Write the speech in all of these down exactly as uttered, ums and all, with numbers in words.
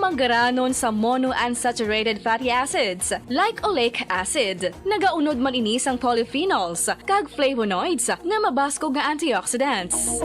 Manggaranon sa monounsaturated fatty acids, like oleic acid. Nagaunod man ini sang polyphenols kag flavonoids nga mabaskog nga antioxidants.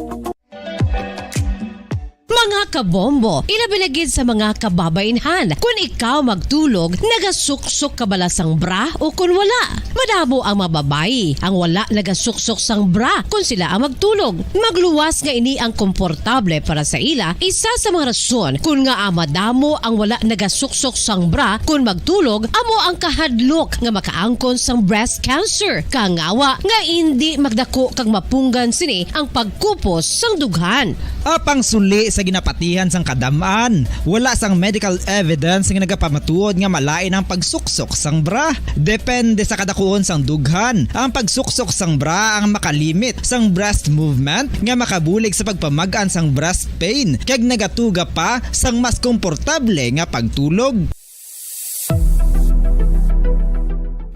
Mga kabombo, ilabi na gid sa mga kababaynhan, kun ikaw magtulog, nagasuksok ka bala sang bra o kun wala? Madamo ang mga babayi ang wala nagasuksok sang bra kun sila ang magtulog. Magluwas nga ini ang komportable para sa ila, isa sa mga rason kun ngaa madamo ang wala nagasuksok sang bra kun magtulog, amo ang kahadlok nga makaangkon sang breast cancer. Kangawa nga indi magdako kag mapunggan sini ang pagkupos sang dughan. Apang suli sa ginapatihan sang kadam-an, wala sang medical evidence nga nagapamatuod nga malain ang pagsuksok sang bra. Depende sa kadakuon sang dughan, ang pagsuksok sang bra ang makalimit sang breast movement nga makabulig sa pagpamag-an sang breast pain kag nagatuga pa sang mas komportable nga pagtulog.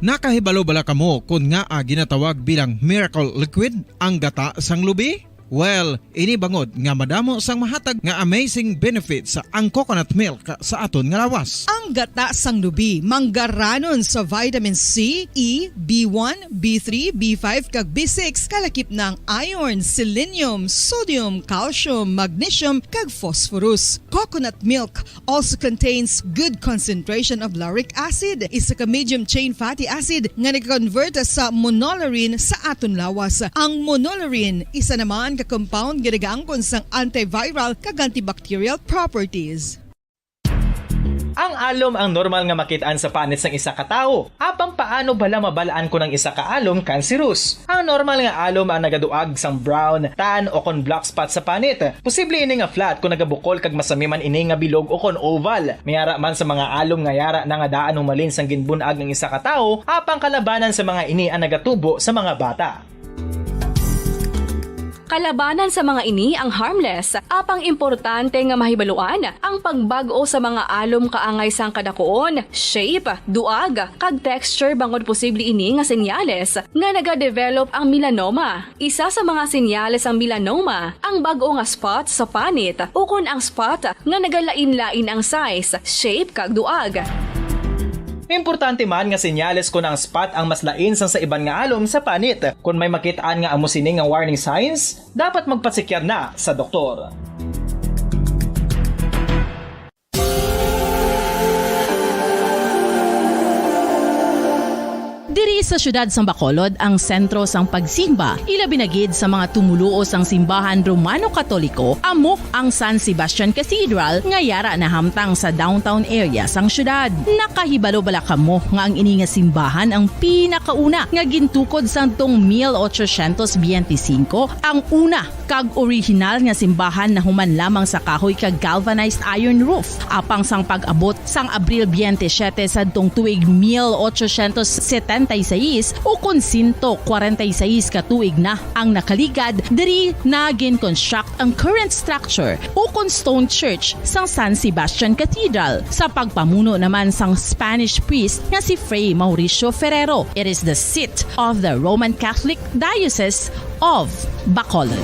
Nakahibalo bala kamo kon ngaa ginatawag bilang miracle liquid ang gata sang lubi? Well, ini bangod nga madamo sang mahatag nga amazing benefits ang coconut milk sa aton nga lawas. Ang gata sang lubi manggaranon sa vitamin C, E, B one, B three, B five, kag B six, kalakip na ang iron, selenium, sodium, calcium, magnesium, kag phosphorus. Coconut milk also contains good concentration of lauric acid, isa ka medium chain fatty acid nga nag-convert sa monolaurin sa aton lawas. Ang monolaurin isa naman ka compound nga nagaangkon sang antiviral kag antibacterial properties. Ang alom ang normal nga makit-an sa panit sang isa ka tawo. Apang paano bala mabal-an kon ang isa ka alom kanserus? Ang normal nga alom ang nagaduag sang brown, tan, o kon black spot sa panit. Posible ini nga flat kon nagabukol kag masami man ini nga bilog o kon oval. May ara man sa mga alom nga yara na nga daan humalin sang ginbun-ag ang isa ka tawo, apang kalabanan sa mga ini ang nagatubo sa mga bata. Kalabanan sa mga ini ang harmless, apang importante nga mahibaluan ang pagbag-o sa mga alom kaangay sang kadakuon, shape, duag, kag texture bangod posible ini nga senyales nga nagadevelop ang melanoma. Isa sa mga senyales sang melanoma ang bag-o nga spot sa panit ukon ang spot nga nagalain-lain ang size, shape, kag duag. Importante man nga senyales kon ang spot ang mas lain sang sa iban nga alom sa panit. Kon may makit-an nga amo sini nga warning signs, dapat magpatsikyar na sa doktor. Diri sa siyudad sang Bacolod ang sentro sang pagsimba, ilabi na gid sa mga tumoluo sang simbahan Romano-Katoliko, amo ang San Sebastian Cathedral nga yara nahamtang sa downtown area sang siyudad. Nakahibalo bala kamo nga ang ini nga simbahan ang pinakauna nga gintukod sadtong mil ochocientos biyente singko, ang una kag orihinal nga simbahan nahuman lamang sa kahoy kag galvanized iron roof. Apang sang pag-abot sang Abril biyente siyete sadtong tuig mil ochocientos setenta y seis, ukon sento kwarenta y seis ka tuig na ang nakaligad, diri na gin-construct ang current structure ukon stone church sang San Sebastian Cathedral sa pagpamuno naman sang Spanish priest nga si Fray Mauricio Ferrero. It is the seat of the Roman Catholic Diocese of Bacolod.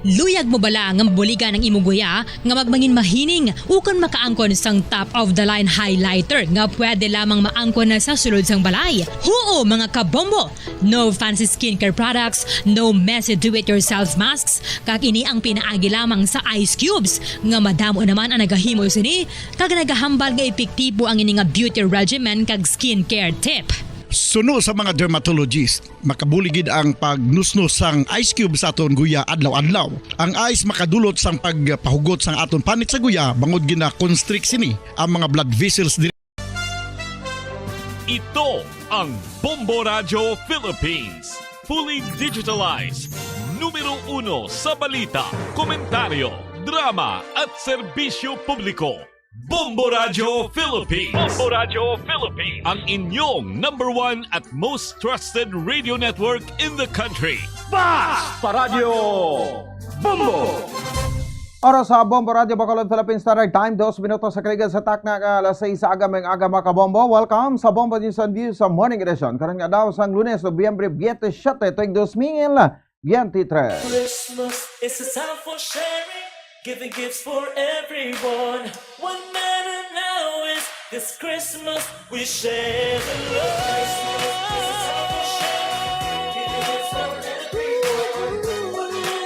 Luyag mo bala nga mabuligan ang imo guya nga magmangin mahining ukon makaangkon sang top-of-the-line highlighter nga pwede lamang maangkon na sa sulod sang balay? Huo, mga kabombo! No fancy skincare products, no messy do-it-yourself masks, kag ini ang pinaagi lamang sa ice cubes, nga madamo naman ang nagahimo sini, kag nagahambal nga epektibo ang ini nga beauty regimen kag skincare tip. Suno sa mga dermatologist, makabulig gid ang pagnusnos sang ice cube sa aton guya adlaw-adlaw. Ang ice makadulot sang pagpahugot sang aton panit sa guya, bangod gina-constrict sini ang mga blood vessels diri. Ito ang Bombo Radyo Philippines. Fully digitalized. Numero uno sa balita, komentaryo, drama at serbisyo publiko. Bombo Radyo Philippines. Bombo Radyo Philippines. Ang inyong number one at most trusted radio network in the country. Basta Radyo Bombo! Oras sa Bombo Radio Bacolod, Philippine Standard Time, dos minutos sa kaligad sa takna nga alas sais sa aga, may aga, mga kabombo. Welcome sa Bombo News and Views sa Morning Edition. Karon nga daw sang Lunes, Nobyembre twenty-seven, tuig dos mil twenty-three. Christmas is a time for sharing, giving gifts for everyone. What matter now is this Christmas we share the love.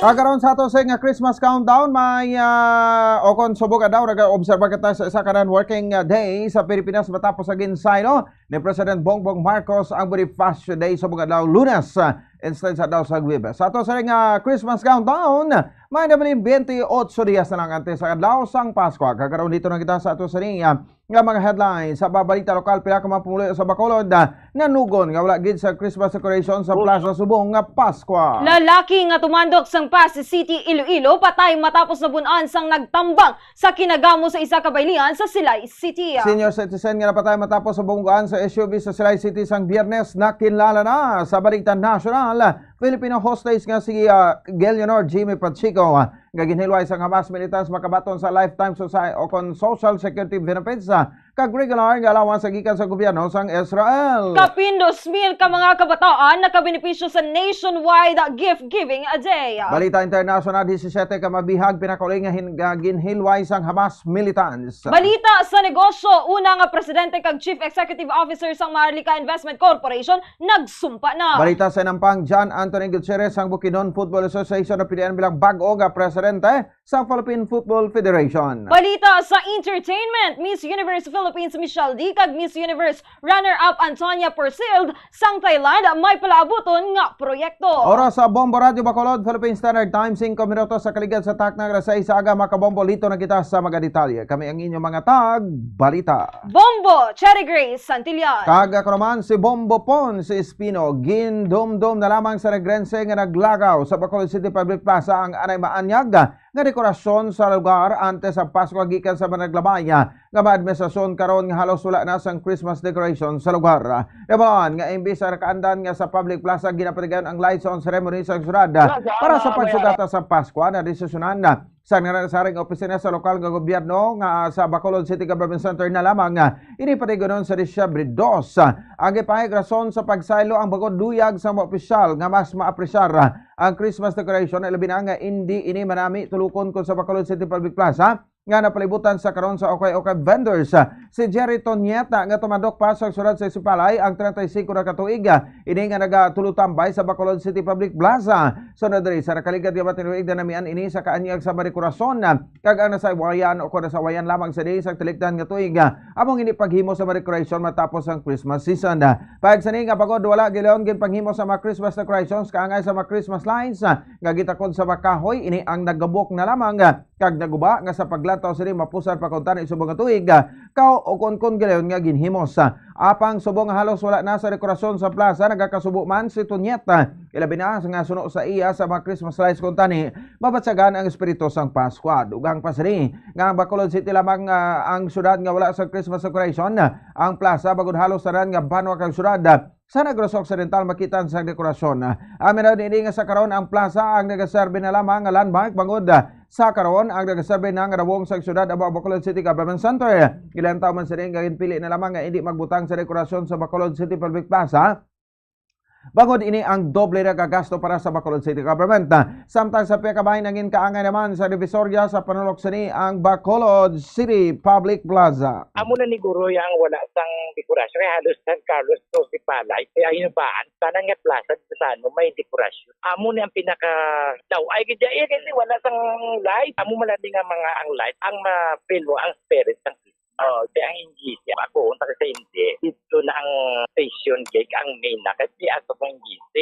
Kag karon sa ato sa nga Christmas countdown, may, ah, o kon subong adlaw, nag-obserba kita sa isa ka non-working, ah, day sa Pilipinas matapos sa ginsaylo ni President Bongbong Marcos ang Bonifacio Day subong adlaw, Lunes, ah, instead sa adlaw sa Huwebes. Sa ato sa nga Christmas countdown, may nabilin twenty-eight dias na lang antes sa adlaw sang Pasko. Kag karon dito na kita sa ato sa niya nga mga headlines sa babalita lokal. Pila ka mga pumuluyo sa Bacolod, ah, nanugon nga wala gid sa Christmas decoration sa Plaza subong nga Pasko. Lalaki nga tumandok sang Passi City, Iloilo, patay matapos nabun-an sang nagtambang sa kinagamo sa isa ka baylihan sa Silay City. Senior citizen nga napatay matapos sa bungguan sa S U V sa Silay City sang Biyernes nakinlala na. Sa balita nasyonal, Filipino hostage nga si, ah, Gilionor Jimmy Pacheco, ah, nga ginhilway sang Hamas militants makabaton sa lifetime society o kon social security benefits, ah, kag regular nga allowance sa gikan sa gobyerno sang Israel. Kapin dos mil ka mga kabataan nakabenepisyo sa nationwide gift giving day. Balita international, disisyete ka mabihag pinakauli nga hin-, nga ginhilway sang Hamas militants. Balita sa negosyo, una nga presidente kag chief executive officer sang Maharlika Investment Corporation nagsumpa na. Balita sa nampang, John Anthony Gutierrez sang Bukidnon Football Association napilian bilang bag-o nga presidente sang Philippine Football Federation. Balita sa entertainment, Miss Universe Philippines Michelle D kag Miss Universe runner-up Antonia Porcilde sang Thailand may palaabuton nga proyekto. Oras sa Bombo Radio Bacolod, Philippine Standard Time, singko minutos sa kaligad sa takna nga alas sais sa aga, mga kabombo. Lito na kita sa mga detalye. Kami ang inyong mga tag balita. Bombo, Cherry Grace Santillan. Kag ako naman si Bombo Pon, si Espino. Gindumdom na lamang sa Negrense nga naglagaw sa Bacolod City Public Plaza ang anay maanyag nga dekorasyon sa lugar antes sa Pasko gikan sa mga naglabay nga mga administrasyon karon nga halos wala na sang Christmas decoration sa lugar. Nabalaan nga imbis sa nakaandan nga sa public plaza, ginapatigayon ang lights on ceremony sa syudad para sa pagsugata sa Pasko, na desisyonan sa nagsaring opisina sa lokal nga gobyerno nga sa Bacolod City Government Center na lamang. Ini patigunon sa Disyembre dos. Ang ipahayag rason sa pagsaylo ang bangod luyag sa mga opisyal nga mas maapresyar ang Christmas decoration, labi na nga indi ini manami tulukon kon sa Bacolod City Public Plaza nga napalibutan sa karon sa ukay-ukay vendors. Si Jerry Tonieta nga tumandok pa sa syudad sa Sipalay ang treinta y cinco na ka tuig, ini nga nagatulotambay sa Bacolod City Public Plaza. Sunod diri sa nakaligad nga matinuig, nanamian ini sa kaanyag sa dekorasyon, kag ang nasawayan o kon nasawayan lamang sa diin sa tilikdan nga tuig, among ini paghimo sa mga dekorasyon matapos ang Christmas season. Pag sini nga bangod wala gilayon ginpanghimo sa mga Christmas decorations kaangay sa mga Christmas lights, ah, nga gitakod sa mga kahoy, ini ang nagabok na lamang, ah, kag naguba nga sa paglantaw sini mapusar pa kuntani subong nga tuig, ah, kao o kon kon gilayon nga ginhimos. Ah, apang subong nga halos wala na sa dekorasyon sa plaza, nagakasubo man si Tonyet, ah, ilabi na nga suno sa iya sa mga Christmas lights kuntani mabatyagan ang espiritu sang Pasko. Dugang pa sini nga ang Bacolod City lamang, ah, ang syudad nga wala sa Christmas decoration. Ang plaza, bangod halos tanan nga banwa kag syudad, ah, sa Negros Occidental makitaan sang dekorasyon. Amin na ini nga sa karon ang plaza ang nagaserbi na lamang nga landmark, bangod, ah, sa karon ang nagaserbi na nga dawong sa syudad amo ang Bacolod City Government Center. Gilantaw man sini nga ginpili na lamang nga indi magbutang sa dekorasyon sa Bacolod City Public Plaza, bangod ini ang doble nga gasto para sa Bacolod City Government. Samtang sa pihak bahin, nangin kaangay naman sa Divisoria sa panulok sini ang Bacolod City Public Plaza. Amo na ni Guroy ang wala sang dekorasyon, kay halos San Carlos to Sipalay, kaya hinubaan tanan nga plaza sa ano may dekorasyon. Amo ni ang pinaka daw ay gid, eh, kasi wala sang light. Amo man lang nga mga ang light ang ma-feel mo ang spirit sang Christmas. Oh, kaya ang N G C, ako, ang taga sa hindi, dito na ang station gate, ang main na, kasi ato ang N G C.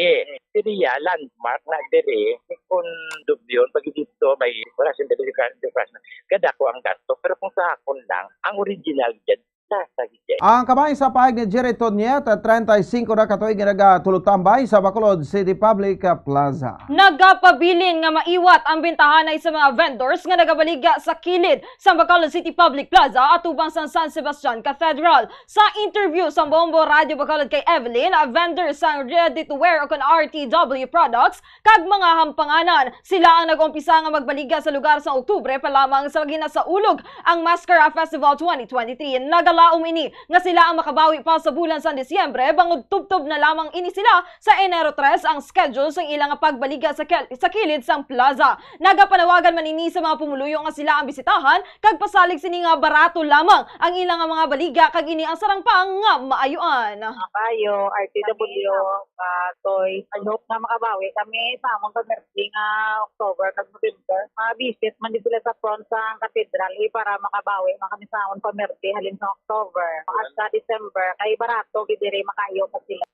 Siriya, landmark na dire, kung dubyon, pag dito, may wala siyang dekorasyon, dekorasyon. Kada ko ang gasto, pero kung sa akon lang, ang original dyan, sa Saguiche. Ang kabahin sa pahayag ni Jerry Tonyet, treinta y cinco na ka tuig nga nagatulotambay sa Bacolod City Public Plaza. Nagapabilin nga maiwat ang bentahanay sa mga vendors nga nagabaligya sa kilid sa Bacolod City Public Plaza atubang sa San Sebastian Cathedral. Sa interview sa Bombo Radio Bacolod kay Evelyn, vendor sa ready to wear o kon R T W products, kag mga hampanganan. Sila ang nag-umpisa nga magbaligya sa lugar sa Oktubre pa lamang sa ginasaulog ang Mascara Festival twenty twenty-three. Nagalaom ini nga sila ang makabawi pa sa bulan sa Disyembre, bangod tubtob na lamang ini sila sa Enero tres ang schedule sa ilang pagbaligya sa kel-, sa kilid sang plaza. Nagapanawagan man ini sa mga pumuluyo nga sila ang bisitahan kag pasalig sini nga barato lamang ang ilang mga baligya kag ini ang sarang pa nga maayuan. Kayo, R T W, ah, toy. I hope nga makabawi kami sa among pamerte nga October kag November. Ma-visit man di sila sa front sa cathedral, eh, para makabawi man kami sa among pamerte halin sa October. Hasta December, kay barato gid diri, makaayo pa sila.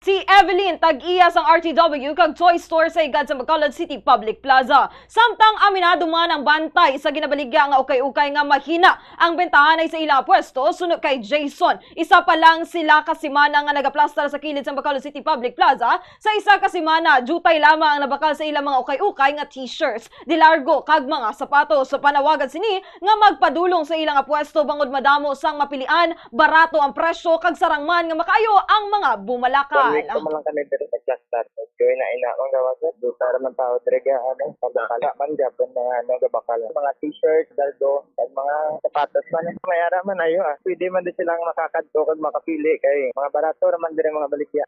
Si Evelyn, tag-iya sang R T W kag toy store sa higad sa Bacolod City Public Plaza. Samtang aminado man ang bantay sa ginabaligya nga ukay-ukay nga mahina ang bentahanay sa ila pwesto, suno kay Jason. Isa pa lang sila ka semana nga nagaplastar sa kilid sang Bacolod City Public Plaza. Sa isa ka semana, diutay lamang ang nabakal sa ilang mga ukay-ukay nga t-shirts, de largo, kag mga sapatos. Panawagan sini nga magpadulong sa ila nga pwesto bangod madamo sang mapilian, barato ang presyo, kag sarang man nga makaayo ang mga bumalakal. One week pa man lang kami diri sa cluster. Kaya na ina ang gawas, eh. Duta ra man tao diri, ano, pagkakala man, gyapon na, ano, gabakal. Mga t-shirt, daldo, kag mga sapatos man. May ara man ayo, ah. Pwede man din silang makakadto kag makapili kay mga barato ra man diri mga baligya.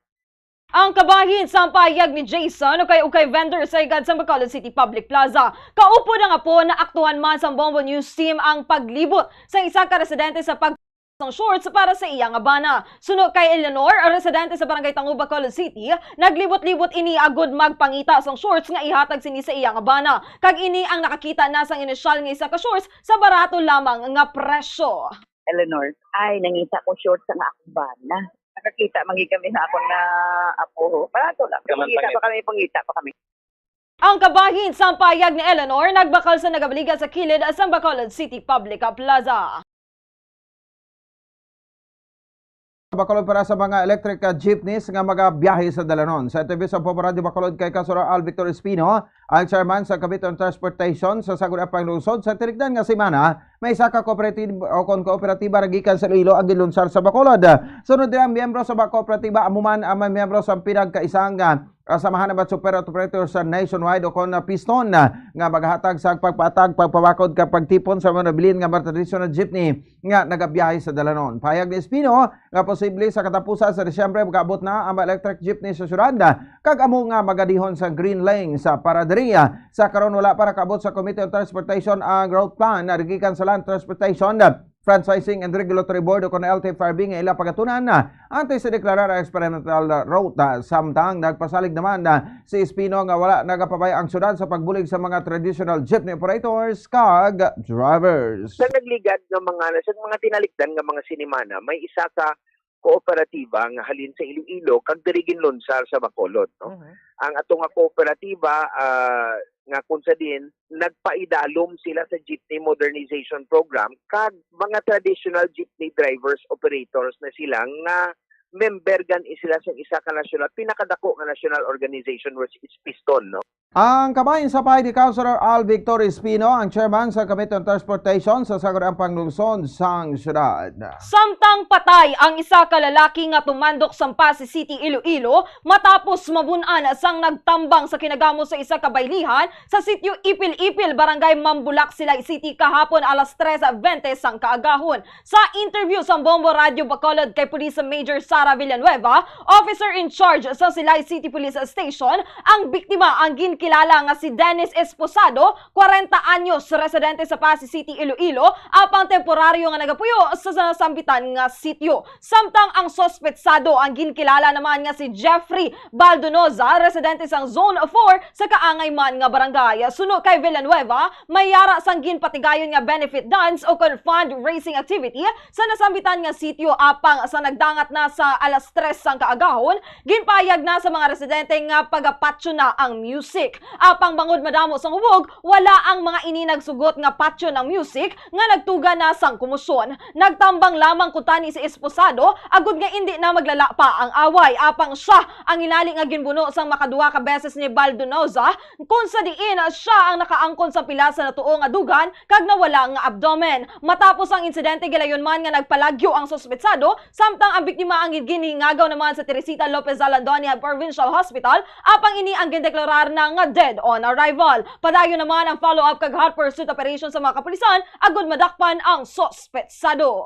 Ang kabahin sa pahayag ni Jason, ukay-ukay vendor sa higad sa Bacolod City Public Plaza. Kaupod nga po, naaktuhan man sa Bombo News Team ang paglibot sa isa ka residente sa pag sang shorts para sa iya nga bana. Suno kay Eleanor, residente sa Barangay Tango, Bacolod City, naglibot-libot ini agud magpangita sang shorts nga ihatag sini sa iya nga bana. Kag ini ang nakakita na sang inisyal nga isa ka shorts sa barato lamang nga presyo. Eleanor, ay, nangita ko shorts sa nga akong bana. Nakakita man gid kami sa akong na apo. Barato lang. Kaman Pangita pangit. pa kami, pangita pa kami. Ang kabahin sa pahayag ni Eleanor, nagbakal sa nagabaligya sa kilid sa Bacolod City Public Plaza. Bacolod para sa mga electric, ah, jeepneys nga magabiyahe sa dalanon. Sa interview sa Bombo Radio Bacolod kay Councilor Al Victor Espino, ang chairman sa Committee on Transportation sa Sangguniang Panlungsod, sa tinigdan nga semana, may isa ka kooperatiba o kon kooperatiba ra gikan sa Iloilo ang gilunsar sa Bacolod. Sunod dira, ang miyembro sa mga kooperatiba amo man ang mga miyembro sa pinagkaisang, ah, ah, samahan ng mga super operators sa nationwide o kon, ah, Piston, ah, nga maghatag sa pagpatag, pagpabakod kag pagtipon sa mga nabilin nga mga traditional jeepney nga nagabiyahe sa dalanon. Pahayag ni Espino nga posible sa katapusan sa Disyembre makaabot na ang mga electric jeepney sa syudad, ah, kag amo nga magadihon sa green lane sa para diri. Sa karon, wala pa nakaabot sa Committee on Transportation ang route plan na gikan sa Land Transportation, Franchising and Regulatory Board o kon L T F R B nga ila pagatunan, ah, antes sa deklarar ang experimental route, ah. Samtang nagpasalig naman, ah, si Espino nga wala nagapabay ang syudad sa pagbulig sa mga traditional jeepney operators kag drivers. Sa nagligad nga mga, sa mga tinalikdan nga mga sinimana, may isa ka kooperatiba nga halin sa Iloilo kag diri ginlunsar sa Bacolod, no? Mhm. Ang ato nga kooperatiba, ah, nga kung sa din nagpaidalom sila sa Jeepney Modernization Program, kag mga traditional jeepney drivers, operators na sila nga member gani sila sa isa ka nasyonal, pinakadako nga national organization, which is Piston, no? Ang kabahin sa pahayag ni Councilor Al Victor Espino, ang chairman sa Committee on Transportation sa Sangguniang Panlungsod sang syudad. Samtang patay ang isa ka lalaki nga tumandok sa Passi City, Iloilo, matapos mabun-an sang nagtambang sa kinagamo sa isa ka baylihan sa sitio Ipil-Ipil, Barangay Mambulak, Silay City, kahapon alas tres bente sang kaagahon. Sa interview sa Bombo Radio Bacolod kay Police Major Sara Villanueva, officer in charge sa Silay City Police Station, ang biktima ang ginkilala nga si Dennis Esposado, kwarenta anyos, residente sa Passi City, Iloilo, apang temporaryo nga nagapuyo sa nasambitan nga sitio. Samtang ang suspetsado ang ginkilala naman nga si Jeffrey Baldonoza, residente sang Zone four sa kaangay man nga barangay. Suno kay Villanueva, may yara sang ginpatigayon nga benefit dance o kon fundraising activity sa nasambitan nga sitio, apang sa nagdangat na sa alas tres sang kaagahon, ginpahayag na sa mga residente nga pagapatyon na ang music. Apang bangod madamo sang hubog, wala ang mga ini nagsugot nga patyon ang music nga nagtuga na sang komosyon. Nagtambang lamang kuntani si esposado agod nga indi na maglala pa ang away. Apang sia ang inali nga ginbuno sang makaduha ka beses ni Baldonoza, kung sa diin sia ang nakaangkon sa pila sa natuo nga dugan kag nawala nga abdomen. Matapos ang insidente, gilayon man nga nagpalagyo ang suspetsado, samtang ang biktima ang ginhingagaw naman sa Teresita Lopez Zalandoni Provincial Hospital, apang ini ang gindeklarar na nga dead on arrival. Padayon naman ang follow-up kag hot pursuit operation sa mga kapulisan agud madakpan ang suspetsado.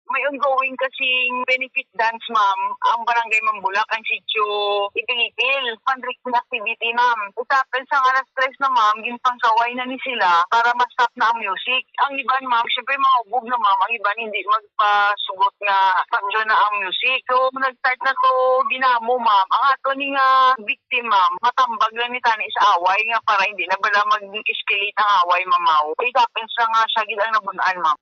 May ongoing kasing benefit dance, ma'am, ang Barangay Mambulak, ang sitio Itilipil. Fundraising activity, ma'am. It happens sang alas tres na, ma'am, ginpangsaway na ni sila para ma-stop na ang music. Ang iban, ma'am, syempre, mga ubog na, ma'am. Ang iban, hindi magpasugot nga patyon na ang music. So, nag-start na to ginamo, ma'am. Ang ato ni nga victim, ma'am, matambag lang ni tani sa away nga para hindi na bala mag-escalate ang away, ma'am. It happens na nga siya gid ang nabun-an, ma'am.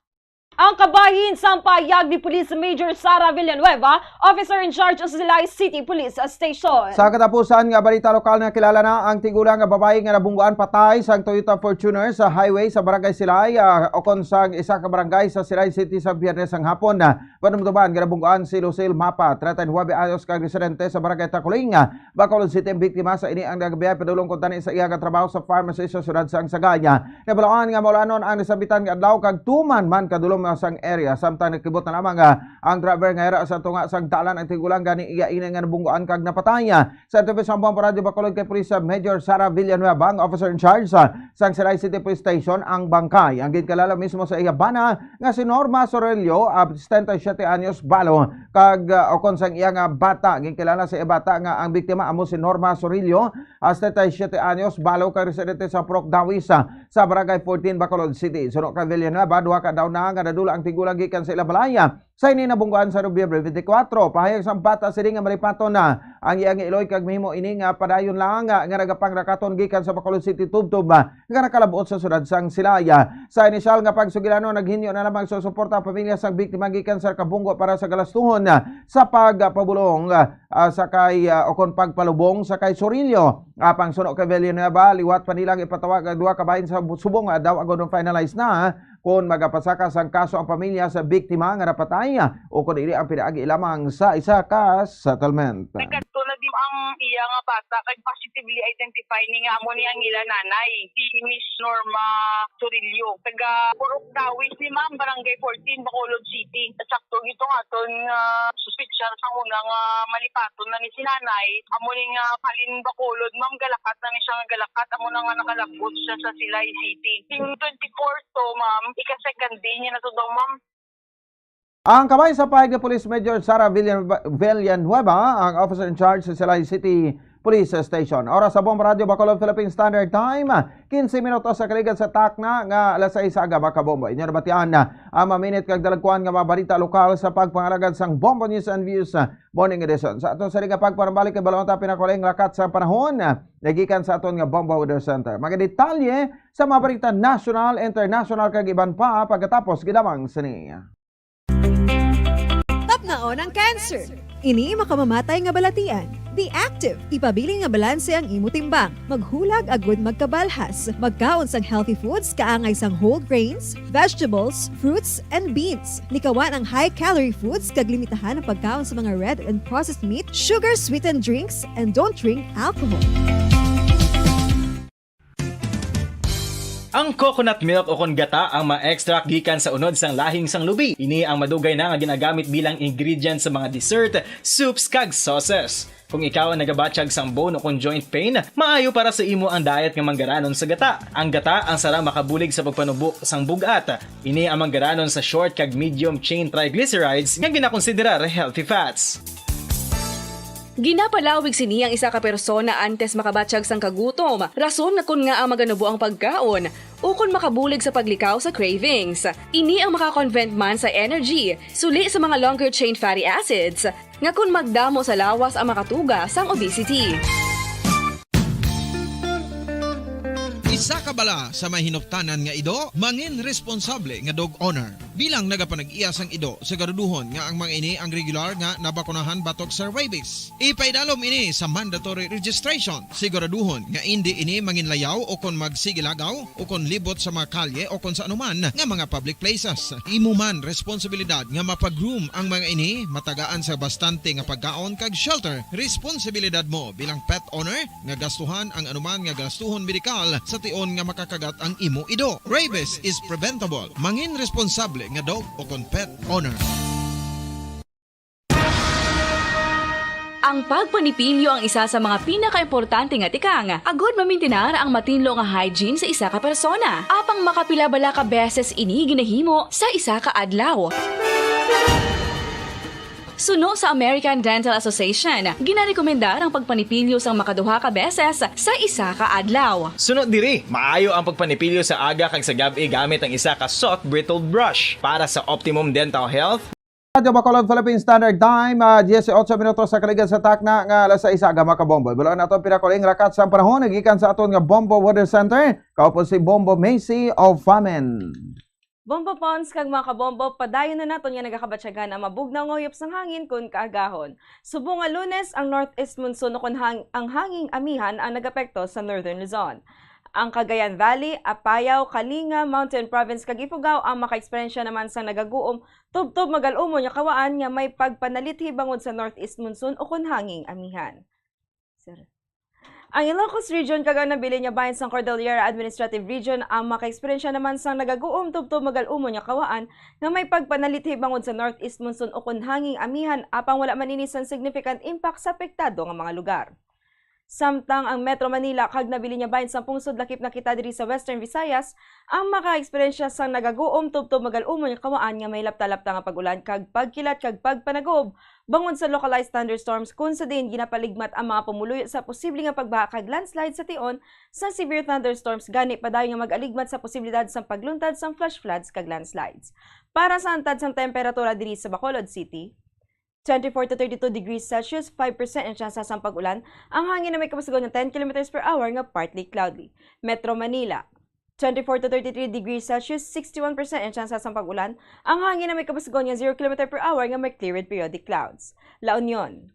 Ang kabahin sang pahayag ni Police Major Sara Villanueva, officer in charge sa Silay City Police Station. Sa katapusan nga balita lokal, nakilala na ang tigulang nga babayi nga nabungguan patay sang Toyota Fortuner sa highway sa Barangay Silay, ah, ukon sang isa ka barangay sa Silay City sa Biyernes sang hapon. Ah, panumduman nga nabungguan si Lucille Mapa, treinta y nuebe anyos, kag residente sa Barangay Takuling, ah, Bacolod City ang biktima. Sa ini ang nagabiyay padulong kuntani sa iya nga trabaho sa pharmacy sa siyudad sang Sagaya. Nabalaan nga maulanon ang nasambitan nga adlaw kag tuman man kadulom sang area, samtang nakibot na lamang, ah, ang driver nga yara sa tunga sang dalan. Ang tigulang gani iya ini nga nabungguan kag napatay. Sa interview sa Bombo Radyo Bacolod kay Police Major Sara Villanueva, ang officer in charge, ah, sang Silay City Police Station, ang bangkay ang ginkilala mismo sa iya bana nga si Norma Sorillo, ah, setenta y siete anyos, balo, kag, ah, ukon sang iya nga bata. Ginkilala sa iya bata nga ang biktima amo si Norma Sorillo, ah, setenta y siete anyos, balo kag residente sa Purok Dawis, ah, sa Barangay fourteen, Bacolod City. Suno kay Villanueva, duha ka adlaw na nga nadula ang tigulang gikan sa ila balay, ah, sa ini nabungguan sa Nobyembre twenty-four. Pahayag sang bata sini nga malipaton na ang iyang iloy kag mahimo ini nga padayon lang, ah, nga nagapangrakaton gikan sa Bacolod City tubtob, ah, nga nakalab-ot sa siyudad sang Silay. Sa inisyal nga pagsugilanon, naghinyo na lamang sa suporta ang pamilya sang biktima gikan sa nakabunggo para sa galastuhon, ah, sa pagpabulong, ah, ah, sa kay, ah, ukon pagpalubong sa kay Sorillo. Apang suno kay Villanueva, liwat pa nilang ipatawag ang duha ka bahin sa bu-, subong nga adlaw agod ma-finalize na kon magapasaka sang kaso ang pamilya sa biktima nga napatay, ukon ini ang pinaagi lamang sa isa ka settlement. Nagkadto na di ang iya nga bata kag positively identified ni nga amo ni ang ila nanay, si Miss Norma Sorillo. Taga Purok Dawis ni ma'am, Barangay fourteen, Bacolod City. Sakto gid tong aton nga suspetsa sa una nga malipaton na ni si nanay. Amo ni nga halin Bacolod, ma'am, galakat na ni siya nga galakat. Amo na nga nakalab-ot siya sa Silay City. Sing twenty-four to, ma'am, ika-second day niya na to daw, ma'am. Ang kabahin sa pahayag ni Police Major Sara Villan-, Villanueva, ang officer in charge sa Silay City Police Station. Oras sa Bombo Radyo Bacolod, Philippine Standard Time, quince minutos sa kaligad sa takna nga alas sais sa aga, mga kabombo. Inyo nabatian ang maminit kag dalagkuan nga mga balita lokal sa pagpangalagad sang Bombo News and Views, ah, Morning Edition. Sa aton sini nga pagpanambalik, kay balon ta pinakuling lakat sa panahon, ah, nagikan sa aton nga Bombo Weather Center. Mga detalye sa mga balita nasyonal, international, kag iban pa pagkatapos gid lamang sini. Tapnaon ang cancer. Ini makamamatay nga balatian. Be active. Ipabilin nga balanse ang imo timbang. Maghulag agud magkabalhas. Magkaon sang healthy foods kaangay sang whole grains, vegetables, fruits, and beans. Likawan ang high-calorie foods kag limitahan ang pagkaon sa mga red and processed meat, sugar-sweetened drinks, and don't drink alcohol. Ang coconut milk o kon gata ang ma-extract gikan sa unod sang lahing sang lubi. Ini ang madugay na nga ginagamit bilang ingredient sa mga dessert, soups, kag sauces. Kung ikaw ang nagabatyag sang bone o kon joint pain, maayo para sa imo ang diet nga manggaranon sa gata. Ang gata ang sarang makabulig sa pagpanubo sang bug-at. Ini ang manggaranon sa short kag medium chain triglycerides nga ginakonsiderar healthy fats. Ginapalawig sini ang isa ka persona antes makabatyag sang kagutom, rason nga kon ngaa maganubo ang pagkaon, ukon makabulig sa paglikaw sa cravings. Ini ang makakonvert man sa energy, suli sa mga longer chain fatty acids, nga kon magdamo sa lawas ang makatuga sang obesity. Sa kabala sa may hinuptanan nga ido, mangin responsable nga dog owner. Bilang nagapanag-iya sang ido, siguraduhon nga ang mga ini ang regular nga nabakunahan batok sa rabies. Ipaidalom ini sa mandatory registration. Siguraduhon nga indi ini manginlayaw o kon magsigilagaw o kon libot sa mga kalye o kon sa anuman nga mga public places. Imo man responsibilidad nga mapag-groom ang mga ini, matagaan sa bastante nga pagkaon kag shelter. Responsibilidad mo bilang pet owner nga gastuhan ang anuman nga gastuhon medikal sa tion nga makakagat ang imo ido. Rabies is preventable. Mangin responsable nga dog o kon pet owner. Ang pagpanipilyo ang isa sa mga pinakaimportante nga tikang agod mamintinar ang matinlo nga hygiene sa isa ka persona. Apang makapila bala ka beses ini ginahimo sa isa ka adlaw? Suno sa American Dental Association, ginarekomendar ang pagpanipilyo sang makaduha ka beses sa isa ka adlaw. Suno diri, maayo ang pagpanipilyo sa aga kag sa gab-i gamit ang isa ka soft bristled brush. Para sa optimum dental health, Radyo Bacolod, Philippine Standard Time, ah, diyesotso minutos sa kaligan sa takna nga alas sais aga, mga kabombo. Ibuloan naton pinakuling rakat sang panahon gikan sa aton nga Bombo Weather Center. Kaupod si Bombo Macy of Famen. Bombo Pons kag mga kabombo, padayon na naton nga nagakabatyagan ang mabugnaw nga huyop sang hangin kun kaagahon. Subong nga Lunes, ang northeast monsoon o kon hang, ang hanging amihan ang nagapekto sa Northern Luzon. Ang Cagayan Valley, Apayao, Kalinga, Mountain Province kag Ifugao ang makaeksperyensya naman sang nagaguom tubtob magal-umon nga kawaan nga may pagpanalithi bangod sa northeast monsoon o kon hanging amihan. Sir. Ang Ilocos Region kag ang nabilin nga bahin sang Cordillera Administrative Region ang makaeksperyensya naman sang nagaguom tubtob magal-umon nga kawaan nga may pagpanalithi bangod sa northeast monsoon o kon hanging amihan, apang wala man ini sang significant impact sa apektado nga mga lugar. Samtang ang Metro Manila kag nabilin nga bahin sang pungsod lakip na kita diri sa Western Visayas ang makaeksperyensya sang nagaguom tubtob magal-umon nga kawaan nga may lapta-lapta nga pag-ulan kag pagkilat kag pagpanagob bangod sa localized thunderstorms kun sa diin ginapaligmat ang mga pumuluyo sa posible nga pagbaha kag landslide sa tion sa severe thunderstorms, gani padayon nga mag-aligmat sa posibilidad sang pagluntad sang flash floods kag landslides. Para sa antad sang temperatura diri sa Bacolod City, twenty-four to thirty-two degrees Celsius, five percent ang tsansa sang pag-ulan. Ang hangin na may kabusgon nga ten kilometers per hour nga partly cloudy. Metro Manila, twenty-four to thirty-three degrees Celsius, sixty-one percent ang tsansa sang pag-ulan. Ang hangin na may kabusgon nga zero kilometer per hour nga may clear with periodic clouds. La Union,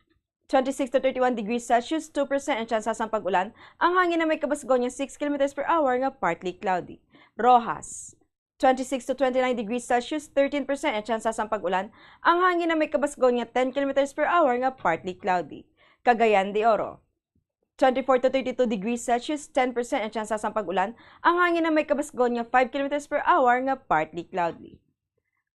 twenty-six to thirty-one degrees Celsius, two percent ang tsansa sang pag-ulan. Ang hangin na may kabusgon nga six kilometers per hour nga partly cloudy. Roxas, twenty-six to twenty-nine degrees Celsius, thirteen percent ang tsansa sang pag-ulan. Ang hangin na may kabusgon nga ten kilometers per hour nga partly cloudy. Cagayan de Oro, twenty-four to thirty-two degrees Celsius, ten percent ang tsansa sang pag-ulan. Ang hangin na may kabusgon nga five kilometers per hour nga partly cloudy.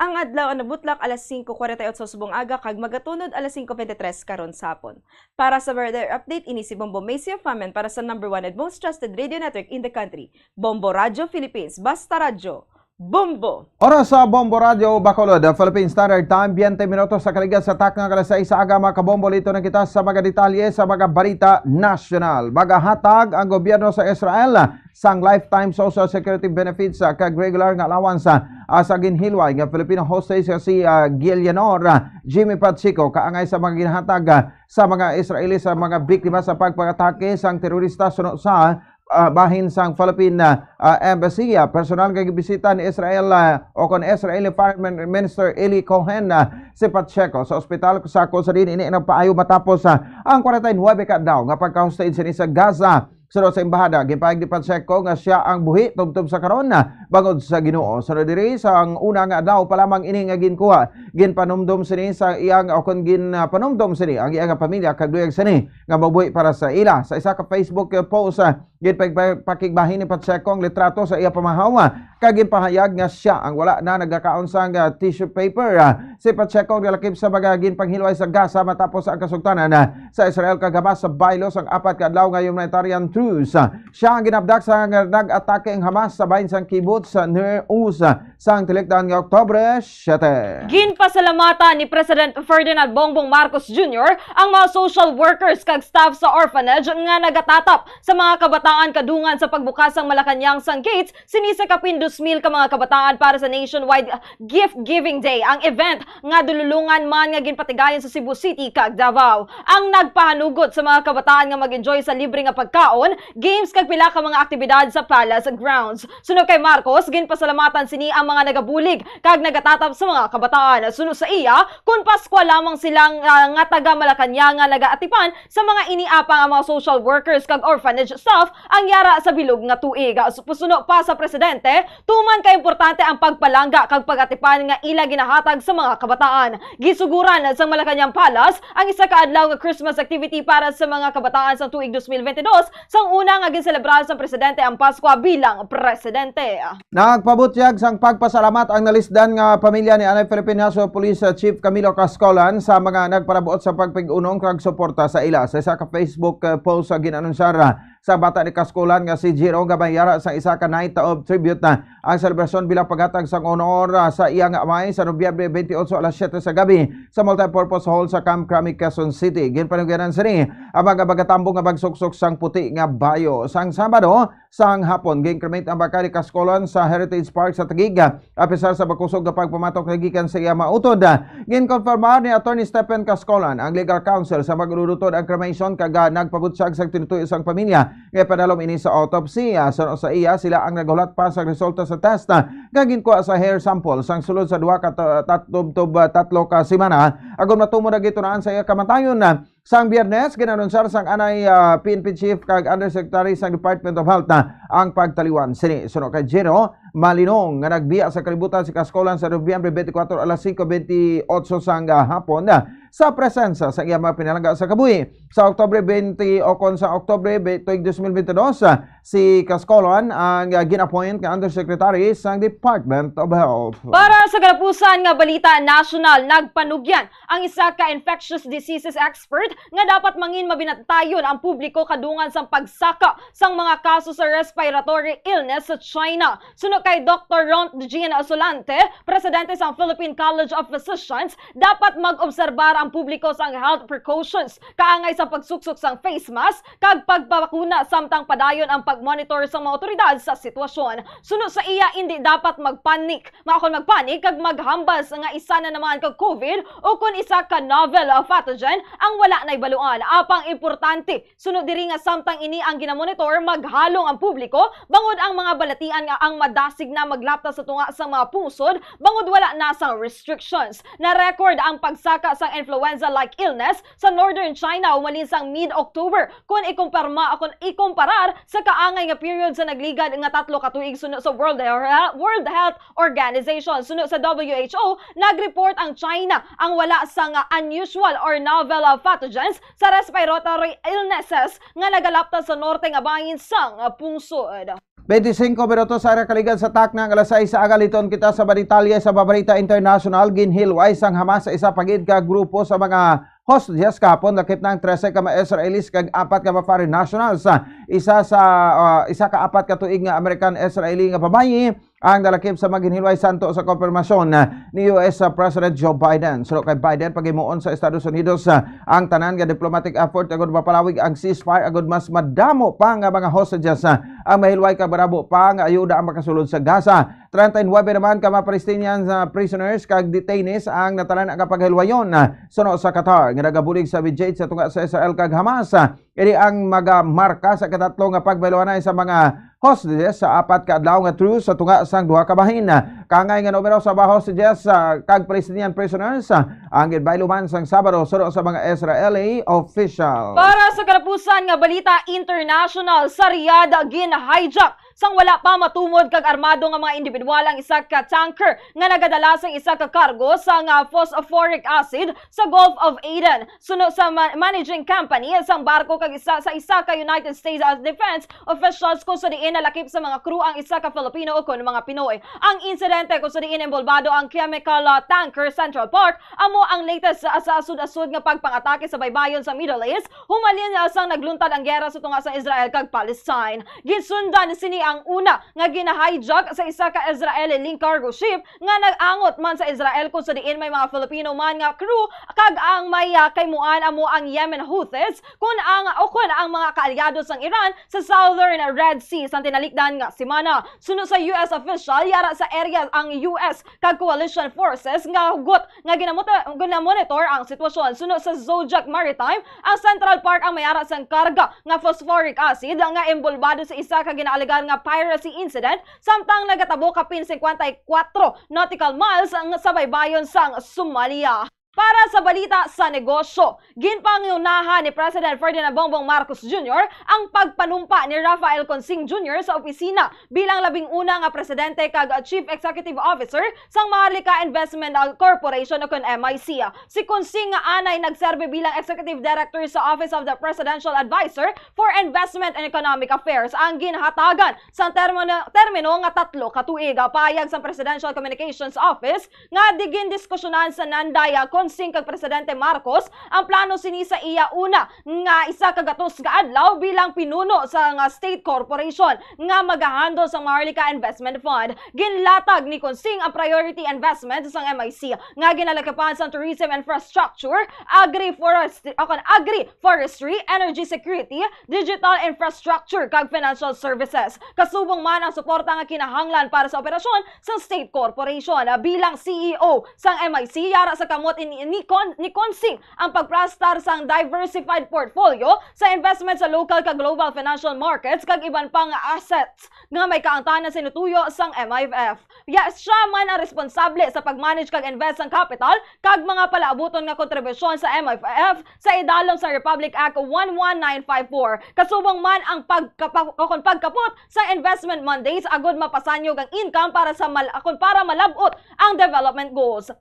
Ang adlaw ang nabutlak alas singko kuwarenta y otso subong aga kag magatunod alas singko bente tres karon sa hapon. Para sa weather update, ini si Bombo Macy of Famen para sa number one and most trusted radio network in the country, Bombo Radyo Philippines. Basta Radyo, Bombo! Oras sa Bombo Radyo Bacolod, Philippine Standard Time, biyente minutos sa kaligas sa takna nga alas sais sa aga, mga kabombo. Lito na kita sa mga detalye sa mga balita nasyonal. Magahatag ang gobyerno sa Israel sang lifetime social security benefits, ah, kag regular nga allowance, ah, sa ginhilway nga Filipino hostage nga si, ah, Giulianor, ah, Jimmy Pacheco, kaangay sa mga ginahatag, ah, sa mga Israeli sa mga biktima sa pagpangatake sang terorista suno sa, ah, bahin sang Philippine, ah, ah, Embassy. Ah, personal nga gibisita ni Israel, ah, o kon Israeli Foreign Min-, Minister Eli Cohen, ah, si Pacheco sa ospital sa kung sa diin ini nagpaayo matapos, ah, ang kwarenta y nuebe ka adlaw nga pagka-hostage sini sa Gaza. Suno sa embahada, ginpahayag ni Pacheco nga sia ang buhi tubtob sa karon, ah, bangod sa Ginoo. Suno diri, sa ang una nga adlaw pa lamang ini nga ginkuha, ginpanumdom sini sa iyang, o kon ginpanumdom sini ang iyang pamilya kag luyag sini nga mabuhi para sa ila. Sa isa ka Facebook post, ah, ginpakigbahin ni Pacheco ang litrato sa iya pamahaw, ah, kag ginpahayag nga sia ang wala na nagakaon sang, ah, tissue paper. Ah, si Pacheco nalakip sa mga ginpanghilway sa Gaza matapos ang kasugtanan, ah, sa Israel kag Hamas sa baylo sang apat ka adlaw nga humanitarian truce. Sia ang ginabdak sa nga nag-atake ang Hamas sa bahin sang kibbutz sa Nir Oz sang tilikdan nga Oktubre siete. Ginpasalamatan ni President Ferdinand Bongbong Marcos Junior ang mga social workers kag staff sa orphanage nga nagatatap sa mga kabataan kadungan sa pagbukas sang Malacañang sang gates sini sa kapin dos mil ka mga kabataan para sa nationwide gift-giving day, ang event nga dululongan man nga ginpatigayon sa Cebu City kag Davao. Ang nagpahanugot sa mga kabataan nga mag-enjoy sa libre nga pagkaon games kag pila ka mga aktibidad sa Palace grounds. Suno kay Marcos, ginpasalamatan sini ang mga nagabulig kag nagatatap sa mga kabataan. Suno sa iya, kun Paskwa lamang sila nga, nga taga Malacañang nga nagaatipan sa mga ini, apang ang mga social workers kag orphanage staff ang yara sa bilog nga tuig. Suno pa sa presidente, tuman ka importante ang pagpalangga kag pag-atipan nga ila ginahatag sa mga kabataan. Gisuguran sang Malacañang Palace ang isa ka adlaw nga Christmas activity para sa mga kabataan sang tuig twenty twenty-two sang una nga ginselebrar sang presidente ang Paskwa bilang presidente. Nagpabutyag sang pagpasalamat ang nalisdan nga pamilya ni anay Philippine National Police Chief Camilo Cascolan sa mga nagparabuot sa pagpig-unong kag suporta sa ila. Sa isa ka Facebook, eh, post sa gin-anunsyar, ah, sa bata ni Cascolan nga si Jiro nga may yara sa isa ka night of tribute, ah, ang selebrasyon bilang paghatag sang honor, ah, sa iya nga amay sa Nobyembre twenty-eight alas siete sa gabi sa Multipurpose Hall sa Camp Crame, Quezon City. Ginpanugyanan sini ang mga magatambong nga magsuksok sang puti nga bayo. Sang Sabado, sang hapon, gin-cremate ang bangkay ni Cascolan sa Heritage Park sa Taguig. Apisar sa makusog nga pagpamatok nga gikan sa iya mautod, ginkonfirmar ni Attorney Stephen Cascolan, ang legal counsel sa mag-unutod ang cremation, kag, ah, nagpabutyag sang tinutuyo sang pamilya nga ipadalom ini sa autopsy. Ah, suno sa iya, sila ang naghulat pa sa resulta sa test, ah, nga ginkuha sa hair sample sang sulod sa duha ka ta-, tat-, tub-, tub-, ah, tatlo ka semana, agon matumod ang gitunaan sa iya kamatayon. Sang Biyernes, ginanunsar sang anay, ah, P N P Chief kag Undersecretary sang Department of Health na ang pagtaliwan sini. Suno kay Jero Malinong, nga nagbiya sa kalibutan si Cascolan sa Nobyembre twenty-four alas singko twenty-eight sang, ah, hapon, ah, sa presensya sa iyang mga pinalangga sa kabuhi. Sa Oktubre twenty, o kon sa Oktubre be-, tuig twenty twenty-two, ah, si Cascolan ang, ah, gin-appoint nga Undersecretary sang Department of Health. Para sa kalapusan nga balita nasyonal, nagpanugyan ang isa ka infectious diseases expert nga dapat mangin mabinantayon ang publiko kadungan sang pagsaka sang mga kaso sa respiratory illness sa China. Suno kay Doktor Ron Jean Solante, presidente sang Philippine College of Physicians, dapat mag-obserbar ang publiko sang health precautions, kaangay sa pagsuksok sang face mask kag pagpabakuna, samtang padayon ang pagmonitor sang mga awtoridad sa sitwasyon. Suno sa iya, indi dapat magpanik, maakon magpanik kag maghambal sa nga isa na naman ka COVID o kon isa ka novel, ah, pathogen ang wala naibaluan. Apang importante, suno diri, nga samtang ini ang ginamonitor, maghalong ang publiko bangod ang mga balatian nga ang madasig na maglapta sa tunga sa mga pungsod bangod wala na sang restrictions. Na-record ang pagsaka sang influenza-like illness sa Northern China humalin sang mid-October, kon ikumpara, kon ikumparar sa kaangay nga period sa nagligad nga tatlo ka tuig suno sa World Health, World Health Organization. Suno sa W H O, nag-report ang China ang wala sang unusual or novel, uh, pathogens sa respiratory illnesses nga nagalapta sa norte nga bahin sang, uh, pungsod. Twenty-cinco minutos sa ara kaligad sa takna nga alas sais sa aga, liton kita sa mga detalye sa Babarita International. Ginhilway sang Hamas sa isa pa gid ka grupo sa mga hostages kahapon. Lakip na ang trese ka mga Israelis kag apat ka mga foreign nationals. Isa sa, ah, isa ka apat ka tuig nga American Israeli nga babayi ang nalakip sa mga ginhilway santo sa konfirmasyon ni U S President Joe Biden. Suno kay Biden, paghimuon sa Estados Unidos, ah, ang tanan nga diplomatic effort agud mapalawig ang ceasefire agud mas madamo pa nga mga hostages, ah, ang mahilway kag madamo pa nga ayuda ang makasulod sa Gaza. Treinta y nuebe naman ka mga Palestinian, ah, prisoners kag detainees ang natalan-an nga paghilwayon, ah, suno sa Qatar nga nagabulig sa mediate sa tunga sa Israel kag Hamas. Ah, ini ang magamarka sa katatlo nga paghilwayon sa mga hostages sa apat ka adlaw nga truce sa tunga sang duha ka bahin. Kaangay nga numero sa mga hostages, ah, kag Palestinian prisoners, ah, ang ginbaylo man sang Sabado suno sa mga Israeli official. Para sa kalapusan nga balita international, sa Riyadh, gin-hijack sang wala pa matumod kag armado nga mga individual ang isa ka tanker nga nagadala sang isa ka kargo sang, ah, phosphoric acid sa Gulf of Aden. Suno sa ma-, managing company sang barko kag isa, sa isa ka United States, ah, defense officials, kon sa diin nalakip sa mga crew ang isa ka Filipino o kon mga Pinoy. Ang insidente kon sa diin inbolbado ang chemical, ah, tanker Central Park amo ang latest sa, sa asod-asod nga pagpangatake sa baybayon sa Middle East, humalin, ah, sang nagluntad ang gera sa tunga sa Israel kag Palestine. Ginsundan sini Ang una nga gina-hijack sa isa ka Israeli link cargo ship nga nag-angot man sa Israel, kung sa diin may mga Filipino man nga crew, kag ang may, ah, kaymuan amo ang Yemen Houthis, kun ang, o kun ang mga kaalyado sang Iran sa Southern Red Sea sang tinalikdan nga semana. Suno sa U S official, yara sa area ang U S kag coalition forces nga hugot nga ginamot-, ginamonitor ang sitwasyon. Suno sa Zodiac Maritime, ang Central Park ang may ara sang karga nga phosphoric acid nga embulbado sa isa ka ginaalegar nga piracy incident, samtang nagatabo kapin cincuenta y cuatro nautical miles ang sa baybayon sang Somalia. Para sa balita sa negosyo, ginpangunahan ni President Ferdinand Bongbong Marcos Junior ang pagpanumpa ni Rafael Consing Junior sa opisina bilang labing una nga presidente kag Chief Executive Officer sang Maharlika Investment Corporation o kon M I C. Si Consing nga anay nagserbi bilang Executive Director sa Office of the Presidential Advisor for Investment and Economic Affairs, ang ginhatagan sa termino, termino nga tatlo ka tuig. Pahayag sang Presidential Communications Office nga di gindiskusyonan sa nanday, ah, Consing kag Presidente Marcos ang plano sini sa iya una nga isa ka gatos ka adlaw bilang pinuno sa nga state corporation nga magahandle sa Maharlika Investment Fund. Ginlatag ni Consing ang priority investment sang M I C nga ginalakipan sang tourism infrastructure, agri-forest-, o kon agri-forestry, energy security, digital infrastructure, kag financial services. Kasubong man ang suporta nga kinahanglan para sa operasyon sang state corporation. Bilang C E O sang M I C, yara sa kamot ni, ni, Con, ni Consing ang pagplastar sang diversified portfolio sa investment sa local kag global financial markets kag iban pa nga assets nga may kaangtanan sa inutuyo sang M I F. Ya, siya man ang responsable sa pag-manage kag invest sang kapital kag mga palaabuton nga kontribusyon sa M I F sa idalom sa Republic Act one one nine five four. Kasubong man ang pagkapa-, o kon pagkapot sa investment mandates agud mapasanyog ang income para sa mal-, o kon para malab-ot ang development goals.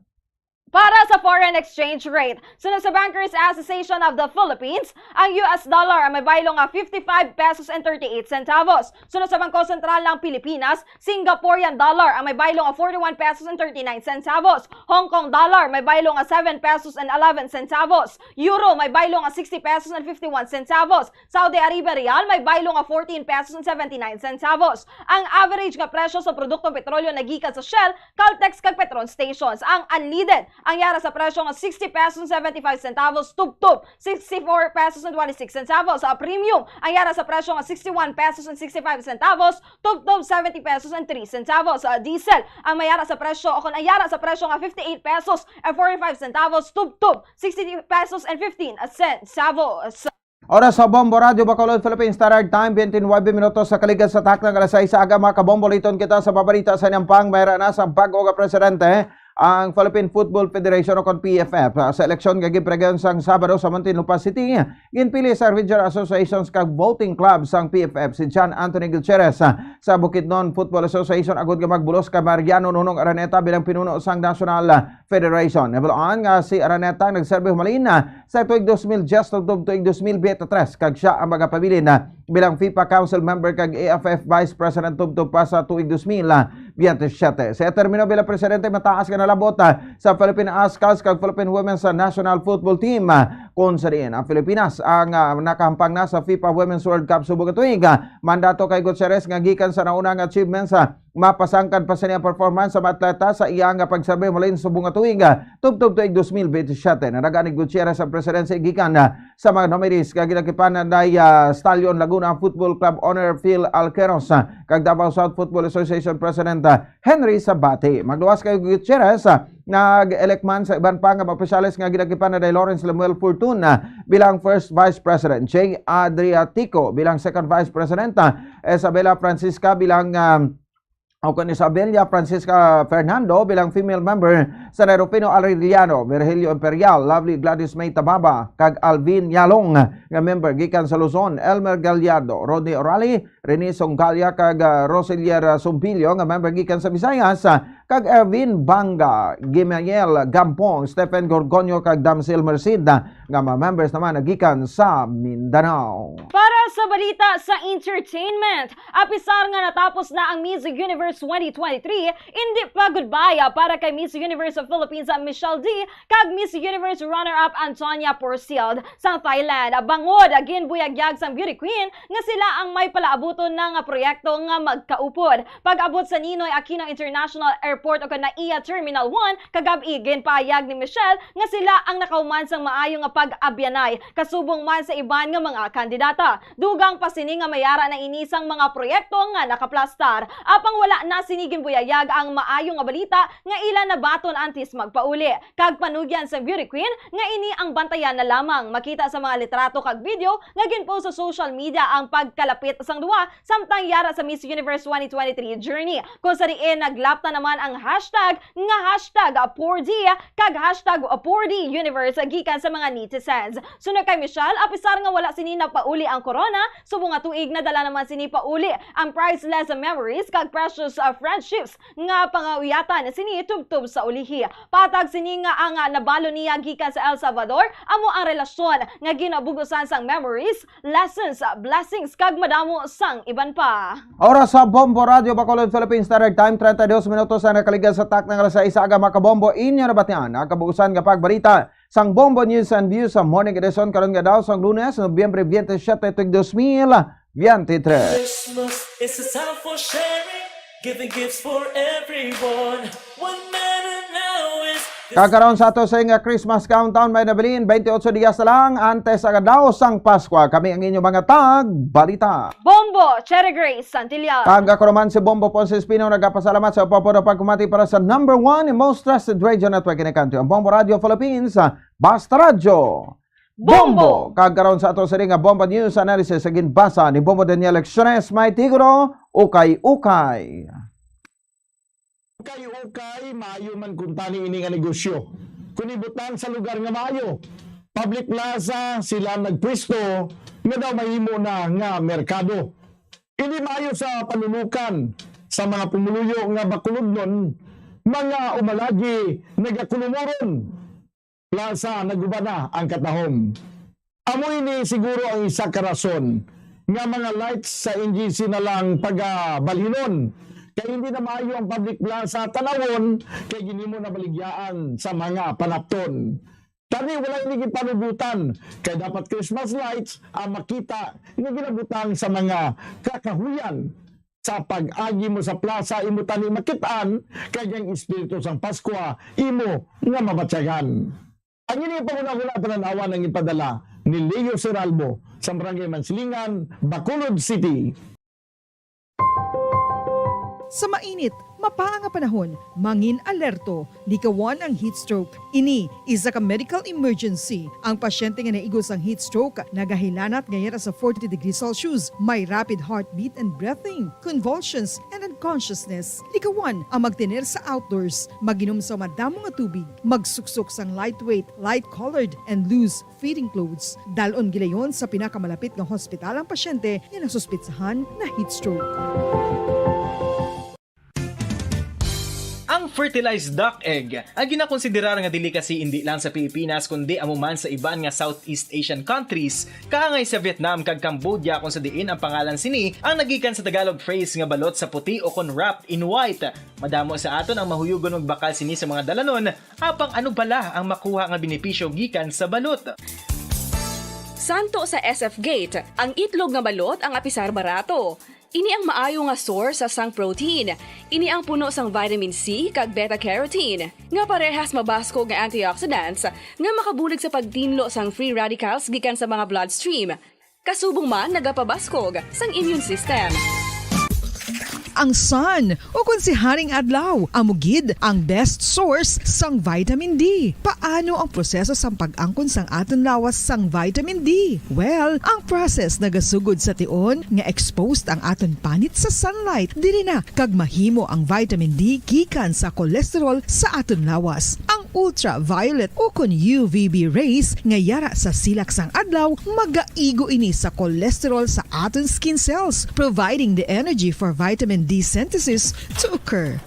Para sa foreign exchange rate, suno sa Bankers Association of the Philippines, ang U S dollar ang may baylo nga fifty-five pesos and thirty-eight centavos. Suno sa Bangko Sentral ng Pilipinas, Singaporean dollar ang may baylo nga forty-one pesos and thirty-nine centavos. Hong Kong dollar may baylo nga seven pesos and eleven centavos. Euro may baylo nga sixty pesos and fifty-one centavos. Saudi Arabia real may baylo nga fourteen pesos and seventy-nine centavos. Ang average nga presyo sa produktong petrolyo nagikan sa Shell, Caltex kag Petron stations. Ang unleaded ang yara sa presyo nga sixty pesos seventy-five centavos tubtob sixty-four pesos and twenty-six centavos. Sa premium ang yara sa presyo nga sixty-one pesos and sixty-five centavos tubtob seventy pesos and three centavos. Sa diesel ang may yara sa presyo, o kon ang yara sa presyo nga fifty-eight pesos and forty-five centavos tubtob sixty pesos and fifteen centavos. Oras sa Bombo Radyo Bacolod, Philippine Standard Time, twenty-nine minutos sa kaligad sa takna nga alas sais sa aga. Mga kabombo, liton kita sa pabalita sa inampang. Mayra na sa bag-o nga presidente ang Philippine Football Federation o kon P F F. Sa eleksyon nga ginpregayon sang Sabado sa Muntinlupa City, ginpili sa Regional Associations kag Voting Club sang P F F si John Anthony Gutierrez sa Bukidnon Football Association agud nga magbulos kay Mariano Nonong Araneta bilang pinuno sang National Federation. Nabaluan nga si Araneta ang nagserbi humalin sa tuig dos mil diyes tubtob tuig dos mil biyente tres, kag sia ang magapabilin bilang FIFA Council member kag A F F Vice President tubtob pa sa tuig dos mil biyente siyete. Sa termino bilang presidente, mataas nga nalabot, ah, sa Philippine Ascals kag Philippine Women's, ah, National Football Team, ah, kung sa diin ang Pilipinas ang, ah, nakahampang na sa FIFA Women's World Cup subong nga tuig. Ah, mandato kay Gutierrez nga gikan sa nauna nga achievements, ah, mapasangkad pa sini ang performance sa mga atleta sa iya nga pagserbi malin subong nga tuig, ah, tubtob tuig dos mil biyente siyete. Naraga ni Gutierrez ang presidency gikan, ah, sa mga nominees nga ginakipan na day, ah, Stallion Laguna Football Club owner Phil Alqueros, ah, kag Davao South Football Association President, ah, Henry Sabate. Magluwas kay Gutierrez, ah, nag-elect man sa iban pa nga mga opisyales nga ginakipan na day Lawrence Lemuel Fortun, ah, bilang First Vice President, Jay Adriatico bilang Second Vice President, ah, Isabella Francisca bilang, ah, o kon Isabella Francisca Fernando bilang female member, Sanay Rufino Arellano, Virgilio Imperial, Lovely Gladys May Tababa, kag Alvin Yalong nga member gikan sa Luzon, Elmer Gallardo, Rodney Orali, Rene Songgalia, kag, ah, Roselier, ah, Sumbilio nga member gikan sa Visayas, ah, kag Ervin Banga, Gimiel Gampong, Stephen Gorgonio, kag Damsel Merced, ah, nga mga members naman nagikan sa Mindanao. Para Sa balita sa entertainment, apisar nga natapos na ang Miss Universe twenty twenty-three, indi pa goodbye para kay Miss Universe of Philippines Michelle D kag Miss Universe runner-up Antonia Porcild sang Thailand. Bangod ginbuyagyag sang beauty queen nga sila ang may palaabuton na nga proyekto nga magkaupod. Pag-abot sa Ninoy Aquino International Airport o kon N A I A Terminal one kagab-i, ginpahayag ni Michelle nga sila ang nakahuman sang maayo nga pag-abyanay, kasubong man sa iban nga mga kandidata. Dugang pa sini nga may ara na ini sang mga proyekto nga nakaplastar. Apang wala na sini ginbuyayag ang maayo nga balita nga ila nabaton antes magpauli. Kag panugyan sang beauty queen nga ini ang bantayan na lamang. Makita sa mga litrato kag video nga ginpost sa social media ang pagkalapit sang duwa samtang yara sa Miss Universe twenty twenty-three journey, kung sa diin naglapta naman ang hashtag nga hashtag four D kag hashtag four D Universe gikan sa mga netizens. Sunod kay Michelle, apisar nga wala sini napauli ang korona, subong nga tuig nadala naman sini pauli ang priceless memories kag precious, ah, friendships nga pangawiyatan sini tubtob sa ulihi. Patag sini nga ang, ah, nabalo niya gikan sa El Salvador amo ang relasyon nga ginabugusan sang memories, lessons, blessings, kag madamo sang iban pa. Oras sa Bombo Radio Bacolod, Philippine Standard Time, treinta y dos minutos ang nakaligad sa takna nga alas sais sa aga, mga kabombo. Inyo nabatian ang kabuusan nga pagbalita sang Bombo News and Views sa Morning Edition karon nga daw sang Lunes, Nobyembre twenty-seven, tuig dos mil veintitrés. Christmas is a time for sharing, giving gifts for everyone. What matter now is Kag karon sa ato sa nga Christmas countdown, may nabilin, twenty-eight dias na lang antes ang adlaw sang Paskwa. Kami ang inyo mga tag balita, Bombo Cherry Grace Santillan. Kag ako naman si Bombo Ponce Espino, nagapasalamat sa pagpapuro pagkumati para sa number one and most trusted radio network in the country, ang Bombo Radio Philippines, Basta Radyo Bombo. Bombo. Kag karon sa ato sini nga Bombo News Analysis sa ginbasa ni Bombo Daniel Lecciones, may titulo, Ukay-ukay. Ukay-ukay, maayo man kuntani ini nga negosyo. Kon ibutang sa lugar nga maayo, public plaza sila nagpwesto nga daw mahimo na nga merkado. Ini maayo sa panunukan sa mga pumuluyo nga Bacolodnon, mga umalagi nagakulumuron. Plaza, naguba na ang katahom. Amo ini siguro ang isa ka rason nga mga lights sa N G C na lang pagabalhinon, kay hindi na maayo ang public plaza tanawon kay ginhimo na baligyaan sa mga panapton. Tani, wala ini gipanugutan, kay dapat Christmas lights ang makita nga ginabutang sa mga kakahuyan. Sa pag-agi mo sa plaza, imo tani makit-an, kag ang espiritu sang Paskwa imo nga mabatyagan. Ang ini panghunahuna, panan-awan ang ipadala ni Leo Seralbo sa Barangay Mansilingan, Bacolod City. Sa mainit, mapaa nga panahon, mangin alerto, likawan ang heat stroke. Ini isa ka medical emergency. Ang pasyente nga naigo sang heat stroke nagahilanat nga yara sa forty degrees Celsius, may rapid heartbeat and breathing, convulsions, and unconsciousness. Likawan ang magtener sa outdoors, mag-inom sa madamo nga tubig, magsuksok sang lightweight, light-colored, and loose fitting clothes. Dal-on gilayon sa pinakamalapit nga hospital ang pasyente nga nasuspetsahan na heat stroke. Ang fertilized duck egg ang ginakonsiderar nga delicacy indi lang sa Pilipinas, kundi amo man sa iban nga Southeast Asian countries, kaangay sa Vietnam kag Cambodia, kung sa diin ang pangalan sini ang nagikan sa Tagalog phrase nga balot sa puti o kon wrapped in white. Madamo sa aton ang mahuyugon magbakal sini sa mga dalanon, apang ano bala ang makuha nga benepisyo gikan sa balot? Santo sa S F Gate, ang itlog nga balot ang apisar barato. Ini ang maayo nga source sang protein. Ini ang puno sang vitamin C kag beta carotene, nga parehas mabaskog nga antioxidants nga makabulig sa pagtinlo sang free radicals gikan sa mga bloodstream. Kasubong man nagapabaskog sang immune system. Ang sun, o kon si Haring Adlaw, amo gid ang best source sang vitamin D. Paano ang proseso sang pag-angkon sang aton lawas sang vitamin D? Well, ang process nagasugod sa tion nga exposed ang aton panit sa sunlight. Diri na kag mahimo ang vitamin D gikan sa cholesterol sa aton lawas. Ang ultraviolet o kon U V B rays nga yara sa silak sang adlaw magaigo ini sa cholesterol sa aton skin cells, providing the energy for vitamin D synthesis to occur.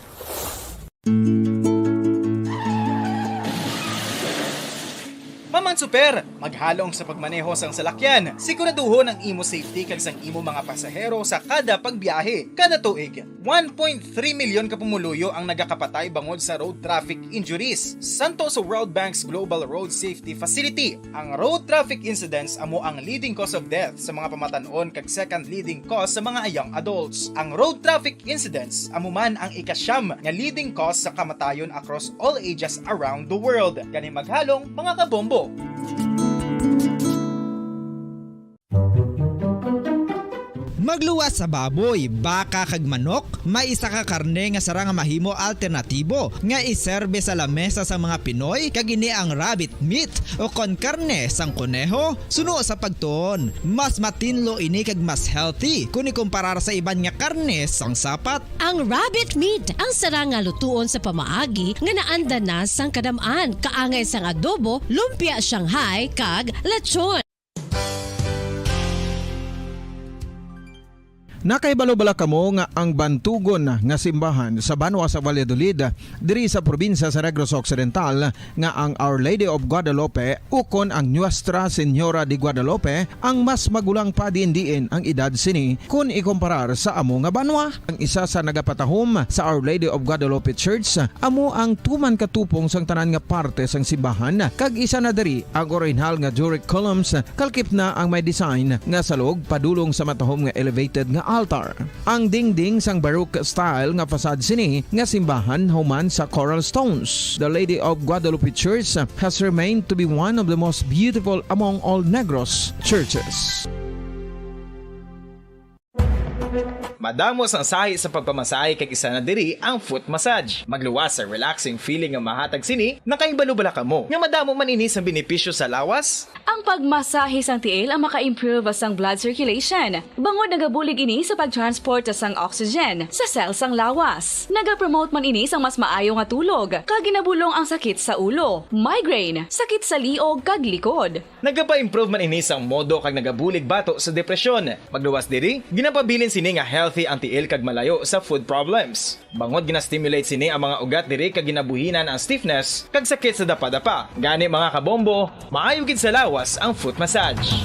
Mamang Super! Maghalong sa pagmaneho sang salakyan. Siguraduhon ang imo safety kag sang imo mga pasahero sa kada pagbiyahe. Kada tuig, one point three milyon ka pumuluyo ang nagakapatay bangod sa road traffic injuries. Santo sa World Bank's Global Road Safety Facility, ang road traffic incidents amo ang leading cause of death sa mga pamatan-on kag second leading cause sa mga young adults. Ang road traffic incidents amo man ang ikasyam nga leading cause sa kamatayon across all ages around the world. Gani maghalong, mga kabombo! Magluwas sa baboy, baka kag manok, may isa ka karne nga sarang nga mahimo alternatibo nga iserbe sa lamesa sang mga Pinoy, kag ini ang rabbit meat o kon karne sang koneho. Suno sa pagtuon, mas matinlo ini kag mas healthy kon ikumparar sa iban nga karne sang sapat. Ang rabbit meat ang sarang nga lutuon sa pamaagi nga naanda na sang kadam-an, kaangay sang adobo, lumpia Shanghai, kag lechon. Nakahibalo bala kamo nga ang bantugon nga simbahan sa banwa sa Valladolid, diri sa probinsya sa Negros Occidental, nga ang Our Lady of Guadalupe ukon ang Nuestra Señora de Guadalupe ang mas magulang pa diin-diin ang edad sini kon ikumparar sa amo nga banwa? Ang isa sa nagapatahom sa Our Lady of Guadalupe Church amo ang tuman katupong sang tanan nga parte sang simbahan, kag isa na diri ang orihinal nga Doric columns, kalkip na ang may design nga salog padulong sa matahom nga elevated nga altar. Ang dingding sang Baroque style nga facade sini nga simbahan human sa coral stones. The Lady of Guadalupe Church has remained to be one of the most beautiful among all Negros churches. Madamo sang sahi sa pagpamasahe, kag isa na diri ang foot massage. Magluwas sa relaxing feeling nga mahatag sini. Nakahibalo bala kamo nga madamo man ini sang benepisyo sa lawas? Ang pagmasahe sang tiil ang maka-improve sang blood circulation, bangod nagabulig ini sa pag-transport sang oxygen sa cell sang lawas. Nagapromote man ini sang mas maayo nga tulog, kag ginabulong ang sakit sa ulo, migraine, sakit sa liog, kag likod. Nagapa-improve man ini sang modo kag nagabulig bato sa depresyon. Magluwas diri, ginapabilin sini nga healthy ang tiil kag malayo sa foot problems. Bangod gina-stimulate sini ang mga ugat diri kag ginabuhinan ang stiffness kag sakit sa dapadapa. Gani, mga kabombo, maayo gid sa lawas ang foot massage.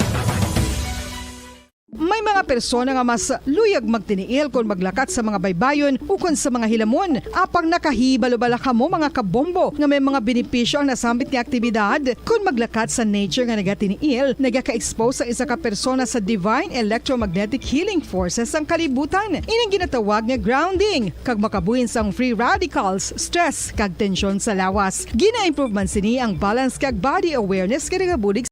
May mga persona nga mas luyag magtiniil kon maglakat sa mga baybayon ukon sa mga hilamon, apang nakahibalo bala kamo, mga kabombo, nga may mga benepisyo ang nasambit nga aktibidad? Kon maglakat sa nature nga nagatiniil, nagaka-expose ang isa ka persona sa divine electromagnetic healing forces sang kalibutan. Ining ginatawag nga grounding, kag makabuhin sang free radicals, stress, kag tensyon sa lawas. Gina-improve man sini ang balance kag body awareness nga nagabulig.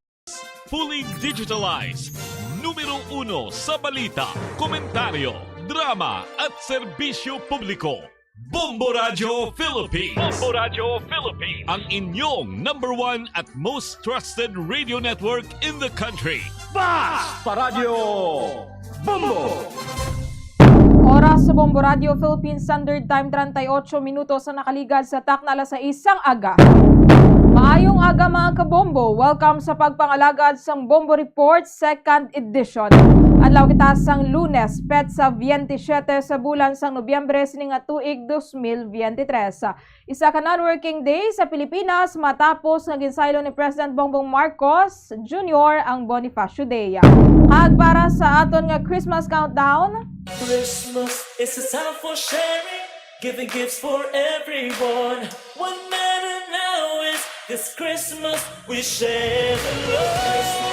Fully digitalized. Numero uno sa balita, komentaryo, drama, at serbisyo publiko. Bombo Radio Philippines. Bombo Radio Philippines. Ang inyong number one at most trusted radio network in the country. Basta Radyo Bombo! Oras sa Bombo Radio Philippines Standard Time, treinta y ocho minutos ang nakaligad sa takna alas sais sang aga. Maayong aga, mga kabombo. Welcome sa pagpangalagad sang Bombo Report Second Edition. Adlaw kita sang Lunes, petsa veintisiete sa bulan sang Nobyembre sini nga tuig dos mil veintitrés. Isa ka non-working day sa Pilipinas matapos nga ginsaylo ni President Bongbong Marcos Junior ang Bonifacio Day. Kag para sa aton nga Christmas countdown, Christmas is a time for sharing, giving gifts for everyone. What matter now is this Christmas we share the love.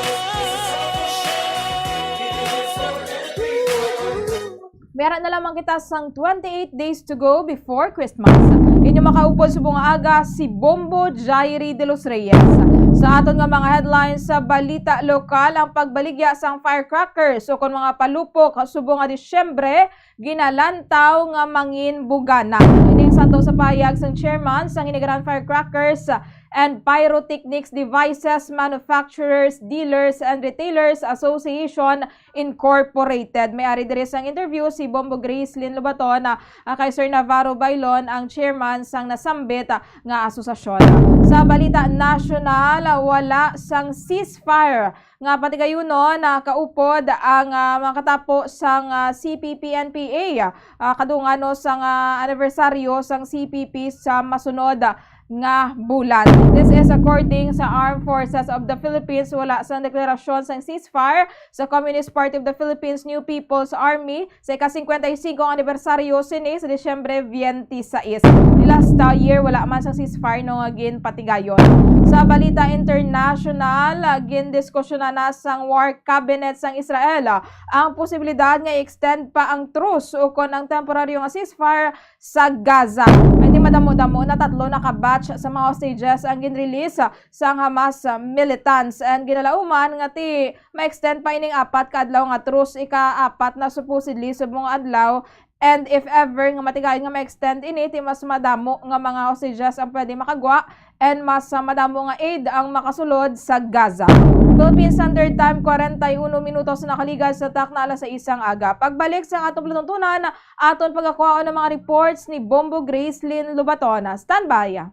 May ara na lamang kita sang twenty-eight days to go before Christmas. Inyo makaupod subong nga aga si Bombo Jairi de los Reyes. Sa aton nga mga headlines sa balita lokal, ang pagbaligya sang firecrackers o kon mga palupok subong nga Disyembre, ginalantaw nga mangin bugana. Ining santo sa pahayag sang chairman sang Hinigaran Firecrackers and Pyrotechnics Devices Manufacturers, Dealers, and Retailers Association Incorporated. May ari diri sang interview si Bombo Gracelyn Lobaton, ah, ah, kay Sir Navarro Bailon, ang chairman sang nasambit, ah, nga asosasyon. Sa balita nasyonal, ah, wala sang ceasefire nga patigayunon, ah, kaupod ang, ah, makatapo sang, ah, C P P N P A, ah, kadungano sang, ah, anibersaryo sang C P P sa masunod, ah, nga bulan. This is according sa Armed Forces of the Philippines. Wala sang deklarasyon sang ceasefire sa Communist Party of the Philippines New People's Army sa ika-singkwenta y singko anibersaryo sini sa Disyembre twenty-six. Ni last, uh, year, wala man sang ceasefire no nga ginpatigayon. Sa balita international, uh, gindiskusyonan na sang War Cabinet sang Israel, uh, ang posibilidad nga i-extend pa ang truce ukon ang temporaryo nga ceasefire sa Gaza. Ay, di madamo-damo na tatlo na ka batch sa mga hostages ang ginrelease sang Hamas militants, and ginalauman nga ti ma-extend pa ining apat ka adlaw nga truce, ika-apat na supposedly subong adlaw, and if ever nga matigayon nga ma-extend ini, ti mas madamo nga mga hostages ang pwede makagwa, and mas, ah, madamo nga aid ang makasulod sa Gaza. Philippine Standard Time, kwarenta y uno minutos na nakaligad sa takna alas sais sang aga. Pagbalik sa atong palatuntunan, aton pagakwaon ang mga reports ni Bombo Gracelyn Lobaton. Standby.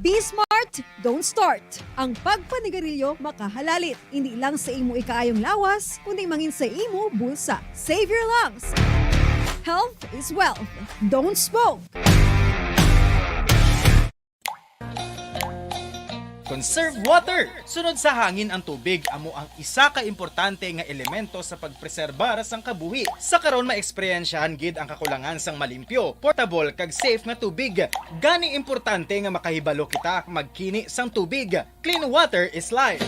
Be smart, don't start. Ang pagpanigarilyo makahalalit, hindi lang sa imo ikaayong lawas, kundi mangin sa imo bulsa. Save your lungs. Health is wealth. Don't smoke. Conserve water. Sunod sa hangin ang tubig amo ang isa ka importante nga elemento sa pagpreserbar sang kabuhi. Sa karon, maeksperyensyahan gid ang kakulangan sang malimpyo, portable, kag safe nga tubig. Gani importante nga makahibalo kita magkini sang tubig. Clean water is life.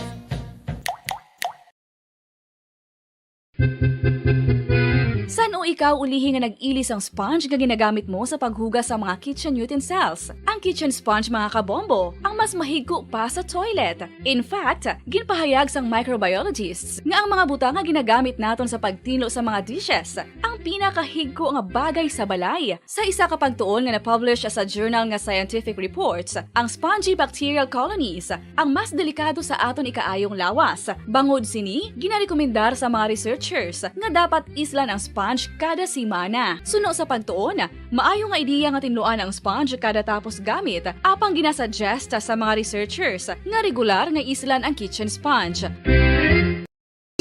San-o ikaw ulihi nga nag-ili sang sponge nga ginagamit mo sa paghugas sa mga kitchen utensils? Ang kitchen sponge, mga kabombo, ang mas mahigko pa sa toilet. In fact, ginpahayag sang microbiologists nga ang mga butang nga ginagamit naton sa pagtinlo sa mga dishes ang pinakahigko nga bagay sa balay. Sa isa ka pagtuon nga na-publish sa journal nga Scientific Reports, ang spongy bacterial colonies ang mas delikado sa aton ikaayong lawas. Bangod sini, ginarekomendar sa mga researchers nga dapat islan ang sponge kada semana. Suno sa pagtuon, maayo nga ideya nga tinluan ang sponge kada tapos gamit, apang ginasuggest sa mga researchers nga regular nga islan ang kitchen sponge.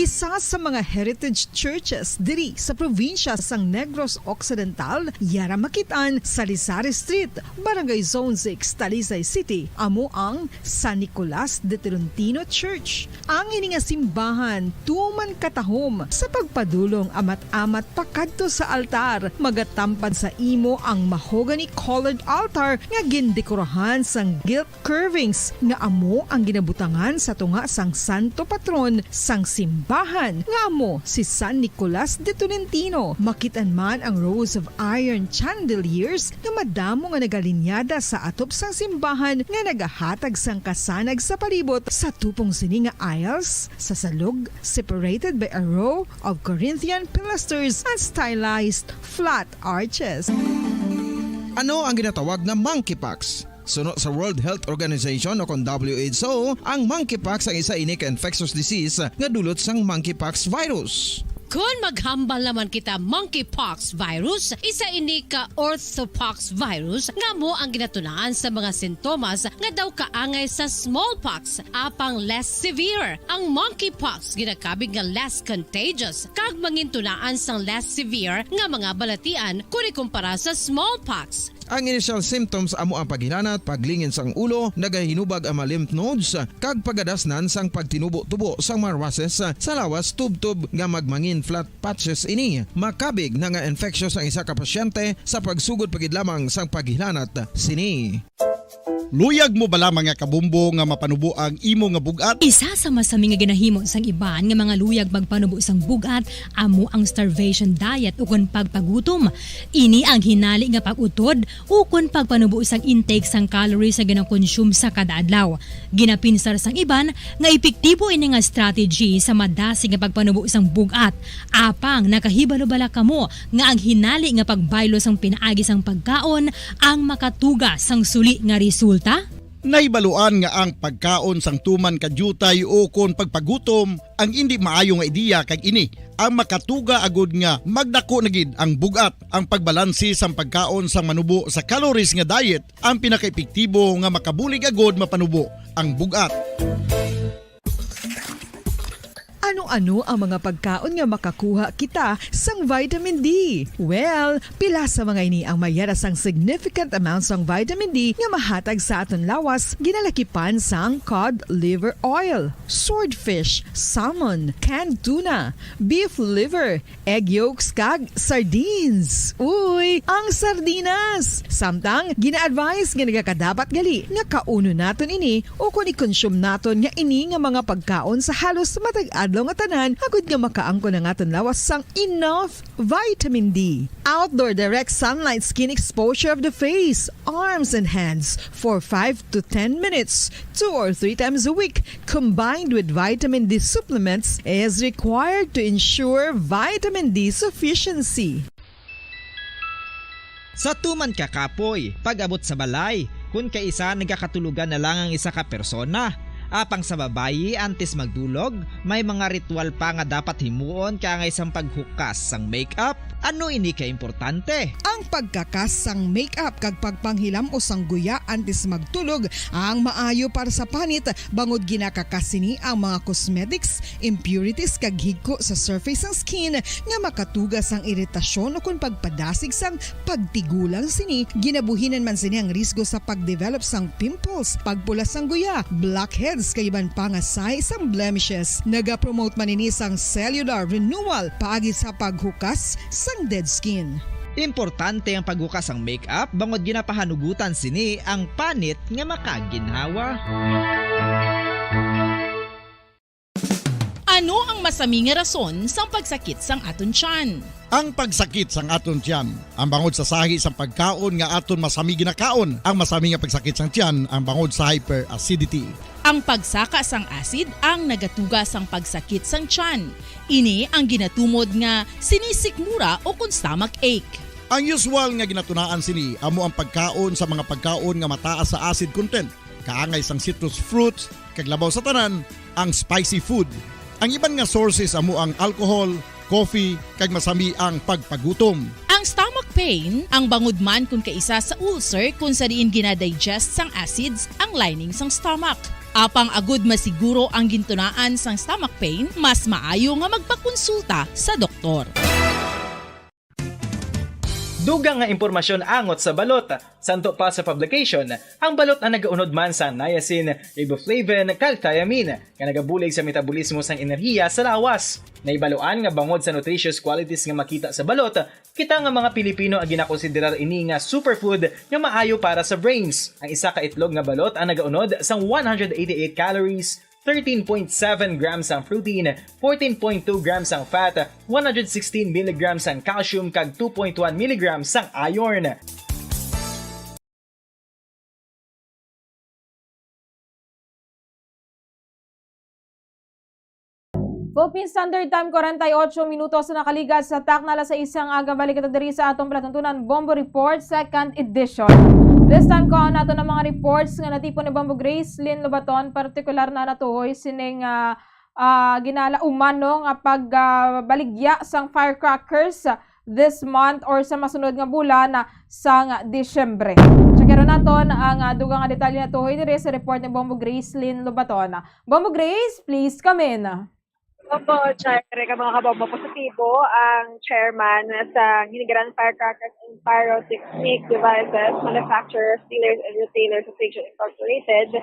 Isa sa mga heritage churches diri sa probinsya sang Negros Occidental, yara makit-an sa Lizares Street, Barangay Zone six, Talisay City, amo ang San Nicolas de Tolentino Church. Ang ini nga simbahan tuman katahom sa pagpadulong amat-amat pakadto sa altar. Magatampad sa imo ang mahogany colored altar nga gindekorahan sang gilt curvings nga amo ang ginabutangan sa tunga sang santo patron sang simbahan, nga amo si San Nicolas de Tolentino. Makit-an man ang rows of iron chandeliers nga madamo nga nagalinyada sa atop sang simbahan nga nagahatag sang kasanag sa palibot. Sa tupong sini nga aisles, sa salog, separated by a row of Corinthian pilasters and stylized flat arches. Ano ang ginatawag na monkeypox? Suno sa World Health Organization o kon W H O, ang monkeypox ang isa ini ka infectious disease nga dulot sang monkeypox virus. Kon maghambal naman kita, monkeypox virus, isa ini ka orthopox virus nga amo ang ginatunaan sa mga sintomas nga daw kaangay sa smallpox, apang less severe. Ang monkeypox ginakabig nga less contagious kag mangintunaan sang less severe nga mga balatian kon ikumpara sa smallpox. Ang initial symptoms amo ang paghilanat, paglingin sang ulo, nagahinubag ang mga lymph nodes, kag pagadasnan sang pagtinubo-tubo sang mga rushes sa lawas, tubtob nga magmangin flat patches ini. Makabig na nga infectious ang isa ka pasyente sa pagsugod pa gid lamang sang paghilanat sini. Luyag mo bala, mga kabombo, nga mapanubo ang imo nga bug-at? Isa sa masami nga ginahimo sang iban nga mga luyag magpanubo sang bug-at amo ang starvation diet ukon pagpagutom. Ini ang hinali nga pag-utod ukon pagpanubo sang intake sang calories nga ginakonsume sa kada adlaw. Ginapinsar sang iban nga epektibo ini nga strategy sa madasig nga pagpanubo sang bug-at. Apang nakahibalo bala kamo nga ang hinali nga pagbaylo sang pinaagi sang pagkaon ang makatuga sang suli nga resulta? Nahibaluan nga ang pagkaon sang tuman ka diutay ukon pagpagutom ang indi maayo nga ideya, kag ini ang makatuga agud nga magdako na gid ang bug-at. Ang pagbalanse sang pagkaon sang manubo sa calories nga diet ang pinakaepektibo nga makabulig agud mapanubo ang bug-at. Ano-ano ang mga pagkaon nga makakuha kita sang vitamin D? Well, pila sa mga ini ang mayara sang significant amount sang vitamin D nga mahatag sa aton lawas, ginalakipan sang cod liver oil, swordfish, salmon, canned tuna, beef liver, egg yolks, kag sardines. Uy, ang sardinas! Samtang, gina-advise nga nagakadapat gali nga kaunon naton ini o kon i-consume naton nga ini nga mga pagkaon sa halos matag adlaw nga tanan, agud nga makaangkon ang aton lawas sang enough vitamin D. Outdoor direct sunlight skin exposure of the face, arms, and hands for five to ten minutes, two or three times a week, combined with vitamin D supplements, is required to ensure vitamin D sufficiency. Sa tuman ka kapoy, pag-abot sa balay, kun kaisa nagakatulogan na lang ang isa ka persona. Apang sa babayi, antes magdulog, may mga ritual pa nga dapat himuon kaangay sang paghukas sang makeup. Ano ini ka importante? Ang pagkakas sang makeup kag pagpanghilam-os sang guya antes magtulog ang maayo para sa panit, bangod ginakakas sini ang mga cosmetics, impurities, kag higko sa surface sang skin nga makatuga sang iritasyon ukon pagpadasig sang pagtigulang sini. Ginabuhinan man sini ang risgo sa pagdevelop sang pimples, pagpula sang guya, blackheads, kag iban pa nga sahi sang blemishes. Nagapromote man ini sang cellular renewal paagi sa paghukas sang dead skin. Importante ang paghukas sang makeup bangod ginapahanugutan sini ang panit nga makaginhawa. Ano ang masami nga rason sang pagsakit sang aton tiyan? Ang pagsakit sang aton tiyan, ang bangod sa sahi sang pagkaon nga aton masami ginakaon. Ang masami nga pagsakit sang tiyan, ang bangod sa hyperacidity. Ang pagsaka sang acid ang nagatuga sang pagsakit sang tiyan. Ini ang ginatumod nga sinisikmura o kon stomach ache. Ang usual nga ginatunaan sini amo ang pagkaon sa mga pagkaon nga mataas sa acid content, kaangay sang citrus fruits, kag labaw sa tanan, ang spicy food. Ang iban nga sources amo ang alcohol, coffee, kag masami ang pagpagutom. Ang stomach pain ang bangod man kon kaisa sa ulcer kon sa diin gina-digest sang acids ang lining sang stomach. Apang agud masiguro ang gintunaan sang stomach pain, mas maayo nga magpakonsulta sa doktor. Dugang nga impormasyon angot sa balot. Santo pa sa publication, ang balot ang nagaunod man sa niacin, riboflavin, kag thiamine, nga nagabulig sa metabolismo sang enerhiya sa lawas. Nahibaluan nga bangod sa nutritious qualities nga makita sa balot, kita nga mga Pilipino ang ginakonsiderar ini nga superfood nga maayo para sa brains. Ang isa ka itlog nga balot ang nagaunod sang one hundred eighty-eight calories, thirteen point seven grams ang protein, fourteen point two grams ang fat, one hundred sixteen milligrams ang calcium, kag two point one milligrams ang iron. Philippine Standard Time, forty-eight minutos na nakaligas sa takna alas sais sang aga. Balik kita diri sa atong palatuntunan, Bombo Report, second edition. This time, kuhaon nato ang mga reports nga natipon ni Bombo Grace Lynn Lobaton, partikular na natuhoy sining ah, ah, ginalauman, no, nga pagbaligya sang firecrackers this month or sa masunod nga bulan, ah, sang Disyembre. Check naton ang ah, dugang nga detalye natuhoy diri sa report ni Bombo Grace Lynn Lobaton. Bombo Grace, please come in. Opo, Chair, ka mga kabombo, positibo ang chairman sa Hinigaran Firecrackers and Pyrotechnic Devices Manufacturers, Dealers, and Retailers Association Incorporated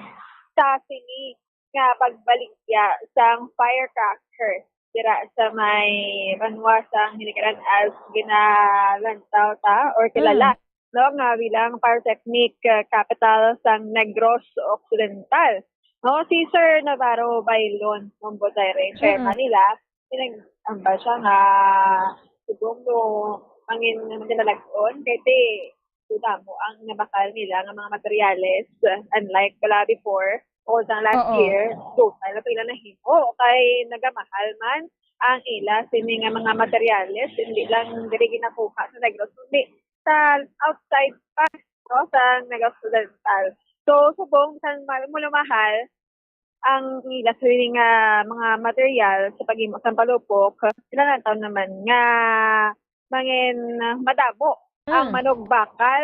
sa sini nga pagbaligya sang firecracker dira sa may banwa sang Hinigaran as ginalantaw ta or kilala, no, nga bilang pyrotechnic, uh, capital sang Negros Occidental. No, si Sir Navarro Bailon, Bombo Dire, chairman nila, pinag-ambal siya nga subong no mangin manginalag-on kay di damo ang nabakal nila nga mga materyales, unlike bala before o sa last Oo. year, total na pila nahimo kay nagamahal man ang ila sini nga mga materyales, hindi lang diri ginakuha sa Negros kundi sa outside pa, no, sa Negros Occidental. So subong sa ma- mulumahal ang ila sini nga mga material sa paghimo sang palupok, sila lang taon naman nga mangin madamo ang Mm. manugbakal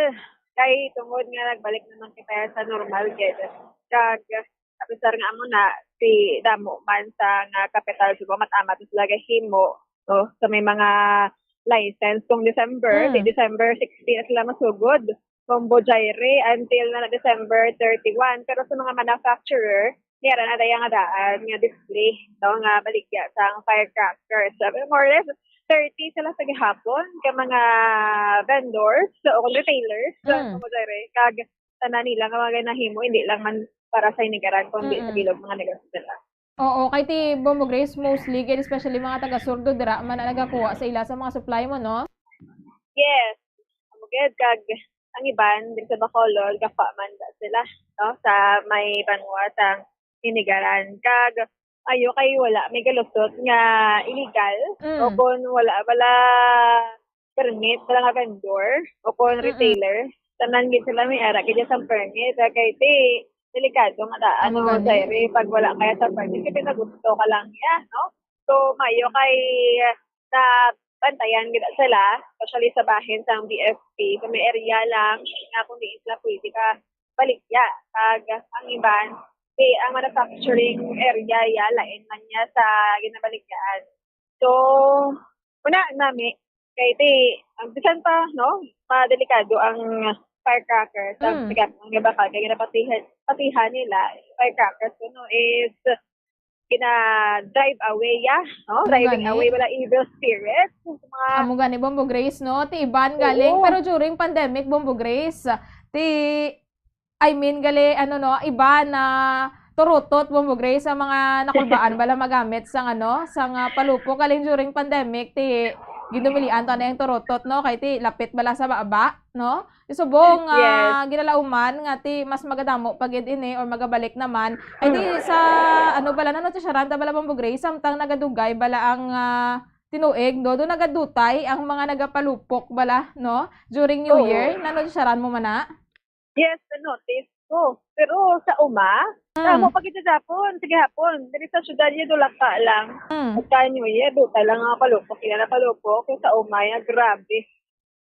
kay tungod nga nagbalik naman kita sa normal gid. Kag Bisar nga amo na, ti damo man sa nga kapital sa Cebu, mat-amat sila gahimo, no? Sa may mga license kung December, Mm. ti December sixteen na sila masugod. Bombo Gyre until na December thirty-one. Pero sa mga manufacturer, niya ra na daya nga daan nga display, no, nga baligya sang firecrackers. So, more or less, thirty sila sa gihapon ka mga vendors o kung retailers sa Mm. Bombo Gyre. Kag tanan nila nga mga nahimo, hindi lang man para sa Hinigaran, kundi sa Mm-mm. bilog mga negosyo nila. Oo, kay ti Bombo Grace, mostly, gid, especially mga taga-sur do, dira man na nagakuha sa ila sa mga supply mo, no? Yes. Amo gid, kag ang iban, diri sa Bacolod, gakuha man da sila, no? Sa may banwa sang Hinigaran. Kag, ayo kay wala may galusot nga illegal, Mm. o kung wala, wala permit, wala nga vendor, o kung Mm-mm. retailer, tanan gid sila may ara gid sa permit. Kay ti, delikado nga daan Amo mo gani. sa area pag wala kaya sa permit, kasi nagusto ka lang niya, no? So, mayo kay nabantayan gid sila, especially sa bahin sang B F P, sa may area lang nga kung diin sila pwede ka baligya. Kag ang iban, di, ang manufacturing area, ya, lain man niya sa ginabaligyaan. So, una nami, kay ti, ang bisan pa, no, madelikado ang firecracker sa Mm. taga-, nga bakal, kay ginapatihan, patihan nila, firecrackers, kuno is gina-drive away, ya, no? Amo Driving gani. away, wala evil spirits. Sa mga Amo gani, Bombo Grace, no? Ti iban galing. Oo. Pero during pandemic, Bombo Grace, ti, I mean, gali, ano, no, iba na turutot, Bombo Grace, sa mga nakulbaan bala magamit sang, ano, sang, ah, palupok. Galing during pandemic, ti, ginumilian to na yung turutot, no? Kay ti, lapit bala sa baba, no? Ti subong, Yes. ah, ginalauman nga ti mas magadamo pa gid ini or magabalik naman. Ay, ti Mm. sa, ano bala, nanutisyaran ta bala, Bombo Grace, samtang nagadugay bala ang, ah, tinuig, no? Do nagadutay ang mga nagapalupok bala, no? During New Oo. Year, nanutisyaran mo man na? Yes, na-notice ko. Pero sa uma, Mm. tamo pag ito gihapon, sige hapon, diri sa syudad niya, dulaka lang. Mm. Pagka New Year, dutay lang nga palupok, ila na palupok. Yung sa uma, ya, grabe.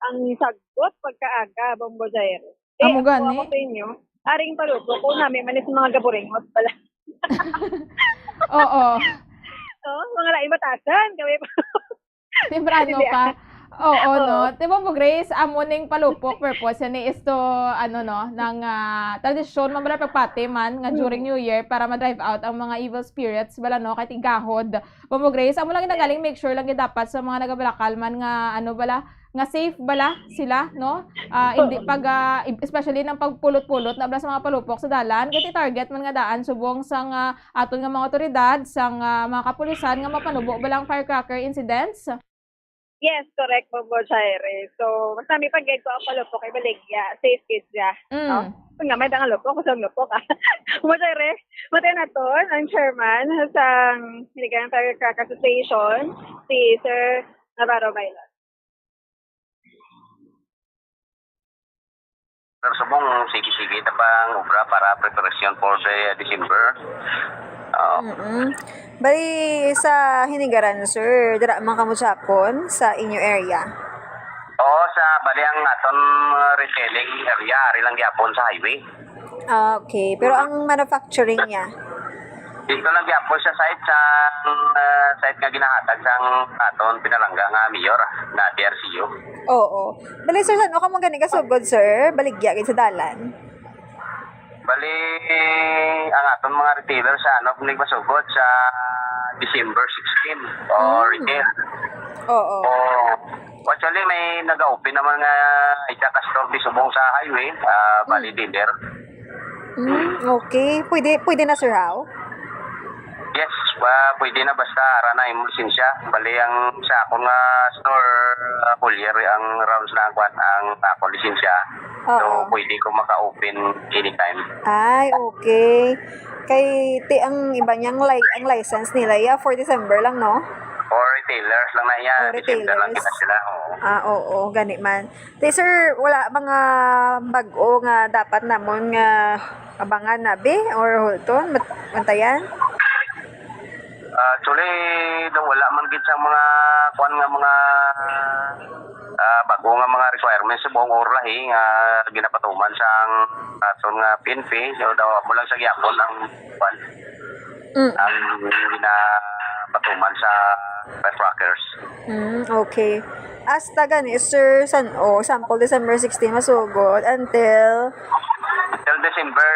Ang sagot, pagkaaga, Bombo Gyre. Eh, Amo ako, gani. ako sa inyo, aring palupok, kung nami man sa mga gaburingot pala. Oo. Oh, mga lain batasan, kami pa. Temprano Hindi, pa. ah. Oo, Oo. no? Ti Bombo Grace, amo ning palupok purpose yan ni is to, ano, no, nang, ah, tradisyon, man bala pagpati man, nga during Mm. New Year, para ma-drive out ang mga evil spirits, bala, no, kay ti gahod. Bombo Grace, amo lang Yes. ginagaling, make sure lang gid dapat sa mga nagabalakal man nga, ano, bala, nga safe bala sila, no? Ah, hindi Oo. pag, ah, especially nang pagpulot-pulot na bala sa mga palupok sa dalan, kay ti target man nga daan subong sang, ah, aton nga mga awtoridad, sang, ah, mga kapulisan nga mapanubo bala ang firecracker incidents? Yes, correct, Bombo Gyre. So, mas nami pag ko ang palupok kay baligya, safe gid siya. Mm. No? Kung nga, may dangal lupok, kusog lupok, ah. Bombo Gyre, matay naton ang chairman sang Hinigaran Firecracker Association, si Sir Navarro Bailon. Pero subong, sige-sige ta pang obra para preparation for the December. Oo. Mm-mm. Bali, sa Hinigaran, sir, dira man kamo gihapon sa inyo area? Oo, sa, bali, ang aton, uh, retailing area, ari lang gihapon sa highway. Ah, okay. Pero ang manufacturing niya? Dito lang gihapon sa site, sa, uh, site nga ginahatag sang aton pinalangga nga mayor, na D R C U. Oo. Bali, sir, saan kamo gani kasugod, sir? Baligya gid sa dalan? Bali, ang aton mga retailer sa, ano, nagpasugod sa December sixteen, o Mm. retail. Oo. O, actually, may nag-open naman nga isa ka store di subong sa highway, ah, bali Mm. dealer. Mm, okay. Pwede, pwede na, sir, how? Yes, ah, pwede na basta ara na imong lisensya. Bali, ang sa akon nga store, ah, Collier, ang rounds na ang kwan, ang akon lisensya. So, Oo. pwede ko maka-open anytime. Ay, okay. Kay, ti, ang iba niyang li-, ang license nila, ya, for December lang, no? For retailers lang na, ya, Oh, December lang retailers. kita sila, oo. Ah, oo, gani man. Ti, sir, wala mga bag-o nga dapat namon nga abangan na, be? Or hold on, mat-, bantayan? Ah, actually, daw wala man gid sa mga, kuwan nga mga, ah, bag-o nga mga requirements sa buong Orlahi nga ginapatuman sang aton nga P N P, so daw mo lang sa gyapon ang, kwan, Mm. ang ginapatuman sa firecrackers. Mm, okay. Hasta gani, sir, san, oh, sample December sixteen masugod until Till December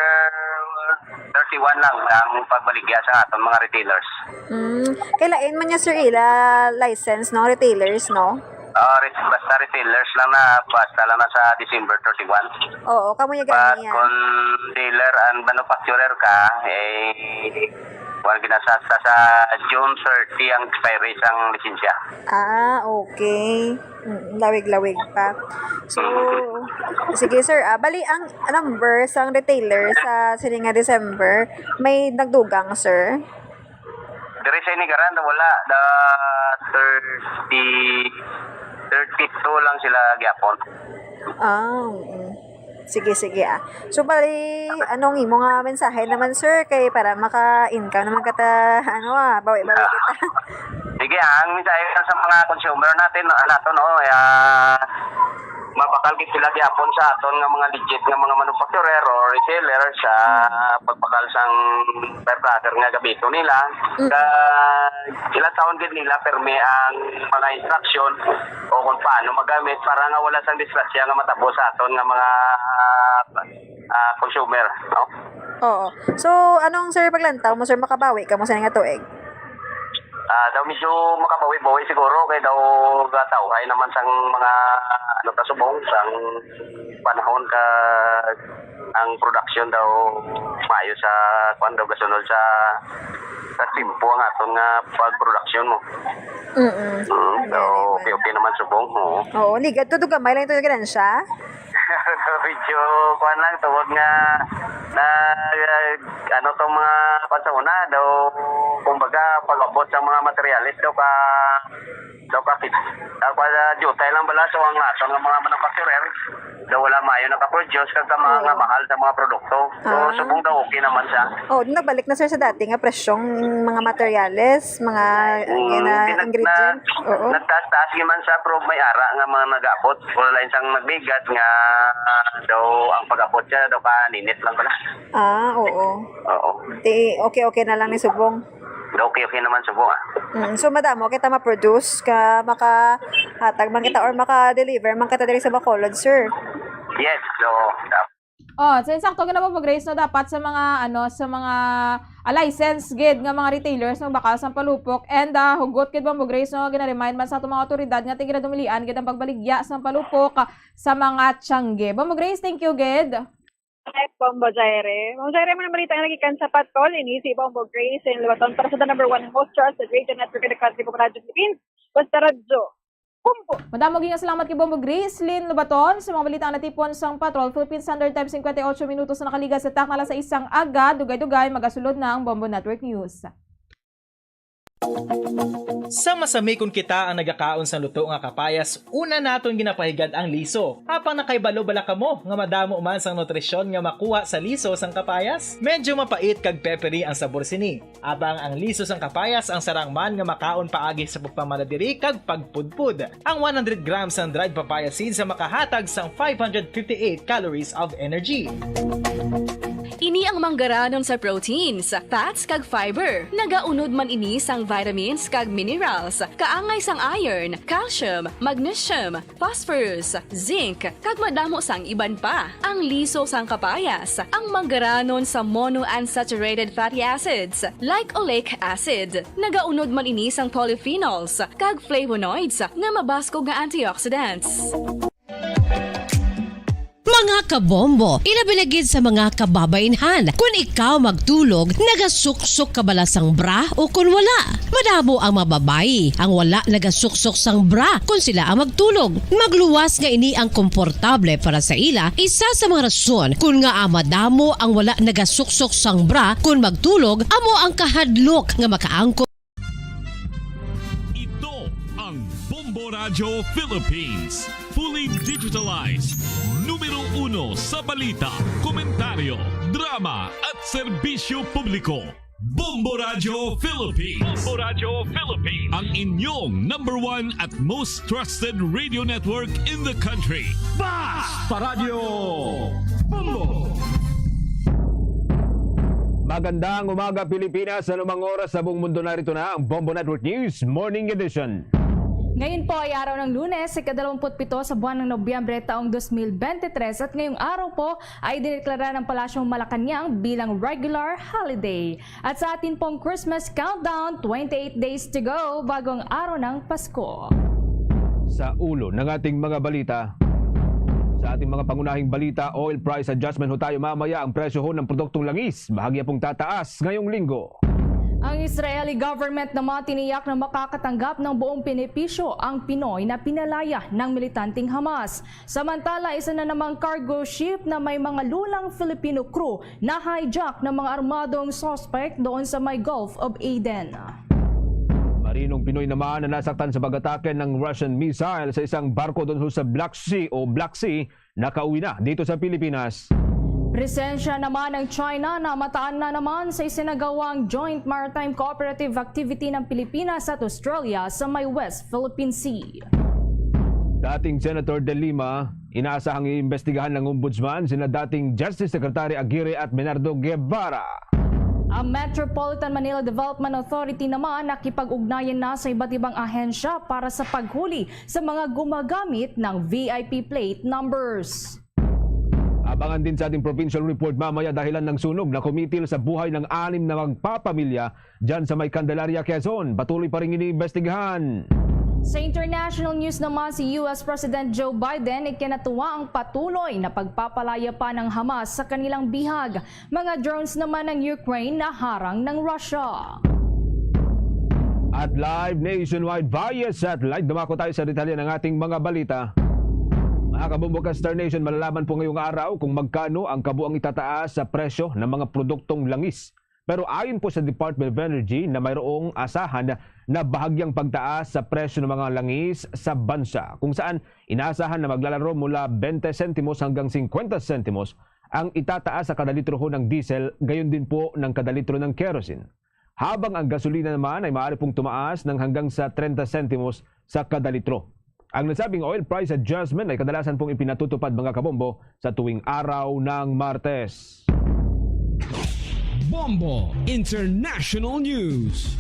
thirty-one lang ang pagbaligya sa aton mga retailers. Mm. Kay lain man niya, sir, ila license, no? Retailers, no? Ah, re-, basta retailers lang na, basta lang na sa December thirty-one. Oo, kamo yung But gani yan. Kung dealer and manufacturer ka, eh, wala ginasasta sa June thirty ang expiry sang lisensya. Ah, okay. Mm, lawig-lawig pa. So, sige, sir. Ah, bali, ang number sang retailer sa sini nga December, may nagdugang, sir? Diri sa Inigaran, wala. The thirty, thirty-two lang sila gyapon. Ah, mm. Sige, sige, ah. So, bali, anong imo nga mensahe naman, sir? Kay para maka-income naman ka ta, ano, ah, bawi-bawi kita. Sige, ah, ang mensahe ko sa mga consumer natin, no, nato, no, ah, mabakal gid sila gyapon sa aton nga mga legit nga mga manufacturer or retailer sa Mm. pagbakal sang firecracker nga gamiton nila. Mm. Kag ilang taon gid nila permi ang mga instruction o kung paano magamit para nga wala sang disgrasya nga matabo sa aton nga mga, ah, ah, consumer, no? Oo. So, anong, sir, paglantaw mo, sir, makabawi kamo sa nga tuig? Ah, daw medyo makabawi-bawi siguro kay daw gatawhay naman sang mga, ano, kasubong sang panahon ka ang production daw maayo sa, kwan, daw gasunod sa, sa timpo ang aton nga pag-production mo. Mm-mm. Mm, so, Very well. okay, okay naman subong, oo. Oo, ni gadto to gamay lang ito yung ganansya. Medyo, kwan lang, tungod nga na, ano tong mga kwan sa una, daw, kumbaga, pag-abot sa mga materialis, daw ka, daw ka, daw ka, jutay lang bala, so ang aton nga mga manufacturer, daw wala maayo nakaproduce, kag ka mga Oo. nga mahal sa mga produkto. So, Ah. subong daw okay naman siya. Oh, nagbalik na, sir, sa dati nga presyong mga materyales, mga, Mm, gina-, di nag-, ingredient. na-, Oo. nagtaas-taas gyud man sa probe may ara nga mga nag-abot. Wala lang sang nagbigat nga, ah, daw ang pag-abot siya daw kaninit lang pala. Ah, oo. Oo. Di, okay, okay na lang ni subong. Okay, okay naman subong, ah. Mm, so, madamo kita ma-produce ka makahatag man kita or maka-deliver man kita diri sa Bacolod, sir. Yes, so, Oh, so insakto gid na, Bombo Grace, no, dapat sa mga, ano, sa mga, ah, license gid nga mga retailers, no, bakal sang palupok. And, ah, hugot gid, Bombo Grace, no, gina-remind man sa atong mga awtoridad nga tigradumilian gid ang pagbaligya sang palupok, ah, sa mga tiyangge. Bombo Grace, thank you gid. Yes, Bombo Jaire. Bombo Jaire, mga balita nga nagikan sa Patrol, ini si Bombo Grace in Lubaton para sa the number one most trusted radio network in the country, Bombo Radyo Philippines. Basta Radyo. Bombo. Madamo gid nga salamat kay Bombo Grace Lynn Lubaton sa mga balita nga natipon sang Patrol. Philippine Standard Time, singkwenta y ocho minutos na nakaligas sa takna alas sais sang aga. Dugay-dugay, magasulod na ang Bombo Network News. Sa masamikon kita ang nagakaon sang luto nga kapayas, una naton ginapahigad ang liso. Apang nakahibalo bala kamo nga madamo man sang nutrisyon nga makuha sa liso sang kapayas? Medyo mapait kag peppery ang sabor sini. Apang ang liso sang kapayas ang sarang man nga makaon paagi sa pagpamanadiri kag pagpudpod. Ang one hundred grams sang dried papaya seeds ang makahatag sang five hundred fifty-eight calories of energy. Ini ang manggaranon sa proteins, fats, kag fiber. Nagaunod man ini sang vitamins kag minerals, kaangay sang iron, calcium, magnesium, phosphorus, zinc, kag madamo sang iban pa. Ang liso sang kapayas, ang manggaranon sa monounsaturated fatty acids, like oleic acid. Nagaunod man ini sang polyphenols kag flavonoids nga mabaskog nga antioxidants. Mga kabombo, ilabi na gid sa mga kababainhan. Kun ikaw magtulog, nagasuksok ka bala sang bra o kun wala? Madamo ang mga babayi ang wala nagasuksok sang bra kun sila ang magtulog. Magluwas nga ini ang komportable para sa ila, isa sa mga rason kun ngaa madamo ang wala nagasuksok sang bra kun magtulog, amo ang kahadlok nga makaangkon. Ito ang Bombo Radyo Philippines, fully digitalized, numero uno sa balita, komentaryo, drama at serbisyo publiko. Bombo Radyo Philippines. Bombo Radyo Philippines. Ang inyong number one at most trusted radio network in the country. Basta Radyo Bombo! Magandang umaga, Pilipinas. Anumang oras sa buong mundo, narito na ang Bombo Network News Morning Edition. Ngayon po ay araw ng Lunes, ikadalawamput pito sa buwan ng Nobyembre, taong dos mil bente tres, at ngayong araw po ay dineklara ng Palasyong Malacañang bilang regular holiday. At sa atin pong Christmas countdown, twenty-eight days to go bago ang araw ng Pasko. Sa ulo ng ating mga balita, sa ating mga pangunahing balita, oil price adjustment ho tayo mamaya. Ang presyo ho ng produktong langis, bahagya pong tataas ngayong linggo. Ang Israeli government naman tiniyak na makakatanggap ng buong benepisyo ang Pinoy na pinalaya ng militanteng Hamas. Samantala, isa na namang cargo ship na may mga lulang Filipino crew na-hijack ng mga armadong suspect doon sa may Gulf of Aden. Marinong Pinoy naman na nasaktan sa pag-atake ng Russian missile sa isang barko doon sa Black Sea o Black Sea, nakauwi na dito sa Pilipinas. Presensya naman ng China, namataan na naman sa isinagawang Joint Maritime Cooperative Activity ng Pilipinas at Australia sa may West Philippine Sea. Dating Senator De Lima, inaasahang iimbestigahan ng Ombudsman sina dating Justice Secretary Aguirre at Bernardo Guevara. Ang Metropolitan Manila Development Authority naman nakipag-ugnayan na sa iba't ibang ahensya para sa paghuli sa mga gumagamit ng V I P plate numbers. Abangan din sa ating provincial report mamaya dahilan ng sunog na kumitil sa buhay ng anim na magpapamilya dyan sa may Candelaria, Quezon. Patuloy pa rin iniimbestigahan. Sa international news naman, si U S President Joe Biden ikinatuwa ang patuloy na pagpapalaya pa ng Hamas sa kanilang bihag. Mga drones naman ng Ukraine naharang ng Russia. At live nationwide via satellite, dumako tayo sa detalye ng ating mga balita. Mga kabombo ka Star Nation, malalaman po ngayong araw kung magkano ang kabuang itataas sa presyo ng mga produktong langis. Pero ayon po sa Department of Energy na mayroong asahan na bahagyang pagtaas sa presyo ng mga langis sa bansa, kung saan inaasahan na maglalaro mula bente sentimos hanggang singkwenta sentimos ang itataas sa kada litro ho ng diesel, gayon din po ng kada litro ng kerosene. Habang ang gasolina naman ay maaari pong tumaas ng hanggang sa trenta sentimos sa kada litro. Ang nasabing oil price adjustment ay kadalasan pong ipinatutupad, mga kabombo, sa tuwing araw ng Martes. Bombo International News.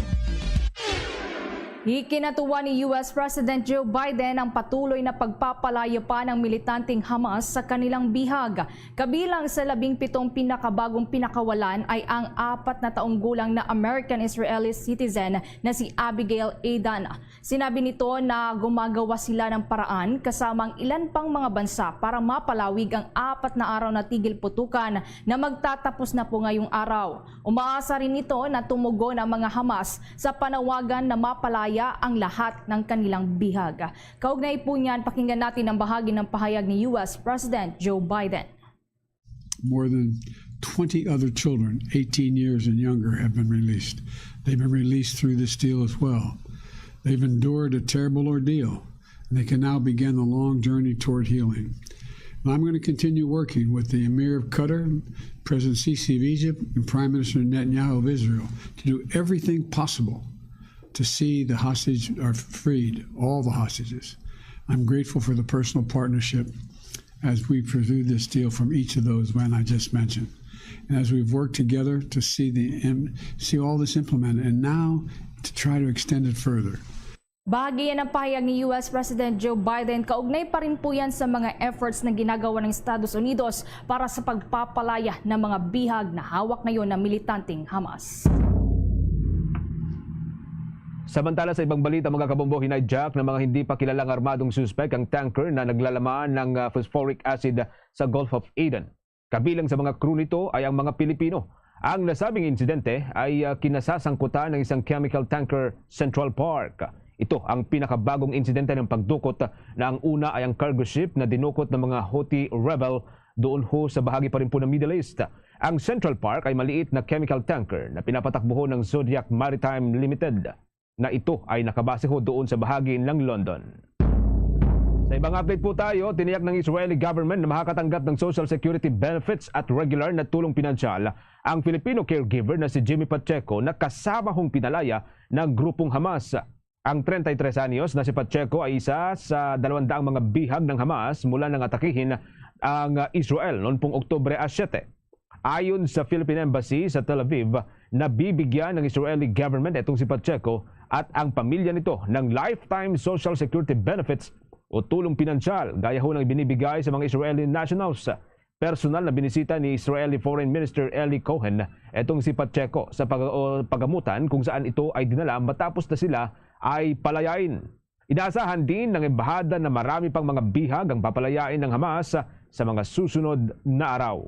Ikinatuwa ni U S President Joe Biden ang patuloy na pagpapalaya pa ng militanteng Hamas sa kanilang bihag. Kabilang sa labing pitong pinakabagong pinakawalan ay ang apat na taong gulang na American-Israeli citizen na si Abigail Adan. Sinabi nito na gumagawa sila ng paraan kasama ang ilan pang mga bansa para mapalawig ang apat na araw na tigil putukan na magtatapos na po ngayong araw. Umaasa rin ito na tumugon ang mga Hamas sa panawagan na mapalaya ang lahat ng kanilang bihag. Kaugnay po niyan, pakinggan natin ang bahagi ng pahayag ni U S President Joe Biden. More than twenty other children, eighteen years and younger, have been released. They've been released through this deal as well. They've endured a terrible ordeal, and they can now begin the long journey toward healing. And I'm going to continue working with the Emir of Qatar, President Sisi of Egypt, and Prime Minister Netanyahu of Israel to do everything possible to see the hostages are freed, all the hostages. I'm grateful for the personal partnership as we pursue this deal from each of those men I just mentioned. And as we've worked together to see the im- see all this implemented, and now to try to extend it further. Bahagi yan ng pahayag ni U S President Joe Biden. Kaugnay pa rin po yan sa mga efforts na ginagawa ng Estados Unidos para sa pagpapalaya ng mga bihag na hawak ngayon ng militanteng Hamas. Samantala, sa ibang balita, mga kabombo, hinijack ng mga hindi pa kilalang armadong suspek ang tanker na naglalaman ng, ah, phosphoric acid sa Gulf of Aden. Kabilang sa mga crew nito ay ang mga Pilipino. Ang nasabing insidente ay, ah, kinasasangkutan ng isang chemical tanker Central Park. Ito ang pinakabagong insidente ng pagdukot, na ang una ay ang cargo ship na dinukot ng mga Houthi rebel doon ho sa bahagi pa rin po ng Middle East. Ang Central Park ay maliit na chemical tanker na pinapatakbuhan ng Zodiac Maritime Limited, na ito ay nakabase ho doon sa bahagi ng London. Sa ibang update po tayo, tiniyak ng Israeli government na makakatanggap ng social security benefits at regular na tulong pinansyal ang Filipino caregiver na si Jimmy Pacheco, na kasama hong pinalaya ng grupong Hamas. Ang treinta y tres anyos na si Pacheco ay isa sa dalawang daang mga bihag ng Hamas mula nang atakihin ang Israel noon pong Oktubre a siyete. Ayon sa Philippine Embassy sa Tel Aviv, nabibigyan ng Israeli government itong si Pacheco at ang pamilya nito ng lifetime social security benefits o tulong pinansyal gaya ho ng binibigay sa mga Israeli nationals. Personal na binisita ni Israeli Foreign Minister Eli Cohen itong si Pacheco sa pag-, o pagamutan kung saan ito ay dinala matapos na sila ay palayain. Inaasahan din ng embahada na marami pang mga bihag ang papalayain ng Hamas sa mga susunod na araw.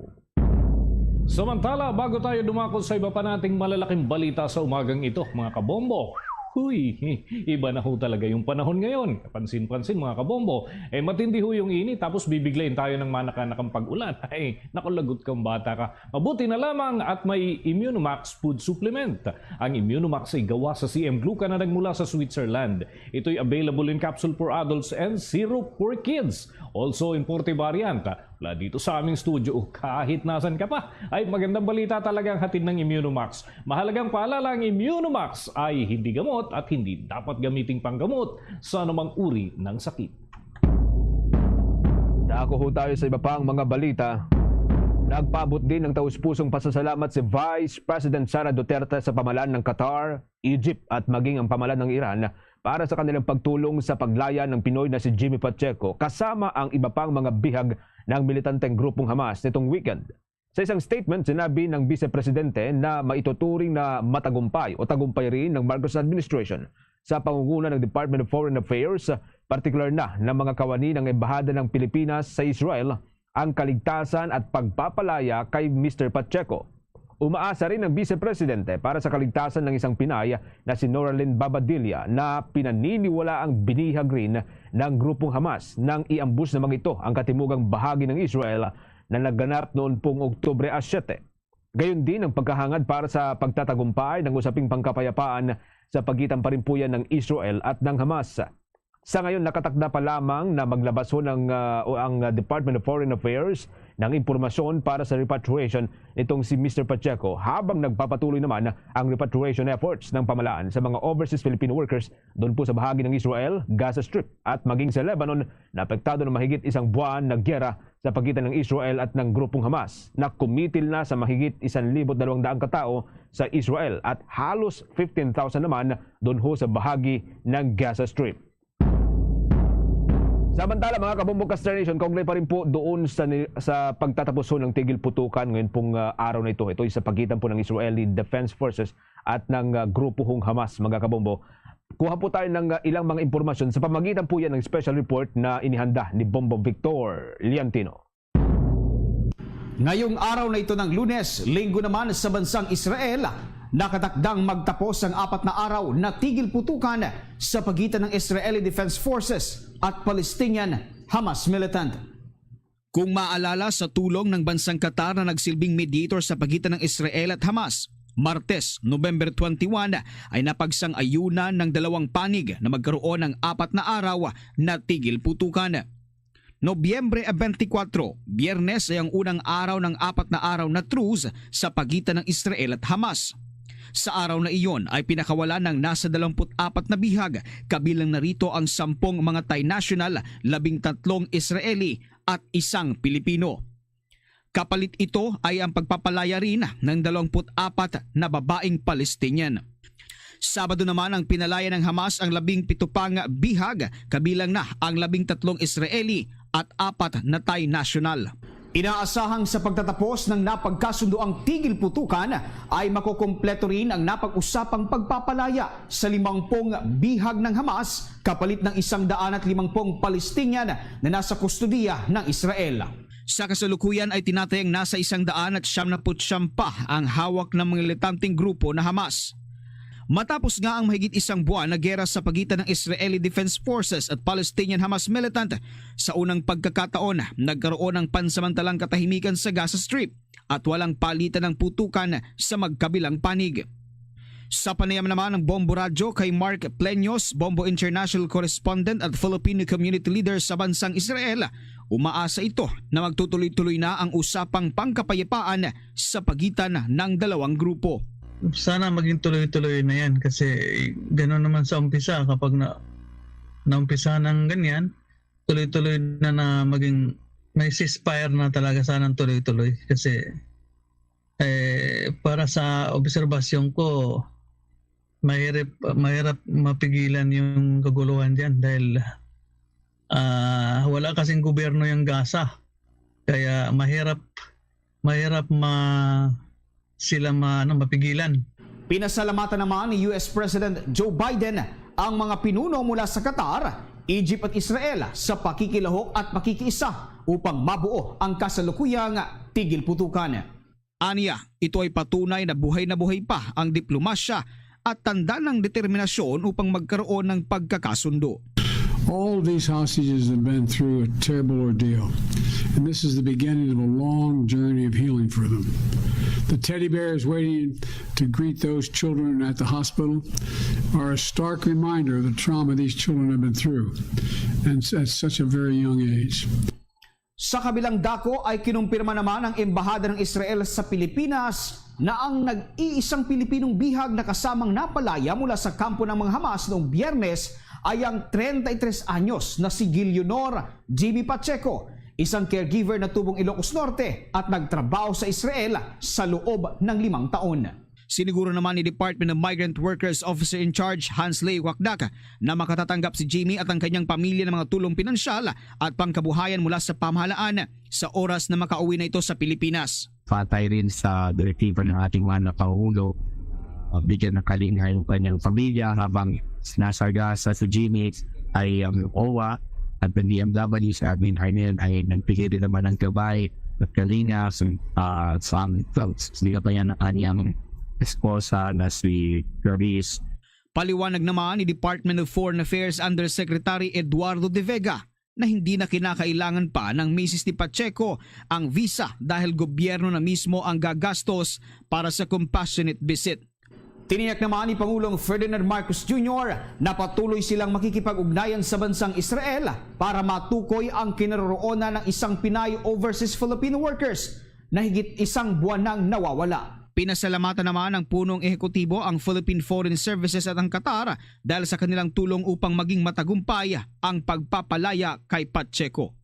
Samantala, bago tayo dumako sa iba pa nating malalaking balita sa umagang ito, mga kabombo, huy, iba na ho talaga yung panahon ngayon. Kapansin-pansin, mga kabombo, eh, matindi ho yung init, tapos bibiglayin tayo ng manakanakang pag-ulan. Ay, naku, lagot kang bata ka. Mabuti na lamang at may Immunomax food supplement. Ang Immunomax ay gawa sa C M glucan na nagmula sa Switzerland. Ito'y available in capsule for adults and syrup for kids. Also in forty variant. Mula dito sa aming studio, kahit nasan ka pa, ay magandang balita talaga ang hatid ng Immunomax. Mahalagang paalala, ang Immunomax ay hindi gamot at hindi dapat gamiting panggamot sa anumang uri ng sakit. Dako ho tayo sa iba pang mga balita. Nagpaabot din ng taus-pusong pasasalamat si Vice President Sara Duterte sa pamahalaan ng Qatar, Egypt at maging ang pamahalaan ng Iran para sa kanilang pagtulong sa paglaya ng Pinoy na si Jimmy Pacheco kasama ang iba pang mga bihag ng militanteng grupong Hamas nitong weekend. Sa isang statement, sinabi ng Vice Presidente na maituturing na matagumpay o tagumpay rin ng Marcos administration sa pangunguna ng Department of Foreign Affairs, partikular na ng mga kawani ng Embahada ng Pilipinas sa Israel, ang kaligtasan at pagpapalaya kay Mister Pacheco. Umaasa rin ang Vice Presidente para sa kaligtasan ng isang Pinay na si Noralyn Babadilla na pinaniniwalaang binihag rin ng grupong Hamas nang i-ambush naman ito ang katimugang bahagi ng Israel na naganap noon pong Oktubre a siyete. Gayon din ang pagkahangad para sa pagtatagumpay ng usaping pangkapayapaan sa pagitan pa rin po yan ng Israel at ng Hamas. Sa ngayon, nakatakda pa lamang na maglabas ho ng, ah, o ang, ah, Department of Foreign Affairs ng impormasyon para sa repatriation nitong si Mister Pacheco, habang nagpapatuloy naman ang repatriation efforts ng pamahalaan sa mga overseas Filipino workers doon po sa bahagi ng Israel, Gaza Strip at maging sa Lebanon na apektado ng mahigit isang buwan na giyera sa pagitan ng Israel at ng grupong Hamas, na kumitil na sa mahigit isang libo dalawang daang katao sa Israel at halos fifteen thousand naman doon ho sa bahagi ng Gaza Strip. Samantala, mga kabombo, Caster Nation, kaugnay pa rin po doon sa ni-, sa pagtatapos ho ng tigil putukan ngayon pong, ah, araw na ito. Ito'y sa pagitan po ng Israeli Defense Forces at ng, ah, grupo hong Hamas, mga kabombo. Kuha po tayo ng, ah, ilang mga impormasyon sa pamagitan po yan ng special report na inihanda ni Bombo Victor Liantino. Ngayong araw na ito ng Lunes, Linggo naman sa bansang Israel, nakatakdang magtapos ang apat na araw na tigil putukan sa pagitan ng Israeli Defense Forces at Palestinian Hamas militant. Kung maalala, sa tulong ng bansang Qatar na nagsilbing mediator sa pagitan ng Israel at Hamas, Martes, November twenty-one, ay napagsang-ayunan ng dalawang panig na magkaroon ng apat na araw na tigil putukan. Nobyembre twenty-four, Biyernes, ay ang unang araw ng apat na araw na truce sa pagitan ng Israel at Hamas. Sa araw na iyon ay pinakawalan ng nasa dalawampu't apat na bihag, kabilang na rito ang sampung mga Thai national, labing tatlong Israeli at isang Pilipino. Kapalit ito ay ang pagpapalaya rin ng dalawampu't apat na babaeng Palestinian. Sabado naman ang pinalaya ng Hamas ang labing pito pang bihag, kabilang na ang labing tatlong Israeli at apat na Thai national. Inaasahang sa pagtatapos ng napagkasundoang tigil putukan ay makukumpleto rin ang napag-usapang pagpapalaya sa limangpung bihag ng Hamas kapalit ng isang daan at limangpung Palestinian na nasa kustodiya ng Israel. Sa kasalukuyan ay tinatayang nasa isang daan at siyam na put siyam pa ang hawak ng mga militanteng grupo na Hamas. Matapos nga ang mahigit isang buwan na gera sa pagitan ng Israeli Defense Forces at Palestinian Hamas militant, sa unang pagkakataon, nagkaroon ng pansamantalang katahimikan sa Gaza Strip at walang palitan ng putukan sa magkabilang panig. Sa panayam naman ng Bombo Radyo kay Mark Pleños, Bombo International Correspondent at Filipino Community Leader sa bansang Israel, umaasa ito na magtutuloy-tuloy na ang usapang pangkapayapaan sa pagitan ng dalawang grupo. Sana maging tuloy-tuloy na yan kasi gano'n naman sa umpisa, kapag na, naumpisa ng ganyan, tuloy-tuloy na, na maging may ceasefire na talaga, sana tuloy-tuloy kasi Eh, para sa obserbasyon ko, mahirap, mahirap mapigilan yung kaguluhan diyan dahil, ah, wala kasing gobyerno yung Gaza. Kaya mahirap, mahirap ma-, sila ma-, ano, mapigilan. Pinasalamatan naman ni U S President Joe Biden ang mga pinuno mula sa Qatar, Egypt at Israel sa pakikilahok at pakikiisa upang mabuo ang kasalukuyang tigil putukan. Anya, ito ay patunay na buhay na buhay pa ang diplomasya at tanda ng determinasyon upang magkaroon ng pagkakasundo. All these hostages have been through a terrible ordeal, and this is the beginning of a long journey of healing for them. The teddy bears waiting to greet those children at the hospital are a stark reminder of the trauma these children have been through, and s-, at such a very young age. Sa kabilang dako ay kinumpirma naman ng Embahada ng Israel sa Pilipinas na ang nag-iisang Pilipinong bihag na kasamang napalaya mula sa kampo ng mga Hamas noong Biyernes ay ang treinta y tres anyos na si Gilionor Jimmy Pacheco, isang caregiver na tubong Ilocos Norte at nagtrabaho sa Israel sa loob ng limang taon. Siniguro naman ni Department of Migrant Workers Officer in Charge Hans Leo Wakdak na makatatanggap si Jimmy at ang kanyang pamilya ng mga tulong pinansyal at pangkabuhayan mula sa pamahalaan sa oras na makauwi na ito sa Pilipinas. Patay rin sa direktiba ng ating mga nakaulo. Uh, bigyan ng kalinga yung kanyang pamilya habang nasa Gaza si Jimmy ay ang owa at ng B M W sa amin ay, ay nagbigay din naman ng gabay at kalinga sa, ah, sa amin. So, sila pa yan ang kanyang esposa na si Clarice. Paliwanag naman ni Department of Foreign Affairs Undersecretary Eduardo de Vega na hindi na kinakailangan pa ng misis ni Pacheco ang visa dahil gobyerno na mismo ang gagastos para sa compassionate visit. Tiniyak naman ni Pangulong Ferdinand Marcos Junior na patuloy silang makikipag-ugnayan sa bansang Israel para matukoy ang kinaroroonan ng isang Pinay overseas Filipino workers na higit isang buwan nang nawawala. Pinasalamatan naman ng punong ehekutibo ang Philippine Foreign Services at ang Qatar dahil sa kanilang tulong upang maging matagumpay ang pagpapalaya kay Pacheco.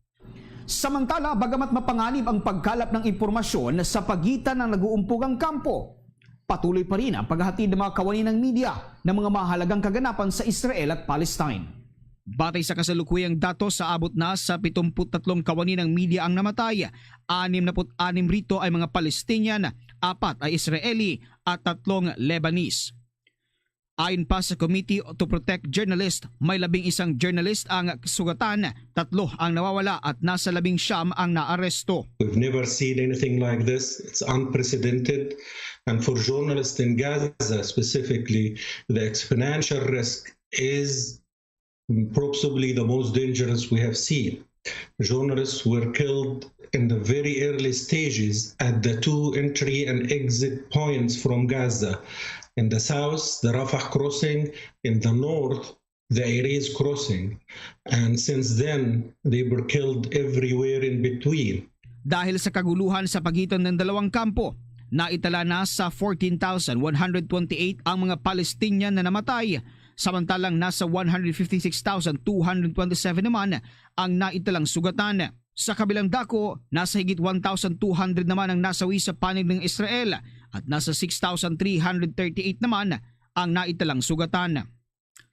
Samantala, bagamat mapanganib ang pagkalap ng impormasyon sa pagitan ng nag-uumpugang kampo, patuloy pa rin ang paghahatid ng mga kawani ng media ng mga mahalagang kaganapan sa Israel at Palestine. Batay sa kasalukuyang datos, sa abot na sa pitungput tatlong kawani ng media ang namatay. Anim na put anim rito ay mga Palestinian, apat ay Israeli, at tatlong Lebanese. Ayon pa sa Committee to Protect Journalists, may labing isang journalist ang sugatan, tatlo ang nawawala at nasa labing siyam ang naaresto. We've never seen anything like this. It's unprecedented. And for journalists in Gaza specifically, the exponential risk is possibly the most dangerous we have seen. Journalists were killed in the very early stages at the two entry and exit points from Gaza. In the south, the Rafah crossing, in the north, the Erez crossing. And since then, they were killed everywhere in between. Dahil sa kaguluhan sa pagitan ng dalawang kampo, naitala na sa fourteen thousand one hundred twenty-eight ang mga Palestinian na namatay, samantalang nasa one hundred fifty-six thousand two hundred twenty-seven naman ang naitalang sugatan. Sa kabilang dako, nasa higit one thousand two hundred naman ang nasawi sa panig ng Israel at nasa six thousand three hundred thirty-eight naman ang naitalang sugatan.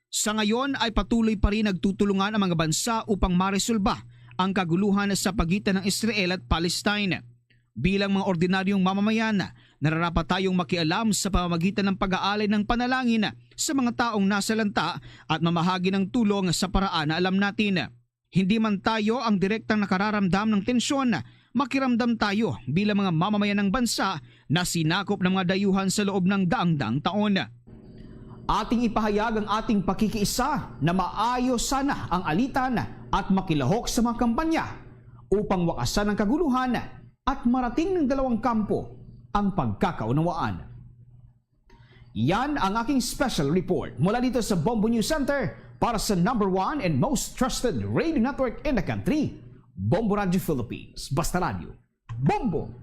Sa ngayon ay patuloy pa rin nagtutulungan ang mga bansa upang maresolba ang kaguluhan sa pagitan ng Israel at Palestine. Bilang mga ordinaryong mamamayan, nararapat tayong makialam sa pamamagitan ng pag-aalay ng panalangin sa mga taong nasalanta at mamahagi ng tulong sa paraan na alam natin. Hindi man tayo ang direktang nakararamdam ng tensyon, makiramdam tayo bilang mga mamamayan ng bansa na sinakop ng mga dayuhan sa loob ng daang-daang taon. Ating ipahayag ang ating pakikiisa na maayos sana ang alitan at makilahok sa mga kampanya upang wakasan ang kaguluhan at marating ng dalawang kampo ang pagkakaunawaan. Yan ang aking special report mula dito sa Bombo News Center para sa number one and most trusted radio network in the country, Bombo Radio Philippines. Basta Radio, Bombo!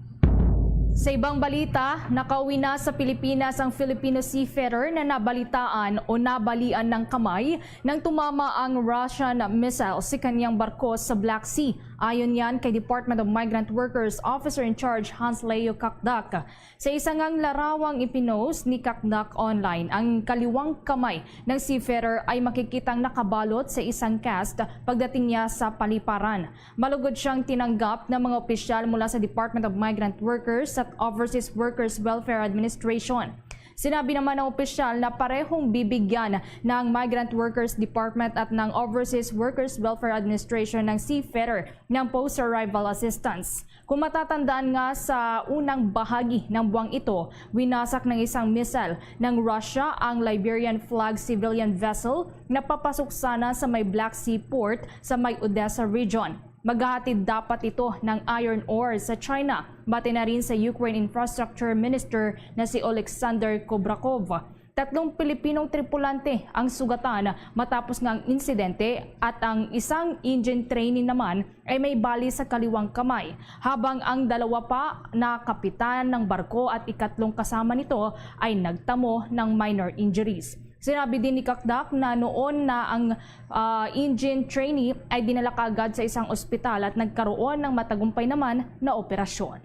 Sa ibang balita, nakauwi na sa Pilipinas ang Filipino seafarer na nabalitaan o nabalian ng kamay nang tumama ang Russian missile sa kanyang barko sa Black Sea. Ayon yan kay Department of Migrant Workers Officer in Charge Hans Leo Kakdak. Sa isa ngang larawang ipinost ni Kakdak online, ang kaliwang kamay ng seafarer ay makikitang nakabalot sa isang cast pagdating niya sa paliparan. Malugod siyang tinanggap ng mga opisyal mula sa Department of Migrant Workers at Overseas Workers Welfare Administration. Sinabi naman ng opisyal na parehong bibigyan ng Migrant Workers Department at ng Overseas Workers Welfare Administration ng seafarer ng post-arrival assistance. Kung matatandaan nga, sa unang bahagi ng buwang ito, winasak ng isang missile ng Russia ang Liberian flag civilian vessel na papasok sana sa may Black Sea port sa may Odessa region. Maghahatid dapat ito ng iron ore sa China, bati na rin sa Ukraine Infrastructure Minister na si Oleksandr Kubrakov. Tatlong Pilipinong tripulante ang sugatan matapos nga ang insidente at ang isang engine trainee naman ay may bali sa kaliwang kamay, habang ang dalawa pa na kapitan ng barko at ikatlong kasama nito ay nagtamo ng minor injuries. Sinabi din ni Kakdak na noon na ang, ah, engine trainee ay dinala kaagad sa isang ospital at nagkaroon ng matagumpay naman na operasyon.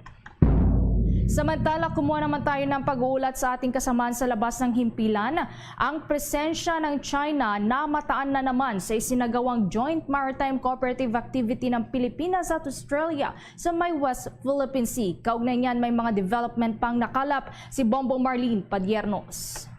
Samantala, kumuha naman tayo ng pag-uulat sa ating kasamaan sa labas ng himpilan. Ang presensya ng China namataan na naman sa isinagawang Joint Maritime Cooperative Activity ng Pilipinas at Australia sa may West Philippine Sea. Kaugnay niyan, may mga development pang nakalap si Bombo Marlene Padiernos.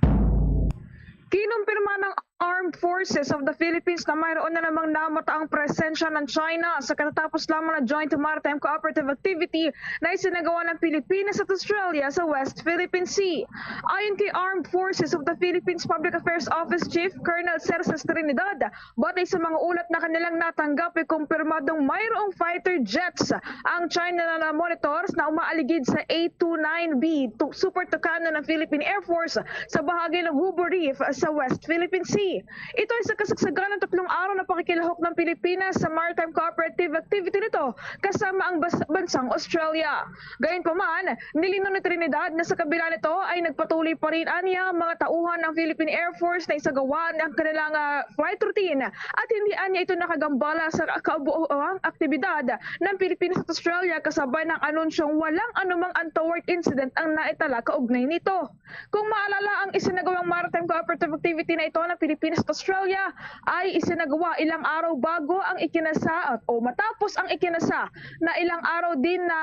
Kinumpirma ng Armed Forces of the Philippines na mayroon na namang namataang presensya ng China sa katatapos lamang na Joint Maritime Cooperative Activity na isinagawa ng Pilipinas at Australia sa West Philippine Sea. Ayon kay Armed Forces of the Philippines Public Affairs Office Chief Colonel Cerces Trinidad, batay sa mga ulat na kanilang natanggap, ay kumpirmadong mayroong fighter jets ang China na monitor na umaaligid sa A two nine B tu-, Super Tucano ng Philippine Air Force sa bahagi ng Hubo Reef sa West Philippine Sea. Ito ay sa kasagsagan ng tatlong araw na pakikilahok ng Pilipinas sa maritime cooperative activity nito kasama ang bas-, bansang Australia. Gayunpaman, nilinaw ni Trinidad na sa kabila nito ay nagpatuloy pa rin anya ang mga tauhan ng Philippine Air Force na isagawa ang kanilang, ah, flight routine at hindi anya ito nakagambala sa kabuoang aktibidad ng Pilipinas at Australia kasabay ng anunsyong walang anumang untoward incident ang naitala kaugnay nito. Kung maalala, ang isinagawang maritime cooperative activity na ito ng Pilipinas at Australia ay isinagawa ilang araw bago ang ikinasa o matapos ang ikinasa na ilang araw din na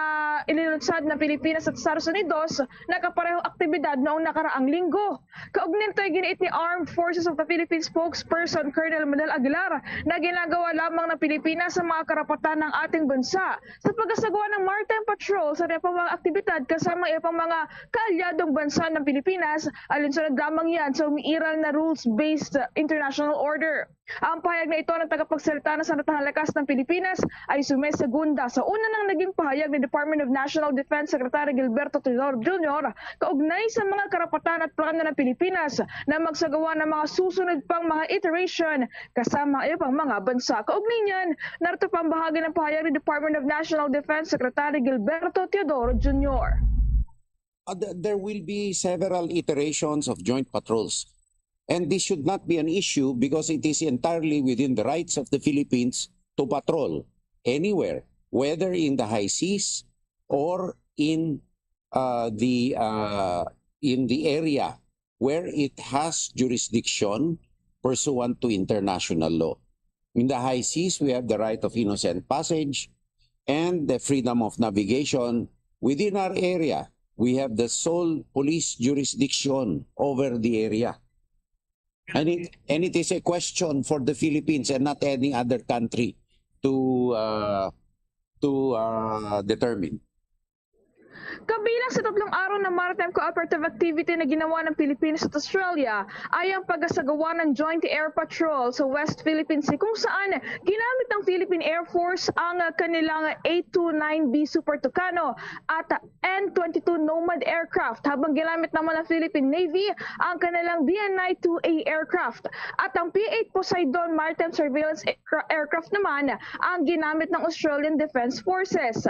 ililunsad ng Pilipinas at Estados Unidos na kaparehong aktibidad noong nakaraang linggo. Kaugnay nito ay giniit ni Armed Forces of the Philippines spokesperson Colonel Manel Aguilar na ginagawa lamang ng Pilipinas ang mga karapatan ng ating bansa sa pagkasagawa ng maritime patrol sa ilang mga aktibidad kasama ang ilang mga kaalyadong bansa ng Pilipinas, alinsunod lamang yan sa umiiral na rules-based international order. Ang pahayag na ito ng tagapagsalita ng Sandatang Lakas ng Pilipinas ay sumesegunda sa una nang naging pahayag ni Department of National Defense Secretary Gilberto Teodoro Junior kaugnay sa mga karapatan at plano ng Pilipinas na magsagawa ng mga susunod pang mga iteration kasama ang iba pang mga bansa. Kaugnay niyan, narito pa ang bahagi ng pahayag ni Department of National Defense Secretary Gilberto Teodoro Junior. Uh, th- there will be several iterations of joint patrols. And this should not be an issue because it is entirely within the rights of the Philippines to patrol anywhere, whether in the high seas or in uh, the uh, in the area where it has jurisdiction pursuant to international law. In the high seas, we have the right of innocent passage and the freedom of navigation. Within our area, we have the sole police jurisdiction over the area. And it, and it is a question for the Philippines and not any other country to uh, to uh, determine. Kabilang sa tatlong araw na maritime cooperative activity na ginawa ng Pilipinas at Australia ay ang pagkasagawa ng Joint Air Patrol sa West Philippine Sea, kung saan ginamit ng Philippine Air Force ang ah, kanilang A two nine B Super Tucano at N twenty-two Nomad aircraft, habang ginamit naman ng Philippine Navy ang kanilang B N I two A aircraft. At ang P eight Poseidon maritime surveillance aircra- aircraft naman ang ginamit ng Australian Defense Forces.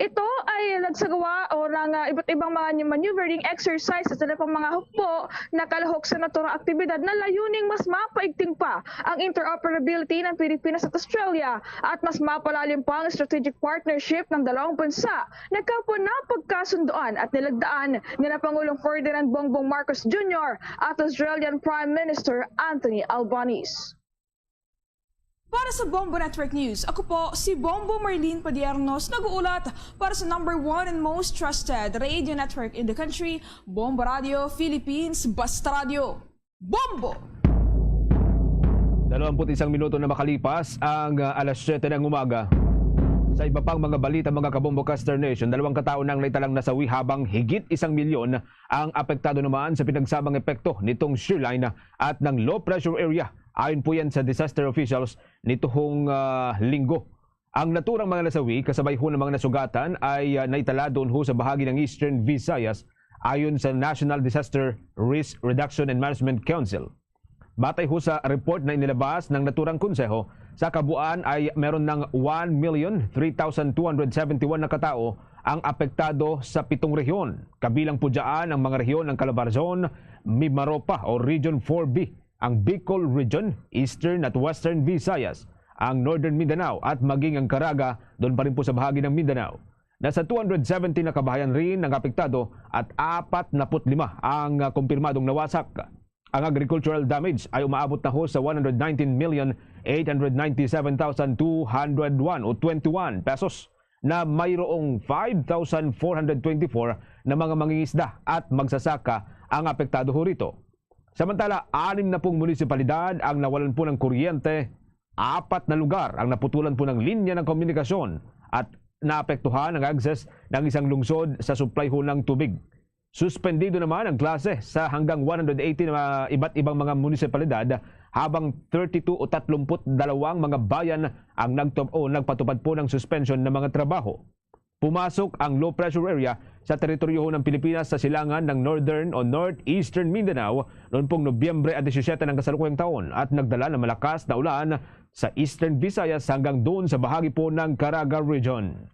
Ito ay nagsagawa o ang, ah, iba't ibang mga maneuvering exercise at iba pang mga hukbo na kalahok sa naturang aktibidad na layuning mas mapaigting pa ang interoperability ng Pilipinas at Australia at mas mapalalim pa ang strategic partnership ng dalawang bansa na kapwa napagkasunduan at nilagdaan ni na Pangulong Ferdinand Bongbong Marcos Junior at Australian Prime Minister Anthony Albanese. Para sa Bombo Network News, ako po si Bombo Marlene Padiernos, nag-uulat para sa number one and most trusted radio network in the country, Bombo Radio Philippines, Basta Radio. Bombo! Dalawampu't isang minuto na makalipas ang, ah, alas siyete ng umaga. Sa iba pang mga balita, mga kabombo, Caster Nation, dalawang katao nang naitalang nasawi, habang higit isang milyon ang apektado naman sa pinagsamang epekto nitong shear line at ng low pressure area. Ayon po yan sa disaster officials nituhong, ah, linggo. Ang naturang mga nasawi, kasabay ho ng mga nasugatan, ay, ah, naitala doon ho sa bahagi ng Eastern Visayas, ayon sa National Disaster Risk Reduction and Management Council. Batay ho sa report na inilabas ng naturang konseho, sa kabuuan ay meron ng one million three thousand two hundred seventy-one na katao ang apektado sa pitong rehiyon. Kabilang po dyan ang mga rehiyon ng Calabarzon, Mimaropa o Region four B, ang Bicol Region, Eastern at Western Visayas, ang Northern Mindanao at maging ang Caraga, doon pa rin po sa bahagi ng Mindanao. Nasa two hundred seventy na kabahayan rin ang apektado at apat na put lima ang, ah, kumpirmadong nawasak. Ang agricultural damage ay umaabot na ho sa one hundred nineteen million eight hundred ninety-seven thousand two hundred one o twenty-one pesos, na mayroong five thousand four hundred twenty-four na mga mangingisda at magsasaka ang apektado ho rito. Samantala, anim na pong munisipalidad ang nawalan po ng kuryente, apat na lugar ang naputulan po ng linya ng komunikasyon, at naapektuhan ang access ng isang lungsod sa supply ho ng tubig. Suspendido naman ang klase sa hanggang one hundred eighty na iba't ibang mga munisipalidad, habang thirty-two o tatlumpu't dalawang mga bayan ang nagtup-, o nagpatupad po ng suspension ng mga trabaho. Pumasok ang low pressure area sa teritoryo ho ng Pilipinas sa silangan ng Northern o Northeastern Mindanao noon pong Nobyembre at disisyete ng kasalukuyang taon at nagdala ng malakas na ulan sa Eastern Visayas hanggang doon sa bahagi po ng Caraga Region.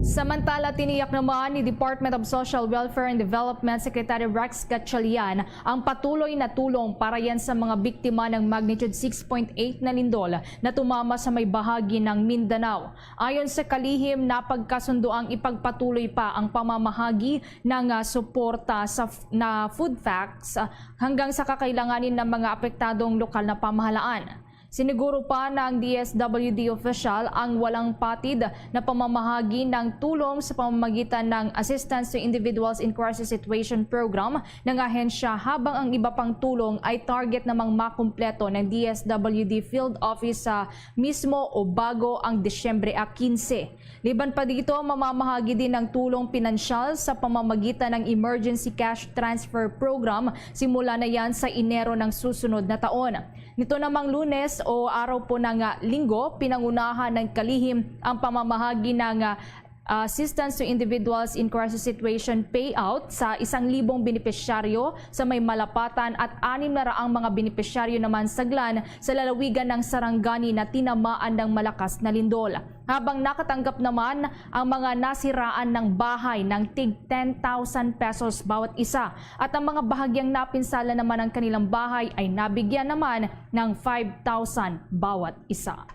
Samantala, tiniyak naman ni Department of Social Welfare and Development Secretary Rex Gatchalian ang patuloy na tulong para yan sa mga biktima ng magnitude six point eight na lindol na tumama sa may bahagi ng Mindanao. Ayon sa kalihim, napagkasundo ang ipagpatuloy pa ang pamamahagi ng, ah, suporta sa f-, na food packs, ah, hanggang sa kakailanganin ng mga apektadong lokal na pamahalaan. Siniguro pa ng D S W D official ang walang patid na pamamahagi ng tulong sa pamamagitan ng Assistance to Individuals in Crisis Situation Program ng ahensya, habang ang iba pang tulong ay target namang makumpleto ng D S W D Field Office sa mismo o bago ang Disyembre a quince. Liban pa dito, mamamahagi din ng tulong pinansyal sa pamamagitan ng Emergency Cash Transfer Program. Simula na yan sa Enero ng susunod na taon. Nito namang Lunes o araw po ng, ah, Linggo, pinangunahan ng kalihim ang pamamahagi ng, ah, Assistance to Individuals in Crisis Situation Payout sa isang libong benepisyaryo sa may Malapatan at anim na raang mga benepisyaryo naman sa Glan sa lalawigan ng Sarangani na tinamaan ng malakas na lindol. Habang nakatanggap naman ang mga nasiraan ng bahay ng tig ten thousand pesos bawat isa, at ang mga bahagyang napinsala naman ang kanilang bahay ay nabigyan naman ng five thousand bawat isa.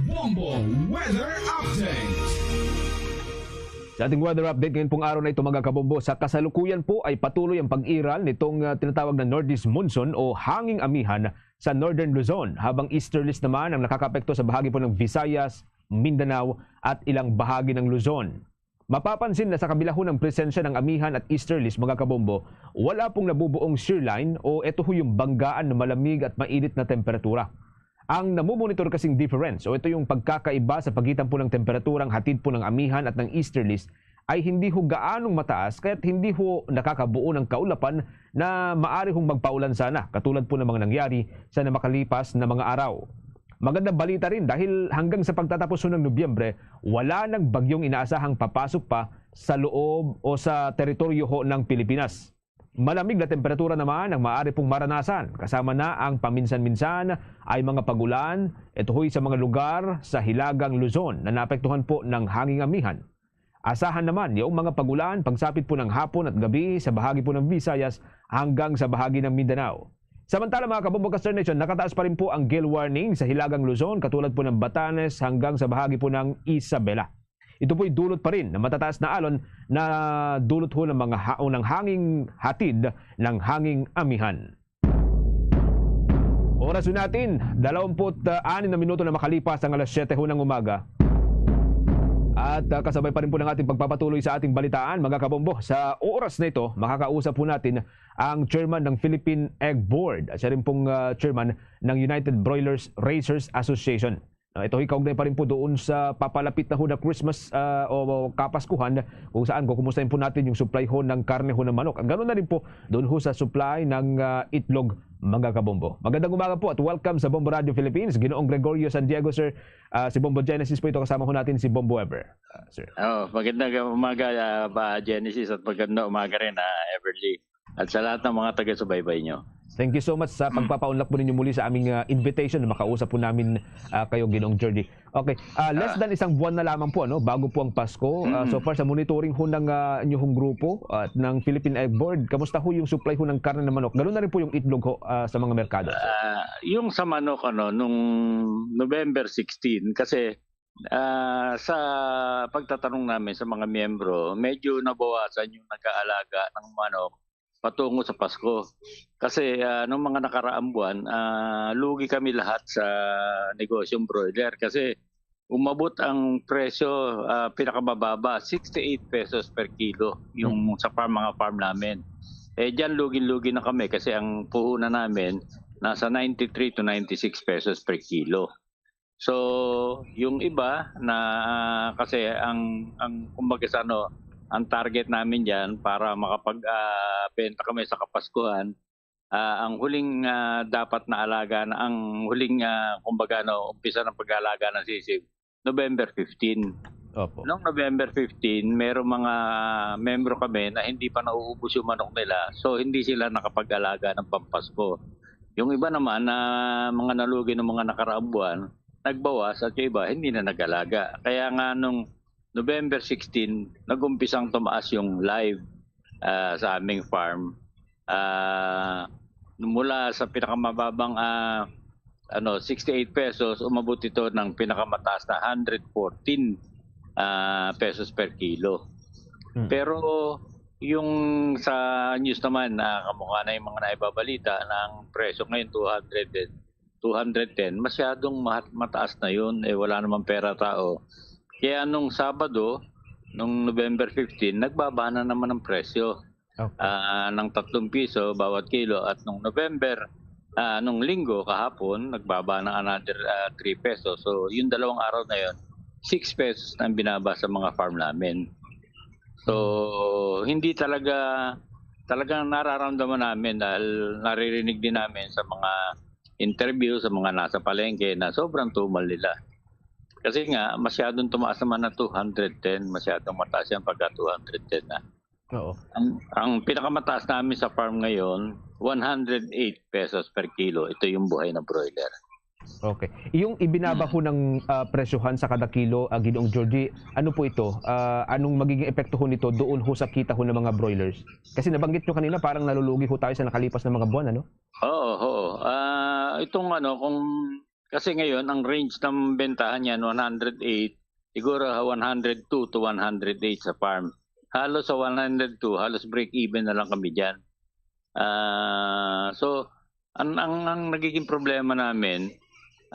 Bombo Weather Update. Sa ating weather update ngayon pong araw na ito, mga kabombo, sa kasalukuyan po ay patuloy ang pag-iral nitong, ah, tinatawag na northeast monsoon o hanging amihan sa Northern Luzon, habang easterlies naman ang nakakaapekto sa bahagi po ng Visayas, Mindanao at ilang bahagi ng Luzon. Mapapansin na sa kabila ho ng presensya ng amihan at easterlies, mga kabombo, wala pong nabubuong shear line o ito ho yung banggaan na malamig at mainit na temperatura. Ang namumonitor kasing difference o ito yung pagkakaiba sa pagitan po ng temperaturang hatid po ng amihan at ng easterlies ay hindi ho gaanong mataas, kaya't hindi ho nakakabuo ng kaulapan na maari hong magpaulan sana, katulad po ng mga nangyari sa namakalipas na mga araw. Magandang balita rin dahil hanggang sa pagtatapos ho ng Nobyembre, wala nang bagyong inaasahang papasok pa sa loob o sa teritoryo ho ng Pilipinas. Malamig na temperatura naman ang maaari pong maranasan, kasama na ang paminsan-minsan ay mga pag-ulan, ito ho'y sa mga lugar sa Hilagang Luzon na naapektuhan po ng hanging amihan. Asahan naman yung mga pag-ulan pagsapit po ng hapon at gabi sa bahagi po ng Visayas hanggang sa bahagi ng Mindanao. Samantala, mga kabombo, Kasternation, nakataas pa rin po ang gale warning sa Hilagang Luzon, katulad po ng Batanes hanggang sa bahagi po ng Isabela. Ito po'y dulot pa rin na matataas na alon na dulot ho ng mga ha-, ng hanging hatid ng hanging amihan. Oras po natin, dalawampu't anim na minuto na makalipas ang alas siyete ho ng umaga. At, ah, kasabay pa rin po ng ating pagpapatuloy sa ating balitaan, mga kabombo, sa oras na ito, makakausap po natin ang chairman ng Philippine Egg Board. At siya rin pong, ah, chairman ng United Broilers Raisers Association. Ah, ito, ikaugnay pa rin po doon sa papalapit na ho na Christmas, ah, o, o Kapaskuhan, kung saan kukumustahin po natin yung supply ho ng karne ho ng manok. At ganoon na rin po doon ho sa supply ng, ah, itlog, mga kabombo. Magandang umaga po at welcome sa Bombo Radio Philippines. Ginoong Gregorio San Diego, sir. Ah, si Bombo Genesis po ito, kasama ho natin si Bombo Weber. Ah, sir. Oh, magandang umaga, ah, pa Genesis, at magandang umaga rin, ah, Everly. At sa lahat ng mga taga-subaybay nyo. Thank you so much sa pagpapaunlak po ninyo muli sa aming, ah, invitation na makausap po namin, ah, kayo, Ginoong Jordy. Okay, ah, less Ah. than isang buwan na lamang po, ano, bago po ang Pasko. Ah, Mm. so far, sa monitoring ho ng, ah, inyong grupo at ng Philippine Egg Board, kamusta ho yung supply ho ng karne ng manok? Ganun na rin po yung itlog ho, ah, sa mga merkado, sir? Ah, yung sa manok, ano, nung November sixteen, kasi, ah, sa pagtatanong namin sa mga miyembro, medyo nabawasan yung nag-aalaga ng manok patungo sa Pasko. Kasi, ah, nung mga nakaraang buwan, ah, lugi kami lahat sa negosyong broiler kasi umabot ang presyo, ah, pinakamababa, sixty-eight pesos per kilo yung Hmm. sa farm, mga farm namin. Eh, diyan lugin-lugi na kami kasi ang puhunan namin nasa ninety-three to ninety-six pesos per kilo. So, yung iba na, ah, kasi ang, ang kumbaga sa ano, ang target namin diyan para makapag, ah, benta kami sa Kapaskuhan, ah, ang huling, ah, dapat na alaga na, ang huling, ah, kumbaga, no, umpisa ng pag-aalaga ng sisig, November fifteen. Opo. Noong November fifteen, merong mga membro kami na hindi pa nauubos yung manok nila, so hindi sila nakapag-alaga ng pampasko. Yung iba naman na mga nalugi ng mga nakaraang buwan, nagbawas, at yung iba hindi na nag-alaga. Kaya nga nung November sixteen, nag-umpisang tumaas yung live, ah, sa aming farm. Ah, mula sa pinakamababang, ah, ano, sixty-eight pesos, umabot ito ng pinakamataas na hundred fourteen, ah, pesos per kilo. Hmm. Pero yung sa news naman, na kamukha na yung mga naibabalita, na ang presyo ngayon two hundred and two hundred ten, masyadong mahat-, mataas na yun, eh, wala namang pera tao. Kaya nung Sabado, nung November fifteen, nagbaba na naman ang presyo, Okay. ah, ng tatlong piso bawat kilo. At nung November, ah, nung Linggo, kahapon, nagbaba ng another, ah, three pesos. So, yung dalawang araw na yun, six pesos na ang binaba sa mga farm namin. So, hindi talaga, talagang nararamdaman namin dahil naririnig din namin sa mga interview, sa mga nasa palengke na sobrang tumal nila. Kasi nga, masyadong tumaas naman na two hundred ten, masyadong mataas yan pagka two hundred ten na. Oo. Ang, ang pinakamataas namin sa farm ngayon, one hundred eight pesos per kilo. Ito yung buhay na broiler. Okay. Yung ibinaba Hmm. ho ng, ah, presyohan sa kada kilo, ah, Ginoong Georgie, ano po ito? Ah, anong magiging epekto ho nito doon ho sa kita ho ng mga broilers? Kasi nabanggit nyo kanina, parang nalulugi ho tayo sa nakalipas na mga buwan, ano? Oo, oo. Ah, itong ano, kung, kasi ngayon, ang range ng bentahan niyan, one hundred eight, siguro, ah, one hundred two to one hundred eight sa farm. Halos sa one hundred two, halos break even na lang kami diyan. Ah, so, ang, ang, ang nagiging problema namin,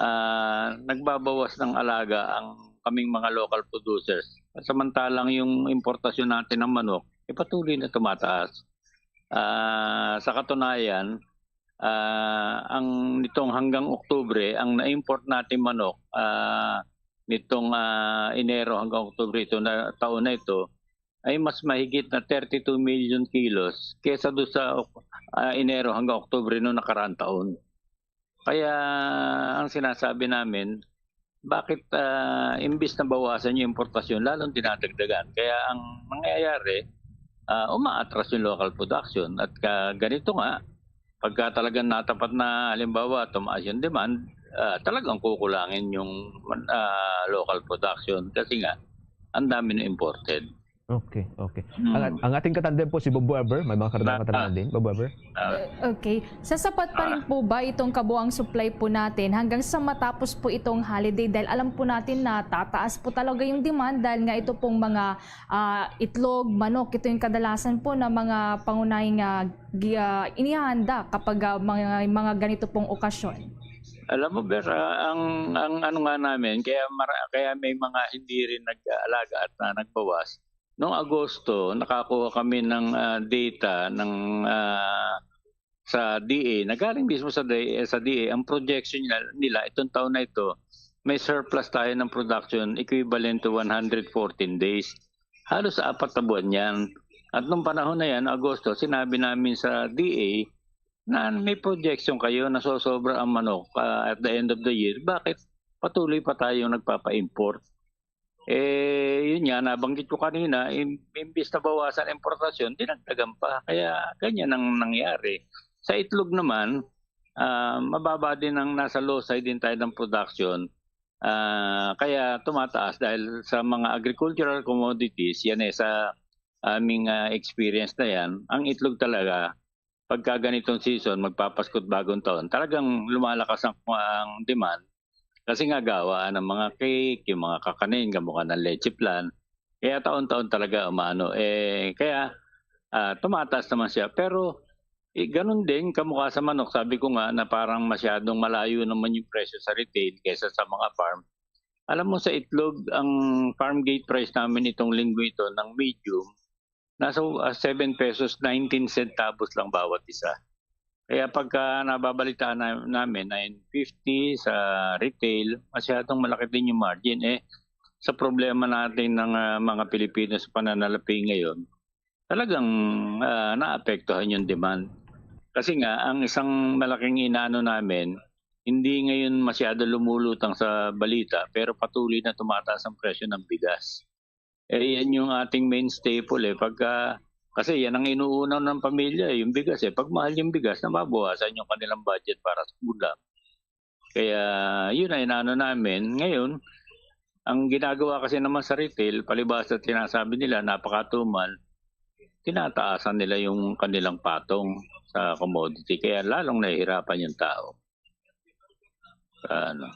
ah, nagbabawas ng alaga ang kaming mga local producers. Samantalang yung importasyon natin ng manok, eh, patuloy na tumataas. Ah, sa katunayan, ah, ang nitong hanggang Oktubre, ang na-import natin manok, ah, nitong, ah, Enero hanggang Oktubre ito na, taon na ito, ay mas mahigit na thirty-two million kilos kesa do sa Ok-, ah, Enero hanggang Oktubre noong nakaraang taon. Kaya ang sinasabi namin, bakit, ah, imbis na bawasan yung importasyon, lalong dinadagdagan? Kaya ang nangyayari, ah, umaatras yung local production. At ka-, ganito nga, pagka talagang natapat na, halimbawa, tumaas yung demand, ah, talagang kukulangin yung, ah, local production. Kasi nga, ang dami na imported. Okay, okay. Mm. Ang, ang ating katandem po si Bob Weber. May mga katanungan Ah, ka na din, Bob Weber. Ah, Okay. Sasapat pa rin Ah. po ba itong kabuang supply po natin hanggang sa matapos po itong holiday? Dahil alam po natin na tataas po talaga yung demand dahil nga ito pong mga ah, itlog, manok, ito yung kadalasan po na mga pangunahing ah, gi- ah, inihahanda kapag ah, mga, mga ganito pong okasyon. Alam mo, Ber, ah, ang, ang ano nga namin, kaya, mara, kaya may mga hindi rin nag-aalaga at ah, nagbawas. Noong Agosto, nakakuha kami ng ah, data ng ah, sa D A, nagaling mismo sa D A, sa D A, ang projection nila, nila itong taon na ito, may surplus tayo ng production equivalent to one hundred fourteen days. Halos apat na buwan yan. At nung panahon na yan, Agosto, sinabi namin sa D A na may projection kayo na sosobra ang manok ah, at the end of the year. Bakit patuloy pa tayong nagpapa-import? Eh, yun nga, nabanggit ko kanina, im- imbis na bawasan ang importasyon, dinagdagan pa. Kaya ganyan ang nangyari. Sa itlog naman, ah, mababa din ang nasa low side din tayo ng production. Ah, kaya tumataas dahil sa mga agricultural commodities, yan eh, sa aming ah, experience na yan, ang itlog talaga, pagka ganitong season, magpapaskot bagong taon, talagang lumalakas ang, ang demand. Kasi nga gawaan ng mga cake, yung mga kakanin, kamukha ng leche flan. Kaya taon-taon talaga umano. Eh, kaya ah, tumataas naman siya. Pero eh, ganun din, kamukha sa manok, sabi ko nga na parang masyadong malayo naman yung presyo sa retail kaysa sa mga farm. Alam mo, sa itlog, ang farm gate price namin itong linggo ito ng medium, nasa ah, seven pesos nineteen centavos lang bawat isa. Kaya pagka nababalitaan na, namin nine fifty sa retail, masyadong malaki din yung margin. Eh, sa problema natin ng ah, mga Pilipino sa pananalapi ngayon, talagang ah, naapektuhan yung demand. Kasi nga, ang isang malaking inaano namin, hindi ngayon masyado lumulutang sa balita, pero patuloy na tumataas ang presyo ng bigas. Eh, yan yung ating main staple eh. Pagka, kasi yan ang inuuna ng pamilya, eh, yung bigas eh. Pag mahal yung bigas, na mabawasan yung kanilang budget para sa ulam. Kaya yun ay inaano namin. Ngayon, ang ginagawa kasi naman sa retail, palibhasa tinasabi nila, napakatumal, tinataasan nila yung kanilang patong sa commodity. Kaya lalong nahihirapan yung tao. Ano.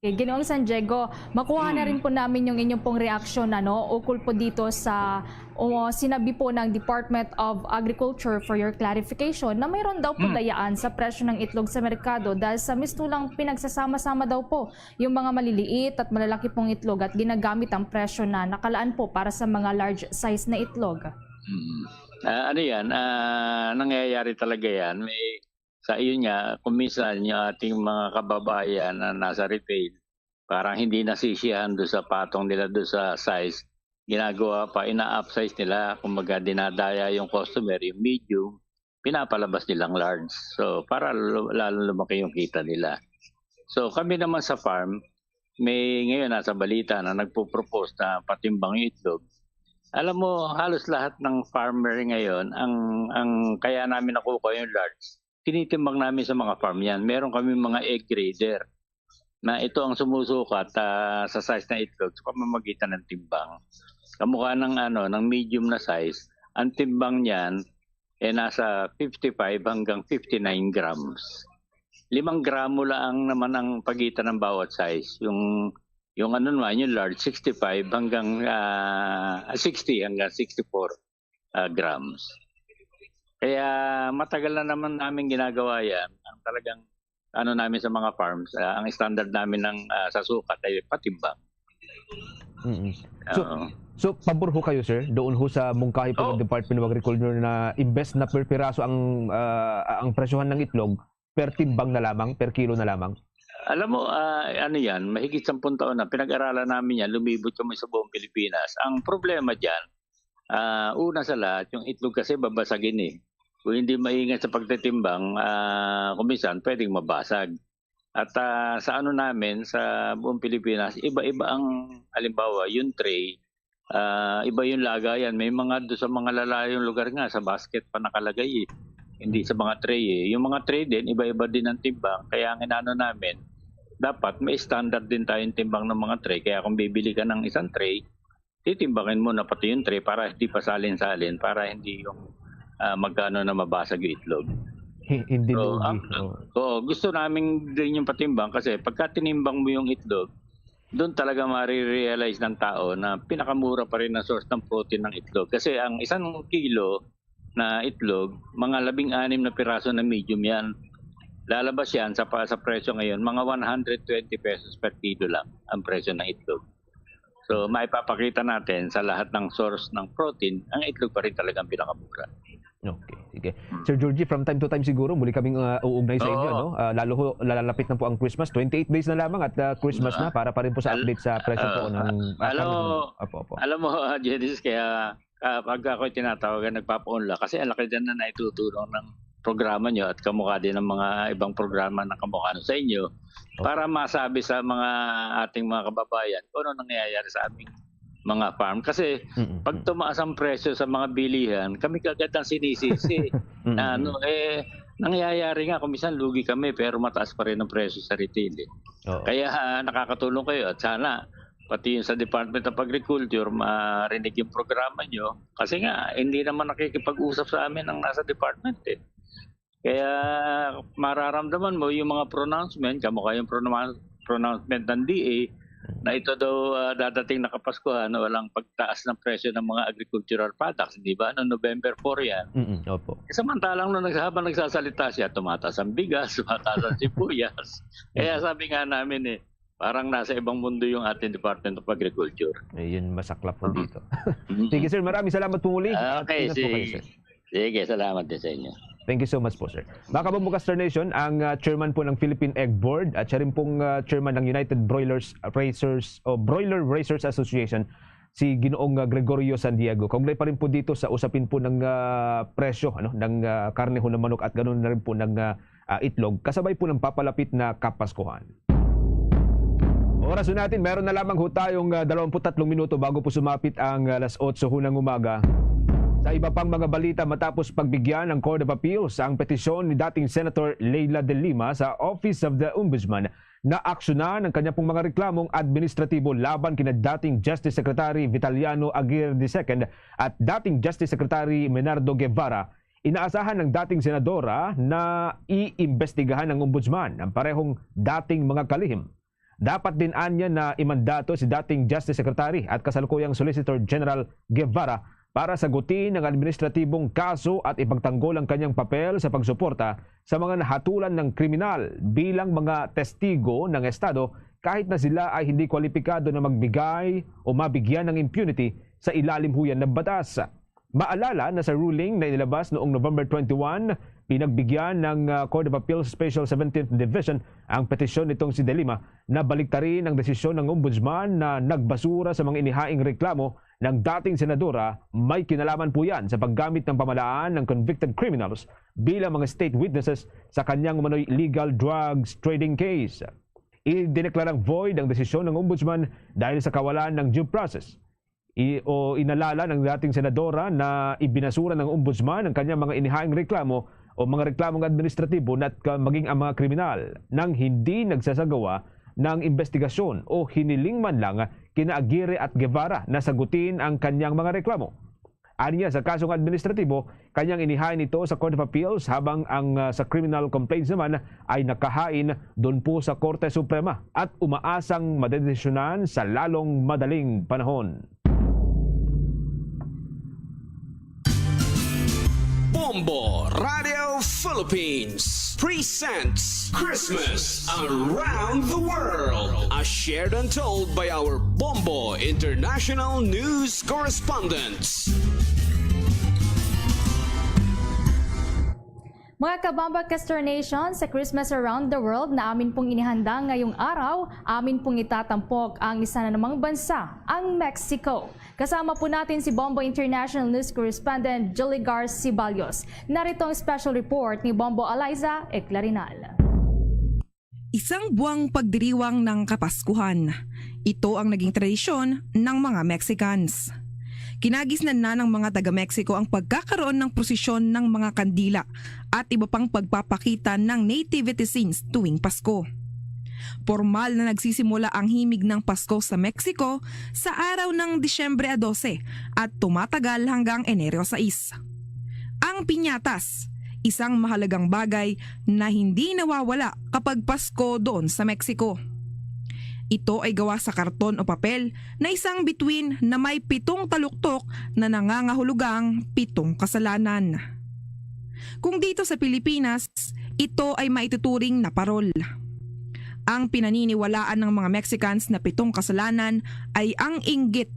Okay, Ginoong San Diego, makuha na rin po namin yung inyong pong reaksyon, ano, ukol po dito sa o, sinabi po ng Department of Agriculture, for your clarification, na mayroon daw po dayaan sa presyo ng itlog sa merkado dahil sa mistulang pinagsasama-sama daw po yung mga maliliit at malalaki pong itlog at ginagamit ang presyo na nakalaan po para sa mga large size na itlog. Mm. Ah, ano yan? Ah, nangyayari talaga yan. May, sa iyon nga, kung minsan yung ating mga kababayan na nasa retail, parang hindi nasisiyahan doon sa patong nila doon sa size, ginagawa pa, ina-upsize nila. Kumbaga, dinadaya yung customer, yung medium, pinapalabas nilang large. So, para lu- lalo lumaki yung kita nila. So, kami naman sa farm, may ngayon nasa balita na nagpo-propose na patimbang yung itlog. Alam mo, halos lahat ng farmer ngayon, ang ang kaya namin nakukuha yung large, tinitimbang namin sa mga farm yan. Meron kami mga egg grader na ito ang sumusukat ah, sa size ng itlog sa pamamagitan ng timbang. Kamukha ng ano, ng medium na size, ang timbang niyan eh nasa fifty-five hanggang fifty-nine grams. Limang gramo lang naman ang pagitan ng bawat size. Yung yung ano naman, yung large, sixty-five hanggang ah, sixty hanggang sixty-four ah, grams. Kaya matagal na naman namin ginagawa yan. Ang talagang ano namin sa mga farms, ah, ang standard namin ng ah, sa sukat ay patimbang. Mm-mm. So, Oo. so pabor ho kayo, sir, doon ho sa mungkahi po ng Oh. Department of Agriculture na imbes na per piraso ang ah, ang presyohan ng itlog, per timbang na lamang, per kilo na lamang? Alam mo, ah, ano yan, mahigit sampung taon na, pinag-aralan namin yan, lumibot kami sa buong Pilipinas. Ang problema dyan, ah, una sa lahat, yung itlog kasi babasagin eh. Kung hindi maingat sa pagtitimbang, ah, kuminsan pwedeng mabasag. At ah, sa ano namin, sa buong Pilipinas, iba-iba ang, halimbawa, yung tray, ah, iba yung lagayan. May mga do sa mga lalayong lugar nga, sa basket pa nakalagay eh. Hindi sa mga tray eh. Yung mga tray din, iba-iba din ang timbang. Kaya ang inano namin, dapat may standard din tayong timbang ng mga tray. Kaya kung bibili ka ng isang tray, titimbangin mo na pati yung tray para hindi pasalin-salin, para hindi yung, ah, magkano na mabasag yung itlog. Hi-, hindi So, lugi, ang oo. oo, gusto namin din yung patimbang kasi pagka tinimbang mo yung itlog, dun talaga mare-realize ng tao na pinakamura pa rin ang source ng protein ng itlog. Kasi ang isang kilo na itlog, mga labing-anim na piraso na medium yan. Lalabas yan sa pa-, sa presyo ngayon, mga one hundred twenty pesos per kilo lang ang presyo ng itlog. So, maipapakita natin sa lahat ng source ng protein, ang itlog pa rin talaga ang pinakamura. Okay, sige. Hmm. Sir Georgie, from time to time siguro muli kaming, ah, uugnay sa inyo, Oo. no? Ah, lalo ho, lalapit na po ang Christmas, twenty-eight days na lamang at, ah, Christmas Ah, na para pa rin po sa al-, update sa presyo po ah, ng, ah, alam karne mo, po. Opo, opo. alam mo, ah, Janice, kaya, ah, pag ako'y tinatawagan, nagpapaunla kasi ang laki din na naitutulong ng programa nyo at kamukha din ng mga ibang programa na kamukha nun sa inyo Opo. para masabi sa mga ating mga kababayan kung ano nangyayari sa aming mga farm. Kasi Mm, pag mm. tumaas ang presyo sa mga bilihan, kami kaagad ang sinisisi. Mm, Na mm. ano, eh, nangyayari nga kung minsan lugi kami pero mataas pa rin ang presyo sa retail, eh. Oo. Kaya, ah, nakakatulong kayo at sana pati yung sa Department of Agriculture marinig yung programa nyo. Kasi nga, hindi naman nakikipag-usap sa amin ang nasa department, eh. Kaya mararamdaman mo yung mga pronouncement, kamukha yung pronoun-, pronouncement ng D A, na ito daw, ah, dadating na Kapaskuhan, walang pagtaas ng presyo ng mga agricultural products, di ba? Noong November four yan. Mm, opo. Eh, samantalang nung nags-, habang nagsasalita siya, tumataas ang bigas, tumataas ang sibuyas. Kaya Mm. sabi nga namin eh, parang nasa ibang mundo yung ating Department of Agriculture. Ayun, masaklap po Mm. dito. Mm. Sige, sir, maraming salamat po muli. Ah, At okay, ingat po kayo, sige. sir. Sige, salamat din sa inyo. Thank you so much po, sir. Mga kabombo, Castor Nation, ang, ah, chairman po ng Philippine Egg Board at siya rin pong, ah, chairman ng United Broilers Raisers o Broiler Raisers Association, si Ginoong, ah, Gregorio San Diego. Kaugnay pa rin po dito sa usapin po ng, ah, presyo, ano, ng, ah, karne ho ng manok at ganoon na rin po ng, ah, ah, itlog, kasabay po ng papalapit na Kapaskuhan. Oras ho natin, meron na lamang ho tayong, ah, dalawampu't tatlong minuto bago po sumapit ang, ah, alas otso ho ng umaga. Sa iba pang mga balita, matapos pagbigyan ng Court of Appeals ang petisyon ni dating Senator Leila de Lima sa Office of the Ombudsman, naaksyonan ang kanya pong mga reklamong administratibo laban kina dating Justice Secretary Vitaliano Aguirre the second at dating Justice Secretary Menardo Guevara. Inaasahan ng dating senadora na iimbestigahan ng ombudsman ang parehong dating mga kalihim. Dapat din anya na imandato si dating Justice Secretary at kasalukuyang Solicitor General Guevara para sagutin ang administratibong kaso at ipagtanggol ang kanyang papel sa pagsuporta sa mga nahatulan ng kriminal bilang mga testigo ng Estado, kahit na sila ay hindi kwalipikado na magbigay o mabigyan ng impunity sa ilalim huyan na batas. Maalala na sa ruling na inilabas noong November twenty-one, pinagbigyan ng, ah, Court of Appeals Special seventeenth Division ang petisyon nitong si De Lima na baliktarin ang desisyon ng Ombudsman na nagbasura sa mga inihaing reklamo ng dating senadora. May kinalaman po yan sa paggamit ng pamalaan ng convicted criminals bilang mga state witnesses sa kanyang umano'y illegal drugs trading case. Idineklarang void ang desisyon ng Ombudsman dahil sa kawalan ng due process. I-, o inalala ng dating senadora na ibinasura ng Ombudsman ang kanyang mga inihaing reklamo o mga reklamong administratibo na ka-, maging ang mga kriminal nang hindi nagsasagawa ng investigasyon o hiniling man lang kina Aguirre at Guevara na sagutin ang kanyang mga reklamo. Aniya sa kasong administratibo, kanyang inihain ito sa Court of Appeals, habang ang, ah, sa criminal complaints naman ay nakahain doon po sa Korte Suprema at umaasang madedesisyonan sa lalong madaling panahon. Bombo Radio Philippines presents Christmas Around the World, as shared and told by our Bombo International News correspondents. Mga kabombo, Castor Nation, sa Christmas Around the World na amin pong inihanda ngayong araw, amin pong itatampok ang isa na namang bansa, ang Mexico. Kasama po natin si Bombo International News Correspondent Julie Gar Ceballos. Narito ang special report ni Bombo Eliza Eclarinal. Isang buwang pagdiriwang ng Kapaskuhan. Ito ang naging tradisyon ng mga Mexicans. Kinagisnan na ng mga taga-Mexico ang pagkakaroon ng prosesyon ng mga kandila at iba pang pagpapakita ng nativity scenes tuwing Pasko. Pormal na nagsisimula ang himig ng Pasko sa Mexico sa araw ng Disyembre a dose at tumatagal hanggang Enero sais. Ang piñatas, isang mahalagang bagay na hindi nawawala kapag Pasko doon sa Mexico. Ito ay gawa sa karton o papel na isang bituin na may pitong taluktok na nangangahulugang pitong kasalanan. Kung dito sa Pilipinas, ito ay maituturing na parol. Ang pinaniniwalaan ng mga Mexicans na pitong kasalanan ay ang inggit,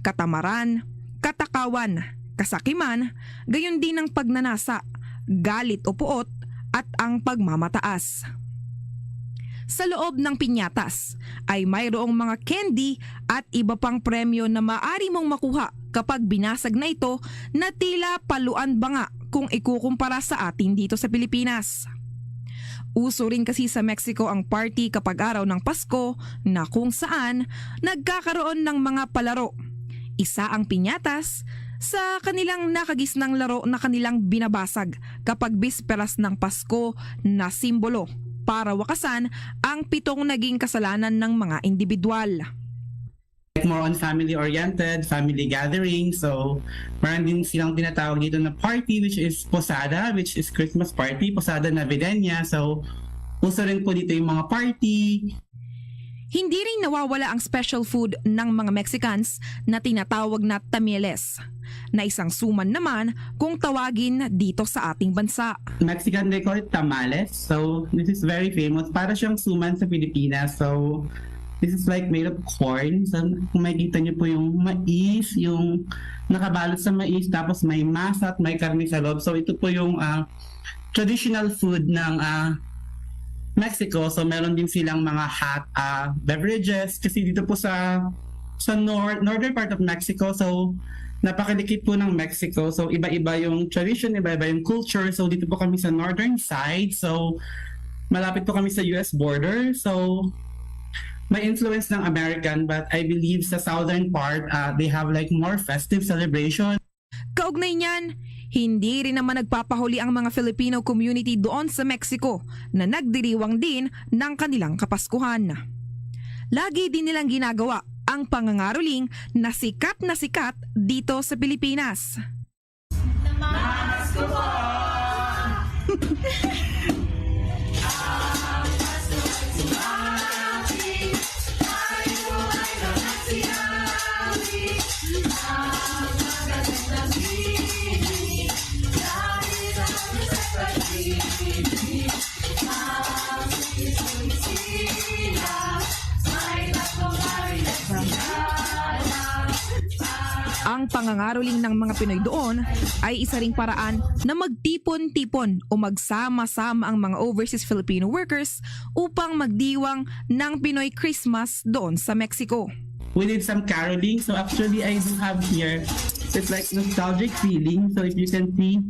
katamaran, katakawan, kasakiman, gayon din ang pagnanasa, galit o puot, at ang pagmamataas. Sa loob ng piñatas ay mayroong mga candy at iba pang premyo na maaari mong makuha kapag binasag na ito na tila paluan ba nga kung ikukumpara sa atin dito sa Pilipinas. Uso rin kasi sa Mexico ang party kapag araw ng Pasko na kung saan nagkakaroon ng mga palaro. Isa ang piñatas sa kanilang nakagisnang laro na kanilang binabasag kapag bisperas ng Pasko na simbolo para wakasan ang pitong naging kasalanan ng mga individual. Like, more on family-oriented, family gathering. So, meron din silang tinatawag dito na party, which is posada, which is Christmas party, posada navideña. So, uso rin po dito yung mga party. Hindi rin nawawala ang special food ng mga Mexicans na tinatawag na tamales, na isang suman naman kung tawagin dito sa ating bansa. Mexican, they call it tamales. So, this is very famous. Para siyang suman sa Pilipinas. So, this is like made of corn. So, kung makikita niyo po yung mais, yung nakabalot sa mais, tapos may masa at may karne sa loob. So, ito po yung ah, traditional food ng ah, Mexico. So, meron din silang mga hot ah, beverages. Kasi dito po sa sa nor- northern part of Mexico, so napakadikit po ng Mexico. So, iba-iba yung tradition, iba-iba yung culture. So, dito po kami sa northern side. So, malapit po kami sa U S border. So, may influence ng American, but I believe sa southern part, ah, they have like more festive celebration. Kaugnay niyan, hindi rin naman nagpapahuli ang mga Filipino community doon sa Mexico na nagdiriwang din ng kanilang Kapaskuhan. Lagi din nilang ginagawa ang pangangaroling na sikat na sikat dito sa Pilipinas. Ang pangangaroling ng mga Pinoy doon ay isa ring paraan na magtipon-tipon o magsama-sama ang mga overseas Filipino workers upang magdiwang ng Pinoy Christmas doon sa Mexico. We did some caroling. So actually, I do have here, it's like nostalgic feeling. So if you can see,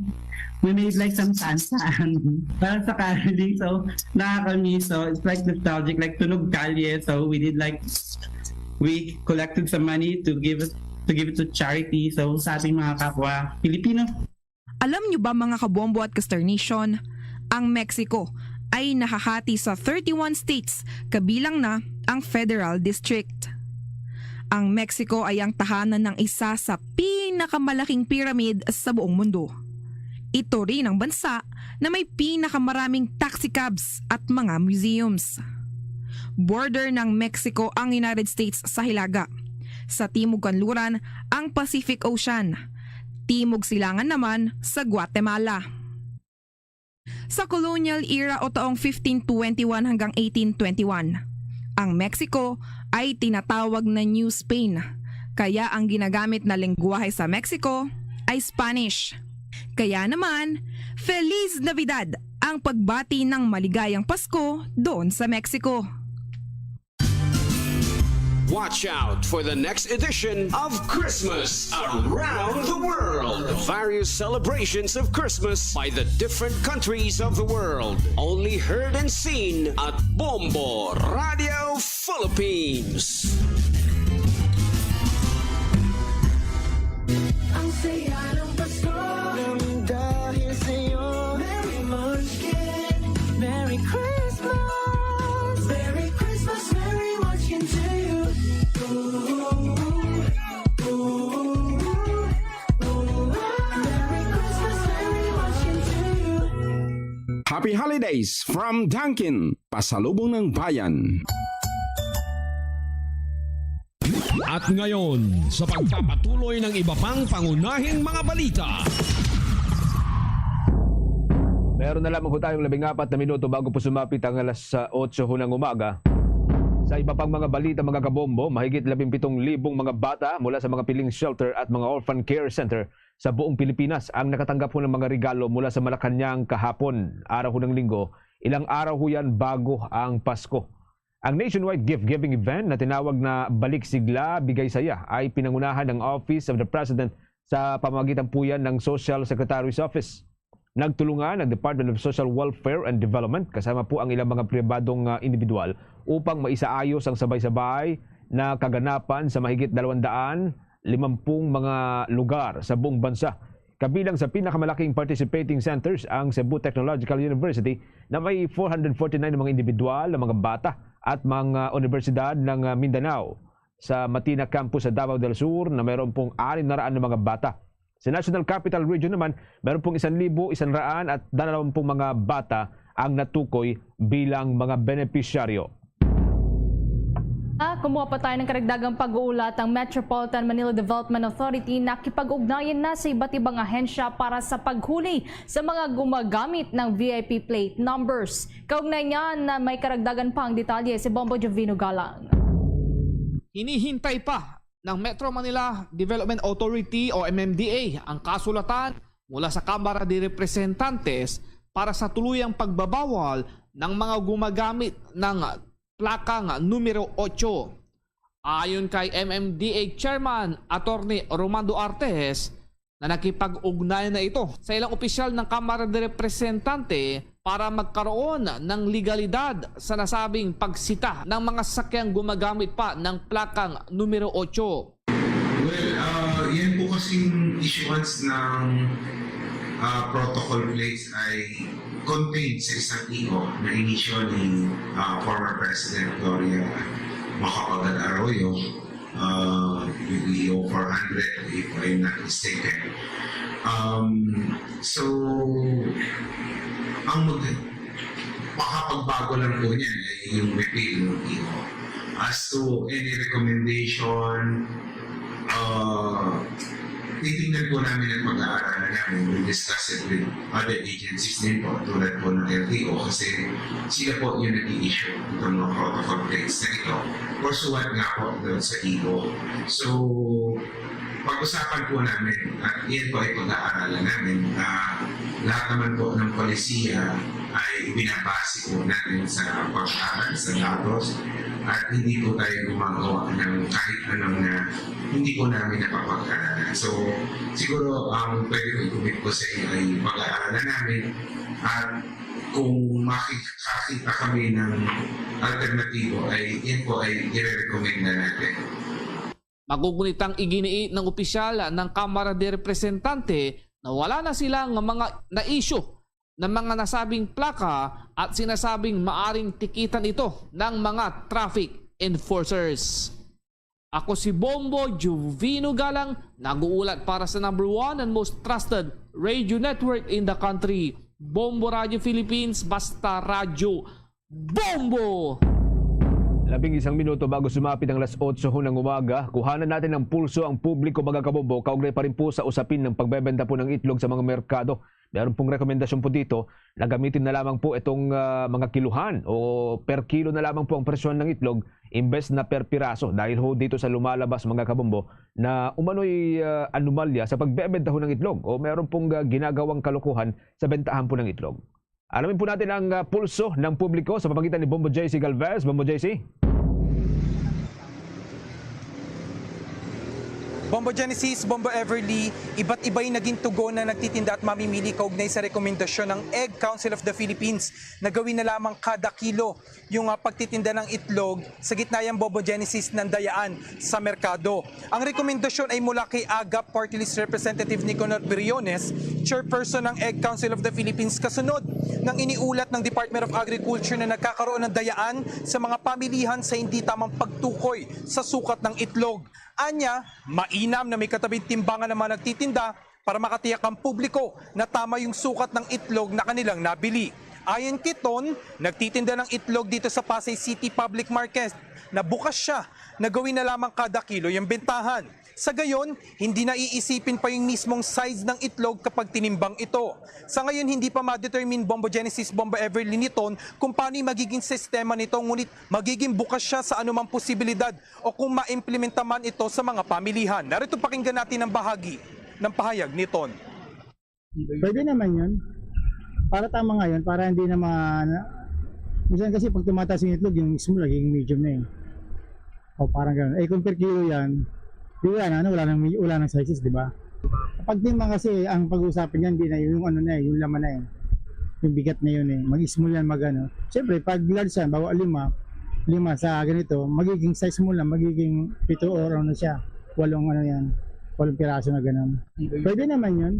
we made like some tansan para sa caroling. So nakakamiss. So it's like nostalgic, like Tunog Kalye. So we did like, we collected some money to give it to give it to charity. So sa ating mga kapwa Pilipino. Alam nyo ba, mga kabombo at ka-Star Nation, ang Mexico ay nahahati sa thirty-one states, kabilang na ang Federal District. Ang Mexico ay ang tahanan ng isa sa pinakamalaking pyramid sa buong mundo. Ito rin ang bansa na may pinakamaraming taxicabs at mga museums. Border ng Mexico ang United States sa hilaga. Sa timog kanluran, ang Pacific Ocean. Timog silangan naman sa Guatemala. Sa colonial era o taong fifteen twenty-one hanggang eighteen twenty-one, ang Mexico ay tinatawag na New Spain, kaya ang ginagamit na lengguwahe sa Mexico ay Spanish. Kaya naman, Feliz Navidad ang pagbati ng maligayang Pasko doon sa Mexico. Watch out for the next edition of Christmas Around the World. Various celebrations of Christmas by the different countries of the world. Only heard and seen at Bombo Radio Philippines. Ang saya ng Pasko nang dahil sa'yo. Merry Munchkin, Merry Christmas, Merry Christmas. Happy Holidays from Dunkin, Pasalubong ng Bayan. At ngayon, sa pagpapatuloy ng iba pang pangunahing mga balita. Meron na lamang ho tayong labing apat na minuto bago po sumapit ang alas, ah, otso ho ng umaga. Sa iba pang mga balita, mga kabombo, mahigit labing pitong libong mga bata mula sa mga piling shelter at mga orphan care center sa buong Pilipinas ang nakatanggap ho ng mga regalo mula sa Malacañang kahapon, araw ho ng Linggo. Ilang araw ho yan bago ang Pasko. Ang nationwide gift-giving event na tinawag na Balik Sigla, Bigay Saya ay pinangunahan ng Office of the President sa pamamagitan po yan ng Social Secretary's Office. Nagtulungan ang Department of Social Welfare and Development kasama po ang ilang mga pribadong, ah, individual upang maisaayos ang sabay-sabay na kaganapan sa mahigit dalawang daan limampung mga lugar sa buong bansa. Kabilang sa pinakamalaking participating centers ang Cebu Technological University na may four hundred forty-nine na mga individual na mga bata at mga universidad ng, ah, Mindanao. Sa Matina Campus sa Davao del Sur na mayroon pong anim na raan na mga bata. Sa National Capital Region naman, meron pong isang libo, isang raan at dalawampung mga bata ang natukoy bilang mga benepisyaryo. Ah, kumuha pa tayo ng karagdagang pag-uulat. Ang Metropolitan Manila Development Authority nakipag-ugnayan na sa iba't ibang ahensya para sa paghuli sa mga gumagamit ng V I P plate numbers. Kaugnay niyan, na may karagdagan pa ang detalye si Bombo Jovino Galang. Hinihintay pa ng Metro Manila Development Authority o M M D A ang kasulatan mula sa Kamara de Representantes para sa tuluyang pagbabawal ng mga gumagamit ng plakang numero otso. Ayon kay M M D A Chairman Attorney Romando Artes, na nakipag-ugnayan na ito sa ilang opisyal ng Kamara de Representante para magkaroon ng legalidad sa nasabing pagsita ng mga sasakyang gumagamit pa ng plakang numero otso. Well, ah, yan po kasing issuance ng, ah, protocol plates ay contained sa isang E O na inisyu ni, ah, former President Gloria Macapagal Arroyo, ah, yung E O four hundred, if I'm not mistaken. Um, so, ang mag-, makapagbago lang po niyan ay yung repeal ng E O. As to any recommendation, ah, titingnan po namin at pag-aaralan namin. We'll discuss it with other agencies din po, tulad po ng L T O, kasi sila po yung nag-i-issue itong mga protocol plates na ito. Pursuant nga po doon sa E O. So, pag-usapan po namin, at iyan po ay pag-aaralan namin, ah, lahat naman po ng polisiya ay ibinabase po natin sa pag-aaral, sa datos, at hindi po tayo gumagawa ng kahit anong na hindi po namin napapag-aralan. So, siguro ang pwede ko i-commit po sa inyo ay pag-aaralan namin, at kung makikita kami ng alternatibo, ay yan po ay ire-recommend na natin. Magugunitang iginiit ng opisyal ng Kamara de Representante na wala na sila nga mga na-issue ng mga nasabing plaka at sinasabing maaring tikitan ito ng mga traffic enforcers. Ako si Bombo Jovino Galang, nag-uulat para sa number one and most trusted radio network in the country, Bombo Radio Philippines, basta radyo, Bombo! Labing isang minuto bago sumapit ang alas otso ho ng umaga, kuhanan natin ng pulso ang publiko, mga kabombo, kaugnay pa rin po sa usapin ng pagbebenta po ng itlog sa mga merkado. Meron pong rekomendasyon po dito na gamitin na lamang po itong, ah, mga kiluhan o per kilo na lamang po ang presyohan ng itlog imbes na per piraso, dahil ho dito sa lumalabas, mga kabombo, na umano'y, ah, anomalya sa pagbebenta ho ng itlog o meron pong, ah, ginagawang kalokohan sa bentahan po ng itlog. Alamin po natin ang, ah, pulso ng publiko sa pamagitan ni Bombo J C Galvez. Bombo J C. Bombo Genesis, Bombo Everly, iba't iba'y naging tugon na nagtitinda at mamimili kaugnay sa rekomendasyon ng Egg Council of the Philippines na gawin na lamang kada kilo yung, ah, pagtitinda ng itlog sa gitna yang Bombo Genesis ng dayaan sa merkado. Ang rekomendasyon ay mula kay AGAP Party List Representative Nicanor Briones, chairperson ng Egg Council of the Philippines, kasunod ng iniulat ng Department of Agriculture na nagkakaroon ng dayaan sa mga pamilihan sa hindi tamang pagtukoy sa sukat ng itlog. Anya, mainam na may katabing timbangan ang mga nagtitinda para makatiyak ang publiko na tama yung sukat ng itlog na kanilang nabili. Ayon kay Ton, nagtitinda ng itlog dito sa Pasay City Public Market na bukas siya na gawin na lamang kada kilo yung bentahan. Sa gayon, hindi na iisipin pa yung mismong size ng itlog kapag tinimbang ito. Sa ngayon, hindi pa ma-determine, Bombo Genesis, Bombo Everly, ni Ton kung paano yung magiging sistema nito, ngunit magiging bukas siya sa anumang posibilidad o kung maimplementa man ito sa mga pamilihan. Narito, pakinggan natin ang bahagi ng pahayag ni Ton. Pwede naman yun. Para tama nga yun, para hindi na ma... Minsan kasi pag tumataas yung itlog, yung small, nagiging medium na eh. O parang gano'n. Eh kung per kilo yan, di wala na, ano, wala nang, wala nang sizes, di ba? Pag timbang kasi, ang pag-uusapan niyan, di na yun, yung ano na eh, yung laman na eh. Yung bigat na yun eh. Mag-small yan, mag ano. Siyempre, pag large yan, bawa lima, lima sa ganito, magiging size mo lang, magiging pito or ano siya, walong ano yan, walong piraso na ganun. Pwede naman yun.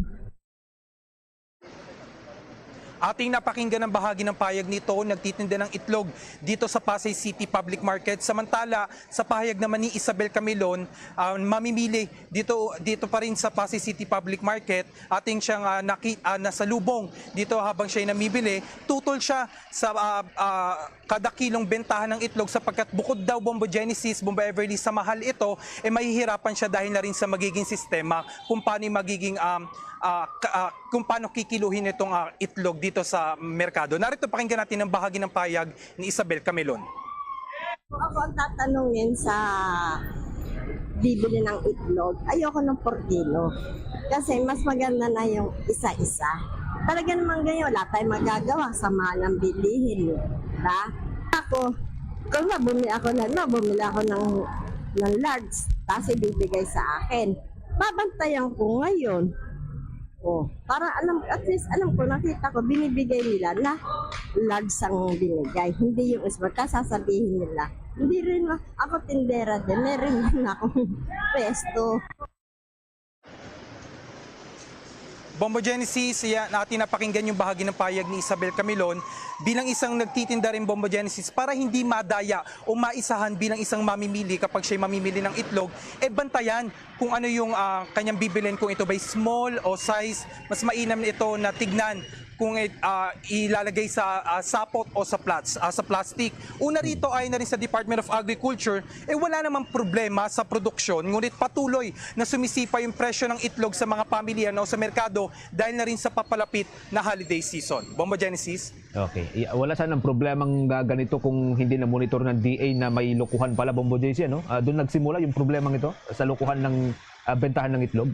Ating napakinggan ang bahagi ng pahayag ni Ton, nagtitinda ng itlog dito sa Pasay City Public Market. Samantala, sa pahayag naman ni Isabel Camilon, ah, mamimili dito, dito pa rin sa Pasay City Public Market, ating siyang, ah, naki-, ah, nasalubong dito habang siya'y namimili. Tutol siya sa, ah, ah, kada kilong bentahan ng itlog sapagkat bukod daw, Bombo Genesis, Bombo Everly, sa mahal ito, eh, mahihirapan siya dahil na rin sa magiging sistema kung paano yung magiging, um, ah, ka-, ah, kung paano kikiluhin itong, ah, itlog dito sa merkado. Narito, pakinggan natin ang bahagi ng pahayag ni Isabel Camilon. Kung ako ang tatanungin sa bibili ng itlog, ayoko ng per kilo. Kasi mas maganda na yung isa-isa. Talaga naman ganyan, wala tayong magagawa sa mahal ng bilihin. Diba? Ako, kung bumili ako na, no, bumili ako ng, ng large, tapos ibibigay sa akin. Babantayan ko ngayon. Oh, para alam, at least alam ko, nakita ko, binibigay nila na large ang binigay. Hindi yung small. Tapos sasabihin nila, hindi rin ma-, ako tindera din, meron din akong pwesto. Bombo Genesis, yan, atin napakinggan yung bahagi ng pahayag ni Isabel Camilon bilang isang nagtitinda rin, Bombo Genesis, para hindi madaya o maisahan bilang isang mamimili kapag siya'y mamimili ng itlog, eh bantayan kung ano yung, ah, kanyang bibilin, kung ito ba'y small o size. Mas mainam ito na tignan kung, eh, ah, ilalagay sa, ah, sapot o sa plats-, ah, sa plastic. Una rito, ayon na rin sa Department of Agriculture, eh wala namang problema sa produksyon, ngunit patuloy na sumisipa yung presyo ng itlog sa mga pamilya, no, sa merkado dahil na rin sa papalapit na holiday season. Bombo Genesis? Okay. I- Wala sanang problemang ah, ganito kung hindi na monitor ng D A na may lokohan pala, Bombo J C, ano? Ah, doon nagsimula yung problemang ito sa lokohan ng ah, bentahan ng itlog?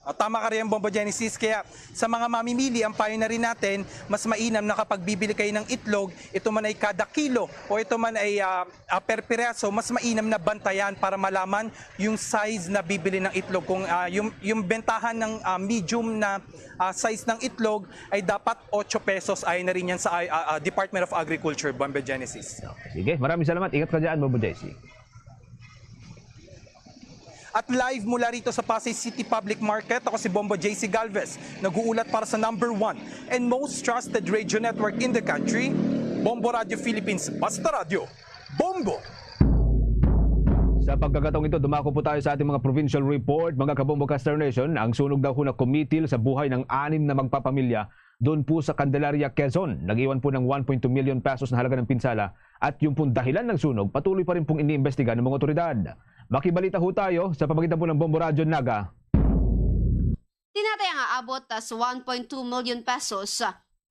Ah, tama ka rin, Bombo Genesis. Kaya sa mga mamimili, ang payo na rin natin, mas mainam na kapag bibili kayo ng itlog, ito man ay kada kilo o ito man ay ah, ah, per piraso, mas mainam na bantayan para malaman yung size na bibili ng itlog. Kung ah, yung, yung bentahan ng ah, medium na ah, size ng itlog ay dapat ocho pesos, ayon na rin yan sa ah, ah, Department of Agriculture, Bombo Genesis. Sige, maraming salamat. Ingat ka dyan, Bombo J C. At live mula rito sa Pasay City Public Market, ako si Bombo J C Galvez, nag-uulat para sa number one and most trusted radio network in the country, Bombo Radio Philippines, Basta Radyo, Bombo! Sa pagkakataong ito, dumako po tayo sa ating mga provincial report. Mga kabombo, Caster Nation, ang sunog daw ho na kumitil sa buhay ng anim na magpapamilya doon po sa Candelaria, Quezon. Nag-iwan po ng one point two million pesos na halaga ng pinsala at yung pong dahilan ng sunog, patuloy pa rin pong iniimbestiga ng mga otoridad. Makibalita ho tayo sa pamagitan po ng Bombo Radyo Naga. Tinatayang aabot sa one point two million pesos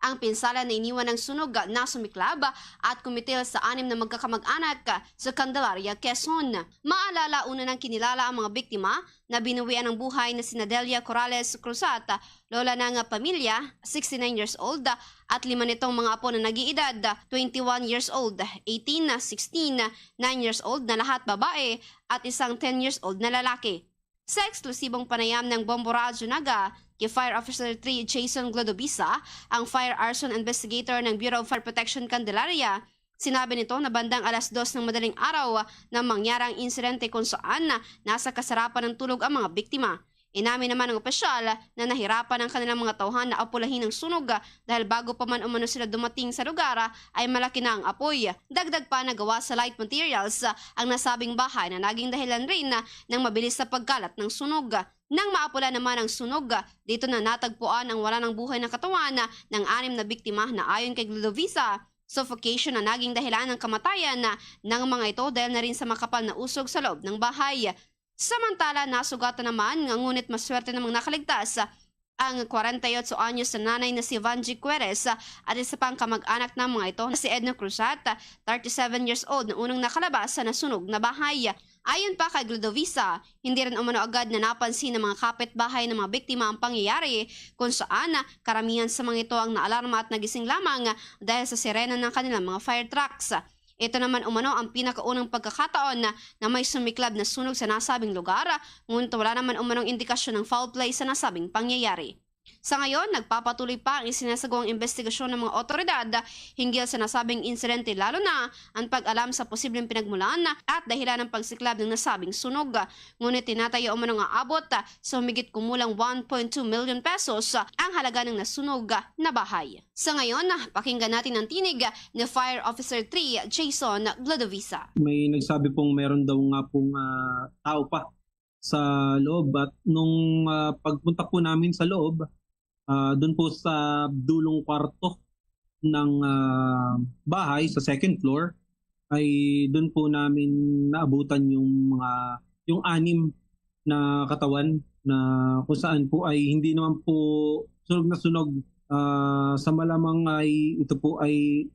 ang pinsala na iniwan ng sunog na sumiklab at kumitil sa anim na magkakamag-anak sa Candelaria, Quezon. Maalala, una nang kinilala ang mga biktima na binuwian ng buhay na sina Delia Corrales Cruzat, lola ng pamilya, sixty-nine years old, at lima nitong mga apo na nag-iedad, twenty-one years old, eighteen, sixteen, nine years old na lahat babae, at isang ten years old na lalaki. Sa eksklusibong panayam ng Bombo Radyo Naga kay Fire Officer three Jason Glodobisa, ang fire arson investigator ng Bureau of Fire Protection Candelaria, sinabi nito na bandang alas dos ng madaling araw na mangyari ang insidente kung saan nasa kasarapan ng tulog ang mga biktima. Inamin naman ng opisyal na nahirapan ang kanilang mga tauhan na apulahin ang sunog dahil bago pa man umano sila dumating sa lugar ay malaki na ang apoy. Dagdag pa na gawa sa light materials ang nasabing bahay na naging dahilan rin ng mabilis na pagkalat ng sunog. Nang maapula naman ang sunog, dito na natagpuan ang wala ng buhay na katawan ng anim na biktima na ayon kay Gladovisa, suffocation na naging dahilan ng kamatayan ng mga ito dahil na rin sa makapal na usog sa loob ng bahay. Samantala, nasugatan naman nga ngunit maswerte namang nakaligtas ang kwarenta y otso anyos na nanay na si Vangie Queres at isa pang kamag-anak ng mga ito na si Edna Cruzat, thirty-seven years old, na unang nakalabas sa nasunog na bahay. Ayon pa kay Gladovisa, hindi rin umano agad na napansin ng mga kapitbahay ng mga biktima ang pangyayari kung saan karamihan sa mga ito ang naalarma at nagising lamang dahil sa sirena ng kanilang mga fire trucks. Ito naman umano ang pinakaunang pagkakataon na, na may sumiklab na sunog sa nasabing lugar, ngunit wala naman umanong indikasyon ng foul play sa nasabing pangyayari. Sa ngayon, nagpapatuloy pa ang isinasagawang investigasyon ng mga otoridad hinggil sa nasabing insidente, lalo na ang pag-alam sa posibleng pinagmulan at dahilan ng pagsiklab ng nasabing sunog. Ngunit tinatayo umano nga abot sa humigit kumulang one point two million pesos ang halaga ng nasunog na bahay. Sa ngayon, pakinggan natin ang tinig ni Fire Officer three Jason Gladovisa. May nagsabi pong meron daw nga pong, ah, tao pa sa loob. At nung, ah, pagpunta po namin sa loob, ah, dun po sa dulong kwarto ng, ah, bahay sa second floor, ay dun po namin naabutan yung mga, yung anim na katawan na kung saan po ay hindi naman po sunog na sunog, ah, sa malamang ay ito po ay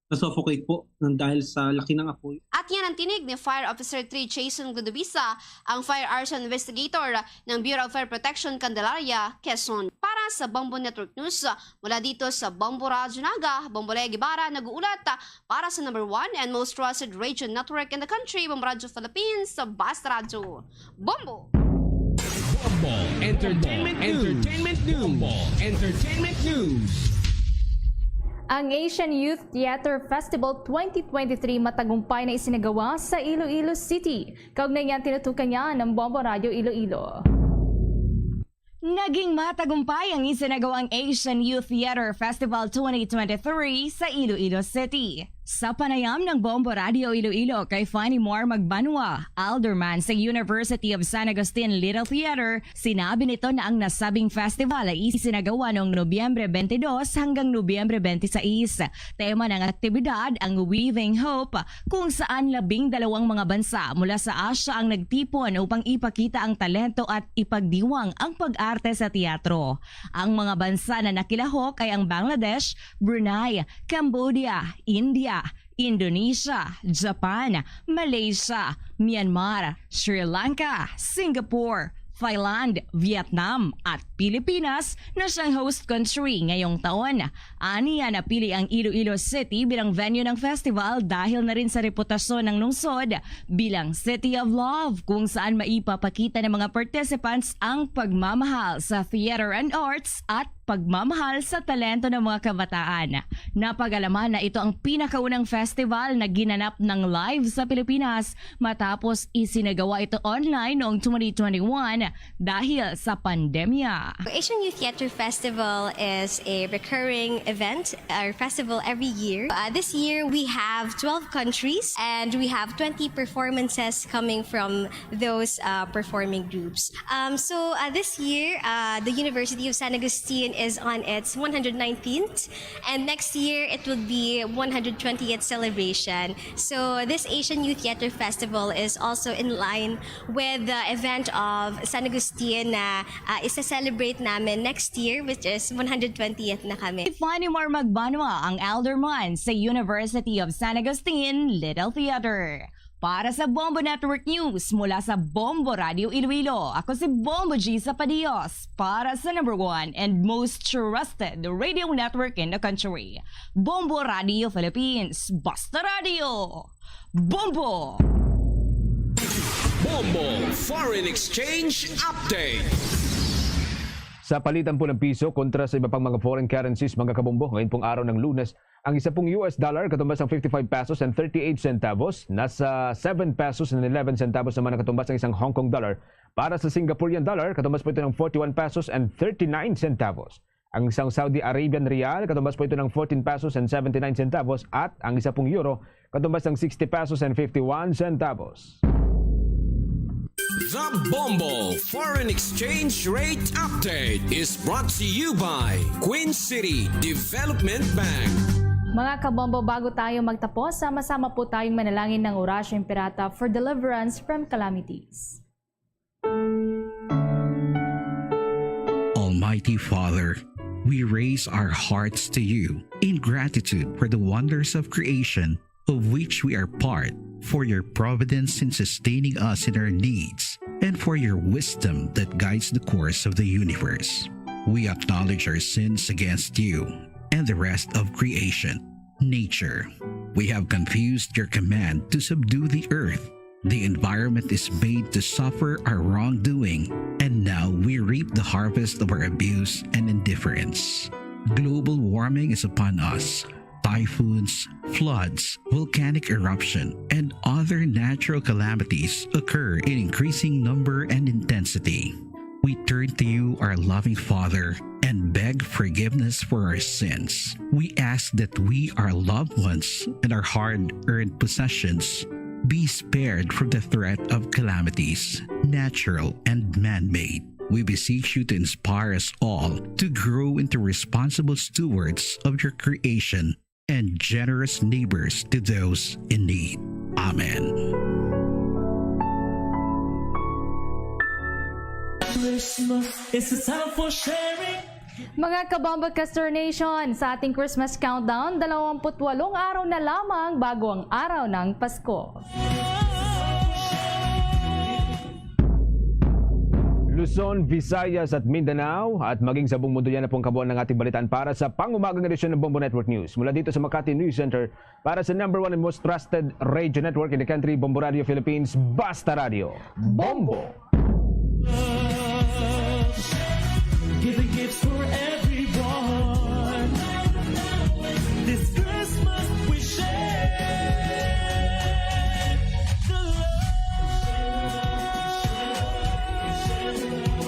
na-suffocate po ng dahil sa laki ng apoy. At yan ang tinig ni Fire Officer three Jason Gladovisa, ang fire arson investigator ng Bureau of Fire Protection, Candelaria, Quezon. Para sa Bombo Network News, mula dito sa Bombo Radyo Naga, Bombo Lea Guevara nag-uulat para sa number one and most trusted radio network in the country, Bombo Radyo Philippines, Basta Radyo. Bombo! Bombo Entertainment News. Entertainment News. Bombo Entertainment News. Ang Asian Youth Theater Festival twenty twenty-three matagumpay na isinagawa sa Iloilo City. Kaugnay niyan, tinutukan niya ng Bombo Radyo Iloilo. Naging matagumpay ang isinagawang Asian Youth Theater Festival twenty twenty-three sa Iloilo City. Sa panayam ng Bombo Radio Iloilo kay Fanny Moore Magbanwa, alderman sa University of San Agustin Little Theater, sinabi nito na ang nasabing festival ay isinagawa noong Nobyembre twenty-two hanggang Nobyembre twenty-six. Tema ng aktibidad ang Weaving Hope, kung saan labing dalawang mga bansa mula sa Asia ang nagtipon upang ipakita ang talento at ipagdiwang ang pag-arte sa teatro. Ang mga bansa na nakilahok ay ang Bangladesh, Brunei, Cambodia, India, Indonesia, Japan, Malaysia, Myanmar, Sri Lanka, Singapore, Thailand, Vietnam, at Pilipinas na siyang host country ngayong taon. Aniya, napili ang Iloilo City bilang venue ng festival dahil na rin sa reputasyon ng lungsod bilang City of Love, kung saan maipapakita ng mga participants ang pagmamahal sa theater and arts at pagmamahal sa talento ng mga kabataan. Napag-alaman na ito ang pinakaunang festival na ginanap ng live sa Pilipinas matapos isinagawa ito online noong twenty twenty-one dahil sa pandemya. Asian Youth Theater Festival is a recurring event or festival every year. Uh, this year, we have twelve countries and we have twenty performances coming from those, uh, performing groups. Um, so, uh, this year, uh, the University of San Agustin is on its one hundred nineteenth, and next year it will be one hundred twentieth celebration. So, this Asian Youth Theater Festival is also in line with the event of San Agustin na, uh, isa-celebrate namin next year, which is one hundred twentieth na kami. Si Fanny Moore Magbanwa, ang alderman sa University of San Agustin Little Theater. Para sa Bombo Network News, mula sa Bombo Radio Iloilo, ako si Bombo G Sapadios, para sa number one and most trusted radio network in the country, Bombo Radio Philippines. Basta Radio! Bombo! Bombo Foreign Exchange Update. Sa palitan po ng piso kontra sa iba pang mga foreign currencies, mga kabombo, ngayon pong araw ng Lunes, Ang isa pong U S dollar katumbas ang fifty-five pesos and thirty-eight centavos. Nasa seven pesos and eleven centavos naman ang katumbas ang isang Hong Kong dollar. Para sa Singaporean dollar, katumbas po ito ng forty-one pesos and thirty-nine centavos. Ang isang Saudi Arabian riyal, katumbas po ito ng fourteen pesos and seventy-nine centavos. At ang isa pong euro, katumbas ng sixty pesos and fifty-one centavos. The Bombo Foreign Exchange Rate Update is brought to you by Queen City Development Bank. Mga kabombo, bago tayo magtapos, sama-sama po tayong manalangin ng Orasyo Imperata for deliverance from calamities. Almighty Father, we raise our hearts to you in gratitude for the wonders of creation of which we are part, for your providence in sustaining us in our needs, and for your wisdom that guides the course of the universe. We acknowledge our sins against you and the rest of creation, nature. We have confused your command to subdue the earth. The environment is made to suffer our wrongdoing, and now we reap the harvest of our abuse and indifference. Global warming is upon us. Typhoons, floods, volcanic eruption, and other natural calamities occur in increasing number and intensity. We turn to you, our loving Father, and beg forgiveness for our sins. We ask that we, our loved ones, and our hard earned possessions be spared from the threat of calamities, natural and man made. We beseech you to inspire us all to grow into responsible stewards of your creation and generous neighbors to those in need. Amen. Christmas is a time for sharing. Mga kabombo Castor Nation, sa ating Christmas countdown, dalawampu't walong araw na lamang bago ang araw ng Pasko. Luzon, Visayas at Mindanao at maging sa buong mundo, yan na pong kabuuan ng ating balitaan para sa pangumagang edisyon ng Bombo Network News. Mula dito sa Makati News Center, para sa number one and most trusted radio network in the country, Bombo Radio Philippines, Basta Radio. Bombo! Giving gifts for everyone. This Christmas we share the love.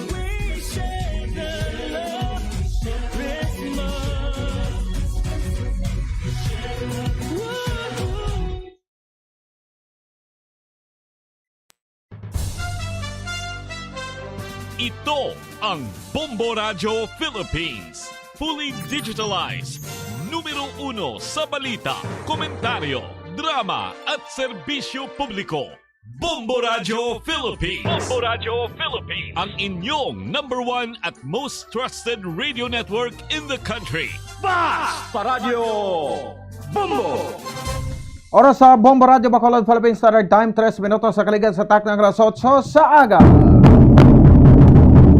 We share the love. Christmas. Woo-hoo. Ito ang Bombo Radyo Philippines. Fully digitalized. Numero uno sa balita, komentaryo, drama at serbisyo publiko. Bombo Radyo Philippines. Bombo Radyo Philippines. Ang inyong number one at most trusted radio network in the country. Basta Radyo Bombo! Oras sa Bombo Radyo Bacolod, Philippine Standard Time, tres minutos sa kaligad sa takna nga alas otso sa aga.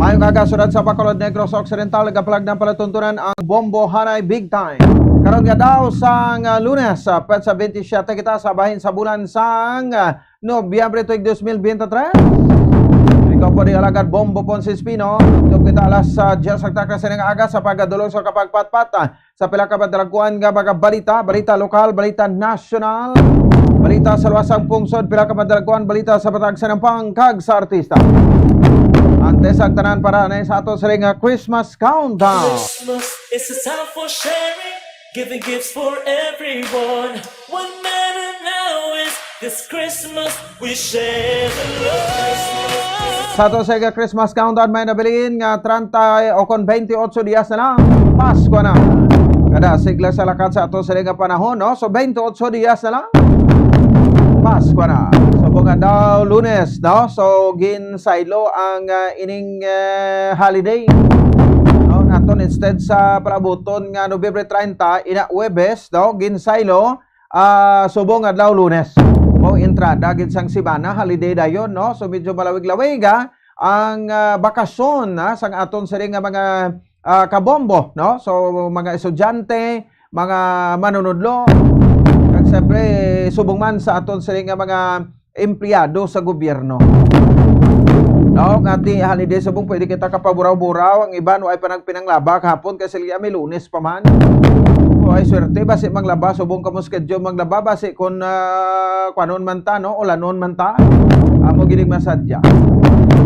Mayong aga, syudad sa Bacolod, Negros Occidental, nagapalag ng palatuntunan ang Bombo Hanay Big Time. Karon nga daw sang, ah, Lunes, ah, petsa twenty-seven kita sa bahin sa bulan sang, ah, Nobyembre tuig dos mil bente tres. Ikaw po di alagad Bombo Ponce Espino. Tugtog kita alas, ah, diyes sa takna sining aga sa pagdulong sa kapagpatpat, ah, sa pila ka madalagkuan nga mga balita, balita lokal, balita nasyonal, balita sa luwas sang pungsod, pila ka madalagkuan balita sa patag sa nampang kag sa artista. Antes ang tanan, para na sa ato sining, ah, Christmas countdown. Christmas is a time for sharing, giving gifts for everyone. What matter now is this Christmas we share the love. Sa ato sa Christmas countdown, may nabilin nga treinta o kon twenty-eight dias na lang, Pasko na. Kada sigla sa lakat sa ato sa nga panahon, no? So, twenty-eight dias na lang, Pasko na. So, nga daw Lunes, no? So, ginsaylo ang, ah, ining, eh, holiday, no? Naton, instead sa palabuton nga Nobyembre treinta, ina Huwebes, no? Ginsaylo, ah, subong adlaw Lunes. Mao entrada gid sang semana, holiday dayon, no? So, medyo malawig-lawig, ah, ang, ah, bakasyon, ah, sang aton sining nga mga, ah, kabombo, no? So, mga estudyante, mga manunudlo, kag siyempre, subong man sa aton sining nga mga empleyado sa gobyerno. No, nga ti holiday subong pwede kita kapaburaw-buraw, ang iban way pa nagpinanglaba kahapon kay sila may Lunes pa man. Ay, swerte, basi manglaba, subong kamo schedule manglaba, basi kung, ah, kuanon man ta, no? Ulanon man ta. Amo gining masadya.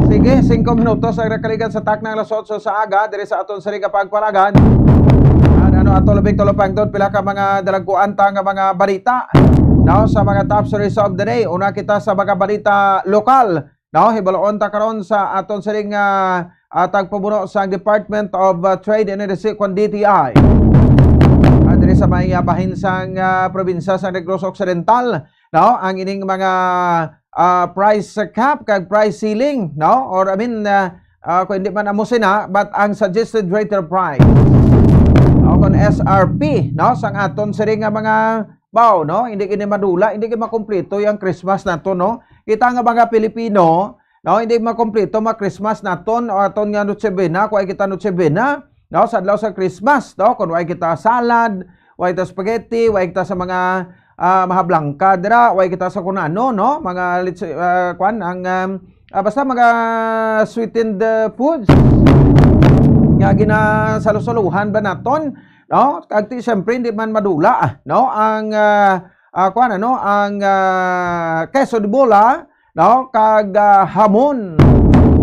Sige, singko minutos ang nakaligan sa takna alas otso sa aga, diri sa aton sari nga pagpalagan. Ano, ano, ato labing tulo pangtod, pila ka mga dalagkuan ta nga mga balita, no? Sa mga top stories of the day, una kita sa mga balita lokal. No, hibaluon ta karon sa aton siring nga, ah, tagpamuno sa Department of, ah, Trade and Industry, kon D T I. Ah, diri sa may, ah, bahin sang, ah, probinsya sa Negros Occidental, no, ang ining mga, ah, price cap kag price ceiling, no, or I mean, ah, ah, kung hindi man amo sina, but ang suggested retail price, no, kon S R P, no, sang aton siring nga mga baw, no, hindi gini madula, hindi gini makumpleto yung Christmas nato, no. Kita nga mga Pilipino, no, hindi makumpleto ma Christmas naton o aton nga Noche Buena, kung ay kita Noche Buena, no, sa adlaw sa Christmas, no, kung ay kita salad, way kita spaghetti, way kita sa mga, ah, mahablangka dira, way kita sa kung ano, no, mga litso-, ah, kwan, ang, um, ah, basta mga sweetened, uh, foods nga ginasalo-saluhan ba naton, no? Kag ti, siyempre, hindi man madula, ah, no? Ang, ah, ah, kuwan, ano, ang, ah, queso de bola, no? Kag, ah, hamon,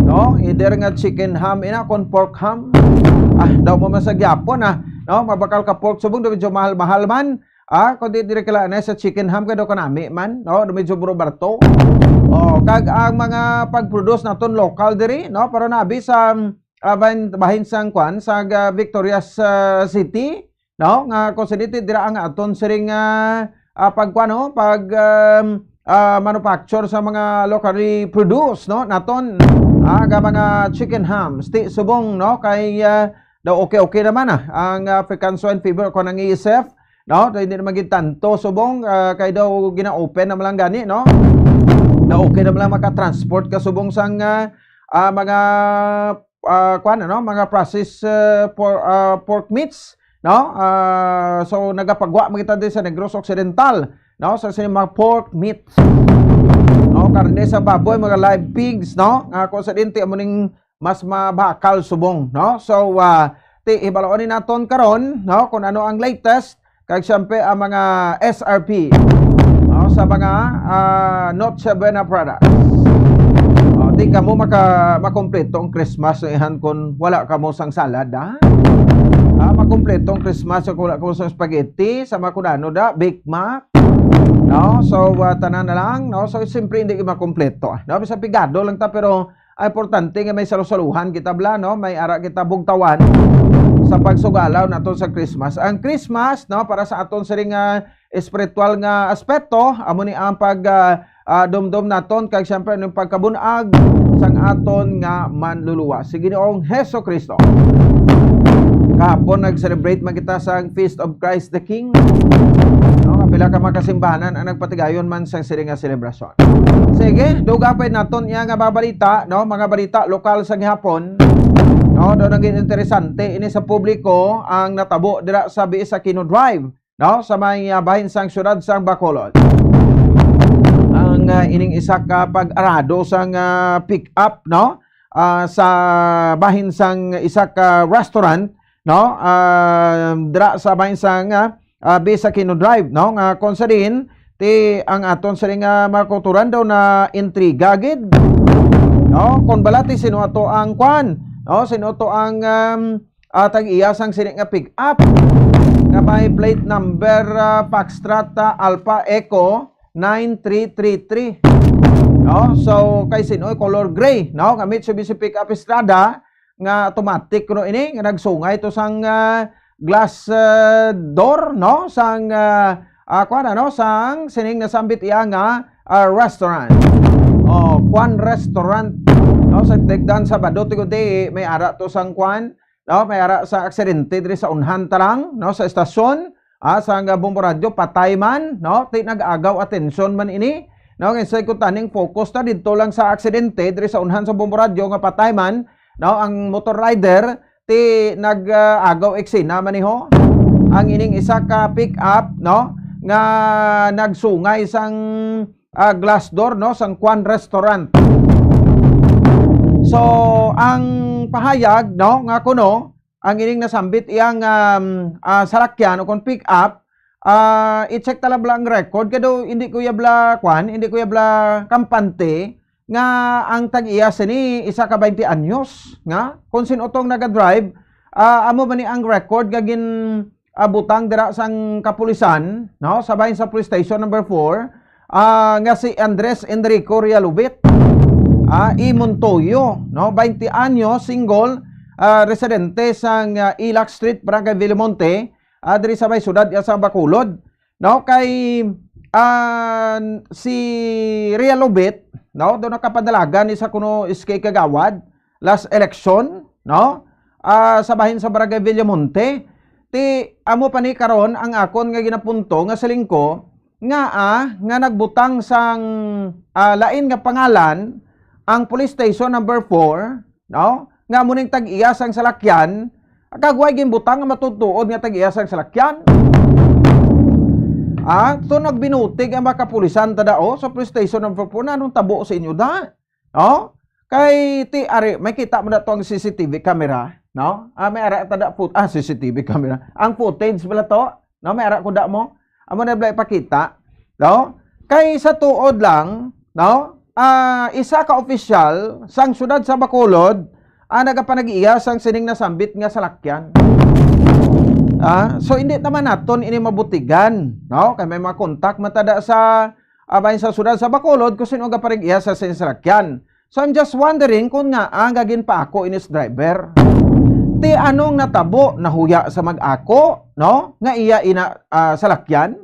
no? Either nga chicken ham ina kon pork ham. Ah, daw mo man sa gyapon, ah, no? Mabakal ka pork subong, daw medyo mahal-mahal man. Ah, kundi diri kila na sa chicken ham kay daw kanami man, no? Daw medyo buro barto. Oh, kag ang mga pag-produce naton local diri, no? Pero nabi sa, ah, bahin, bahin sang kwan, sa, ah, Victorias, ah, City, no? Nga concentrate dira ang aton siring, ah, ah, pagkuan, no? Pag, um, ah, manufacture sa mga locally produced, no? Naton, ah, nga mga chicken hams, ti subong, no? Kay, ah, daw okay-okay naman, ah, ang African Swine Fever, kung ang A S F, no? Daw hindi naman gid tanto subong, ah, kay daw gina-open naman lang gani, no? Daw okay naman lang makatransport ka subong sang, ah, ah, mga ah, kuwan, ano, mga processed, ah, por-, ah, pork meats, no? Ah, so, nagapagwa man kita din sa Negros Occidental, no? Sa sini mga pork meats, no? Karne sa baboy, mga live pigs, no? Nga kung sa dinti, amo ning mas mabakal subong, no? So, ah, ti, hibaloon ni naton karon, no? Kung ano ang latest, kag siyempre, ang mga S R P, no, sa mga, ah, Noche Buena products. O, di kamo maka-, makompleto ang Christmas, no, ihan kung wala kamo sang salad, ha? Ah, makompleto ang Christmas kung wala kamo sang spaghetti, sa makunano da, Big Mac, no? So, ah, tanan na lang, no? So, siyempre, hindi makompleto, no? Bisan pigado lang ta, pero ang importante nga may salusaluhan kita, bala, no? May ara kita bugtawan sa pagsugalaw nato sa Christmas. Ang Christmas, no, para sa aton siring nga espiritual nga aspeto, amo ni ang pag, ah, ah, dumdum naton kag siyempre ang pagkabun-ag sang aton nga Manluluwas, si Ginoong Hesus-Kristo. Kahapon nag-celebrate man kita sa Feast of Christ the King. No, kapila ka mga kasimbahanan ang nagpatigayon man sang siring nga selebrasyon. Sige, dugapay naton iya nga mga balita, no? Mga balita lokal sa gihapon. No, daw naging interesante ini sa publiko ang natabo dira sa Biis Aquino Drive, no? Sa may, ah, bahin sang siyudad sang Bacolod. Ang, ah, ining isa ka pag-arado sang, ah, pick-up, no? Ah, sa bahin sang isa ka restaurant, no? Ah, dira sa bahin sang, ah, ah, Biis Aquino Drive, no? Nga kung sa din, ti ang aton siring nga mga kauturan daw na intriga gid, no? Kung bala ti sino ato ang kwan, no? Sino ato ang, um, ah, tag-iya sang sini nga pick-up nga may plate number, ah, Foxtrot, ah, Alpha Echo nine three three three, no? So, kay sino, color gray, no? Nga Mitsubishi pick-up Estrada, nga automatic kuno ini, nga nagsungay to sang, ah, glass, ah, door, no? Sang, ah, ah, kuwan, ano? Sang sining nasambit iya nga, ah, restaurant. Oh, Kwan Restaurant, no? Sa tigdan Sabado, ti kundi may ara to sang kwan, no? May ara sa aksidente diri sa unhan ta lang, no? Sa estasyon, ah, sang Bombo Radyo, patay man, no? Ti nag-agaw atensyon man ini, no? Kay sa kuntani, focus ta didto lang sa aksidente diri sa unhan sa Bombo Radyo nga patay man, no, ang motor rider, ti nag, ah, agaw eksena man ni ho ang ining isa ka pick-up, no, nga nagsungay sang, ah, glass door, no, sang Kwan Restaurant. So, ang pahayag, no, nga kuno, ang ining nasambit iyang, um, ah, salakyan o kon pick up, ah, i-check ta lang bala ang record, kay daw hindi ko iya bala, kwan, hindi ko iya bala kampante nga ang tag-iya sini isa ka twenty anyos, nga kung sin-o tong naga-drive, ah, amo ba ni ang record nga gin, ah, butang dira sang kapulisan, no, sa bahin sa Police Station Number Four, ah, nga si Andres Enrico Realubit, ah, i Montoyo, no, twenty anyos, single, ah, residente sang, ah, Ilac Street, Barangay Villamonte, ah, diri sa may siyudad ya sa Bacolod, no, kay, ah, si Realubit, no, do nakapadalagan ni sa kuno S K Kagawad last election, no, ah, sa bahin sa Barangay Villamonte. Ti amo pa ni karon ang akon nga ginapunto nga siling ko nga, ah, nga nagbutang sang, ah, lain nga pangalan ang Police Station Number Four, no? Nga amo ning tag-iya sang salakyan, kag way ginbutang nga matuod-tuod nga tag-iya sang salakyan. Ah, so nagbinutig ang mga kapulisan ta dao sa Police Station Number Four, na anong tabo sa inyo da? No? Kay ti ari, may kita mo na to ang C C T V camera, no? Ah, may ara ta da foot, ah, C C T V camera. Ang footage bala to, no? May ara ko da mo. Amo na bala ipakita, no? Kay sa tuod lang, no? Ah, isa ka opisyal sang siyudad sa Bacolod ang nagapanag-iya sang sining nasambit nga salakyan. Ah, so hindi naman naton ini mabutigan, no? Kay may mga kontak man ta da sa, ah, bahin sa siyudad sa Bacolod kung sino ang gapanag-iya sa sining salakyan. So I'm just wondering kung nga ang ginpaako ini sa driver. Ti anong natabo, nahuya sa mag-ako, no? Nga iya ina, ah, salakyan?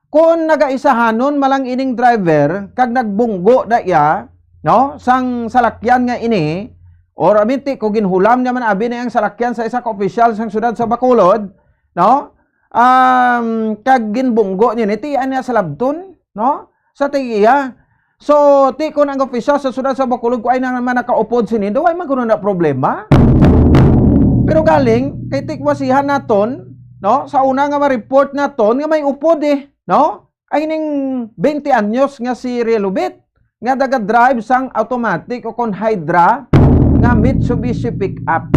Kung nagaisahanon malang ining driver kag nagbunggo da iya, no, sang salakyan nga ini, or aminti ko ginhulam niya man abi na ang salakyan sa isa ka opisyal sang siyudad sa Bacolod, no, um, kag ginbunggo niya ni, tian niya sa labton, no, sa tigiya. So, ti kun ang opisyal sa siyudad sa Bacolod ko ay na naman nakaupod sini, do ay man kuno na problema. Pero galing kay tikwasihan naton, no, sa una nga ma-report naton nga may upod eh, no? Ay ning twenty anyos nga si Realubit nga naga-drive sang automatic o kon Hydra nga Mitsubishi pickup.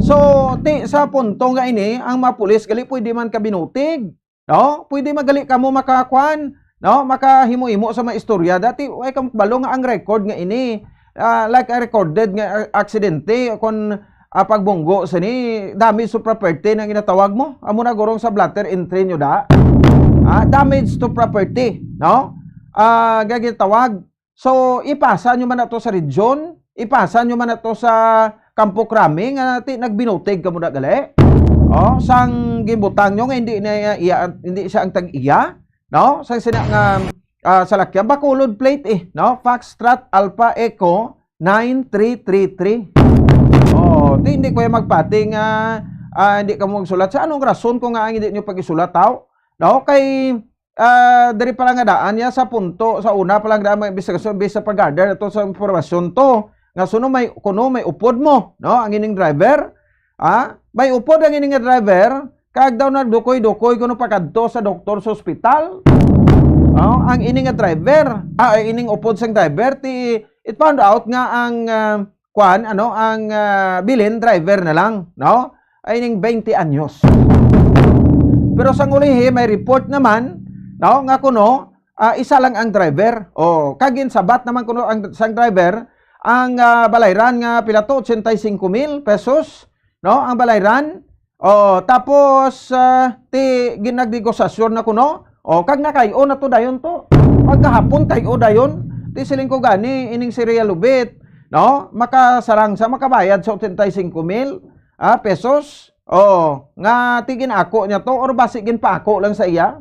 So, ti sa punto nga ini, ang mga pulis gali pwede man kabinutig, no? Pwede magali kamo makakuan, no? Makahimo-himo sa mga istorya. Dati, way kamo kabalo nga ang record nga ini, ah, like a recorded nga, ah, aksidente, kon, ah, pagbunggo sini, damage to property nang ginatawag mo. Amo na gurong sa blotter entry nyo da. Ah, damage to property, no? Ah, nga ginatawag. So, ipasa nyo man na to sa region, ipasa nyo man na to sa Kampo Krami nga ti nagbinutig kamo da gali. Oh, sang ginbutang nyo nga hindi na iya, hindi siya ang tag-iya, no? Sang sina nga, ah, salakyan, Bacolod plate eh, no? Foxtrot Alpha Echo nine three three three. Oh, ti hindi ko yung magpati nga, ah, hindi kamo magsulat. Sa anong rason ko nga ang hindi nyo pag-isulat, tao? No? Kay, ah, diri pa lang nga daan niya sa punto, sa una pa lang daan may investigasyon, based sa pag-gather nato sa impormasyon to. Nga suno may, kuno may upod mo, no? Ang ining driver, ah, may upod ang ining nga driver, kag daw nagdukoy-dukoy kuno pakadto sa doktor sa ospital. No? Ang ining nga driver, ah, ang ining upod sang driver, ti, it found out nga ang, ah, kuan, ano, ang, ah, bilin driver na lang, no? Ay ning twenty anyos. Pero sang ulihi, may report naman, no, nga kuno, ah, isa lang ang driver. O, kag ginsabat naman kuno ang sang driver, ang, ah, balayran nga pila to, ochenta y cinco mil pesos, no? Ang balayran. O, tapos, ah, ti ginagnegosasyon na kuno. O, kag nakay-o na to dayon to. Pagkahapon kay-o dayon, ti siling ko gani ining si Realubit, no? Makasarang sa makabayad sa ochenta y cinco mil, ah, pesos. Oh, nga ti gin-ako niya to or basi ginpaako lang sa iya?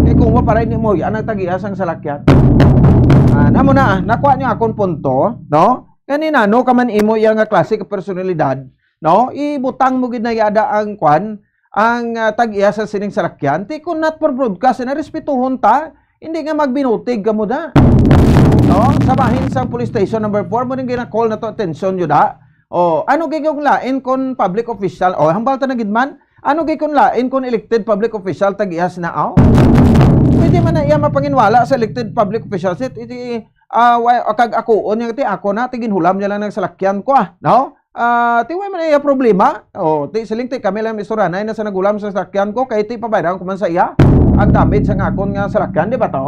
Kay kung wa para ini mo, yan ang tagias ang salakyan. Ah, namo na, nakuha niya akong punto, no? Ganina, no, kaman imo iya nga klase ka personalidad, no? Ibutang mo gid na yada ang kwan, ang, ah, tag-iya sa sining salakyan. Ti kung not for broadcast, na respetuhon ta, hindi nga magbinutig kamo da. No? Sa bahin sa police station number four, mo ning gina-call na to attention nyo da. O, ano gid kung lain kon public official? O, hambal ta na gid man. Ano gid kung lain kon elected public official tag-iya sina aw? Pwede man na iya mapanginwala sa elected public official. Sit, iti, ah, wa-, kag ako, o niya ti ako na, ti ginhulam niya lang ng salakyan ko, ah. No? Ah, ti way man iya problema. Oh, ti siling ti kami lang istoryanay na sa nagulam sa salakyan ko kay ti pabayran ko man sa iya ang damage sa akon nga salakyan, di ba to?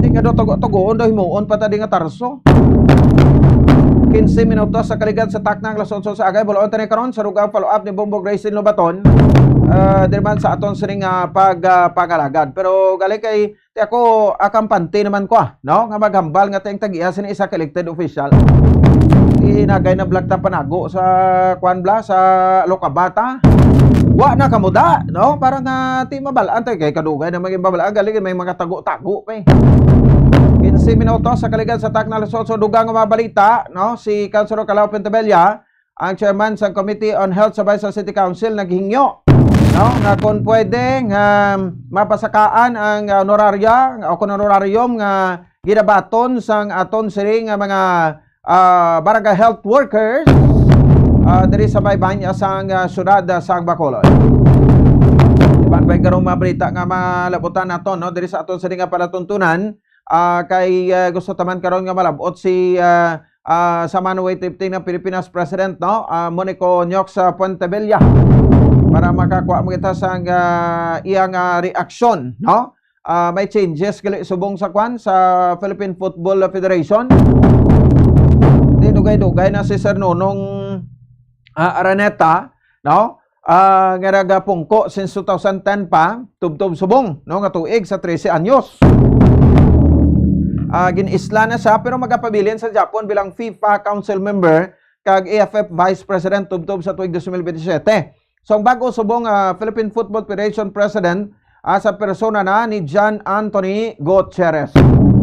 Ti nga daw tugo-tugoon daw himuon pa ta di nga tarso. Quince minutos sa kaligad sa takna, alas otso sa agay, buloon tani karon sa dugang follow-up ni Bombo Gracie Lobaton. Ah, diri man sa aton sining, ah, pag, ah, pangalagad. Pero gali kay ti ako, ah, kampante naman ko, ah, no? Nga maghambal nga ti ang tag-iya sini isa ka elected official. Inagay na blag ta panago sa, kwan bla, sa Lokabata. Wa na kamuda, no? Para nga ti mabalaan tayo kay kadugay na maging mabalaan. Galing may mga tago-tago pa eh. Quince minutos sa kaligad sa takna, alas otso, dugang nga mga balita, no? Si Councilor Calao Pentabella, ang chairman sa Committee on Health sa Bayan sa City Council, naghingyo, no, nga kung pwede nga mapasakaan ang, ah, honoraria o kung honorarium nga ginabaton sang aton sini nga mga, ah, barangay health workers, ah, diri sa may bahin sang, ah, syudad, ah, sang Bacolod. Iban pa karong mga balita nga malabutan naton, no, diri sa aton sini nga palatuntunan, ah, kay, ah, gusto taman karon nga malabot si, ah, ah, sa Manway Lifting ng Pilipinas President, no? Ah, Monico Nyox, ah, Puentevilla, para makakuha mo kita sa, ah, iyang, ah, reaksyon, no? Ah, may changes gali subong sa kwan sa Philippine Football Federation. Di dugay-dugay na si Sir Nonong, ah, Araneta, no? Ah, nga nagapungko since two thousand ten pa, tubtob subong, no, nga tuig sa trese anyos. Ah, gin-isla na siya, pero magapabilin sa Japon bilang FIFA Council member kag A F F Vice President tubtob sa tuig dos mil bentisiete. So, ang bago subong, ah, Philippine Football Federation President, ah, sa persona na ni John Anthony Gutierrez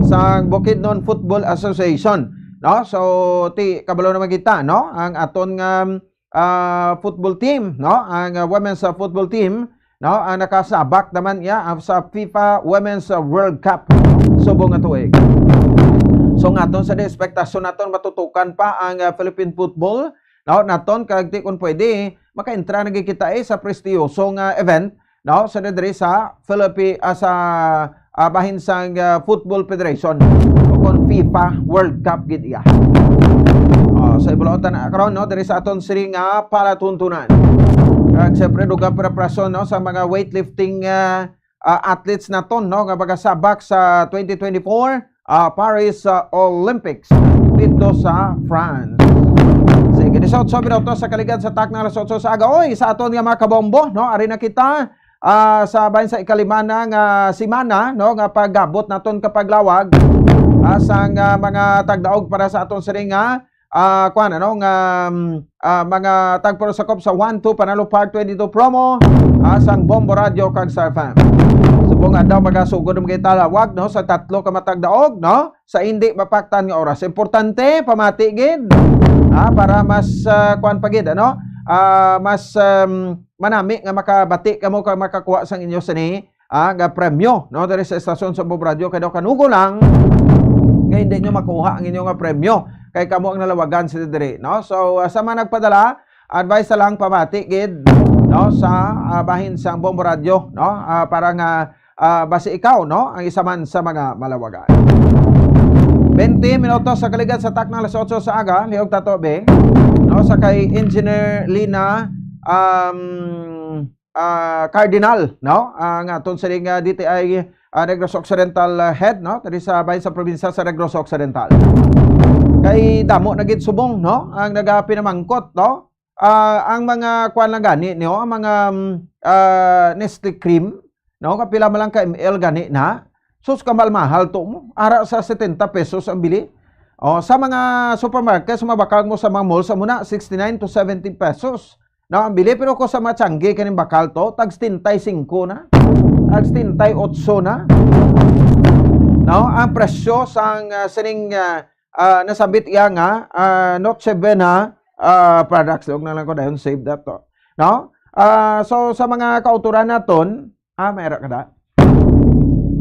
sa Bukidnon Football Association, no? So, ti kabalo naman kita, no? Ang aton nga ah, football team, no? Ang, ah, women's, ah, football team, no? Ang nakasabak naman niya, ah, sa FIFA Women's, ah, World Cup subong nga tuig. So, nga aton sa di, ekspektasyon naton matutukan pa ang, ah, Philippine football, no? Naton kag ti kun pwede makaentra na gid kita, eh, sa prestiyoso nga event, no? Sa diri sa Philippi-, ah, sa, ah, bahin sang, ah, Football Federation o kon FIFA World Cup gid iya. Oh, so ibulotan na karon, no, diri sa aton sini nga palatuntunan. Kag siyempre, dugang preparasyon, no, sa mga weightlifting, ah, ah, athletes naton, no, nga magasabak sa twenty twenty-four, ah, Paris, ah, Olympics dito sa France. Sige, disiotso minutos sa kaligad sa takna, alas otso sa aga. Oy, sa aton nga mga kabombo, no, ari na kita, ah, sa bahin sa ikalima na nga semana, no, nga pagabot naton ka paglawag, ah, sang, ah, mga tagdaog para sa aton sini nga, ah, kuwan, ano, nga, mm, ah, mga tagpasakop sa One Two Panalo Part twenty-two promo, ah, sang Bombo Radio kag Star F M. Subong adlaw magasugod ang mga talawag, no, sa tatlo ka matagdaog, no, sa indi mapaktan nga oras. Importante, pamati gid, ah, para mas, ah, kuwan pa gid, ano, ah, mas, um, manami nga makabati kamo kag makakuha sang inyo sini, ah, nga premyo, no, diri sa estasyon sa Bombo Radio, kay daw kanugo lang nga hindi nyo makuha ang inyo nga premyo, kay kamo ang nalawagan sa diri, no? So, ah, sa mga nagpadala, advice na lang, pamati gid, no, sa, ah, bahin sang Bombo Radio, no, ah, para nga, ah, basi ikaw, no, ang isa man sa mga malawagan. Twenty minutos sa kaligad sa takna, alas otso sa aga, lihog tato, be, no, sa kay Engineer Lina, um, ah, Cardinal, no? Ang aton sining, ah, D T I, ah, Negros Occidental, ah, head, no? Diri sa bahin sa probinsya sa Negros Occidental. Kay damo na gid subong, no? Ang nagapinamangkot, no? Ah, ang mga kuan lang gani, no? Ang mga, mm, ah, Nestle cream, no? Kapila man lang ka M L gani na? Sus, kamal-mahal to mo. Ara sa setenta pesos ang bili. Oh, sa mga supermarket, sa mga bakal mo sa mga mall, sa muna, sixty-nine to seventy pesos. No, ang bili, pero ko sa Machangge kaning bakal to, tag setenta y cinco na. Tag setenta y ocho na. No, ang presyo sang, ah, sining, ah, ah, nasambit iya nga, ah, Noche Buena, ah, products. Huwag na lang ko dayon, save that to. No? Ah, so, sa mga kauturan naton, ah, may ara ka da?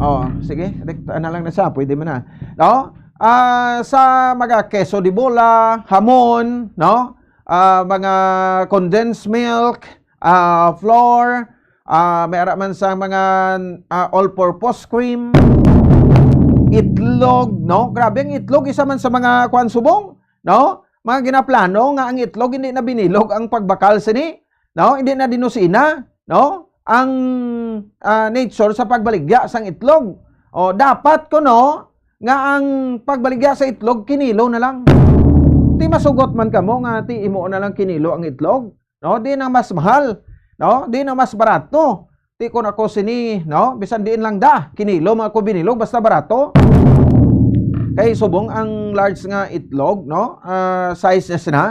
Oh, sige, rekta na lang na siya, pwede mo na. No? Ah, sa mga queso de bola, hamon, no? Ah, mga condensed milk, ah, flour, ah, may ara man sa mga, ah, all-purpose cream, itlog, no? Grabe ang itlog, isa man sa mga kuan subong, no? mga ginaplano nga ang itlog hindi na binilog ang pagbakal sini, no? Hindi na dinusina, no? Ang, ah, nature sa pagbaligya sang itlog. O, dapat kuno nga ang pagbaligya sa itlog kinilo na lang. Ti masugot man kamo nga ti imo na lang kinilo ang itlog, no? Di na mas mahal, no? Di na mas barato. Ti kon ako sini, no? Bisan diin lang da, kinilo man ako binilog, basta barato. Kay subong ang large nga itlog, no? Ah, size niya sina,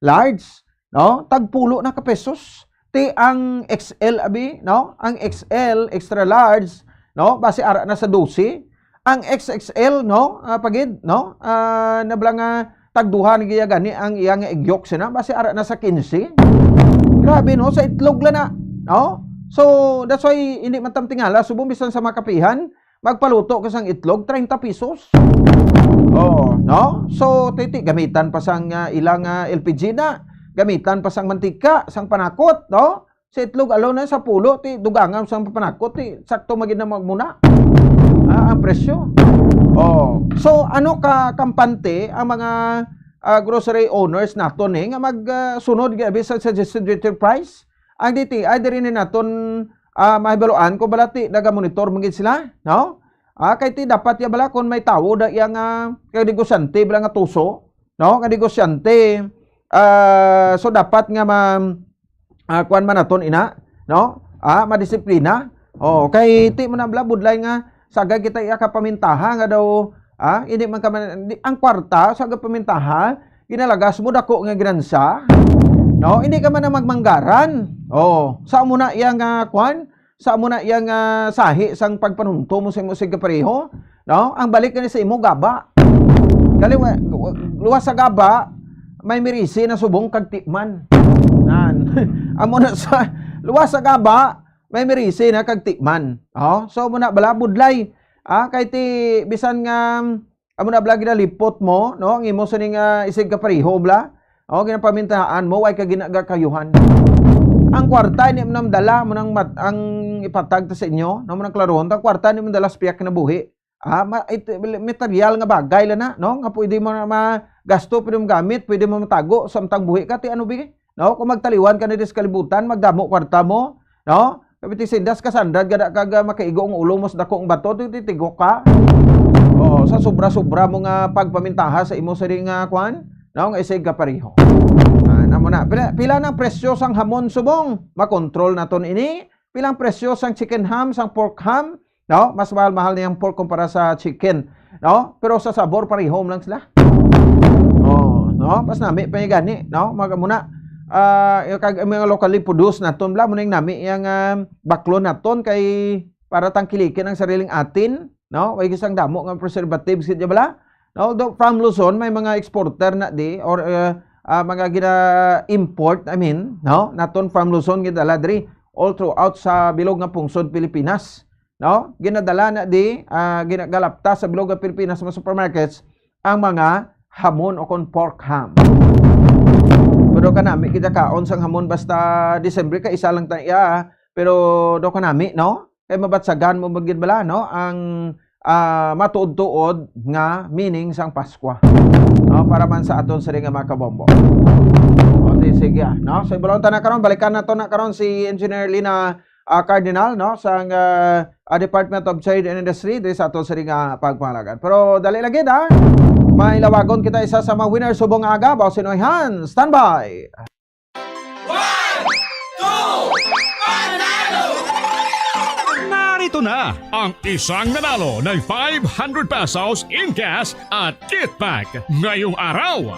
large, no? Tagpulo na ka pesos. Ti ang X L, abi, no? Ang X L, extra large, no? Basi ara na sa dose. Ang X X L, no? Ah, pagid, no? Ah, nabla nga tagduha na giya gani ang iya nga igyok sina, basi ara na sa quince. Grabe, no? Sa itlog lang na, no? So, that's why hindi man tam tingala, subong bisan sa makapihan, magpaluto ka sang itlog, treinta pesos. Oh, no? So, titi, gamitan pa sang, ah, ilang, ah, L P G na, gamitan pa sang mantika, sang panakot, no? Sa itlog, alaw na sa pulo, ti dugangan sang panakot, ti sakto magid na magmuna. Ah, ang presyo. Oh. So, ano ka kampante ang mga, ah, grocery owners naton ni nga mag, ah, sunod gabi sa suggested retail price? Ang D T I diri ni naton, ah, mahibaluan kung bala ti nagamonitor man gid sila, no? Ah, kay ti dapat ya bala kung may tawo da iya nga kay negosyante bala nga tuso, no? Nga negosyante, ah, so dapat nga ma-, ah, kuwan man naton ina, no? Ah, madisiplina. Oh, kay ti mo na bala budlay nga sagay kita iya kapamintaha nga daw, ah, hindi man ka man, di, ang kwarta sa kapamintaha, ginalagas mo dako nga ginansya, no? Hindi ka man na magmanggaran. Oh, sa amo na iya nga kuwan, sa amo na iya nga sahi sang pagpanunto mo sa imo sig kapareho, no? Ang balik gani sa imo gaba. Kali wa-, luwas sa gaba, may mirisi na subong kag tikman. Nan. Amo na sa luwas sa gaba, may mirisi na kag tikman. Oh, so mo na bala budlay. Ah, kay ti bisan nga amo na bala ginalipot mo, no? Ang imo sining, ah, isig kapareho bala. O, ginapamintahan mo, way ka ginagakayuhan. Ang kwarta, hindi mo nang dala, mo nang mat-, ang ipatag ta sa inyo, no? Mo nang klarohon, ang kwarta, hindi mo dala sa piyak na buhi. Ah, ma-, it-, material nga bagay lang na, no? Nga pwede mo na magasto, pwede mo gamit, pwede mo matago, samtang buhi ka, ti ano, bigi? No? Kung magtaliwan ka na dis kalibutan, magdamo kwarta mo, no? Kapiti sindas ka, sandad, gada ka, ga-, makaigo ang ulo mo sa dako ang bato, ti-, titigok ka. Oo, sa sobra-sobra mo nga pagpamintaha sa imo siring nga kwan, no? Nga isig ka pareho. Ah, namo na. Pila, pila na presyo sang hamon subong? Makontrol naton ini. Pilang presyo sang chicken ham, sang pork ham? No? Mas mahal-mahal niyang pork kumpara sa chicken, no? Pero sa sabor, pareho lang sila. Oh, no? Mas nami pa yung gani, no? Mga muna, ah, yung kag-, mga locally produced naton, bla, muna yung nami yung, ah, baklon naton kay para tangkilikin ang sariling atin, no? Way isang damo nga preservatives, kaya bala? No? Although from Luzon, may mga exporter na di, or, uh, uh, mga gina-import, I mean, no? Naton from Luzon, gidala diri all throughout sa bilog nga pungsod Pilipinas, no? Ginadala na di, ah, ginagalapta sa bilog nga Pilipinas, mga supermarkets, ang mga hamon o kon pork ham. Pero kanami kita kaon sang hamon basta Disyembre, kay isa lang ta iya, pero do kanami, no? Kay mabatsagan mo ba gid bala, no? Ang, ah, matuod-tuod nga meaning sang Paskwa. No? Para man sa aton sini nga mga kabombo. O, di, sige, ah, no? So, ibalon ta na karon, balikan nato na karon si Engineer Lina, ah, Cardinal, no? Sang, ah, ah, Department of Trade and Industry, diri sa aton sini nga pagpangalagan. Pero dali lagi, ha? May lawagon kita isa sa mga winner subong nga aga, Boss Inoy Han. Standby! One, two, panalo! Narito na ang isang nanalo ng five hundred pesos in cash at kit pack ngayong araw.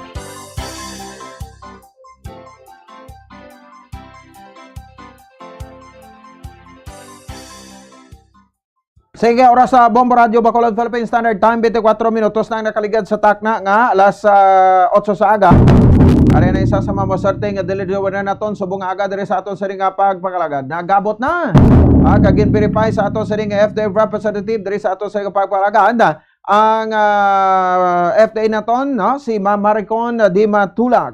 Sige, oras sa Bombo Radio Bacolod, Philippine Standard Time, twenty-four minutos na ang nakaligad sa takna nga alas, ah, otso sa aga. Ari na isa sa mga maswerte nga delivery winner naton subong nga aga diri sa aton siring nga pagpangalagan. Nagabot na. Ah, kag gin-verify sa aton siring nga F D A representative diri sa aton siring nga pagpangalagan. Ang, ah, F D A naton, no, si Ma'am Maricon Dima Tulag.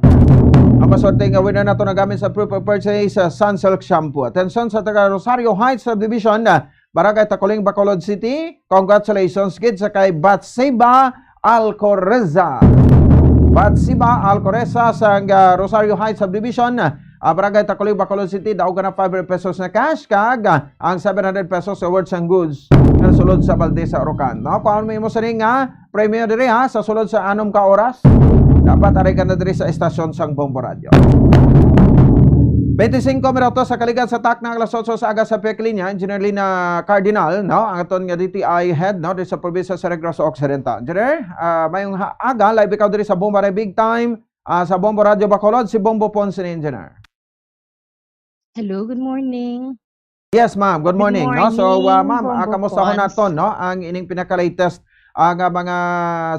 Ang maswerte nga winner naton nagamit sa proof of purchase sa Sunsilk Shampoo. Atensyon sa taga Rosario Heights Subdivision, ah, Barangay Tacoling, Bacolod City. Congratulations gid sa kay Batsiba Alcoreza. Batziba Alcoreza sang, ah, Rosario Heights Subdivision, ah, Barangay Taculing, Bacolod City, daog ka na five hundred pesos na cash, kag, ah, ang seven hundred pesos award sang goods nga sulod sa balde sa Orocan. No? Kuhaon mo imo sini nga premyo diri, ha, sa sulod sa anom ka oras. Dapat ari ka na diri sa estasyon sang Bombo Radio. Twenty-cinco minutos sa kaligad sa takna, alas otso sa aga sa Peklinya, Engineer Lina Cardinal, no? Ang aton nga D T I head, no, diri sa probinsya sa Negros Occidental. Engineer, ah, mayong ha-, aga, live ikaw diri sa Bombo Radio Big Time, ah, sa Bombo Radio Bacolod, si Bombo Ponce ni Engineer. Hello, good morning. Yes, ma'am. Good Good morning, no? So, morning, uh, ma'am, uh, Bombo kamusta ho Pons. Naton, no? Ang ining pinaka-latest, uh, nga mga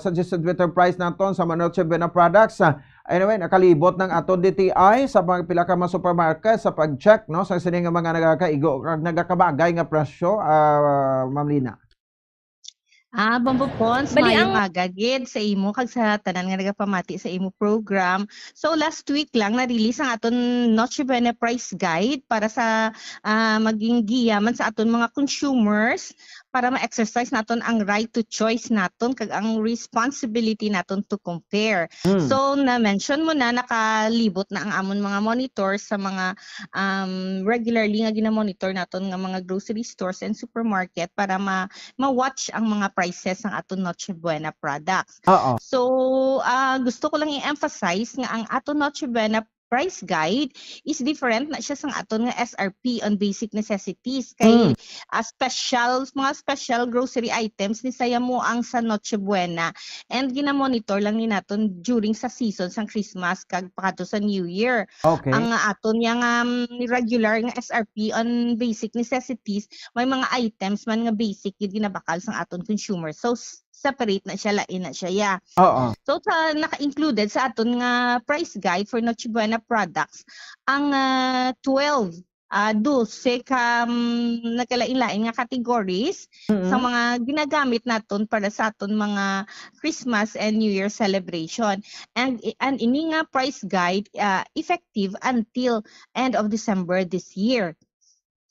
suggested winter price naton sa mga Noche Buena products. Uh, anyway, nakalibot ng aton D T I sa mga pila ka mga supermarket sa pag-check, no? Sa sini nga mga nagakaigo, kag nagakabagay nga presyo, uh, Ma'am Lina. Ah, Bombo Pons, Bali, mayong ang aga gid sa imo kag sa tanan nga nagapamati sa imo program. So, last week lang na-release ang aton Noche Buena Price Guide para sa, ah, maging giya man sa aton mga consumers para ma-exercise naton ang right to choice naton kag ang responsibility naton to compare. Mm. So, na-mention mo na nakalibot na ang amon mga monitor sa mga, um, regularly nga ginamonitor naton nga mga grocery stores and supermarket para ma- ma-watch ang mga prices sang aton Noche Buena products. Oo. So, ah, gusto ko lang i-emphasize nga ang aton Noche Buena price guide is different na siya sang aton nga S R P on basic necessities. Kay, Mm. ah, special, mga special grocery items ni saya mo ang sa Noche Buena. And ginamonitor lang ni naton during sa season sang Christmas kag pakadto sa New Year. Okay. Ang aton yang, um, regular nga S R P on basic necessities may mga items man nga basic gid ginabakal sang aton consumer. So, s-, separate na siya, lain na siya, ya. Oo. So, sa, naka-included sa aton nga price guide for Noche Buena products, ang, ah, twelve, ah, dose ka, um, nagkalain-lain nga categories sa Mm. mga ginagamit naton para sa aton mga Christmas and New Year celebration. And, and ini nga price guide, ah, effective until end of December this year.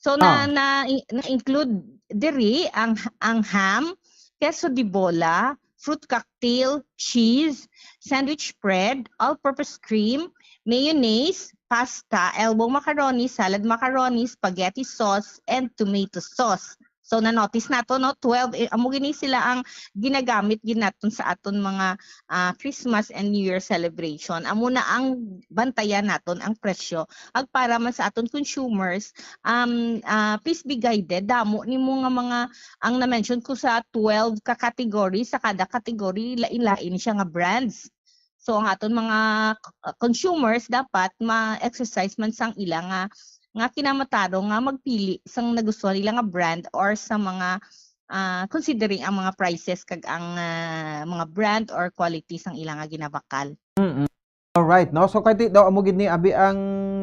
So, na, Ah. na, na-include diri ang, ang ham, queso de bola, fruit cocktail, cheese, sandwich bread, all-purpose cream, mayonnaise, pasta, elbow macaroni, salad macaroni, spaghetti sauce, and tomato sauce. So, na-notice nato, no? Twelve, eh, amo gini sila ang ginagamit gid naton sa aton mga, ah, Christmas and New Year celebration. Amo na ang bantayan naton ang presyo. Ag para man sa aton consumers, um, ah, please be guided. Damo nimo nga mga, ang na-mention ko sa twelve ka category, sa kada category, lain-lain siya nga brands. So, ang aton mga, uh, consumers dapat ma-exercise man sang ila nga, nga kinamatarong nga magpili sang nagustuhan nila nga brand or sa mga, ah, considering ang mga prices kag ang, ah, mga brand or quality sang ila nga ginabakal. Mm-mm. Alright, no? So, kay ti-, daw amo gid ni abi ang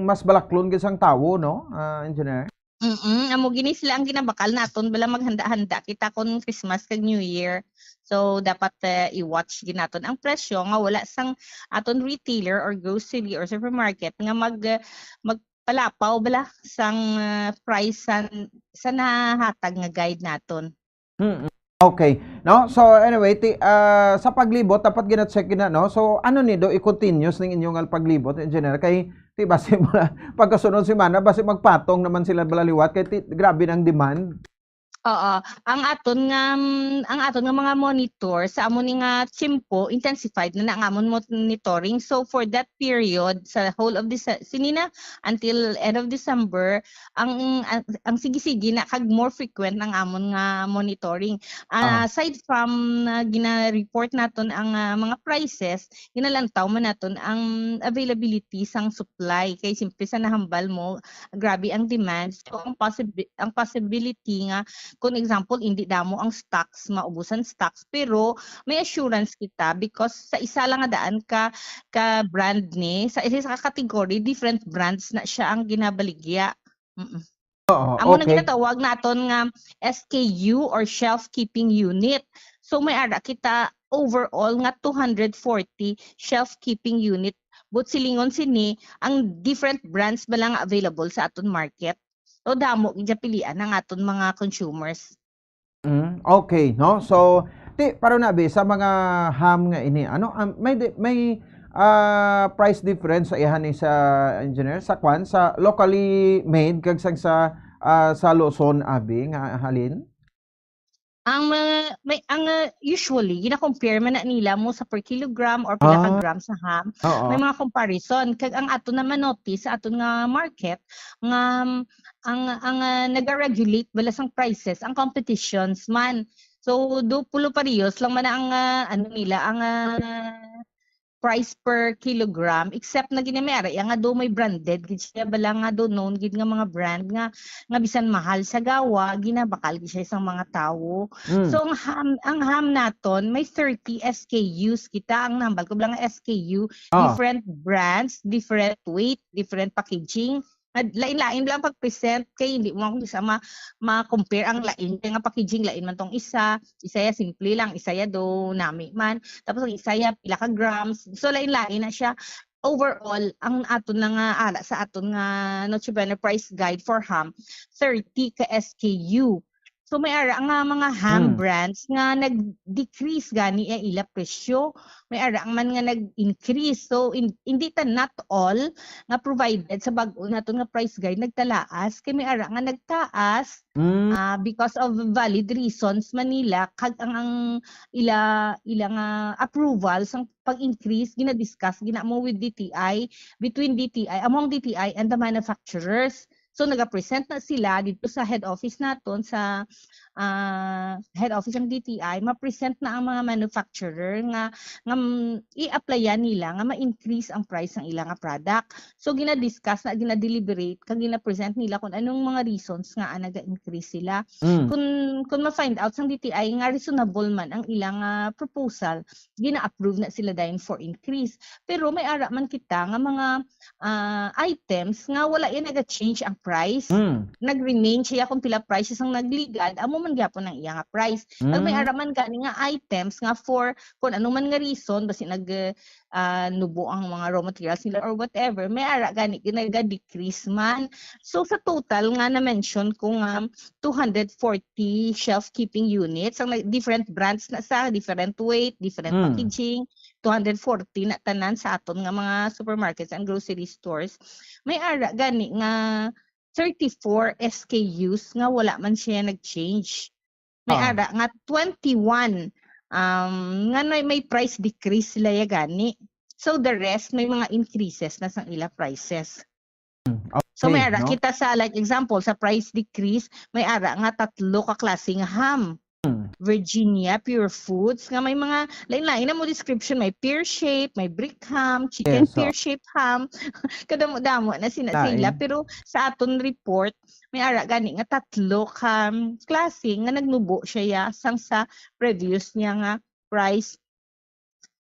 mas balaklon gid sang tawo, no, ah, engineer? Mm, amo gini sila ang ginabakal naton, bala maghanda-handa kita kon Christmas kag New Year. So, dapat, eh, i-watch gid naton ang presyo nga wala sang aton retailer or grocery or supermarket nga mag, eh, magpalapaw bala sang, eh, price sa, sa nahatag nga guide naton. Mm. Okay. No? So, anyway, ti-, ah, sa paglibot, dapat gina-check gina, no? So, ano ni do, i-continuous ning inyo nga paglibot, engineer? Kay, ti, basi mo na, pagkasunod semana, basi magpatong naman sila bala liwat. Kay, ti, grabe ng demand. Oo. Ang aton nga, mm, ang aton nga mga monitor sa amo ni nga tiyempo, intensified na na ang amon monitoring. So, for that period, sa whole of this, sini na, until end of December, ang, ang, ang sige-sige na kag more frequent ang amon nga monitoring. Ah, Ah. Aside from, ah, gina-report naton ang, ah, mga prices, ginalantaw man naton ang availability sang supply. Kay siyempre sa nahambal mo, grabe ang demand. So, ang possibi-, ang possibility nga, kung example, hindi damo ang stocks, maubusan stocks, pero may assurance kita because sa isa lang nga daan ka, ka brand ni, sa isa ka category, different brands na siya ang ginabaligya. Mm-mm. Oo, Amo nang okay. ginatawag naton nga S K U or shelf keeping unit. So, may ara kita overall nga two hundred forty shelf keeping unit. But silingon sini, ang different brands ba lang available sa aton market? So, damo gid siya pilian ang aton mga consumers. Mm, okay, no? So, Ti, pero nabi sa mga ham nga ini, ano, um, may di-, may, ah, price difference sa iya ni sa engineer, sa kwan, sa locally made kag sang sa, ah, sa Luzon, abi, nga halin? Ang mga, may, ang, ah, usually, gina-compare man na nila mo sa per kilogram or pila ka Ah. gram sa ham. Oo. May mga comparison. Kag ang ato na manotice sa aton nga market, nga, um, ang, ang, ah, nag-regulate bala sang prices, ang competitions man. So, do pulo parehas lang man ang, ah, ano nila, ang, ah, price per kilogram, except na gini may ara iya nga do may branded gid siya, bala nga do known gid nga mga brand nga, nga bisan mahal sa gawa, ginabakal gid siya sang mga tawo. Mm. So, ang ham, ang ham naton, may thirty S K Us kita, ang nambal ko bala nga S K U, Ah. different brands, different weight, different packaging. Nga lain-lain lang pag-present, kay hindi mo ako sa ma-, ma-compare ang lain. Kaya nga packaging, lain man tong isa. Isa ya simple lang, isa ya do nami man. Tapos ang isa ya pila ka grams. So, lain-lain na siya. Overall, ang aton na nga, ala sa aton nga Noche Buena price guide for ham, thirty ka S K U. So, may ara nga mga ham Hmm. brands nga nag-decrease gani ang ila presyo. May ara man nga nag-increase. So, in-, hindi ta not all nga provided sa bag-o naton nga price guide nagtalaas. Kay may ara nga nagtaas, Mm. ah, because of valid reasons man nila, kag ang, ang ila, ila nga approval sang pag-increase, gina-discuss gina mo with D T I, between D T I, among D T I and the manufacturers. So, nagapresent na sila dito sa head office naton, sa, ah, head office ng D T I, ma-present na ang mga manufacturer nga, nga, mm, i-applyan nila nga ma-increase ang price ng ilang nga product. So, gina-discuss na, gina-deliberate, kag gina-present nila kung anong mga reasons nga, ah, naga-increase sila. Mm. Kung, kung ma-find out sang D T I nga reasonable man ang ilang, ah, proposal, gina-approve na sila dayon for increase. Pero may ara man kita nga mga, ah, items nga wala yan naga-change ang price. Mm. Nag-remain siya kung pila prices ang nagligad, amo man gyapon ang iya nga price. Kag may Mm. ara man gani nga items nga for kung ano man nga reason, basi nag, ah, nubo ang mga raw materials nila or whatever, may ara gani naga-decrease man. So, sa total nga na-mention ko nga two hundred forty shelf keeping units, ang nag-, different brands na sa different weight, different Hmm. packaging, two hundred forty na tanan sa aton nga mga supermarkets and grocery stores. May ara gani nga thirty-four S K Us nga wala man siya nag-change. May Ah. ara nga twenty-one, um, nga may, may price decrease sila ya gani. So, the rest, may mga increases na sang ila prices. Hmm, So, may okay, ara no? kita sa, like, example, sa price decrease, may ara nga tatlo ka klase nga ham. Hmm. Virginia, Pure Foods, nga may mga lain-lain na mo description. May pear shape, may brick ham, chicken Yes, so pear shape ham. Kadamo-damo na sina-, sila. Lain. Pero sa aton report, may ara gani nga tatlo ka, um, klase nga nagnubo siya ya sang sa previous niya nga price.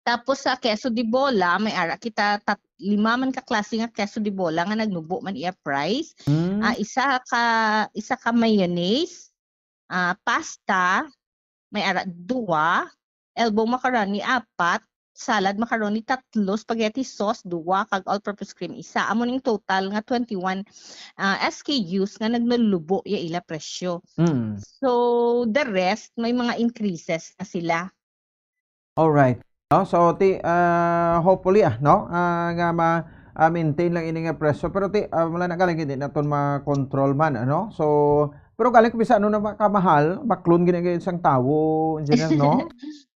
Tapos sa queso de bola, may ara kita tat-, lima man ka klase nga queso de bola nga nagnubo man iya price. Mm. Ah, isa ka, isa ka mayonnaise, ah, pasta, may ara duwa, elbow macaroni apat, salad macaroni tatlo, spaghetti sauce duwa, kag all-purpose cream isa. Amo ning total nga twenty-one, ah, S K Us nga nagnalubo ya ila presyo. Mm. So, the rest, may mga increases na sila. Alright. No? So, ti-, ah, hopefully, ah, no? Ah, nga ma-, ah, maintain lang ini nga presyo. Pero ti-, ah, wala na galing, hindi naton ma-control man, ano? So, pero galing kung bisa ano na ba kamahal, baklon gini ang isang tawo, engineer, no?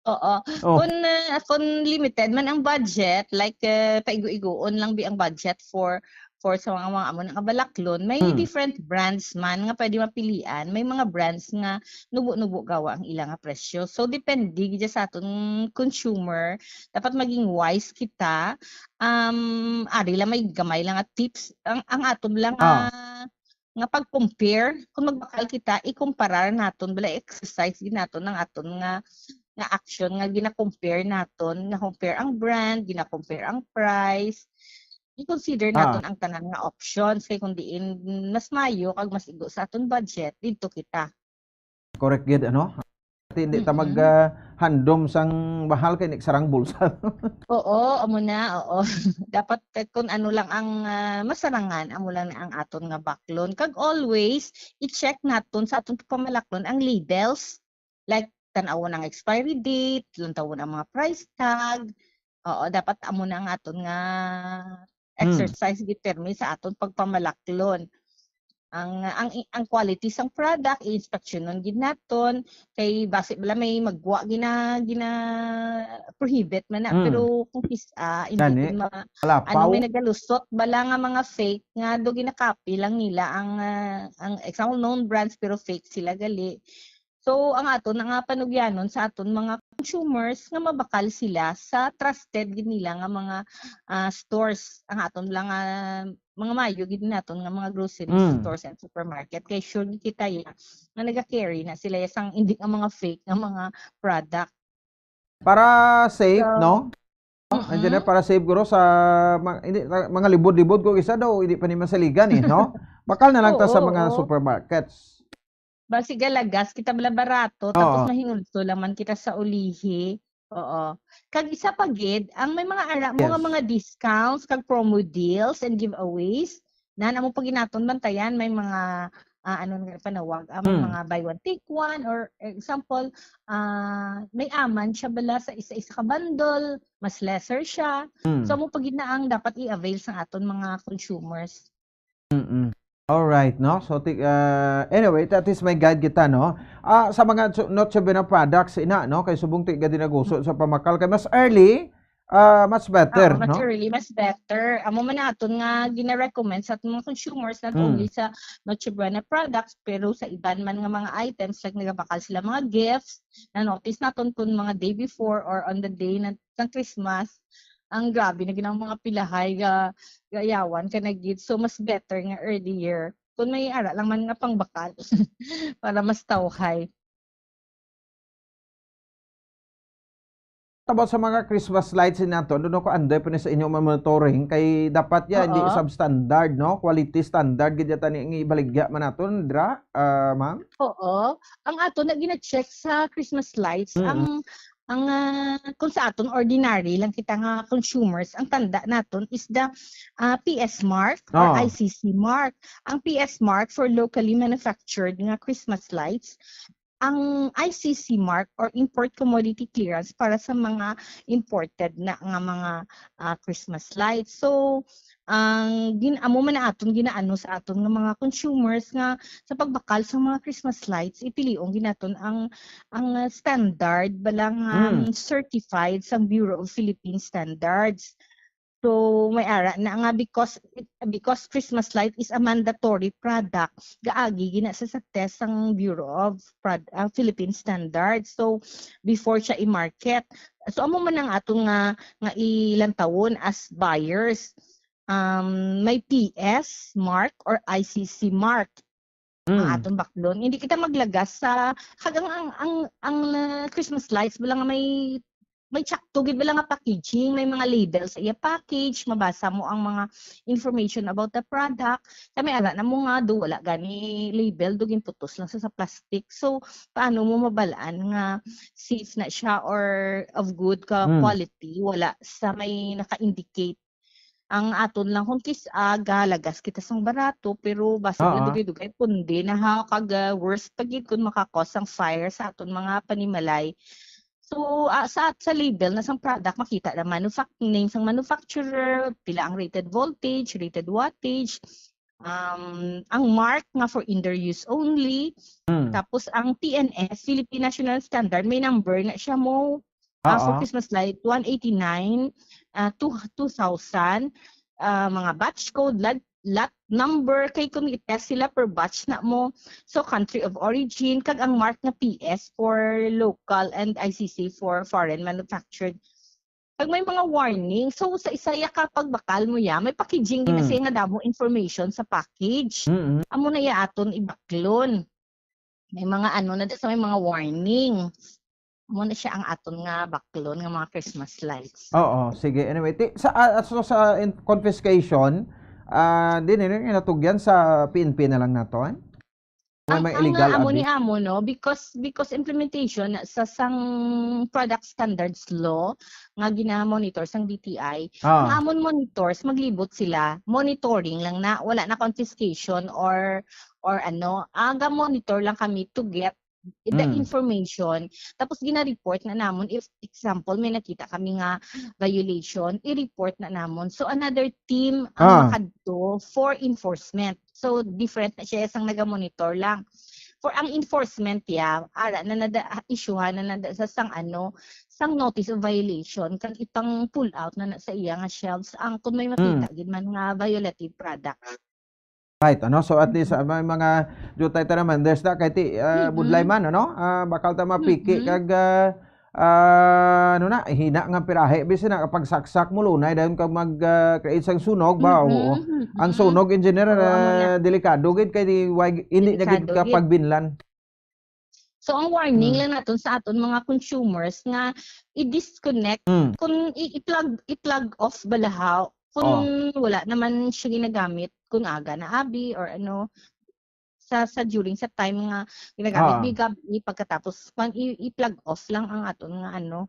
Oo. Oh. Kung, ah, kung limited man ang budget, like, eh, paigo-igoon lang bi ang budget for, for sa mga, mga amo na nga balaklon, may Hmm. different brands man nga pwede mapilian. May mga brands nga nubo-nubo gawa ang ila nga presyo. So, depende gid sa aton consumer. Dapat maging wise kita. Um, ari lang may gamay lang nga tips. Ang, ang aton lang Ah. nga, nga pag-compare, kung magbakal kita, ikumparar naton, bala, exercise gid naton ang aton nga, nga action nga gina-compare naton, nga compare ang brand, gina-compare ang price. I-consider Ah. naton ang tanan nga options, kay kung diin mas maayo kag mas igo sa aton budget, didto kita. Correct gid, ano? Ti hindi ta mag, Mm-mm. ah, handom sang mahal kay ni sarang bulsa. Oo, amo na, oo. Dapat, eh, kung ano lang ang, ah, masarangan, amo lang na ang aton nga baklon. Kag always, i-check naton sa aton pamalaklon ang labels. Like, tan-awon ang expiry date, lantawon ang mga price tag. Oo, dapat amo na ang aton nga Hmm. exercise gid pirmi sa aton pagpamalaklon. Ang, ang, ang quality sang product, i-inspeksyonon gid naton, kay basi bala may magwa gina-, gina-prohibit man na, Hmm. pero kung kis-, ah, hindi Gani, gid ma-, kalapaw. ano, may nagalusot bala nga mga fake nga do gina-copy lang nila ang, ah, ang example, known brands, pero fake sila gali. So, ang aton nga panugyanon sa aton mga consumers nga mabakal sila sa trusted gid nila nga mga, ah, stores. Ang aton lang, ah, mga maayo gid naton nga mga grocery Mm. stores and supermarket. Kay sure gid kita ya nga naga-carry na sila ya sang hindi nga mga fake nga mga product. Para safe, So, no? Andiyan na, mm-mm. Para safe, guro, sa mga, hindi, mga libod-libod ko isa daw, hindi pa ni masaligan eh, no? Bakal na lang ta sa Oo, mga oo. supermarkets. Basi galagas kita bala barato, tapos Oo. mahingulto lang man kita sa ulihi. Oo. Kag isa pa gid, ang may mga ara mo nga Yes. mga discounts kag promo deals and giveaways, nan amo pa gid naton bantayan, may mga, ah, ano nga panawag, ah, may Hmm. mga buy one take one, or example, ah, may aman siya bala sa isa-isa ka bundle, mas lesser siya. Hmm. So, amo pa gid na ang dapat i-avail sa aton mga consumers. Mm-mm. All right, no? So, ti-, ah, anyway, that is my guide kita, no? Ah, sa mga su-, Noche Buena products, ina, no? Kay subong ti gadi naguso Mm. sa pamakal. Kay mas early, ah, mas better, Ah, mas no? early, mas better. Amo man aton nga gina-recommend sa aton mga consumers, not Hmm. only sa Noche Buena products, pero sa iban man nga mga items, like nagabakal sila mga gifts, na-notice naton kung mga day before or on the day na, ng Christmas, ang grabe na gid ang mga pilahay ga, gayawan ka na gid. So, mas better nga earlier. Kung may ara lang man nga pangbakal para mas tawhay. About sa mga Christmas lights nato, ano ko, anday pa ni sa inyo monitoring kay dapat ya, hindi Oo. substandard, no? Quality standard gid yata ni ang ibaligya man naton, dra, ah, ma'am? Oo. Ang ato na gina-check sa Christmas lights, Mm. ang, ang, ah, kung sa aton ordinary lang kita nga consumers, ang tanda naton is the, ah, P S mark or Ah. I C C mark. Ang P S mark for locally manufactured nga Christmas lights, ang I C C mark or import commodity clearance para sa mga imported na nga mga, ah, Christmas lights. So, ang gin-, amo man ang aton ginaano sa aton nga mga consumers nga sa pagbakal sa mga Christmas lights, ipilion gid naton ang, ang, ah, standard bala nga, Hmm. um, certified sang Bureau of Philippine Standards. So, may ara na nga because, because Christmas light is a mandatory product, gaagi gid na sa, sa test sang Bureau of Prod-, ah, Philippine Standards. So, before siya i-market. So, amo man ang aton nga, nga ilantawon as buyers. Um, may P S mark or I C C mark ang Mm. aton baklon. Hindi kita maglagas sa, kag ang, ang, ang, ang, uh, Christmas lights, bala nga may, may tsakto gid bala nga packaging, may mga label sa iya package, mabasa mo ang mga information about the product. Kami, ala na mo nga, do, wala gani label, do, ginputos lang sa, sa plastic. So, paano mo mabalaan nga safe na siya or of good ka Mm. quality? Wala sa may naka-indicate. Ang aton lang kung kis-, ah, galagas kita sang barato, pero basi Oo. madugay-dugay pundi na ha, kag, ah, worse pa gid kung maka-cause sang fire sa aton mga panimalay. So, ah, sa, sa label na sang product, makita na manufac-, name sang manufacturer, pila ang rated voltage, rated wattage, um, ang mark nga for indoor use only, Mm. tapos ang P N S, Philippine National Standard, may number na siya mo, ah, for Oo. Christmas light, one eighty-nine, ah, two, two thousand, ah, mga batch code, lot, lot number, kay kung i-test sila per batch na mo. So, country of origin, kag ang mark nga P S for local and I C C for foreign manufactured. Pag may mga warning, so sa isa ya ka pagbakal mo ya, may packaging din na Hmm. siya nga damo information sa package. Mm-mm. Amo na ya aton ibaklon. May mga ano na sa may mga warning. Amo na siya ang aton nga baklon nga mga Christmas lights. Oo, sige. Anyway, ti-, sa, ah, so sa in-, confiscation, ah, di nila natugyan sa P N P na lang naton? May, Ang, may ang, illegal ah, amo ni abi? Amo, no? Because, because implementation sa sang product standards law nga gina-monitor sang D T I, Ah. ang amon monitors, maglibot sila. Monitoring lang na, wala na confiscation or, or ano. Aga monitor lang kami to get the Mm. information. Tapos gina-report na namon, if example may nakita kami nga violation, i-report na namon. So another team ang Ah. makadto for enforcement. So different na siya sang naga-monitor lang. For ang enforcement, yeah, ara na nada-, issuehan na nada sa sang ano, sang notice of violation, kag ipang-pull out na, na sa iya nga shelves ang kung may makita Mm. gid man nga violative product. Right, ano? So at least Mm. uh, may mga jutay ta naman. There's that kay ti uh, budlay Mm-mm. man, ano? Ah, bakal ta mapiki Mm-mm. kag ah, ah, ano na, hina nga pirahe. Bisi na kapag saksak mo lunay dayon kag mag ah, create sang sunog ba? Oo. Mm-mm. Ang Mm-mm. sunog engineer Oo, amo na. ah, delikado gid kay di wag hindi niya gid Delikado gid. kapag binlan. So ang warning Mm. lang naton sa aton mga consumers nga i-disconnect Mm. kung i- i-plug i-plug off bala ha Oh. kung wala naman siya ginagamit kung aga na abi or ano sa sa during sa time nga ginagamit Ah. mi gabi pagkatapos kung i- i-plug off lang ang aton nga ano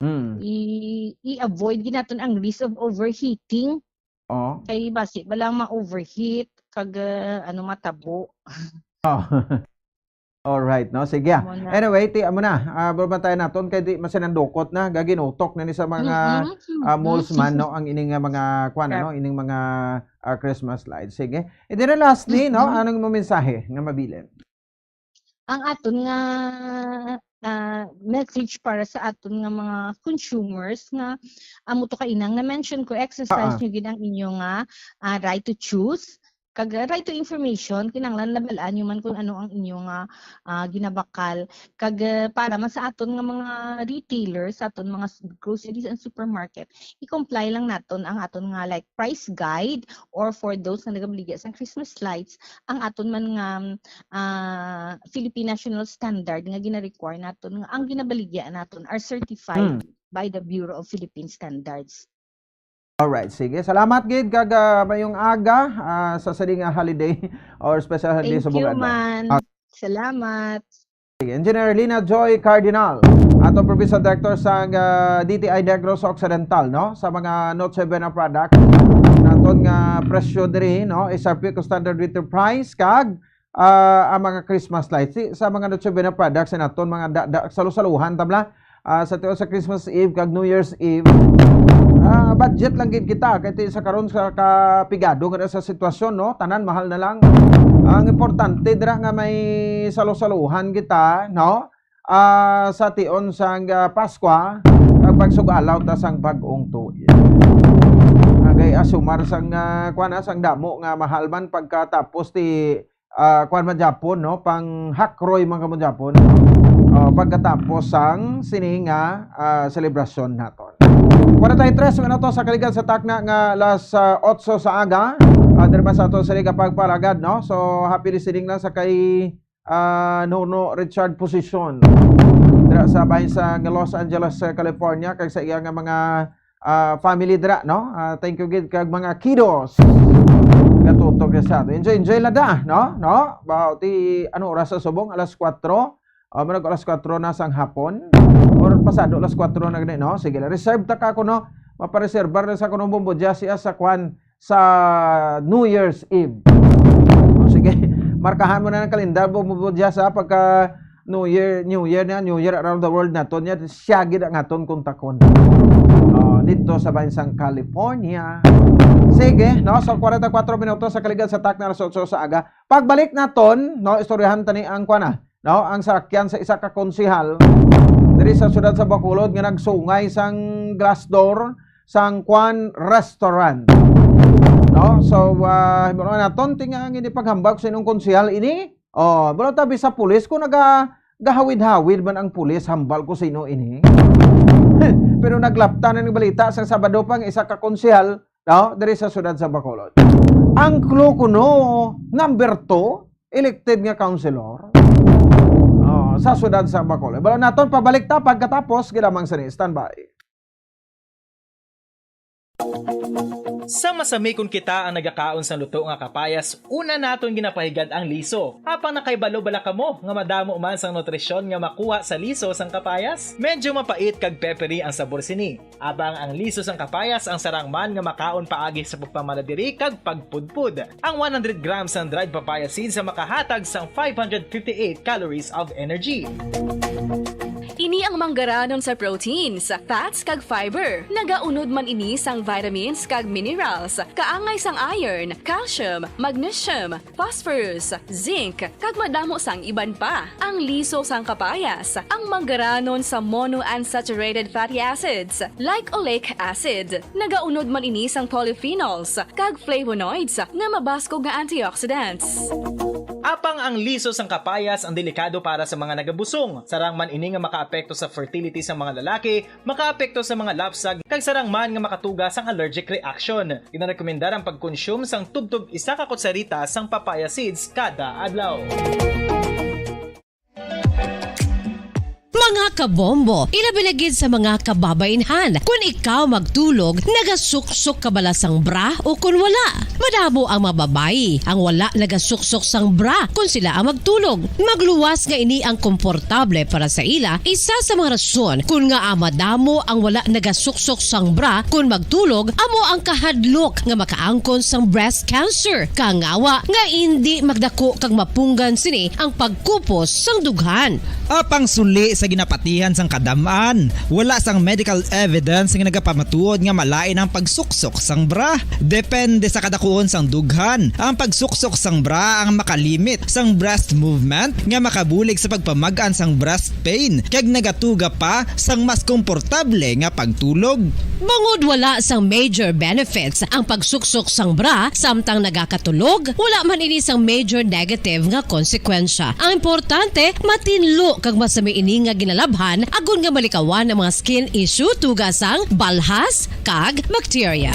Mm. i- i-avoid gid naton ang risk of overheating Oh. kay basi bala ma-overheat kag uh, ano matabo. Oh. All right, no? Sige. Ah. Amo na. Anyway, ti amo na. Ah, babantayan naton kay di masinandukot na gaginutok na ni sa mga Mm-mm. ah, malls man, Mm-mm. No, ang ining nga mga kuan, Correct. Ano, ining mga ah, Christmas lights. Sige. And then lastly, no, Mm-mm. Anong mo mensahe nga mabilin? Ang aton nga ah, message para sa aton nga mga consumers nga amo to kainang na-mention ko, exercise Ah. nyo gid ang inyo nga ah, right to choose kag ah, right to information. Kinahanglan nabal-an nyo man kung ano ang inyo nga ah, ginabakal kag ah, para man sa aton nga mga retailers, sa aton mga s- groceries and supermarket, i-comply lang naton ang aton nga like price guide or for those nga nagabaligya sang Christmas lights, ang aton man nga ah, Philippine National Standard nga gina-require naton nga ang ginabaligya naton are certified Mm. by the Bureau of Philippine Standards. Alright, sige. Salamat gid kag ah, mayong aga ah, sa sini nga holiday or special holiday Thank sa you buong adlaw. man. Ah. Salamat. Sige, Engineer Lina Joy Cardinal, ato Provincial Director sang ah, D T I Negros Occidental, no, sa mga Noche Buena product. Naton nga presyo diri, no, S R P ko standard retail price kag ah, ang mga Christmas lights. Si, sa mga Noche Buena products sa naton mga da, da, salusaluhan tabla ah, sa tuo sa Christmas Eve kag New Year's Eve. Ah, budget lang gid kita kay ti sa karon sa kapigado nga sa sitwasyon, no, tanan mahal na lang. Ang importante dira nga may salusaluhan kita, no? Ah, sa tion sang ah, Paskwa kag pagsugalaw ta sang bag-ong tuig. Agay asumar sang ah, kuan na, sang damo nga mahal man pagkatapos ti ah, kuan man gyapon, no, panghakroy man kamo gyapon. Oh, pagkatapos sang sini nga ah, selebrasyon naton. Forty-three minutos sa kaligan sa takna nga alas ah, otso sa aga. Ah, diri pa sa ato sini nga pagpalagad, no? So, happy listening lang sa kay ah, Nono Richard Posisyon dira sa bahin sa Los Angeles, ah, California, kag sa iya nga mga ah, family dira, no? Ah, thank you gid kag mga kiddos. Gatutok na sa ato. Enjoy, enjoy lang da, no? No? Ba, ti ano oras sa subong? Alas kuwatro? O, murag alas kuwatro na sang hapon? Or pasado alas kuwatro na gani, no? Sige lang. Reserve ta ka kuno. Mapareserbar na sa kuno Bombo Jazz siya sa kwan, sa New Year's Eve. O, sige. Markahan mo na ng kalendar, Bombo Jazz, ha? Pagka New Year, New Year niya, New Year around the world naton niya, siya gid ang aton kontakon. Oh, dito sa bahin sang California. Sige, no? So, forty-four minutos sa kaligan sa takna alas otso sa aga. Pagbalik naton, no, istoryahan tani ang kuan na, no, ang sakyan sa isa ka konsehal diri sa siyudad sa Bacolod nga nagsungay sang glass door sang kuan restaurant. No? So, ah, himo naton tinga ang ini paghambal sa inong konsehal ini. Oh, wala tabi sa pulis kung naga gahawid-hawid man ang pulis, hambal ko sino ini. Pero naglapta na ng balita sa Sabado pa ang isa ka konsehal, no, diri sa siyudad sa Bacolod. Ang clue kuno, number two, elected nga councilor. Oh, sa siyudad sa Bacolod. Bala naton pabalik ta pagkatapos gilamang sa ni standby. Sa masami kon kita ang nagakaon sang luto nga kapayas, una naton ginapahigad ang liso. Apang nakahibalo bala kamo nga madamo man sang nutrisyon nga makuha sa liso sang kapayas? Medyo mapait kag peppery ang sabor sini. Apang ang liso sang kapayas ang sarang man nga makaon paagi sa pagpamala diri kag pagpudpod. Ang one hundred grams sang dried papaya seeds ang makahatag sang five hundred fifty-eight calories of energy. Ini ang manggaranon sa proteins, fats, kag fiber. Nagaunod man ini sang vitamins kag minerals, kaangay sang iron, calcium, magnesium, phosphorus, zinc, kag madamo sang iban pa. Ang liso sang kapayas, ang manggaranon sa monounsaturated fatty acids, like oleic acid. Nagaunod man ini sang polyphenols kag flavonoids nga mabaskog nga antioxidants. Apang ang liso sang kapayas ang delikado para sa mga nagabusong. Sarang man ini nga makaapekto sa fertility sa mga lalaki, makaapekto sa mga lapsag, kag sarang man nga makatuga sang allergic reaction. Ginarekomendar ang pagkonsume sang tubtob isa ka kutsarita sang papaya seeds kada adlaw. Mga kabombo, ilabi na gid sa mga kababainhan, kun ikaw magtulog, nagasuksok ka bala sang bra o kun wala? Madamo ang mga babayi ang wala nagasuksok sang bra kun sila ang magtulog. Magluwas nga ini ang komportable para sa ila, isa sa mga rason kun ngaa madamo ang wala nagasuksok sang bra kun magtulog, amo ang kahadlok nga makaangkon sang breast cancer. Kangawa nga indi magdako kag mapunggan sini ang pagkupos sang dughan. Apang suli sa ginapatihan sang kadam-an, wala sang medical evidence nga nagapamatuod nga malain ang pagsuksok sang bra. Depende sa kadakuon sang dughan. Ang pagsuksok sang bra ang makalimit sang breast movement nga makabulig sa pagpamag-an sang breast pain, kag nagatuga pa sang mas komportable nga pagtulog. Bangod wala sang major benefits ang pagsuksok sang bra samtang nagakatulog, wala man ini sang major negative nga konsekwensya. Ang importante, matinlo kag masami ini nga ginalabhan agod nga malikawan ang mga skin issue, tuga sang balhas kag bakterya.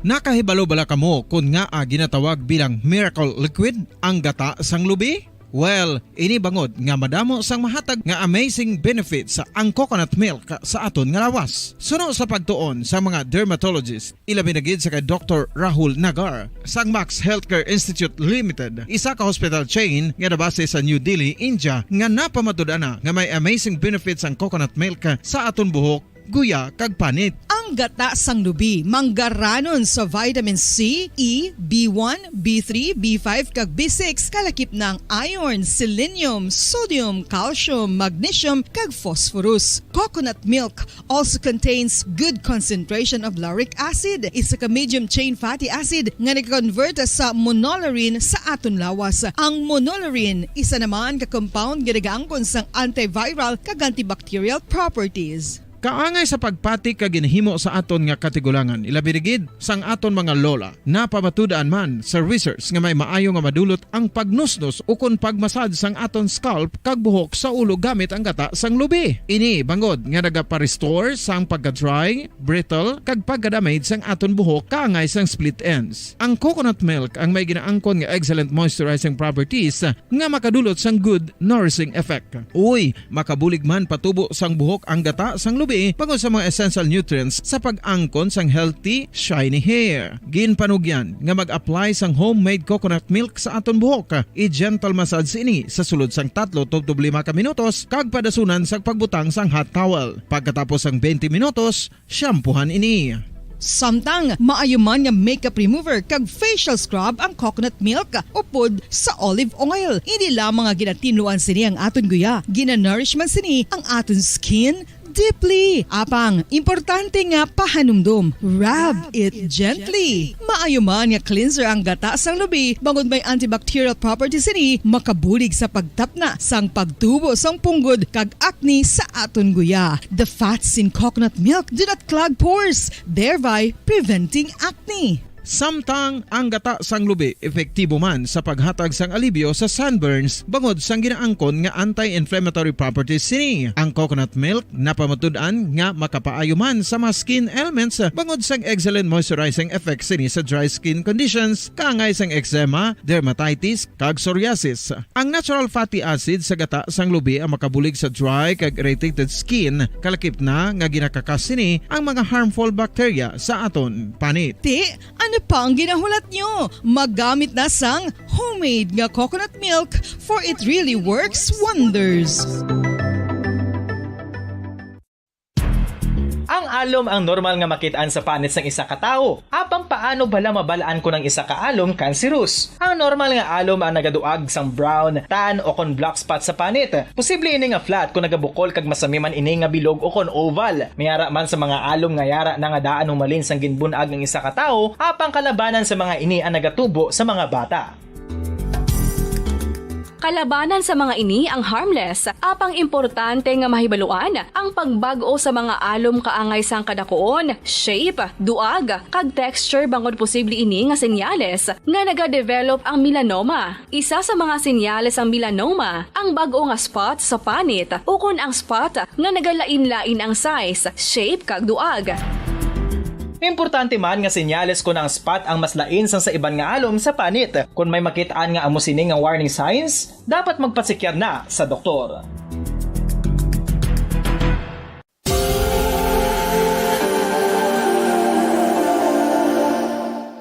Nakahibalo bala kamo kon ngaa ginatawag bilang miracle liquid ang gata sang lubi? Well, ini bangod nga madamo sang mahatag nga amazing benefits ang coconut milk sa aton nga lawas. Suno sa pagtuon sa mga dermatologist, ilabi na gid sa kay Doktor Rahul Nagar sang Max Healthcare Institute Limited, isa ka hospital chain nga nabase sa New Delhi, India, nga napamatud-an na nga may amazing benefits ang coconut milk sa aton buhok, guya, kag panit. Ang gata sang lubi manggaranon sa vitamin C, E, B one, B three, B five, kag B six, kalakip na ang iron, selenium, sodium, calcium, magnesium, kag phosphorus. Coconut milk also contains good concentration of lauric acid, isa ka medium chain fatty acid nga nag-convert sa monolaurin sa aton lawas. Ang monolaurin isa naman ka compound nga nagaangkon sang antiviral kag antibacterial properties. Kaangay sa pagpati kag ginhimo sa aton nga katigulangan, ilabi na gid sang aton mga lola. Napamatud-an man sa research nga may maayo nga madulot ang pagnusnos ukon pagmasad sang aton scalp kag buhok sa ulo gamit ang gata sang lubi. Ini bangod nga nagapa-restore sang pagka-dry, brittle, kag pagka-damage sang aton buhok kaangay sang split ends. Ang coconut milk ang may ginaangkon nga excellent moisturizing properties nga makadulot sang good nourishing effect. Uy, makabulig man patubo sang buhok ang gata sang lubi bangod sa mga essential nutrients sa pag-angkon sang healthy, shiny hair. Ginpanugyan nga mag-apply sang homemade coconut milk sa aton buhok. I-gentle massage ini sa sulod sang tatlo tubtob lima ka minutos kag padasunan sa pagbutang sang hot towel. Pagkatapos sang twenty minutos, shampoohan ini. Samtang maayo man nga makeup remover kag facial scrub ang coconut milk upod sa olive oil. Hindi lamang nga ginatinluan sini ang aton guya, ginanourish man sini ang aton skin deeply. Apang, importante nga pahanumdom, rub it gently. Maayo man nga cleanser ang gata sang lubi, bangod may antibacterial properties sini, makabulig sa pagtapna sang pagtubo sang punggod kag acne sa aton guya. The fats in coconut milk do not clog pores, thereby preventing acne. Samtang ang gata sang lubi epektibo man sa paghatag sang alibyo sa sunburns bangod sang ginaangkon nga anti-inflammatory properties sini. Ang coconut milk napamatud-an nga makapaayo man sa mga skin ailments bangod sang excellent moisturizing effect sini sa dry skin conditions kaangay sang eczema, dermatitis, kag psoriasis. Ang natural fatty acid sa gata sang lubi ang makabulig sa dry kag irritated skin, kalakip na nga ginakakas sini ang mga harmful bacteria sa aton panit. Ti, ano pa ang ginahulat nyo? Maggamit na sang homemade nga coconut milk, for it really works wonders. Ang alom ang normal nga makit-an sa panit sang isa ka tawo. Apang paano bala mabal-an kon ang isa ka alom cancerous? Ang normal nga alom ang nagaduag sang brown, tan, o kon black spot sa panit. Posible ini nga flat kon nagabukol kag masami man ini nga bilog o kon oval. May ara man sa mga alom nga yara na nga daan humalin sang ginbun-ag ang isa ka tawo, apang kalabanan sa mga ini ang nagatubo sa mga bata. Kalabanan sa mga ini ang harmless, apang importante nga mahibaluan ang pagbag-o sa mga alom kaangay sang kadakuon, shape, duag, kag texture bangod posible ini nga senyales nga nagadevelop ang melanoma. Isa sa mga senyales sang melanoma ang bag-o nga spot sa panit ukon ang spot nga nagalain-lain ang size, shape, kag duag. Importante man nga senyales kon ang spot ang mas lain sang sa iban nga alom sa panit. Kon may makit-an nga amo sini nga warning signs, dapat magpasikyar na sa doktor.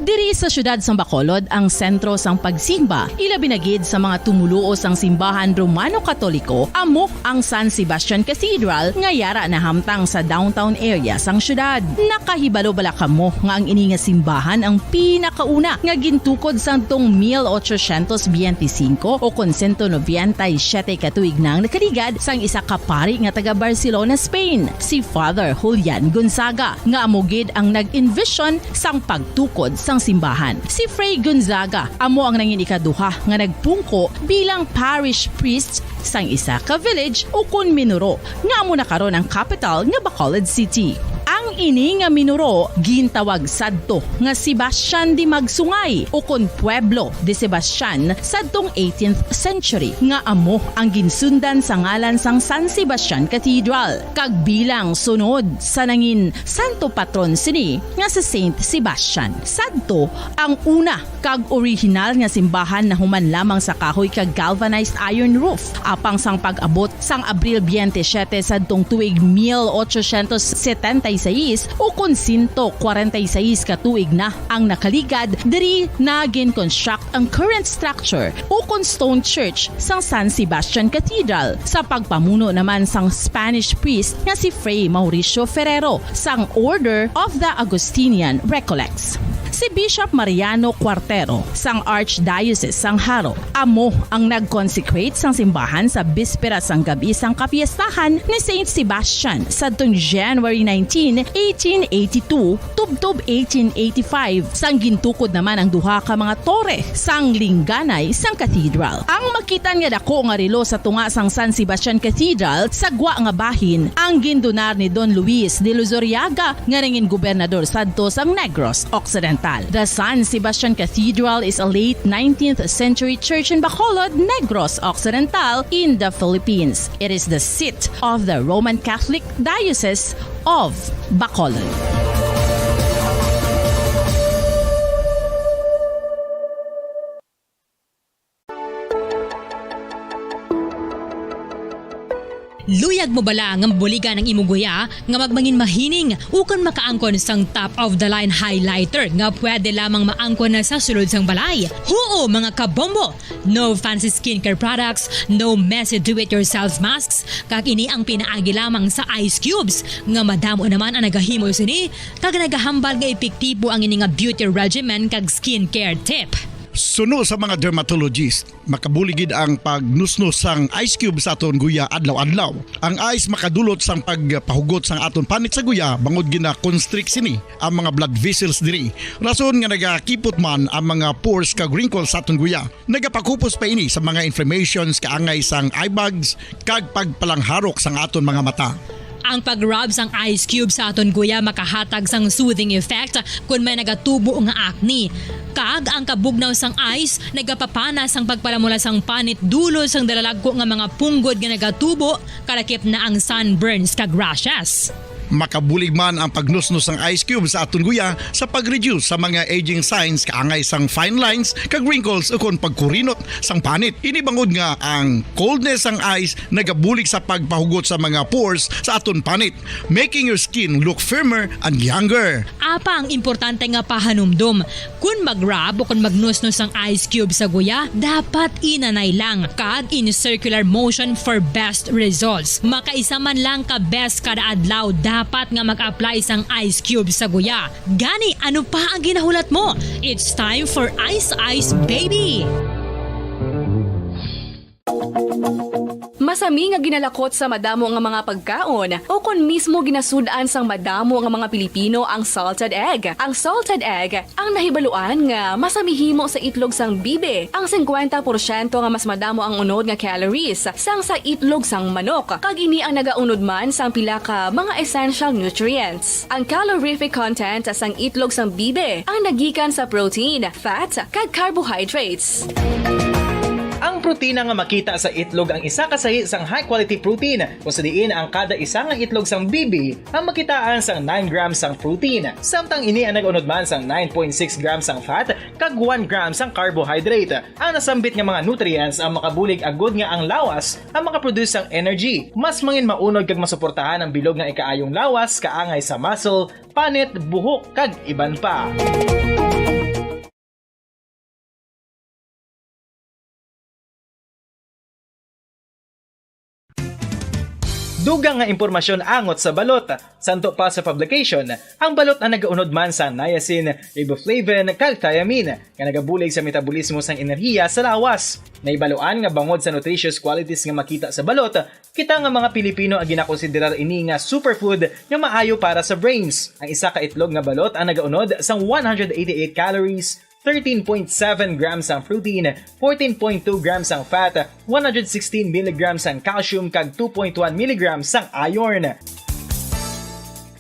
Diri sa siyudad sang Bacolod ang sentro sang pagsimba, ilabi na gid sa mga tumoluo sang simbahan Romano-Katoliko, amo ang San Sebastian Cathedral nga yara nahamtang sa downtown area sang siyudad. Nakahibalo bala kamo nga ang ini nga simbahan ang pinakauna nga gintukod sadtong mil ochocientos biyente singko o kon sento nobenta y siyete ka tuig na ang nakaligad sang isa ka pari nga taga Barcelona, Spain, si Father Julian Gonzaga, nga amo gid ang nag-envision sang pagtukod sang simbahan. Si Fray Gonzaga amo ang nangin ikaduha nga nagpungko bilang parish priest sang isa ka village ukon minuro nga amo na karon ang kapital nga Bacolod City. Ang ini nga minuro gintawag sadto nga Sebastian de Magsungay ukon Pueblo de Sebastian sadtong eighteenth century, nga amo ang ginsundan sa ngalan sang San Sebastian Cathedral, kag bilang sunod sa nangin santo patron sini nga si Saint Sebastian. Sadto ang una kag orihinal nga simbahan nahuman lamang sa kahoy kag galvanized iron roof. Apang sang pag-abot sang Abril biyente siyete sadtong tuig mil ochocientos setenta y seis, ukon sento kwarenta y seis ka tuig na ang nakaligad, diri na gin-construct ang current structure ukon stone church sang San Sebastian Cathedral sa pagpamuno naman sang Spanish priest nga si Fray Mauricio Ferrero sang Order of the Augustinian Recollects. Si Bishop Mariano Cuartero sang Archdiocese sang Jaro amo ang nag-consecrate sang simbahan sa bispera sang gab-i sang kapiestahan ni Saint Sebastian sadtong January nineteen, eighteen eighty-two, tubtob eighteen eighty-five, sang gintukod naman ang duha ka mga tore sang lingganay sang cathedral. Ang makit-an nga dako nga relo sa tunga sang San Sebastian Cathedral sa gwa nga bahin ang gindonar ni Don Luis de Luzuriaga nga nangin gobernador sadto sang Negros Occidental. The San Sebastian Cathedral is a late nineteenth century church in Bacolod, Negros Occidental, in the Philippines. It is the seat of the Roman Catholic Diocese of Bacolod. Luyag mo bala nga mabuligan ang imo guya nga magmangin mahining ukon makaangkon sang top of the line highlighter nga pwede lamang maangkon na sa sulod sang balay? Huo, mga kabombo! No fancy skincare products, no messy do-it-yourself masks, kag ini ang pinaagi lamang sa ice cubes, nga madamo naman ang nagahimo sini, kag nagahambal nga epektibo ang ini nga beauty regimen kag skincare tip. Suno sa mga dermatologist, makabulig gid ang pagnusnos sang ice cube sa aton guya adlaw-adlaw. Ang ice makadulot sang pagpahugot sang aton panit sa guya bangod gina-constrict sini ang mga blood vessels diri. Rason nga nagakipot man ang mga pores kag wrinkles sa aton guya. Nagapakupos pa ini sa mga inflammations kaangay sang eye bags kag pagpalangharok sang aton mga mata. Ang pag-rub sang ice cube sa aton guya makahatag sang soothing effect kon may nagatubo nga acne. Kag ang kabugnaw sang ice nagapapana sang pagpalamula sang panit dulot sang dalalagko nga mga punggod nga nagatubo, kalakip na ang sunburns kag rashes. Makabulig man ang pagnusnos sang ice cube sa aton guya sa pag-reduce sa mga aging signs kaangay sang fine lines kag wrinkles ukon pagkurinot sang panit. Ini bangod nga ang coldness sang ice nagabulig sa pagpahugot sa mga pores sa aton panit, making your skin look firmer and younger. Apa ang importante nga pahanumdom, kon mag-rub o kon magnusnos ang ice cube sa guya, dapat inanay lang kag in circular motion for best results. Makaisa man lang ka beses kada adlaw dapat nga mag-apply sang ice cube sa guya. Gani, ano pa ang ginahulat mo? It's time for Ice Ice Baby! Masami nga ginalakot sa madamo nga mga pagkaon, o kon mismo ginasud-an sang madamo nga mga Pilipino ang salted egg. Ang salted egg ang nahibaluan nga masami himo sa itlog sang bibi. Ang singkwenta porsyento nga mas madamo ang unod nga calories sang sa itlog sang manok, kag ini ang nagaunod man sang pila ka mga essential nutrients. Ang calorific content sang itlog sang bibi ang nagikan sa protein, fat, kag carbohydrates. Ang protina nga makita sa itlog ang isa ka sahi sang high-quality protein, kung sa diin ang kada isa nga itlog sang bibi ang makitaan sang nine grams sang protein, samtang ini ang nag-unod man sang nine point six grams sang fat kag one gram sang carbohydrate. Ang nasambit nga mga nutrients ang makabulig agud nga ang lawas ang makaproduce sang energy, mas mangin maunod kag masuportahan ang bilog nga ikaayong lawas kaangay sa muscle, panit, buhok, kag iban pa. Dugang nga impormasyon angot sa balot. Santo pa sa publication, ang balot ang nagaunod man sa niacin, riboflavin, kag thiamine, nga nagabulig sa metabolismo sang enerhiya sa lawas. Nahibaluan nga bangod sa nutritious qualities nga makita sa balot, kita nga mga Pilipino ang ginakonsiderar ini nga superfood nga maayo para sa brains. Ang isa ka itlog nga balot ang nagaunod sang one hundred eighty-eight calories, thirteen point seven grams sang protein, fourteen point two grams sang fat, one hundred sixteen milligrams sang calcium, kag two point one milligrams sang iron.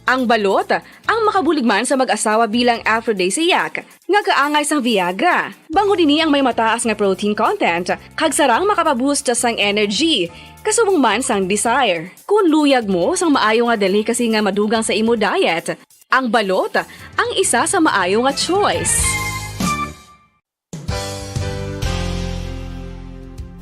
Ang balot ang makabulig man sa mag-asawa bilang aphrodisiac nga kaangay sang Viagra. Bangod ini ang may mataas nga protein content kag sarang makapaboost sang energy, kasubong man sang desire. Kung luyag mo sang maayo nga delicacy nga madugang sa imo diet, ang balot ang isa sa maayo nga choice.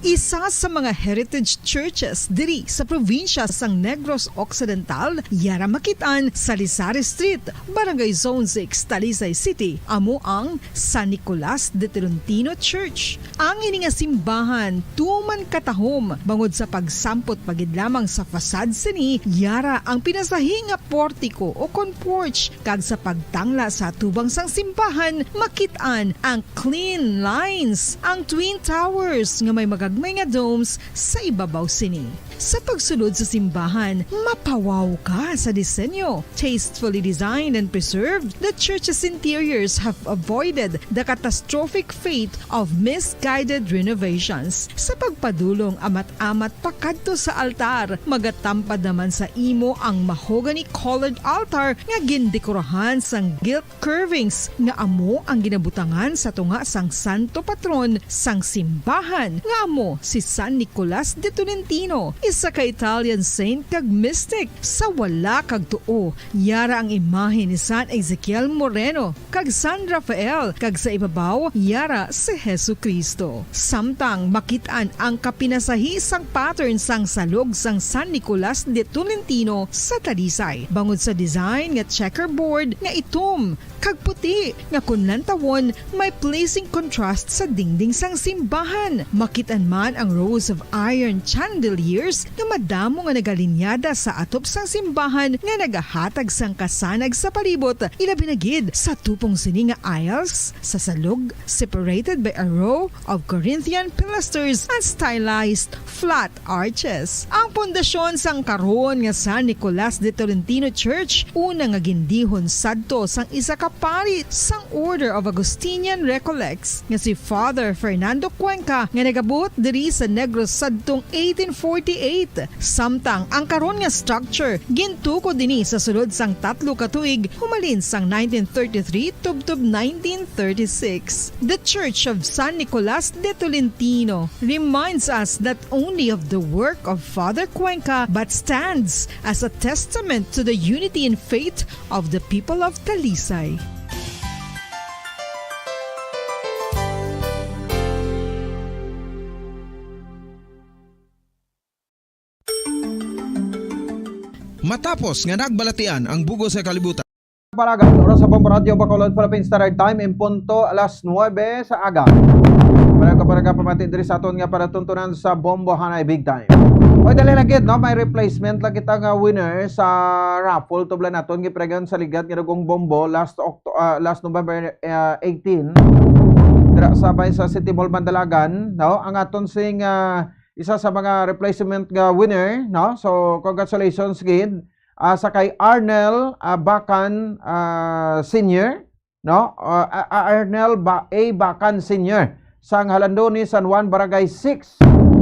Isa sa mga heritage churches diri sa probinsya sang Negros Occidental, yara makit-an sa Lizares Street, Barangay Zone six, Talisay City, amo ang San Nicolas de Tolentino Church. Ang ini nga simbahan tuman katahom bangod sa pagsampot pa gid lamang sa facade sini, yara ang pinasahi nga portiko o kon porch, kag sa pagtangla sa atubang sang simbahan makit-an ang clean lines, ang twin towers nga may magagmay nga domes sa ibabaw sini. Sa pagsulod sa simbahan, mapawaw ka sa disenyo. Tastefully designed and preserved, the church's interiors have avoided the catastrophic fate of misguided renovations. Sa pagpadulong amat-amat pakadto sa altar, magatampad naman sa imo ang mahogany-colored altar nga gindekorahan sang gilt curvings nga amo ang ginabutangan sa tunga sang santo patron sang simbahan, nga amo si San Nicolas de Tolentino, isa ka Italian saint kag mystic sa wala kag tuo. Yara ang imahe ni San Ezekiel Moreno kag San Rafael, kag sa ibabaw yara si Jesu-Cristo. Samtang makit-an ang kapinasahi sang pattern sang salog sang San Nicolas de Tolentino sa Talisay, bangod sa design nga checkerboard nga itom kag puti, nga kon lantawon may pleasing contrast sa dingding sang simbahan. Makit-an man ang rows of iron chandeliers nga madamo nga nagalinyada sa atop sang simbahan nga nagahatag sang kasanag sa palibot, ilabi na gid sa tupong sini nga aisles sa salog, separated by a row of Corinthian pilasters and stylized flat arches. Ang pundasyon sang karon nga San Nicolas de Tolentino Church, una nga gindihon sadto sang isa ka pari sang Order of Augustinian Recollects nga si Father Fernando Cuenca, nga nagabot diri sa Negros sadtong eighteen forty-eight, samtang ang karon nga structure gintukod dinhi sa sulod sang tatlo ka tuig, humalin sang nineteen thirty-three tubtob nineteen thirty-six. The Church of San Nicolas de Tolentino reminds us not only of the work of Father Cuenca but stands as a testament to the unity in faith of the people of Talisay. Matapos nga nagbalatian ang bug-os nga kalibutan, Palagan, oras sa Bombo Radyo Bacolod, Philippine Standard Time, in punto alas nuebe sa aga. Wala ka pa nagapamati diri sa aton nga palatuntunan sa Bombo Hanay Big Time. Oy, dali lang gid, no? May replacement lang kita nga winner sa raffle. Tublan naton, gipregahan sa ligat nga dugong bombo last Octo-, ah, last November, ah, eighteen. Dira sa bay sa City Mall Mandalagan, no? Ang aton sing, ah, isa sa mga replacement nga winner, no? So, congratulations gid, ah, sa kay Arnel, ah, Bacan, ah, Senior, no? Ah, ah, ah, Arnel Ba-, A Bacan Senior, sang Halandoni, San Juan, Barangay six.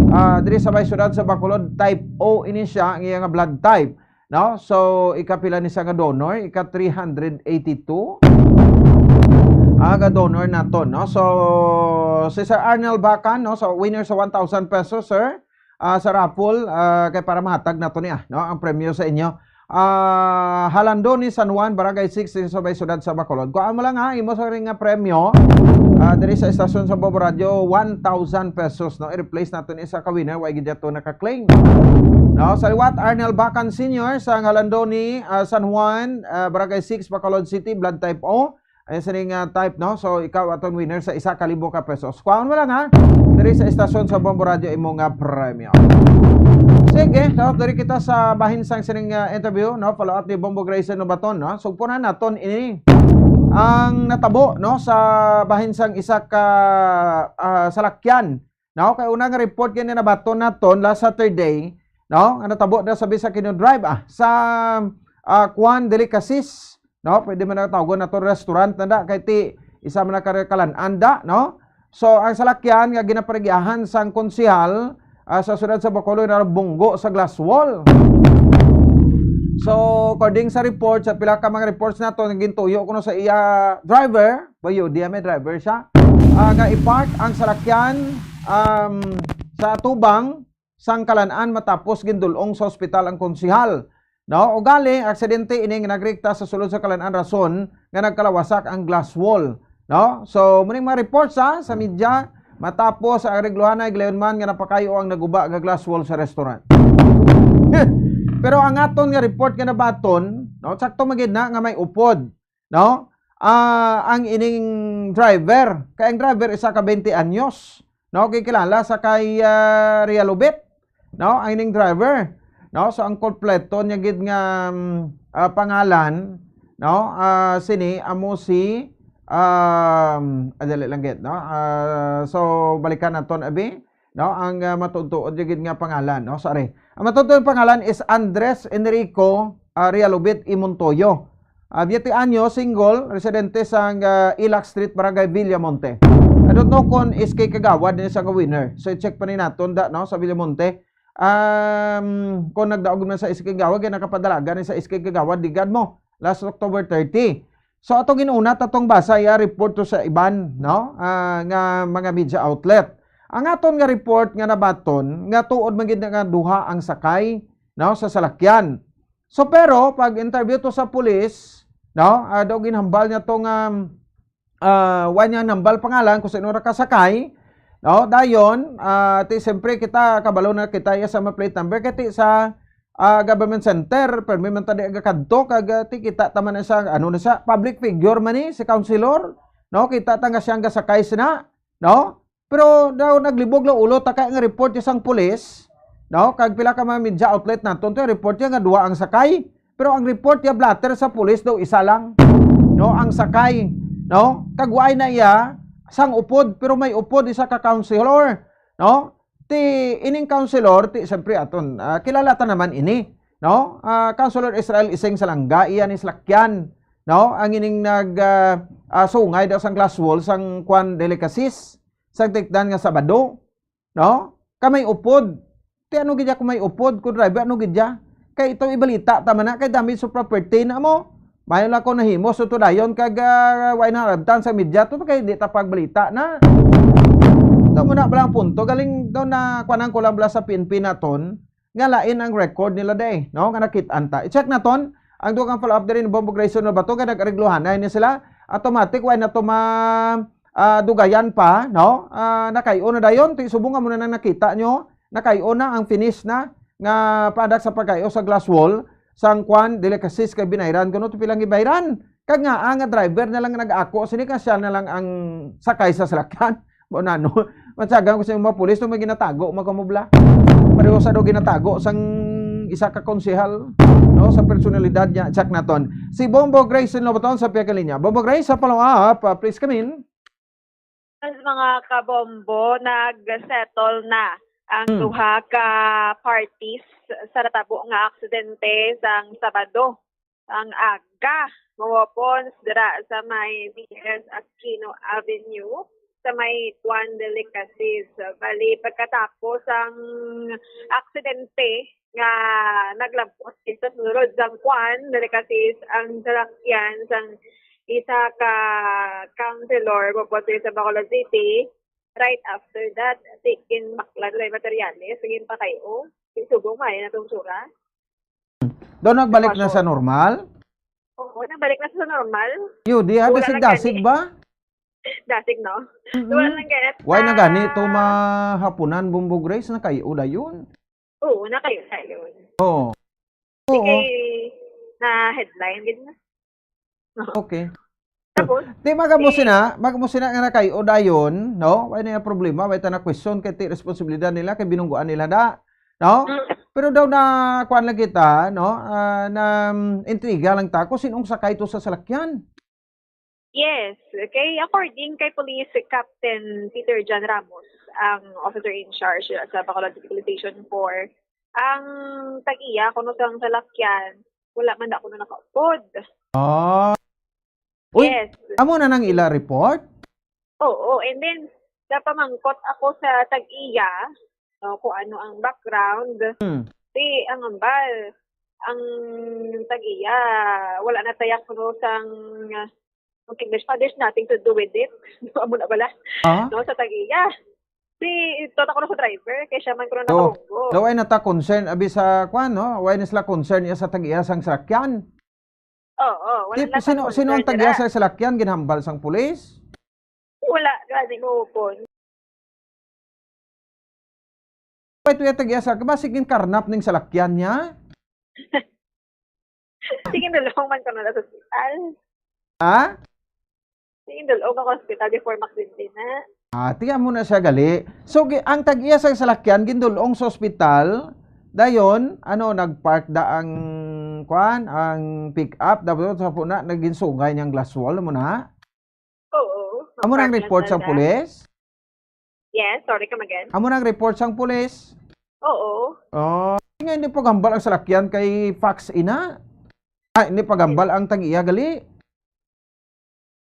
Ah, diri sa may siyudad sa Bacolod, type O ini siya, ang iya nga blood type, no? So, ikapila ni siya nga donor? Ika three hundred eighty-two. Ah, nga donor naton, no? So, si Sir Arnel Bacan, no? So, winner sa one thousand pesos, sir. Ah, sa raffle, ah, kay para mahatag nato niya, no? Ang premyo sa inyo. Ah, Halandoni, San Juan, Barangay six, sa may siyudad sa Bacolod. Kuhaan mo lang, ha, imo sa ring nga premyo. Ah, diri sa estasyon sa Bombo Radyo, one thousand pesos, no? I-replace nato ni isa ka winner, wa gid ato naka-claim. No, sa liwat, Arnel Bacan Senior sa Halandoni, ah, San Juan, ah, Barangay six, Bacolod City, blood type O. Ay, sining, ah, type, no? So, ikaw aton winner sa isa ka libo ka pesos. Kuhaon mo lang, ha? Diri sa estasyon sa Bombo Radyo, imo nga premyo. Sige, no? Diri kita sa bahin sang sining, ah, interview, no? Follow up ni Bombo Grayson Nobaton, no? Sugpunan naton ini. Ang natabo, no? Sa bahin sang isa ka, ah, salakyan, no? Kay una nga report gani nabaton naton last Saturday, no? Nga natabo na sa Bisakino Drive, ah, sa, ah, Kwan Delicacies, no? Pwede man na tawgon nato restaurant na da, kay ti isa man na ka kalan-an da, no? So, ang salakyan nga ginaparigyahan sang konsehal, ah, sa siyudad sa Bacolod nabunggo sa glass wall. So, according sa report, sa pila ka mga reports nato, nga gintuyo kuno sa iya driver, bayo, di may driver siya, ah, nga i-park ang salakyan, um, sa atubang sang kalan-an matapos gindul-ong sa ospital ang konsehal. No? Ugali, aksidente ini nga nagrekta sa sulod sa kalan-an rason nga nagkalawasak ang glass wall. No? So, muning mga reports, ha, sa media, matapos ang ariglohanay, gilayon man nga napakayo ang naguba nga glass wall sa restaurant. Pero ang aton nga report nga nabaton, no, sakto man gid na nga may upod, no? Ah, ang ining driver, kay ang driver isa ka twenty anyos, no? Kay kilala sa kay, ah, Realobet, no? Ang ining driver, no? So, ang kompleto niya gid nga, mm, ah, pangalan, no? Ah, sini amo si, um, ah, dali lang gid, no? Ah, so, balikan naton, abi, no? Ang, ah, matuod-tuod niya gid nga pangalan, no? Sorry. Ang matuod-tuod nga pangalan is Andres Enrico, ah, Realobet y Montoyo. Ah, twenty anyos, single, residente sa, ah, Ilac Street, Barangay Villamonte. I don't know kung S K Kagawad ni sa winner. So, i-check pa ni naton da, no, sa Villamonte. Um, kung nagdaog man sa S K Kagawad, kay nakapadalagan ni sa S K Kagawad, ligad mo, last October thirty. So, atong ginuna, tatong basa, iya report to sa iban, no, ah, nga mga media outlet. Ang aton nga report nga nabaton, nga tuod man gid nga duha ang sakay, no, sa salakyan. So, pero pag interview to sa pulis, no, ah, daw ginhambal niya to nga, ah, wa niya nambal pangalan kung sino ra kasakay, no? Dayon, ah, ti siyempre kita kabalo na kita iya sa mga plate number kay ti sa, ah, government center, permi man ta di agakadto kag, ah, ti kita ta man sa, ano na sa, public figure man ni si councilor, no? Kita ta nga siya ang gasakay sina, no? Pero daw naglibog lang ulo ta kay ang report sang pulis, no? Kag pila ka mga media outlet naton to report niya nga duha ang sakay. Pero ang report niya blotter sa pulis daw isa lang, no? Ang sakay, no? Kag waay na iya sang upod, pero may upod isa ka counselor, no? Ti ining counselor, ti siyempre aton, ah, kilala ta naman ini, no? Ah, Counselor Israel Ising Salanga, iya ni salakyan, no? Ang ining nag, ah, ah, sungay daw sang glass wall sang kwan delicacies, sang tikdan nga Sabado. No? Ka may upod. Ti ano gid ya kung may upod, kung driver, ano gid ya? Kay ito ibalita ta man na, kay damage sa property na mo. Mayo lang ko nahimo sa to dayon kag, ah, way na rabtan sa media to, kay di ta pagbalita na. Ito mo na bala ang punto. Galing daw na kuanan ko lang bala sa P N P naton, nga lain ang record nila day, no? Nga nakit-an ta. I-check naton ang dugang follow-up diri ni Bombo Grayson Lobato nga nag-areglohanay ni sila. Automatic, way na to ma, ah, dugayan pa, no? Ah, nakay-o na dayon, ti subong nga mo na nang nakita nyo, nakay-o na ang finish na nga product sa pagkay-o sa glass wall, sang kwan, delicacies kay binayran kuno to pilang gibayran. Kag nga, ah, nga driver na lang nag-ako sini, ka siya na lang ang sakay sa salakyan. Mo na, no? Matsagan ko sa mga pulis, no, may ginatago, magkamubla. Pareho sa daw ginatago sang isa ka konsehal, no, sa personalidad niya. Check naton. Si Bombo Grace in Lobaton sa pihak linya. Bombo Grace, sa follow-up, ah, please come in. Mas mga kabombo, nag-settle na ang Hmm. duha ka parties sa natabo nga aksidente sang Sabado ang aga. Mawapons dira sa may B S Aquino Avenue, sa may Tuan Delicacies. Bali, pagkatapos ang aksidente nga naglabot sa sulod sang Tuan Delicacies ang salakyan sang isa ka councilor, mawapons diri sa Bacolod City. Right after that, ti-, ginbaklan nila yung materyales, ginpakay-o. Subong maayo na tong sura. Daw nagbalik na sa normal? Oo, nabalik na sa normal. Yo, di, ah, wala lang dasig-dasig gani ba? Dasig, no? Mm-mm. Wala lang gani. Why na gani to mahapunan, Bombo Grace, na kayo dayon? Oo, na kayo dayon. Oo. Sige, oo. Na headline, ganyan. Okay. Tapos, di, magamo sina, magamo sina nga na kayo dayon, no? Wala na yung problema, wala na question, kay ti responsibilidad nila, kay binungguan nila da, no? Mm. Pero daw na, kuan lang kita, no? Ah, na, mm, intriga lang ta kung sinong sakay to sa salakyan. Yes. Okay, according kay Police Captain Peter John Ramos, ang officer in charge sa Bacolod City Police Station four, ang tag-iya kuno sang salakyan, wala man daw kuno nakaupod. Ah. Uy, yes. Amo na nang ila report? Oo, and then, napamangkot ako sa tag-iya, no, kung ano ang background. Hmm. Di, ang ambal, ang tag-iya, wala na tayak kuno sang, uh, English pa, "There's nothing to do with it." Amo na bala. Ah? No, sa tag-iya. Di, ito na ko na sa driver, kay siya man ko na nakabunggo. Daw ay nata concern, abi sa kwan, no? Why na sila concern iya sa tag-iya sang salakyan? Oo, wala na sino, sino ang tag-iya sa salakyan, ginhambal sang pulis? Wala, gani mo po. Wait, wait, tag-iya sa, ba, sige, karnap ning salakyan niya? Sige, nalong man ko na sa ospital. Ha? Sige, nalong ako sa ospital before maksinti na. Ah, tiyan mo na siya gali. So, gi-, ang tag-iya sa salakyan, gindulong sa ospital, dayon, ano, nag-park da ang, kwan, ang pick-up, dapat sa puna, naging sungay niyang glass wall, mo na? Oo. Amo nang report sa pulis? Yes, sorry, come again. Amo nang report sang pulis? Oo. Oh, nga hindi paghambal ang salakyan kay fax ina. Ah, hindi paghambal ang tag-iya gali.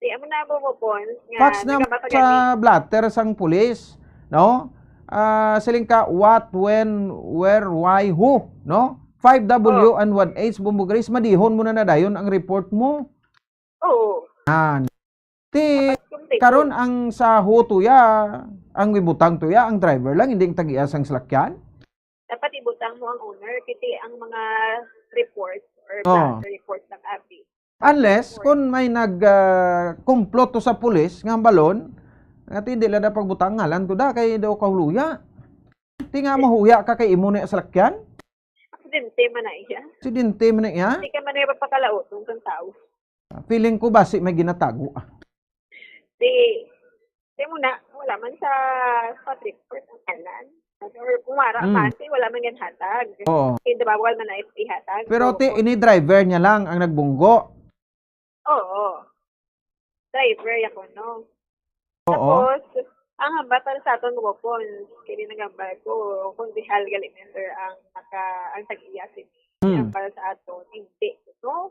Di, amo na mo, Pons, nga fax na sa blotter sang pulis, no? Ah, siling ka, what, when, where, why, who, no? Five W and one H, Bombo Grace, madihon mo na na dayon ang report mo. Oo. Yan. Ti, dapat complete. Karon ang sa ho tuya, ang ibutang tuya, ang driver lang, hindi ang tag-iya sang salakyan? Dapat ibutang mo ang owner, piti ang mga reports or, oh, blotter report ng abi. Unless, kung may nag, ah, kumplot to sa pulis, nga balon, nga ti, hindi lang na pagbutang ngalan ko da, kay daw kahuluya. Ti nga mahuya ka kay imo ni salakyan? Aksidente man na iya. Aksidente man na iya? Hindi ka man na ipapakalaoton sa tao. Feeling ko basi may ginatago, ah. Di, di mo na, wala man sa spot report ang kanan. Or kung wala man, di, wala man yan hatag. Oo. Hindi ba, wala man na ihatag. Pero ti, ini driver niya lang ang nagbunggo. Oo. Driver ya ko, no? Oo. Tapos, ang hambal para sa aton, mga pons, kini nagambal ko, konsehal gali member ang naka, ang tag-iya sini. Hmm. Hambal sa aton, hindi, no?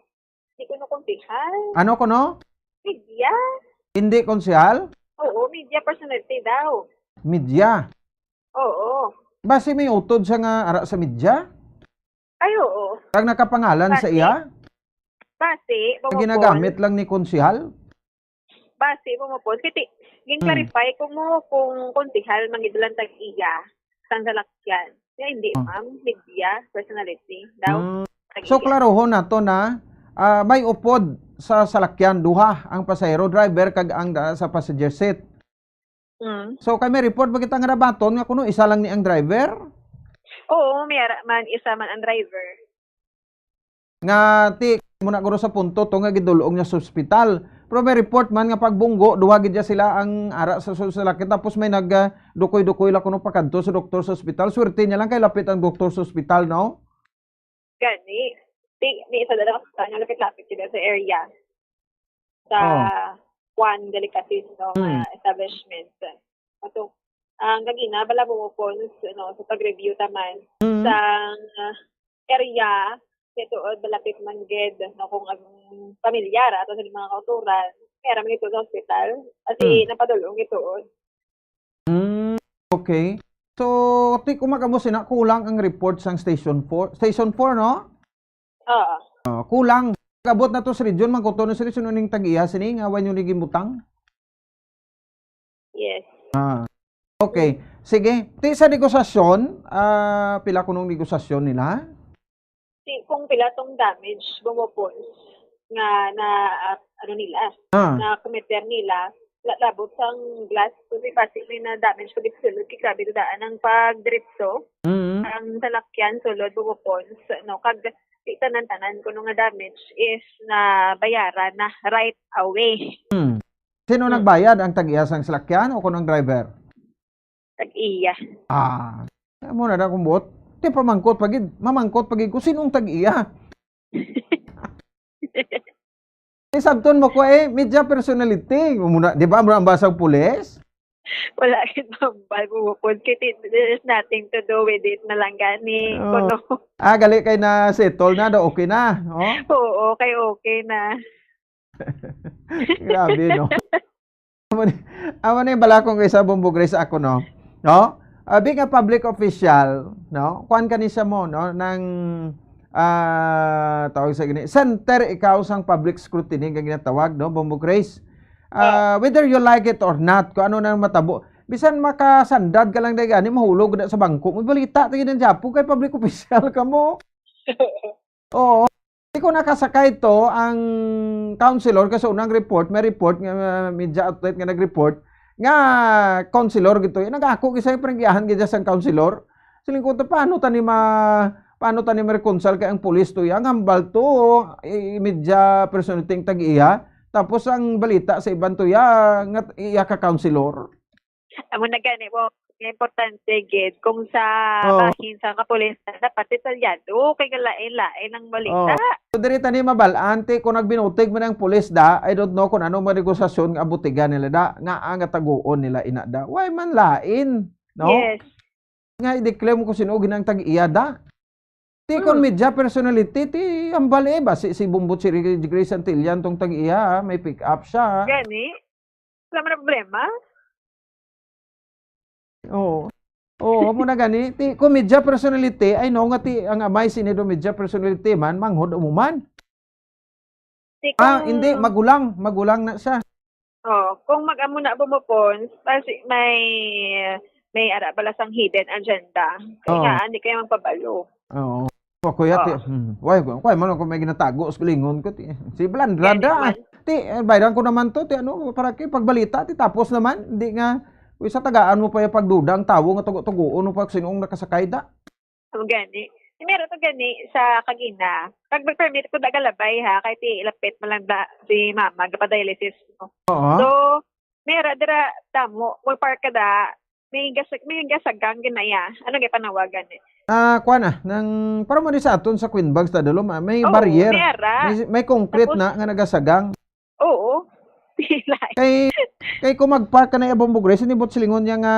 Hindi ko no konsehal. Ano ko, no? Media. Hindi konsehal? Oo, media personality daw. Media. Oo. Basi may utod siya nga ara sa media? Ay, oo. Kag nakapangalan sa Basi. iya? Basi, Nga ginagamit lang ni konsehal? Basi, bumupon. Kiti, Hmm. gin-clarify ko mo kung konsehal mangidulan tag iya sang salakyan. Kaya hindi, Oh. ma'am, media personality daw. Hmm. Tag So, iya. klarohon nato na, ah, may upod sa salakyan, duha ang pasahero, driver, kag ang da-, sa passenger seat. Mm. So, kay may report ba kita nga nabaton nga kuno isa lang ni ang driver? Oo, may ara man, isa man ang driver. Nga, ti, mo na guro sa punto to nga gidulong niya sa ospital. Pero may report man nga pagbunggo, duha gid niya sila ang ara sa, sa, sa lakit. Tapos may nag, ah, dukoy-dukoy lang kuno pakadto sa doktor sa ospital. Swerte niya lang kay lapit ang doktor sa ospital, no? Gani, di, di isa dala ka sa lapit-lapit sila sa area. Sa Oh. Juan Delicacies, no, nga Mm. establishment. Ato, ang gagina, bala mo po, no, sa pag-review taman Mm. sa, ah, area, kaya tuod, malapit man gid, no, kung ang pamilyar, ato sa mga kauturan, kaya naman ito sa hospital. Kasi Mm. napadulong ito, oh. Mm, okay. So, ti, kung mag-amo sina, kulang ang report sang Station four. Station four, no? Oo. Oh, kulang. Kabot na to sa region, mangkuto na sila, sino ning tag-iya sini nga wa nyo ni gimbutang? Yes. Ah. Okay. Sige. Ti sa negosasyon, ah, pila kunong negosasyon nila? Si, kung pila tong damage, bumupon nga na, ah, ano nila, Ah. na committer nila, la-, labot sang glass, kung may basi may na damage, kung sulod, kay grabe daan ang pagdiretso, Mm. ang salakyan, sulod, bumupon, so, no, kag di tanan-tanan kuno nga damage is nabayaran na right away. Hmm. Sino Hmm. nagbayad, ang tag-iya sang salakyan o kuno ang driver? Tag-iya. Ah, amo na na kung buot. Ti pamangkot pa gid, mamangkot pa gid ko, sino ang tag-iya? Ti sabton mo ko eh, media personality. Muna, di ba, mura ang basang pulis? Wala gid mambal mo po. Kay ti-, there's nothing to do with it na lang gani. Oh. Kuno. Ah, gali kay na settle na, do okay na, oh? Oo, kay okay na. Grabe, no? Amo ni, amo ni balakong isa, Bombo Grace, ako, no? No? Ah, being a public official, no? Kuan ka ni siya mo, no? Nang, ah, tawag sa gini, center ikaw sang public scrutiny nga ginatawag, no, Bombo Grace? Ah, Oh. whether you like it or not, kung ano na ang matabo, bisan makasandad ka lang dahil gani, mahulog na sa bangko mo, balita tayo ng Japo kay public official ka mo. Oo. Di ko nakasakay to ang counselor kasi unang report, may report nga, uh, media outlet nga nag-report nga counselor gito. Eh, nag-ako gid sa paranggihan gid sang counselor. Siling ko, "Ta, paano tani ma-, paano tani ma-reconcile kay ang pulis to, ang hambal to, i-, media personality ang tag-iya. Tapos ang balita sa iban to, ya, nga iya ka counselor." Amo na gani mo, importante gid kung sa Oh. bahin sa kapulisan, dapat detalyado, kay galain-lain ang balita. Oh. So, diri tani mabal-an, ti, kung nagbinutig man ang pulis da, I don't know kung ano mga negosasyon nga abutigan nila da, nga ang taguon nila ina da. Why man lain, no? Yes. Nga i-declare mo kung sino ginang tag-iya da. Ti, kung Hmm. media personality, ti, hambal eh, ba? Si, si Bumbot, si Ricky Grace Santillan tong tag-iya, ah, may pick up siya. Gani? Wala man ang problema. Oo. Oo, amo na gani. Ti, kung media personality, I know nga ti, ang amay sini do media personality man, manghod mo man. Ti, Ah, kung hindi, magulang, magulang na siya. Oh, kung mag-amo na bumupon, basi may, may ara pala sang hidden agenda. Kaya Oo. nga, hindi kayo magpabalo. Oo. Wa, kuya, ti, Oo. hmm. Why, why man ako may ginatago sa kulingon ko, ti? Si Blandra Gani da. man. Ti, eh, bayran ko naman to, ti, ano, para kay pagbalita, ti, tapos naman, hindi nga, uy, sa tagaan mo pa yung pagduda ang tawo nga tugo-tugoon mo pa sinong nakasakay da. Ang gani. Meron to gani sa kagina. Pag may permit ko, dagalabay ha, kay ti, ilapit mo lang da, si mama, gapadialysis mo. Oo. So, mera, dira, damo, mag-park ka da, may gas-, may gasagang ginaya. Ano nga panawagan eh? Ah, kuwan ah, nang, para mo di sa aton sa Queen Bags, ta, dalo, ma-, may Oo, barrier. May ara. May, may concrete Tapos na nga nagasagang. Oo. Lain. Kay, kay kung mag-park ka na iya, Bombo Grace, hindi mo silingon niya nga,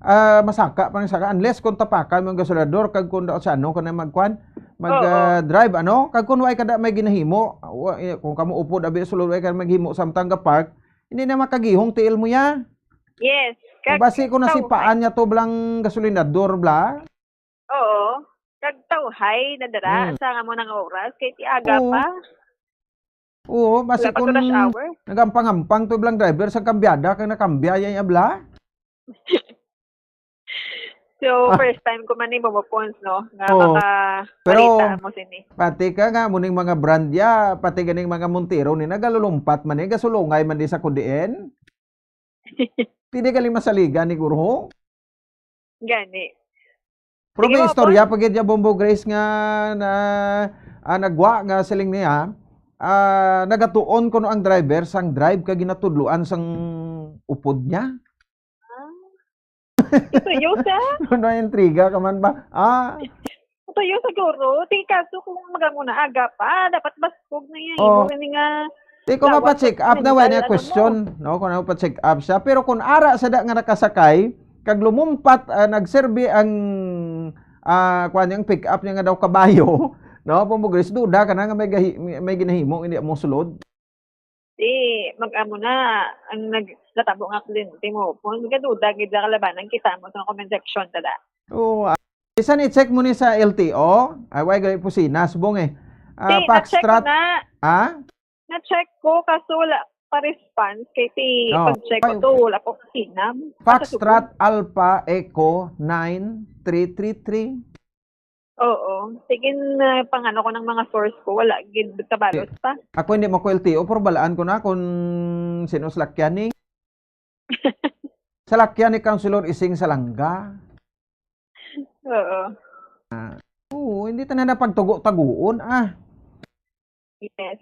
ah, masaka pa ng saka. Unless kung tapakan mo ang gasolador, kag kung daw sa ano ka na magkuwan, mag, Oo. ah, drive, ano? Kag kung way ka da may ginahimo, wa-, eh, kung kamo upod, abi, sulod, way ka maghimo, samtang ga-park, hindi na makagihong tiil mo ya. Yes. Kag Basi ko tawhay. Nasipaan niya to blang gasolinador, bla? Oo. Kag tawhay na dira Hmm. sa amo nang oras, kay ti aga Oo. pa. Oo, basi Wala pa to kung rush hour. Nagampang-ampang to blang driver sa kambyada, kag nakambya ya, ya, bla? So, Ah. first time ko man ni Momo Pons, no, nga Oo. maka-, Pero, balita mo sini. Pati ka nga, muning mga brand ya, pati ganing mga Montero ni, nagalulumpat man ni, gasulungay man di sa kudiin. Pwede galing masaligan ni Guro. Gani. Pero Sige, may Momo istorya Pons. Pa gid ya, Bombo Grace, nga na, ah, nagwa nga siling niya, ah, nagatuon kuno ang driver sang drive kag ginatudloan sang upod niya. Ah. Ito, Yosa? Ano, intriga ka man ba? Ah. Ito, Yosa, guro. Ti kaso kung magamuna aga pa, dapat baskog na yan. Oh. Imo gani nga Di ko tawag mapa-check sa up na, wala mental, na ano question, mo. No? Kung ano pa-check up siya. Pero kung ara sa da nga nakasakay, kag lumumpat, ah, nagserbi ang, ah, kuwan, yung pick up niya nga daw kabayo, no? Pumugris, duda ka na nga may gahi-, may, may ginahimo, hindi mo sulod. Di, mag-amo na, ang nag-, natabo nga aksidente mo. Kung gaduda, gid na kalabanan, kita mo sa comment section, tada. Oo, ah, bisan i-check mo ni sa L T O, ay, wala gali pusina, subong eh. Ah, Di, na-check ko Foxtrot, na. Ha? Na-check ko, kaso wala pa response. Kay ti, No. pag-check ko Ay, to, wala pa pusina. Asa to? Foxtrot Alpha Echo nine three three three. Oo. Sige, na pangano ko ng mga source ko, wala gid kabalos pa. Ako hindi mo ko L T O, pero balaan ko na kung sino salakyan ni. Salakyan ni Councilor Ising Salanga. Oo. Ah, oo, hindi ta na napagtugo-taguon, ah. Yes.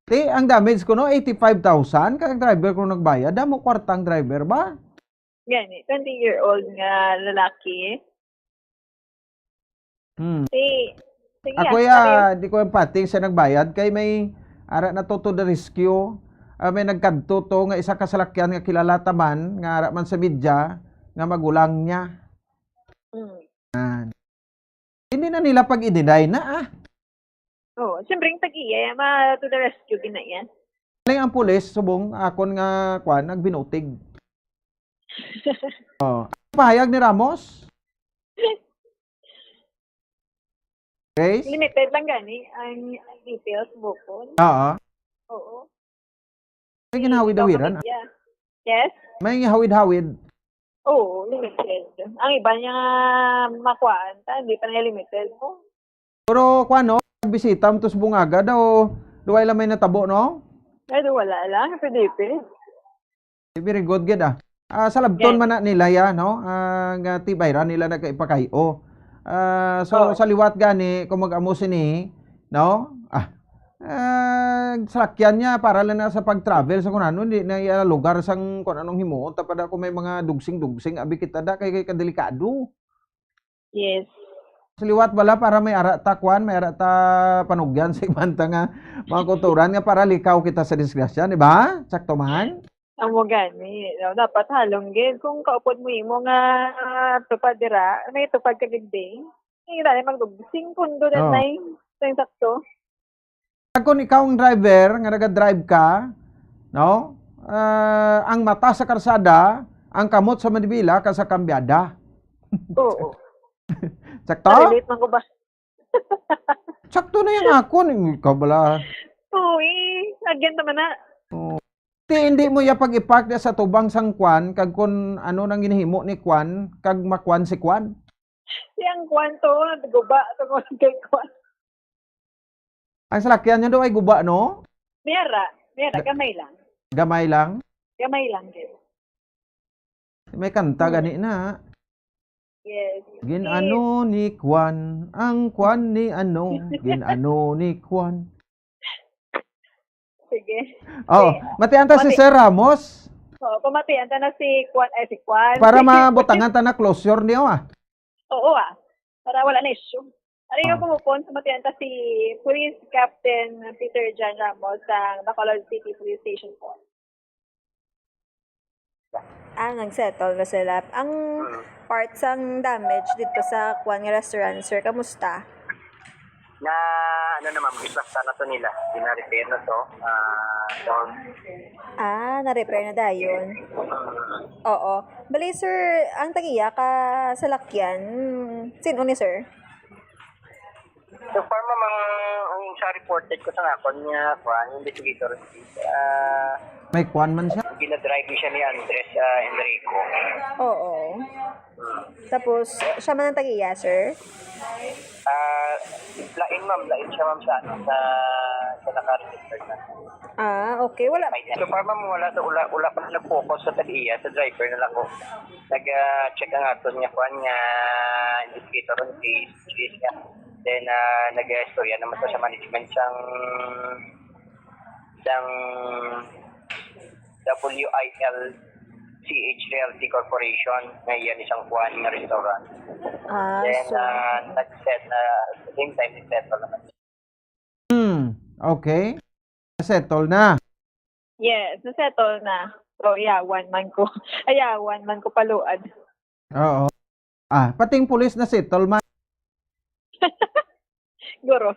Ti, ang damage ko, no, eighty-five thousand, kag driver ko nagbayad, damo kwarta ang driver ba? Gani, twenty-year-old nga lalaki. Hmm. Si, sige, Ako ah, ya, sabi di ko empathy sa nagbayad, kay may ara na to, to the rescue. Ah, may nagkadto to nga isa ka salakyan nga kilala ta man, nga ara man sa media, nga magulang niya. Mm. Ah. Hindi na nila pag-i-deny na, ah. Oo, siyempre, yung tag-iya, ma, to the rescue, gina yan. Galing ang pulis, subong, akon nga, kwan, nagbinutig. Oh. Pahayag ni Ramos? Grace? Limited lang gani ang, ang details, bukon. Oo. Oo. May ginhawid-hawiran, ah. Yes? May hawid-hawid. Oo, limited. Ang iba niya nga makuhaan ta, hindi pa niya limited, no? Pero, kuwan, no? Bisita mo to sa Bungaga daw, duway lang may natabo, no? Ay, do, wala lang. Sa D P. Very good, gid, ah. Ah, sa labton Yes. man na nila, ya, no? Ah, nga tibay ra nila nagkaipakay-o. Ah, so, Oh. sa liwat gani, kung mag-amo sini, no? Ah, ah, salakyan niya para lang na sa pag-travel sa kung ano, hindi na iya lugar sang kung anong himuon. Tapad ako may mga dugsing-dugsing, abi kita da, kay, kay kadelikado. Yes. Sa liwat bala para may ara ta kwan, may ara ta panugyan sa ibanta nga mga kulturan nga para likaw kita sa disgrasya, di ba? Sakto man? Amo gani, no? Dapat halong gid kung kaupod mo imo nga, ah, tupad dira, may tupad ka gid, day. Hindi na magdugsing kundo na Oh. Nine. Sa sakto. Kag kung ikaw ang driver nga naga-drive ka, no? Ah, ang mata sa karsada, ang kamot sa manibela ka sa kambyada. Oo. Sakto? Relate man ko ba? Sakto na yung akon, eh, ikaw bala. Oo, eh. Agyan naman na. Oo. Ti, hindi mo ya pag-ipark na sa tubang sang kwan, kag kung ano nang ginhimo ni kwan, kag makwan si kwan. Siyang kwan to, guba, tungod kay kwan. Ang salakyan niyo daw ay guba, no? Mera, mera, Ga- gamay lang. Gamay lang? Gamay lang, gid. May kanta Hmm. gani na. Yes. Gin-ano ni Kwan, ang kwan ni ano, gin-ano ni Kwan. Sige. Oh, Sige. Matian ta si Mati- Sir Ramos. Oo, pamatian ta na si Kwan, eh, si Kwan. Para Si mabutangan ta na closure niyo, ah. Oo, ah. Para wala na issue. Ano yung Ah. kumupon, pamatian ta si Police Captain Peter John Ramos sa Bacolod City Police Station po. Ah, nag-settle na sila. Ang Mm. part sang damage dito sa kwan nga restaurant, sir, kamusta? Na, Ano naman, giplastar na to nila. Gina-repair na to. Ah, so, Ah, na-repair na dayon. Oo. Bali, sir, ang tagiya ka salakyan, sin-o ni sir? So far, ma'am, ang, ang sa reported ko sa akon nga, kuan, investigator, ah, May kwan man siya. Ginadrive ni siya ni Andres ah, Enrico. Oo. Tapos, siya man ang tagiya, sir? Ah, lain, ma'am, lain siya, ma'am, sa, ano, sa, sa naka-register na. Ah, okay. Wala. So far, ma'am, wala, wala, wala pa nag-focus sa tagiya, sa driver na lang ko. Nag-check ang aton nga kuan nga investigator on case, case nga. Then, ah, nag-istorya naman sa, sa management sang, sang W I L C H Realty Corporation nga iyan isang kuan nga restaurant. Ah, Then, so, ah, nag-set na, same time, nag-settle naman. Hmm, okay. Settle na. Yes, nasettle na. So, yawan man ko. Ayawan man ko paluad. Oo. Ah, pating pulis na settle man. Guro.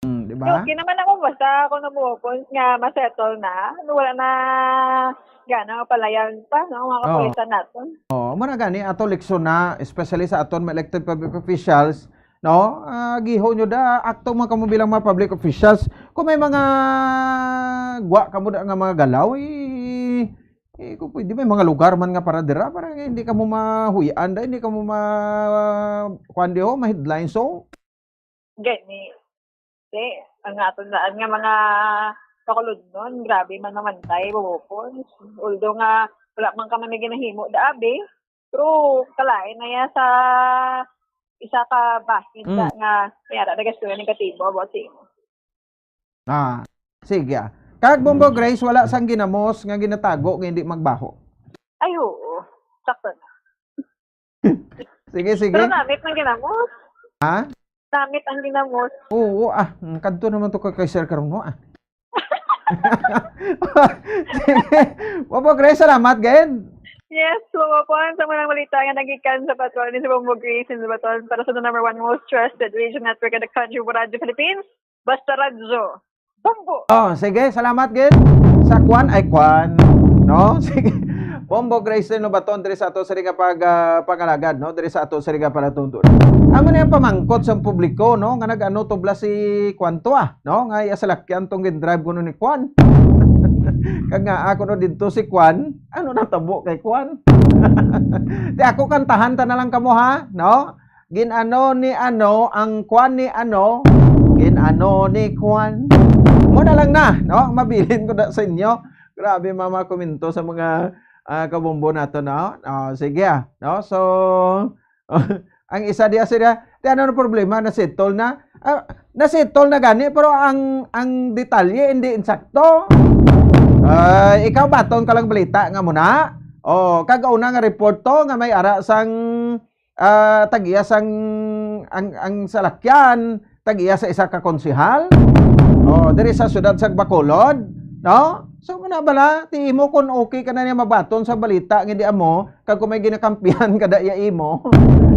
Hmm, di ba? Okay naman ako basta ako nabuhokon nga masettle na. Wala na gana nga palayan pa, no, mga Oo. kapulisan naton. Oh, mo na gani ato leksyon na, especially sa aton mga elected public officials, no? Ah, giho nyo da, akto man kamo bilang mga public officials. Kung may mga gwa kamo da nga mga galaw, eh, eh, kung pwede may mga lugar man nga para dira, para nga hindi kamo mahuyan da, hindi kamo ma kuan di ho, ma-headline so. Gani. Kasi, ang aton daan nga mga kakuludnon, grabe man mamantay, bubukon. Although nga, wala man ka man may ginahimo, daabi. Pero, kalain na yan sa isa ka bahin Mm. sa nga, may ara na gasto ni katibo, about sa imo. Ah, sige ah. Kag Bombo Grace, wala sang ginamos nga ginatago nga hindi magbaho. Ay, oo. Sakto na. Sige, sige. Pero namit ang ginamos. Ha? Namit ang ginamos. Oo, ah, mm, kadto naman to ka kay Sir karon mo ah. Sige. Bombo Grace, salamat gid. Yes, so po ang sa mga balita nga nagikan sa Patrol ni sa Bombo Grace in the Baton para sa the number one most trusted radio network in the country, Radyo Philippines. Basta Radyo. Bombo! Oh, sige, salamat gid. Sa kwan ay kwan, no? Sige. Bombo Grace Lobaton diri sa ato sa nga pag ah, pangalagad, no? Diri sa ato sa nga palatuntunan. Amo na yung pamangkot sa publiko, no? Nga nag-ano tubla si kwan to ah, no? Nga iya salakyan tong gindrive kuno ni kwan. Kag nga ako no didto si kwan, ano natabo kay kwan? Di ako kantahan ta na lang kamo ha, no? Gin-ano ni ano ang kwan ni ano? Gin-ano ni kwan? Mo na lang na, no? Mabilin ko na sa inyo. Grabe mga, mga komento sa mga ah, kabombo nato, no? Oh, sige ah, no? So ang isa diya sila, di ano na problema, nasettle na. Ah, nasettle na gani pero ang ang detalye hindi insakto. Ah, ikaw baton ka lang balita nga muna. Oh, kag una nga report to nga may ara sang ah, tag-iya sang ang, ang salakyan, tag-iya sa isa ka konsehal. Oh, diri sa siyudad sa Bacolod, no? So muna bala, ti imo kung okay ka na niya mabaton sa balita nga di amo, kag kung may ginakampihan ka da iya imo,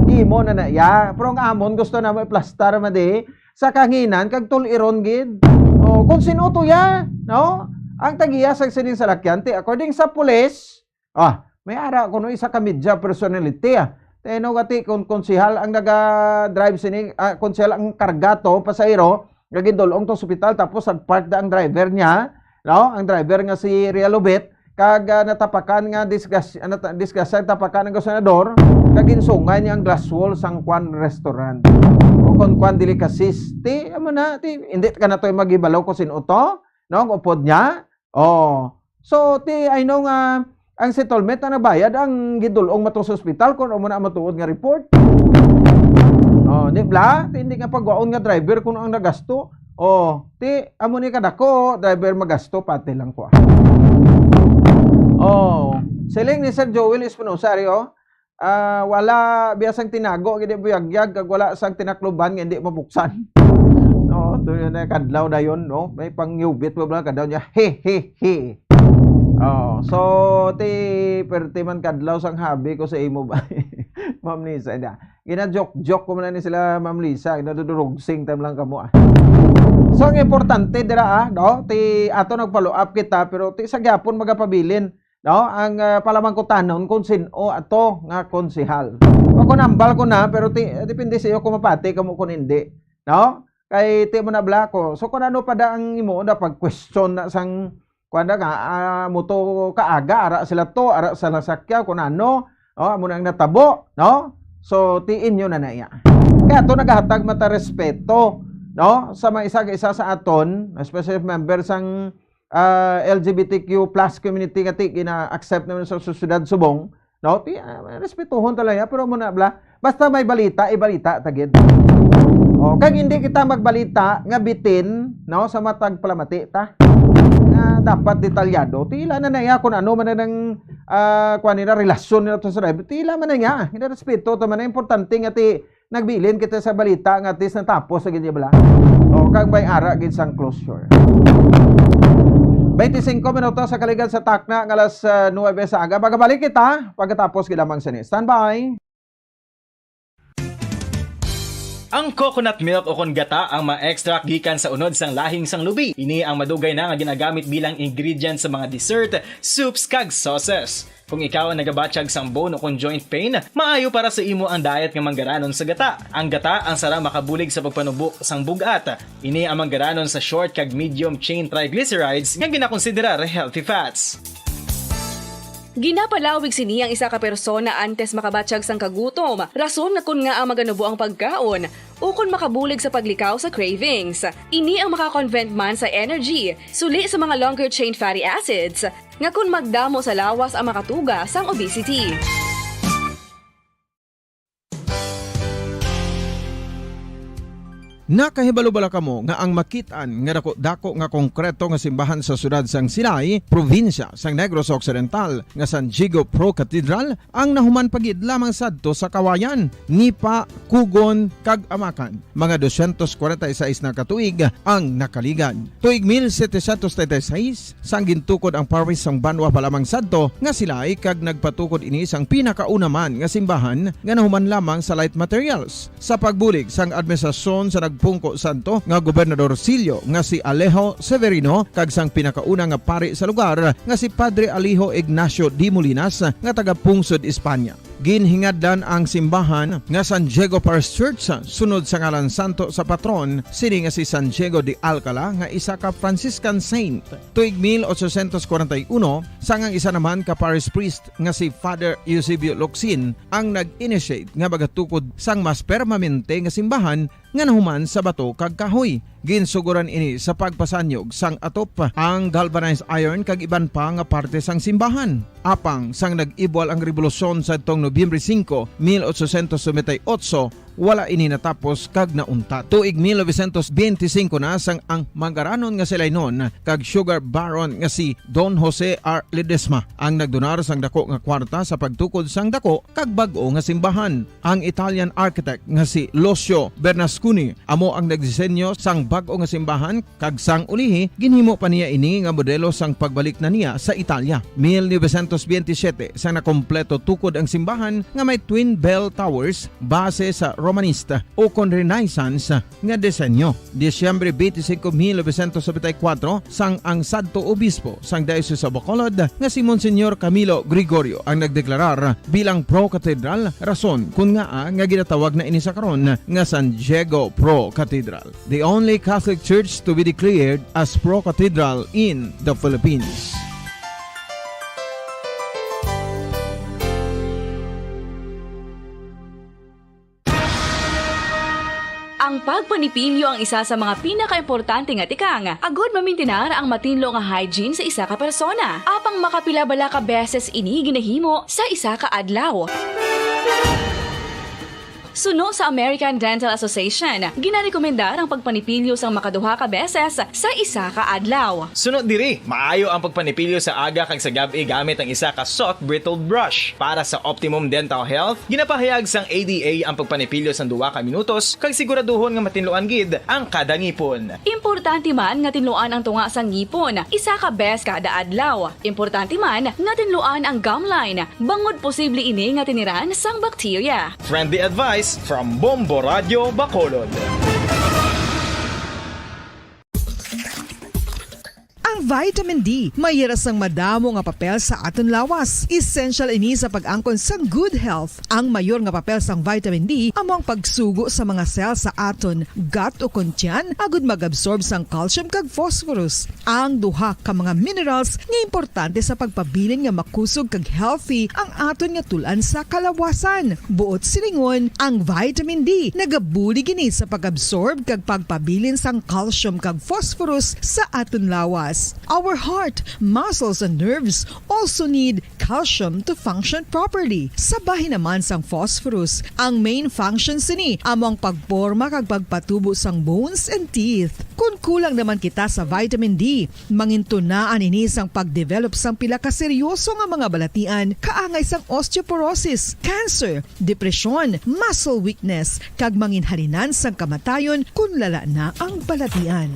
imo na na iya. Pero ang amon gusto namo iplastar madi sa kanginan kag tul-iron gid. Oh, kung sino to ya, no? Ang tag-iya sa sining salakyan, ti according sa pulis, ah, may ara kuno isa ka media personality ah. Teno gati kung konsehal ang naga-drive sini, ah, konsehal ang karga to, pasahero, nga gindul-ong to ospital tapos nag-park da ang driver niya, no? Ang driver nga si Realobet kag ah, natapakan nga disgas ah, nata- disgrasya tapakan ang senador kag ginsungay niya ang glass wall sang kwan restaurant o kon kwan delicacies ti amo na ti hindi ka na to maghibalo ko sin-o to no ang upod niya oh so ti I know nga ang settlement na nabayad ang gidul-ong mato sa ospital kung amo na ang matuod nga report oh di bla ti hindi nga pagwaon nga driver kung ang nagasto Oh, ti amo ni kadako, driver magasto pati lang ko. Oh, siling ni Sir Joel Espinosa ari oh. Ah, wala biya sang tinago gid buyagyag kag wala sang tinakloban nga hindi mabuksan. No, to yun na kadlaw dayon, no. May pangyubit mo lang kadlaw niya. He he he. Oh, so ti perti man kadlaw sang habi ko sa imo ba. Ma'am Nisa da. Gina-joke-joke ko man ni sila, Ma'am Lisa. Ginadudurugsing time lang kamo, ah. So, ang importante dira, ah, no? Ti ato nag-follow up kita, pero ti sa gyapon magapabilin, no? Ang, ah, palamangkutanon kung sin-o ato nga konsehal. O kung hambal ko na, pero ti, depende sa iyo kung mapati kamo kung hindi, no? Kay ti mo na bala ko. So, kung ano pa da ang imo na pag-question na sang, kuwan na nga, ah, mo to kaaga, ara sila to, ara sa lasakya, kung ano, no? Amo na ang natabo, no? So, ti inyo na na iya. Kaya to nagahatag mata respeto, no? Sa mga isa ka isa sa aton, especially member sang, ah, L G B T Q plus community nga ti gina-accept naman sa sosyedad subong, no? Ti, ah, respetuhon talaga, pero muna bla, basta may balita, ibalita ta gid. O, kag hindi kita magbalita nga bitin, no, sa matag palamati ta. Nga dapat detalyado. Ti ila na na iya kung ano man ang, ah, kuwan nila, relasyon nila to sa driver. Ti ila man na iya. Hindi respeto ta man. Importante nga ti nagbilin kita sa balita nga at least natapos sa gid bala. O, kag may ara gid sang closure. Twenty-five minutos sa kaligan sa takna nga alas, ah, nuebe sa aga. Magabalik kita pagkatapos gid lamang sini. Standby. Ang coconut milk o kon gata ang ma-extract gikan sa unod sang lahing sang lubi. Ini ang madugay na nga ginagamit bilang ingredient sa mga dessert, soups, kag sauces. Kung ikaw ang nagabatyag sang bone o kon joint pain, maayo para sa imo ang diet nga manggaranon sa gata. Ang gata ang sara makabulig sa pagpanubo sang bug-at. Ini ang manggaranon sa short kag medium chain triglycerides nga ginakonsiderar healthy fats. Ginapalawig sini ang isa ka persona antes makabatyag sang kagutom, rason na kon ngaa maganubo ang pagkaon, ukon makabulig sa paglikaw sa cravings. Ini ang maka-convert man sa energy, suli sa mga longer chain fatty acids, nga kon magdamo sa lawas ang makatuga sang obesity. Nakahibalo bala kamo nga ang makit-an nga dako-dako nga konkreto nga simbahan sa siyudad sang Silay, probinsya sang Negros Occidental, nga San Diego Pro Cathedral, ang nahuman pa gid lamang sadto sa kawayan, nipa, kugon, kag amakan? Mga dosyentos kwarenta y seis na ka tuig ang nakaligad. Tuig mil setecientos treinta y seis, sang gintukod ang parish sang banwa pa lamang sadto nga Silay, kag nagpatukod ini sang pinakauna man nga simbahan nga nahuman lamang sa light materials. Sa pagbulig sang administrasyon sa nagpungko sadto nga Gobernador Silio nga si Alejo Severino kag sang pinakauna nga pari sa lugar nga si Padre Alejo Ignacio de Molinas nga taga-pungsod Espanya. Ginhingadlan ang simbahan nga San Diego Parish Church sunod sa ngalan santo sa patron sini nga si San Diego de Alcala nga isa ka Franciscan saint. Tuig mil ochocientos kwarenta y uno, sang ang isa naman ka parish priest nga si Father Eusebio Locsin ang nag-initiate nga magatukod sang mas permanente nga simbahan nga nahuman sa bato kag kahoy. Ginsugoran ini sa pagpasanyog sang atop, ang galvanized iron kag iban pa nga parte sang simbahan. Apang sang nag-ibwal ang rebolusyon sadtong Nobyembre singko, mil ochocientos noventa y ocho, wala ini natapos kag nauntat. Tuig mil novecientos benti singko na sang ang manggaranon nga Silaynon kag sugar baron nga si Don Jose R. Ledesma ang nagdonar sang dako nga kwarta sa pagtukod sang dako kag bag-o nga simbahan. Ang Italian architect nga si Lucio Bernasconi amo ang nagdisenyo sang bag-o nga simbahan, kag sang ulihi, ginhimo pa niya ini nga modelo sang pagbalik na niya sa Italia. Mil novecientos benti siyete, sang nakompleto tukod ang simbahan nga may twin bell towers base sa Romanista o kon Renaissance nga disenyo. Disyembre twenty-five, mil novecientos noventa y cuatro, sang ang sadto obispo sang Diocese of Bacolod nga si Monsignor Camilo Gregorio ang nagdeklarar bilang pro-cathedral, rason kon ngaa nga ginatawag na ini sa karon nga San Diego Pro Cathedral, the only Catholic church to be declared as pro-cathedral in the Philippines. Ang pagpanipilyo ang isa sa mga pinakaimportante nga tikang agud mamintinar ang matinlo nga hygiene sa isa ka persona. Apang makapila bala ka beses ini ginahimo sa isa ka adlaw? Suno sa American Dental Association, ginarekomendar ang pagpanipilyo sang makaduha ka beses sa isa ka adlaw. Suno diri, maayo ang pagpanipilyo sa aga kag sa gab-i gamit ang isa ka soft bristled brush. Para sa optimum dental health, ginapahayag sang A D A ang pagpanipilyo sang duha ka minutos kag siguraduhon nga matinluan gid ang kada ngipon. Importante man nga tinluan ang tunga sang ngipon isa ka bes kada adlaw. Importante man nga tinluan ang gum line, bangod posible ini nga tiniran sang bakterya. Friendly advice from Bombo Radio Bacolod. Ang vitamin D may yara sang madamo nga papel sa aton lawas. Essential ini sa pag-angkon sang good health. Ang mayor nga papel sang vitamin D amo ang pagsugo sa mga cell sa aton gut o kon tiyan agud mag-absorb sang calcium kag phosphorus, ang duha ka mga minerals nga importante sa pagpabilin nga makusog kag healthy ang aton nga tul-an sa kalawasan. Buot silingon, ang vitamin D nagabulig ini sa pag-absorb kag pagpabilin sang calcium kag phosphorus sa aton lawas. Our heart, muscles, and nerves also need calcium to function properly. Sa bahin naman sang phosphorus, ang main function sini amo ang pagporma kag pagpatubo sang bones and teeth. Kon kulang naman kita sa vitamin D, mangintunaan ini sang pagdevelop sang pila ka seryoso nga mga balatian kaangay sang osteoporosis, cancer, depresyon, muscle weakness, kag manginhalinan sang kamatayon kon lala na ang balatian.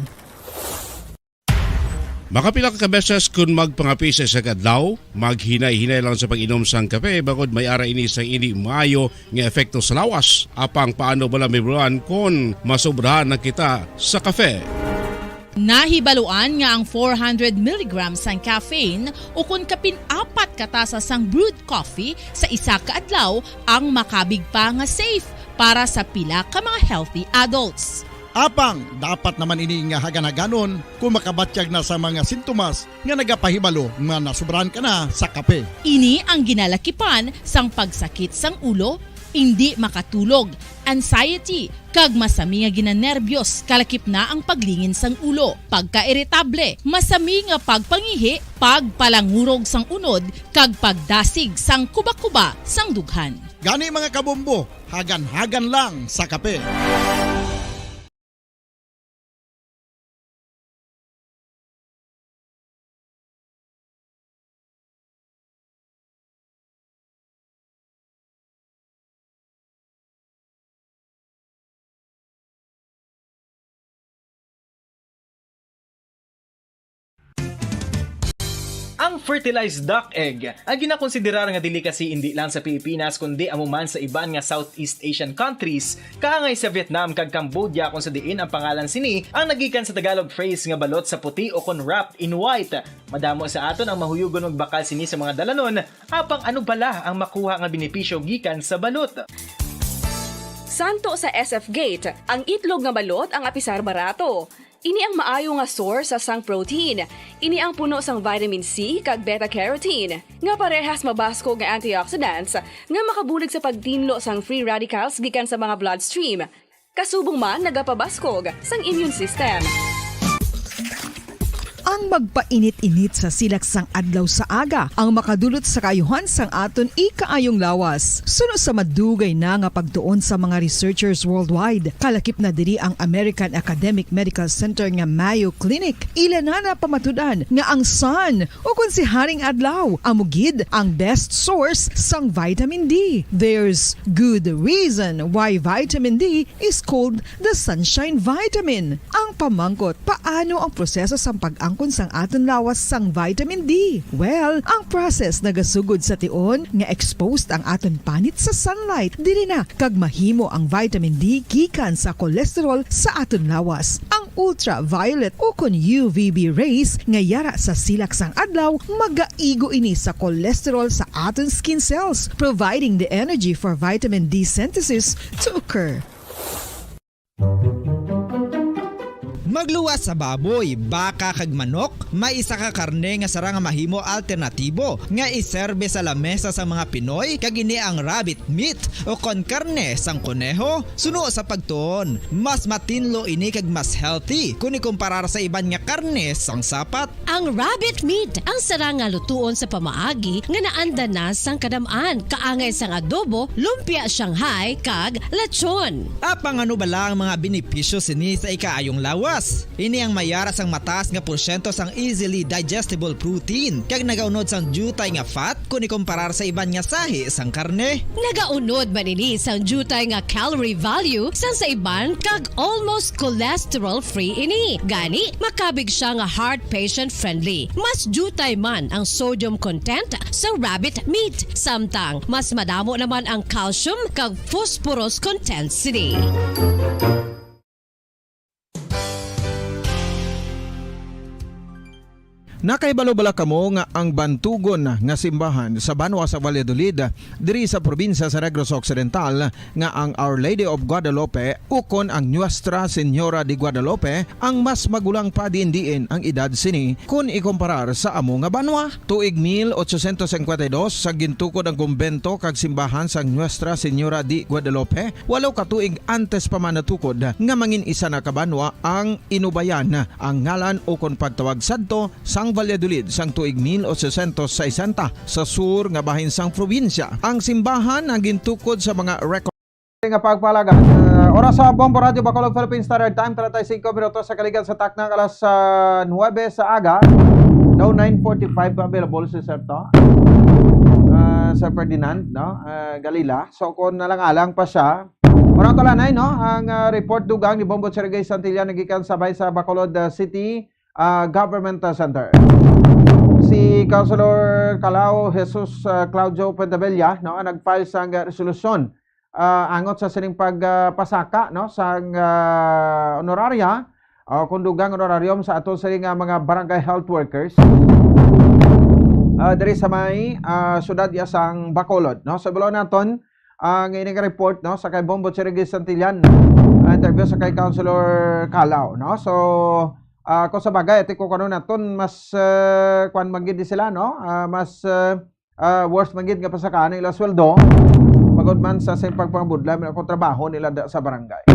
Makapila ka beses kon magpangape sa isa ka adlaw, maghinay-hinay lang sa pag-inom sang kape, bangod may ara ini sang indi maayo nga epekto sa lawas. Apang paano bala mahibaluan kon masobrahan na kita sa kape? Nahibaluan nga ang four hundred milligrams sang caffeine, ukon kapin apat ka tasa sang brewed coffee sa isa ka adlaw, ang makabig pa nga safe para sa pila ka mga healthy adults. Apang dapat naman ini nga hagan-haganon kung makabatyag na sa mga sintomas nga nagapahibalo nga nasubrahan ka na sa kape. Ini ang ginalakipan sang pagsakit sang ulo, indi makatulog, anxiety, kag masami nga ginanerbyos, kalakip na ang paglingin sang ulo, pagkairitable, masami nga pagpangihi, pagpalangurog sang unod, kag pagdasig sang kuba-kuba sang dughan. Gani, mga kabombo, hagan-hagan lang sa kape. Ang fertilized duck egg, ang ginakonsiderar nga delicacy indi lang sa Pilipinas kundi amo man sa iban nga Southeast Asian countries, kaangay sa Vietnam kag Cambodia, kung sa diin ang pangalan sini ang nagikan sa Tagalog phrase nga balot sa puti o kon wrapped in white. Madamo sa aton ang mahuyugon magbakal sini sa mga dalanon, apang ano bala ang makuha nga benepisyo gikan sa balot? Santo sa S F Gate, ang itlog nga balot ang apisar barato. Ini ang maayo nga source sa sang protein. Ini ang puno sang vitamin C kag beta carotene, nga parehas mabaskog nga antioxidants nga makabulig sa pagtinlo sang free radicals gikan sa mga bloodstream. Kasubong man nagapabaskog sang immune system. Ang magpainit-init sa silak sang adlaw sa aga ang makadulot sa kaayuhan sang aton ikaayong lawas. Suno sa madugay na nga pagtuon sa mga researchers worldwide, kalakip na diri ang American Academic Medical Center nga Mayo Clinic, ila na napamatud-an nga ang sun, o kon si Haring Adlaw, amo gid ang best source sang vitamin D. There's good reason why vitamin D is called the sunshine vitamin. Ang pamangkot, paano ang proseso sang pag-angkon sang aton lawas sang vitamin D? Well, ang process nagasugod sa tion nga exposed ang aton panit sa sunlight. Diri na kag mahimo ang vitamin D gikan sa cholesterol sa aton lawas. Ang ultraviolet o kon U V B rays nga yara sa silak sang adlaw magaigo ini sa cholesterol sa aton skin cells, providing the energy for vitamin D synthesis to occur. Magluwas sa baboy, baka, kag manok, may isa ka karne nga sarang nga mahimo alternatibo nga iserbe sa lamesa sang mga Pinoy, kag ini ang rabbit meat o kon karne sang koneho. Suno sa pagtuon, mas matinlo ini kag mas healthy kon ikumparar sa iban nga karne sang sapat. Ang rabbit meat ang sarang nga lutuon sa pamaagi nga naanda na sang kadam-an, kaangay sang adobo, lumpia Shanghai, kag lechon. Apang ano bala ang mga benepisyo sini sa ikaayong lawas? Ini ang mayara sang mataas nga porsyento sang easily digestible protein, kag nagaunod sang diutay nga fat kon ikumparar sa iban nga sahi sang karne. Nagaunod man ini sang diutay nga calorie value sang sa iban, kag almost cholesterol-free ini. Gani, makabig sia nga heart patient-friendly. Mas diutay man ang sodium content sa rabbit meat, samtang mas madamo naman ang calcium kag phosphorus content sini. Nakahibalo bala kamo nga ang bantugon nga simbahan sa banwa sa Valladolid, diri sa probinsya sa Negros Occidental, nga ang Our Lady of Guadalupe ukon ang Nuestra Señora de Guadalupe ang mas magulang pa diin-diin ang edad sini kon ikumparar sa amo nga banwa? Tuig mil ochocientos cincuenta y dos sa gintukod ang kumbento kag simbahan sang Nuestra Señora de Guadalupe, walo ka tuig antes pa man natukod nga mangin isa na ka banwa ang Inubayan, ang ngalan ukon pagtawag sadto sang Valladolid sang tuig mil ochocientos sesenta sa sur nga bahin sang probinsya. Ang simbahan ang gintukod sa mga record nga pagpalagan. Uh, oras sa Bombo Radio Bacolod, Philippine Standard Time, treinta y cinco minutos sa kaligan sa takna, alas ah, nuebe sa aga. Daw nine forty-five pa available si Sir to. Ah, Sir Ferdinand, no? Ah, Galila. So kung nalang-alang pa siya, mura to lanay, no? Ang ah, report dugang ni Bombo Sergey Santillan nagikan sa Bay sa Bacolod ah, City ah, Government ah, Center. Si Councilor Calao Jesus ah, Claudio Puentebella, no, ang nag-file sang ah, resolusyon ah, angot sa sining pagpasaka, no, sang ah, honoraria o kung dugang honorarium sa ato sini nga mga barangay health workers ah, diri sa may ah, syudad ya sang Bacolod, no. So, balo naton ang ining report, no, sa kay Bombo Chirigis Santillan, ah, interview sa kay Councilor Calao, no. So, ah, kung sa bagay, ati ko karon naton mas ah, kwan man gid sila, no. Ah, mas ah, ah, worse man gid nga pasakaan ang ila sweldo. Magod man sa sing pagpangabudlay man ang trabaho nila da, sa barangay.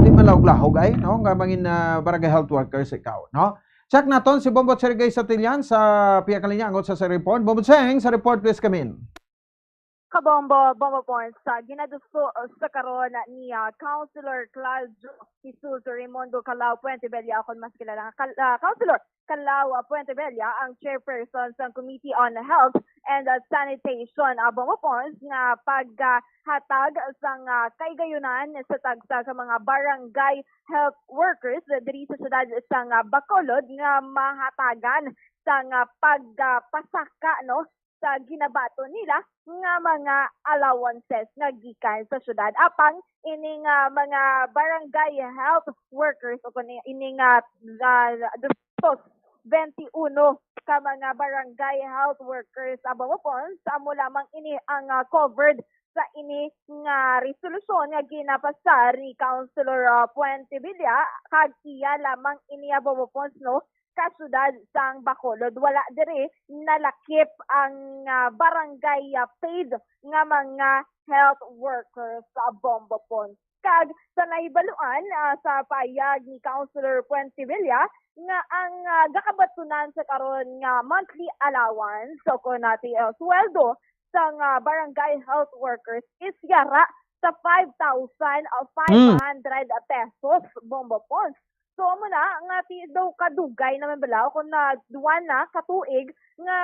Di man lahog-lahog ay, no, nga mangin ah, barangay health workers ikaw, no. Check naton si Bombo Sergey Santillan sa pihak linya angot sa, sa report. Bombo Cheng, sa report, please come in. Kabombo, Bombo Pons, sa ginaduso sa karon ni ah, Councilor Claudio Jesus Raimundo Calao Puente Bella, akon mas kilala nga Cal- ah, Councilor Calao ah, Puente Bella, ang chairperson sa Committee on Health and ah, Sanitation. Ah, Bombo Pons, nga paghatag sang ah, kaigayunan sa tagsa ka mga barangay health workers diri sa siyudad sang ah, Bacolod nga mahatagan sang ah, pagpasaka, no, sa ginabaton nila nga mga allowances nga gikan sa syudad. Apang ining ah, mga barangay health workers o kung ining ah, ah, dosyentos benti uno ka mga barangay health workers, ah, Bombo Pons, amo lamang ini ang ah, covered sa ini nga resolusyon nga ginapasar ni Councilor ah, Puente Villa, kag iya lamang ini, ah, Bombo Pons, no, ka syudad sang Bacolod. Wala diri nalakip ang ah, barangay ah, paid nga mga health workers sa Bombo Pons. Kag sa nahibaluan ah, sa payag ni Councilor Puente Villa nga ang ah, gakabatunan sa karon nga monthly allowance o kon ati ah, sweldo sang ah, barangay health workers is yara sa five thousand five hundred pesos, Bombo Pons. So, amo na nga ti daw kadugay naman bala kung na duwa na ka tuig nga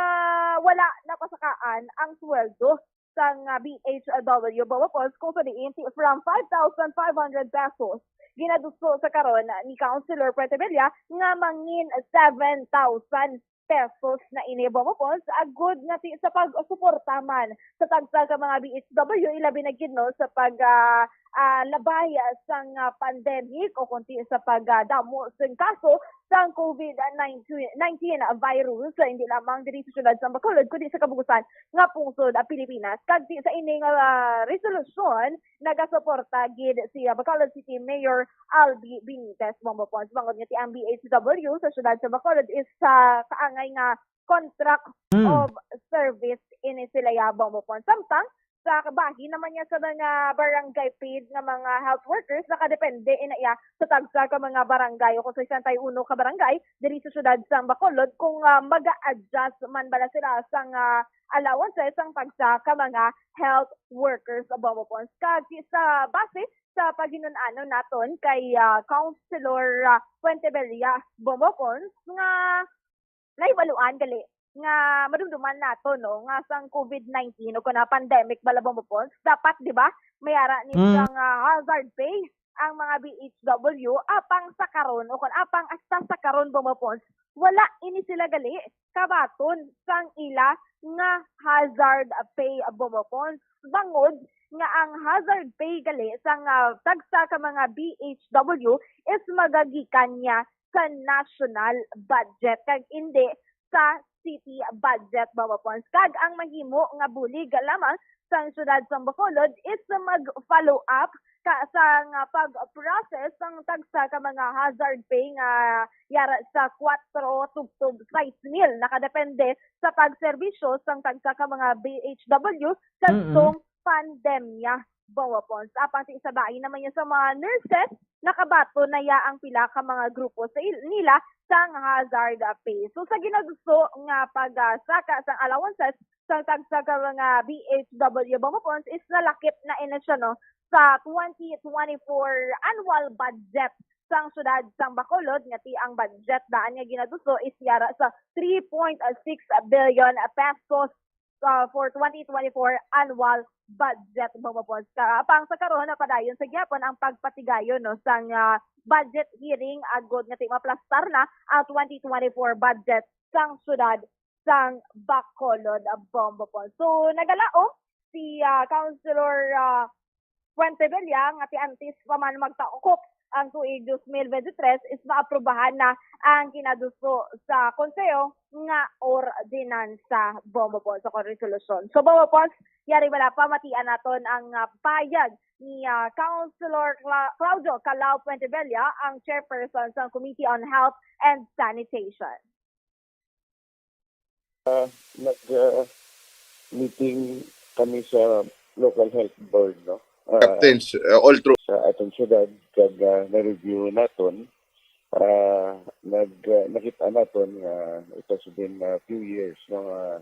wala napasakaan ang sweldo sang ah, B H W, Bombo Pons, kung sa diin ti from five thousand five hundred pesos ginaduso sa karon ni Councilor Puente Villa nga mangin seven thousand pesos na ini, Bombo Pons, agud nga ti sa pagsuporta man sa tagsa ka mga B H W, ilabi na gid, no, sa pag ah, ah, labay sang ah, pandemic o kunti sa pagdamo sang kaso sang COVID nineteen virus, hindi lamang diri sa siyudad sa Bacolod kundi sa kabugusan nga pungsod ang Pilipinas. Kag ti sa ini nga ah, resolusyon, nagasuporta gid si ah, Bacolod City Mayor Albi Benitez, Bombo Pons, bangod nga ti ang B H W sa siyudad sa Bacolod is sa kaangay nga contract Mm. of service ini sila, ya, Bombo Pons. Samtang sa kabahin naman niya sa mga barangay paid nga mga health workers, nakadepende ina iya sa tagsa ka mga barangay o kung sesenta y uno ka barangay diri sa siyudad sa Bacolod kung ah, mag-a-adjust man bala sila sang ah, allowances sang tagsa ka mga health workers, Bombo Pons. Kag sa base sa paghinun-anon naton kay ah, Councilor ah, Puente Bella, Bombo Pons, nga nahibaluan gali nga madumduman nato, no, nga sang COVID nineteen o kuna pandemic bala, Bombo Pons, dapat, di ba, may ara ni Mm. sang ah, hazard pay ang mga B H W, apang sa karon o kun apang hasta sa karon, Bombo Pons, wala ini sila gali kabaton sang ila nga hazard pay, Bombo Pons, bangod nga ang hazard pay gali sang ah, tagsa ka mga B H W is magagikan niya sa national budget kag indi sa city budget, Bombo Pons. Kag ang mahimo nga bulig lamang sang siyudad sang Bacolod is mag-follow up ka, sa nga pag-process sang tagsa ka mga hazard pay nga yara sa kuwatro tubtob sais mil, nakadepende sa pagserbisyo sang tagsa ka mga B H W kadtong pandemya, Bombo Pons. Apang sa isa bahin naman niya sa mga nurses, nakabaton na ya ang pila ka mga grupo sa il-, nila sang hazard pay. So, sa ginaduso nga pagsaka sang allowances sang tagsa ka mga B H W, Bombo Pons, is nalakip na ini siya, no, sa twenty twenty-four annual budget sang siyudad sang Bacolod, nga ti ang budget daan nga ginaduso is yara sa three point six billion pesos, uh, for twenty twenty-four annual budget, Bombo Pons. Ka-, apang sa karon, napadayon sa gihapon ang pagpatigayon, no, sang, uh, budget hearing agod nga ti maplastar na ang twenty twenty-four budget sang siyudad sang Bacolod, Bombo Pons. So, nagalaom si, uh, Councilor, uh, Fuentebella nga ti antes pa man magtaukop ang tuig dos mil veintitrés is maaprubahan na ang kinaduso sa konseho nga ordinansa, Bombo Pons, sa kon resolusyon. So, Bombo Pons, yari wala pa, matian naton ang, ah, payag ni, ah, Councilor Cla-, Claudio Calao Fuentebella, ang chairperson sa Committee on Health and Sanitation. Ah, nag, ah, meeting kami sa local health board, no? Ah, Captains, uh, all through. Sa aton syudad, kag, ah, na-review naton, ah, nag, ah, nakita naton nga it has been a few years, no, nga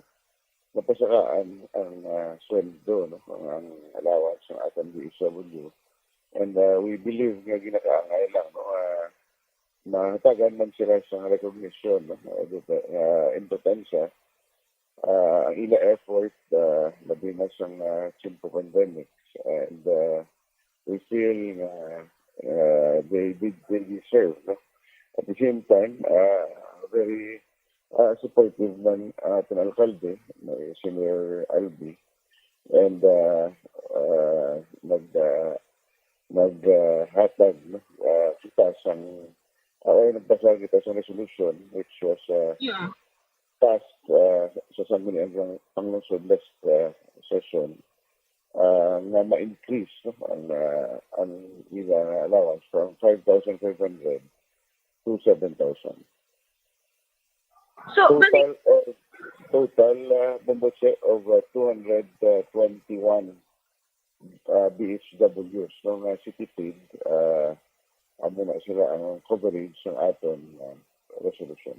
napasakaan ang, ah, sweldo, no, ang, ang allowance ng aton B H W. And, ah, we believe nga ginakaangay lang, no, ah, mahatagan man sila sang recognition, no? Uh, importansya, uh, ang ila effort, uh, labi na sang, uh, tiempo pandemic. And, uh, we feel nga, uh, they did, they deserve, no? At the same time, uh, very, uh, supportive man, uh, aton alkalde, uh, Senior Albi. And, uh, uh, nag, uh, nag, uh, hatag, no? Uh, kita sang, uh, or nagpasar kita sa resolution which was, uh, passed, uh, sa Sangguniang Panglungsod last, uh, session, uh, nga ma-increase, no, ang, uh, ang ila allowance from five thousand five hundred to seven thousand. So, total, uh, total, uh, Bombo Che, of, uh, two hundred twenty-one, uh, B H Ws, no, nga city paid, uh, amo na sila ang coverage sa aton, uh, resolution.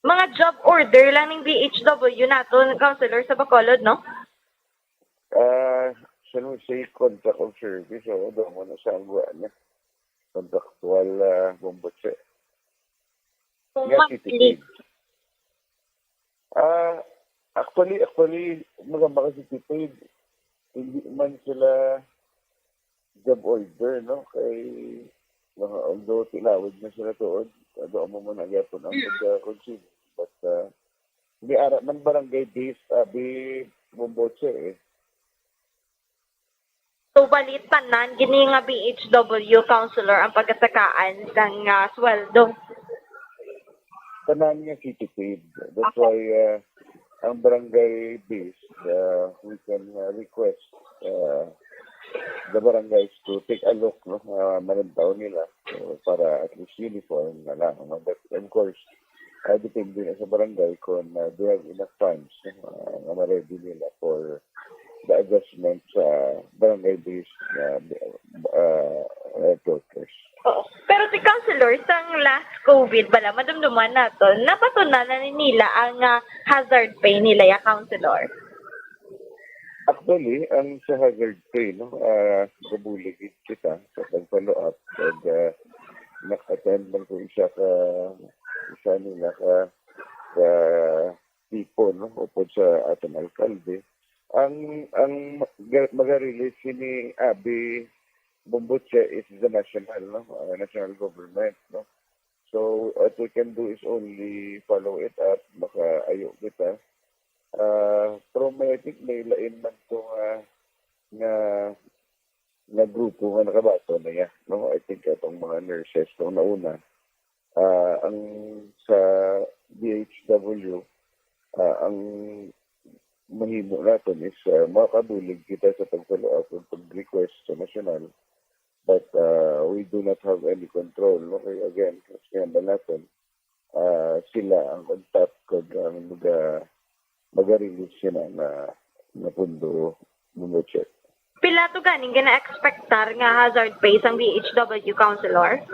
Mga job order lang ning B H W naton, Councilor, sa Bacolod, no? Uh, shall we say contract of service, o doon mo na sa ang buwan niya. Contractual, uh, Bombo Che. Nga city paid. Ah, actually, actually, mga, mga city paid, hindi man sila job order, no? Kay, mga, although tilawig na sila tuod, ado mo man ang yapon ang pagka-conceive. But, uh, hindi ara man barangay based, abi, Bombo Che, eh. So, bali, tanan gini nga B H W councilor ang pagasakaan sang, ah, sweldo? Tanan nga city paid. That's why, uh, ang barangay based, uh, we can, uh, request, uh, the barangays to take a look, no, uh, malantaw nila, uh, para at least uniform na lang, no? But of course, uh, depende na sa barangay kung, uh, they have enough funds, no, uh, nga ma-ready nila for the adjustment sa barangay-based na, uh, health workers. Oo. Pero si Councilor, sang last COVID bala, madumduman naton, napatunan na ni nila ang, ah, hazard pay nila, ya, Councilor? Actually, ang sa hazard pay, no, ah, gabulig gid kita sa pag-follow up, pag, ah, nag-attend man ko isa ka, isa nila ka, ka tipo, no, upod sa aton alkalde. Ang, ang ga-, maga-release sini abi, Bombo Che, is the national, no, uh, national government, no. So what we can do is only follow it up, makaayo kita. Uh, pero may, I think may lain man to nga, nga, nga grupo nga nakabaton na ya, no. I think atong mga nurses tong nauna, Ah, ang sa D H W, ah, ang mahimo naton is, ah, makabulig kita sa pag-follow up ug pag-request sa nasyonal. But, ah, we do not have any control, no? Kay again, mas kinahanglan naton, ah, sila ang on top kag ang maga-, maga-release sila na, na pundo, pundo check. Pila to ganing gina-expectar nga hazard pay sang B H W, Councilor?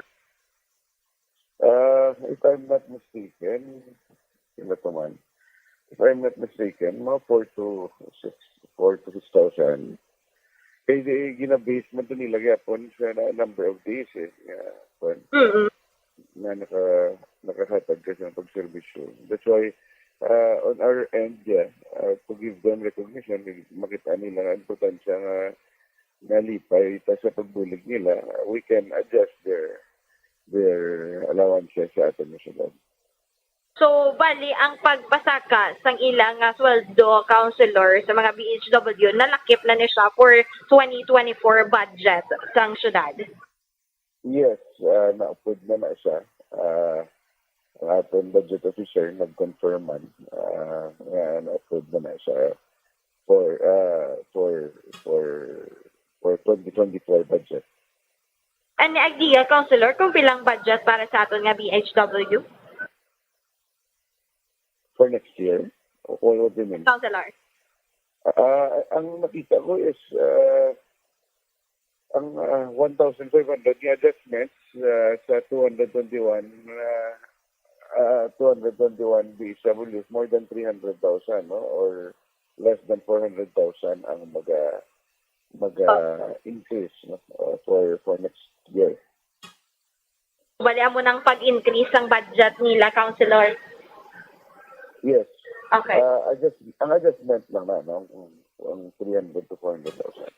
Ah, if I'm not mistaken, sila to man. If I'm not mistaken, mga four to six, four to six thousand. Kay di ginabase man to nila gyapon sa na-, number of days, eh. Nga, kwan, Mm-mm. nga naka-, nakahatag ka sa pagserbisyo. That's why, ah, on our end, yeah, ah, to give them recognition, makita nila ang importansya nga nalipay ta sa pagbulig nila, we can adjust their, their allowances sa aton nga syudad. So, bali, ang pagpasaka sang ila nga sweldo, Councilor, sa mga B H W, nalakip na ni siya for twenty twenty-four budget sang syudad? Yes, ah, na-approve na na siya. Ah, ang aton budget officer nag-confirm man, ah, nga na-approve na na siya for, ah, for, for, for twenty twenty-four budget. Any idea, Councilor, kung pilang budget para sa aton nga B H W? For next year? Or what do you mean? Councilor. Ah, ang nakita ko is, ah, ang, ah, one thousand five hundred nga adjustments, ah, sa two hundred twenty-one, ah, ah, two hundred twenty-one B H W is more than three hundred thousand, no? Or less than four hundred thousand ang maga-, maga-increase, no? Uh, for, for next year. Bali, amo nang pag-increase ang budget nila, Councilor? Yes. Okay. Ah, adjust-, ang adjustment lang na, no? Ang, ang three hundred to four hundred thousand.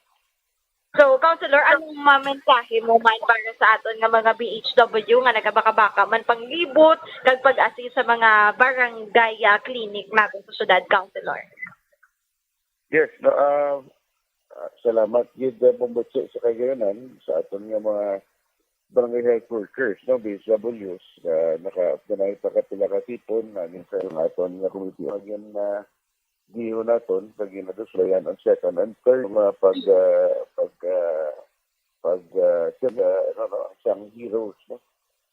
So, Councilor, anong mamensahe mo man para sa aton nga mga B H W nga nagabaka-baka man panglibot kag pag-assist sa mga barangay, ah, clinic naton sa syudad, Councilor? Yes, no, ah, ah, salamat gid, ah, Bombo Che, sa kagayonan sa aton nga mga barangay health workers, no, B H Ws, ah, naka-, dunay pa kapila ka tipon na sa aton nga committee. Again, na giho naton sa ginaduslayan ang second and third mga pag, ah, pag, ah, pag, ah, sila, ano, no, sang heroes, no?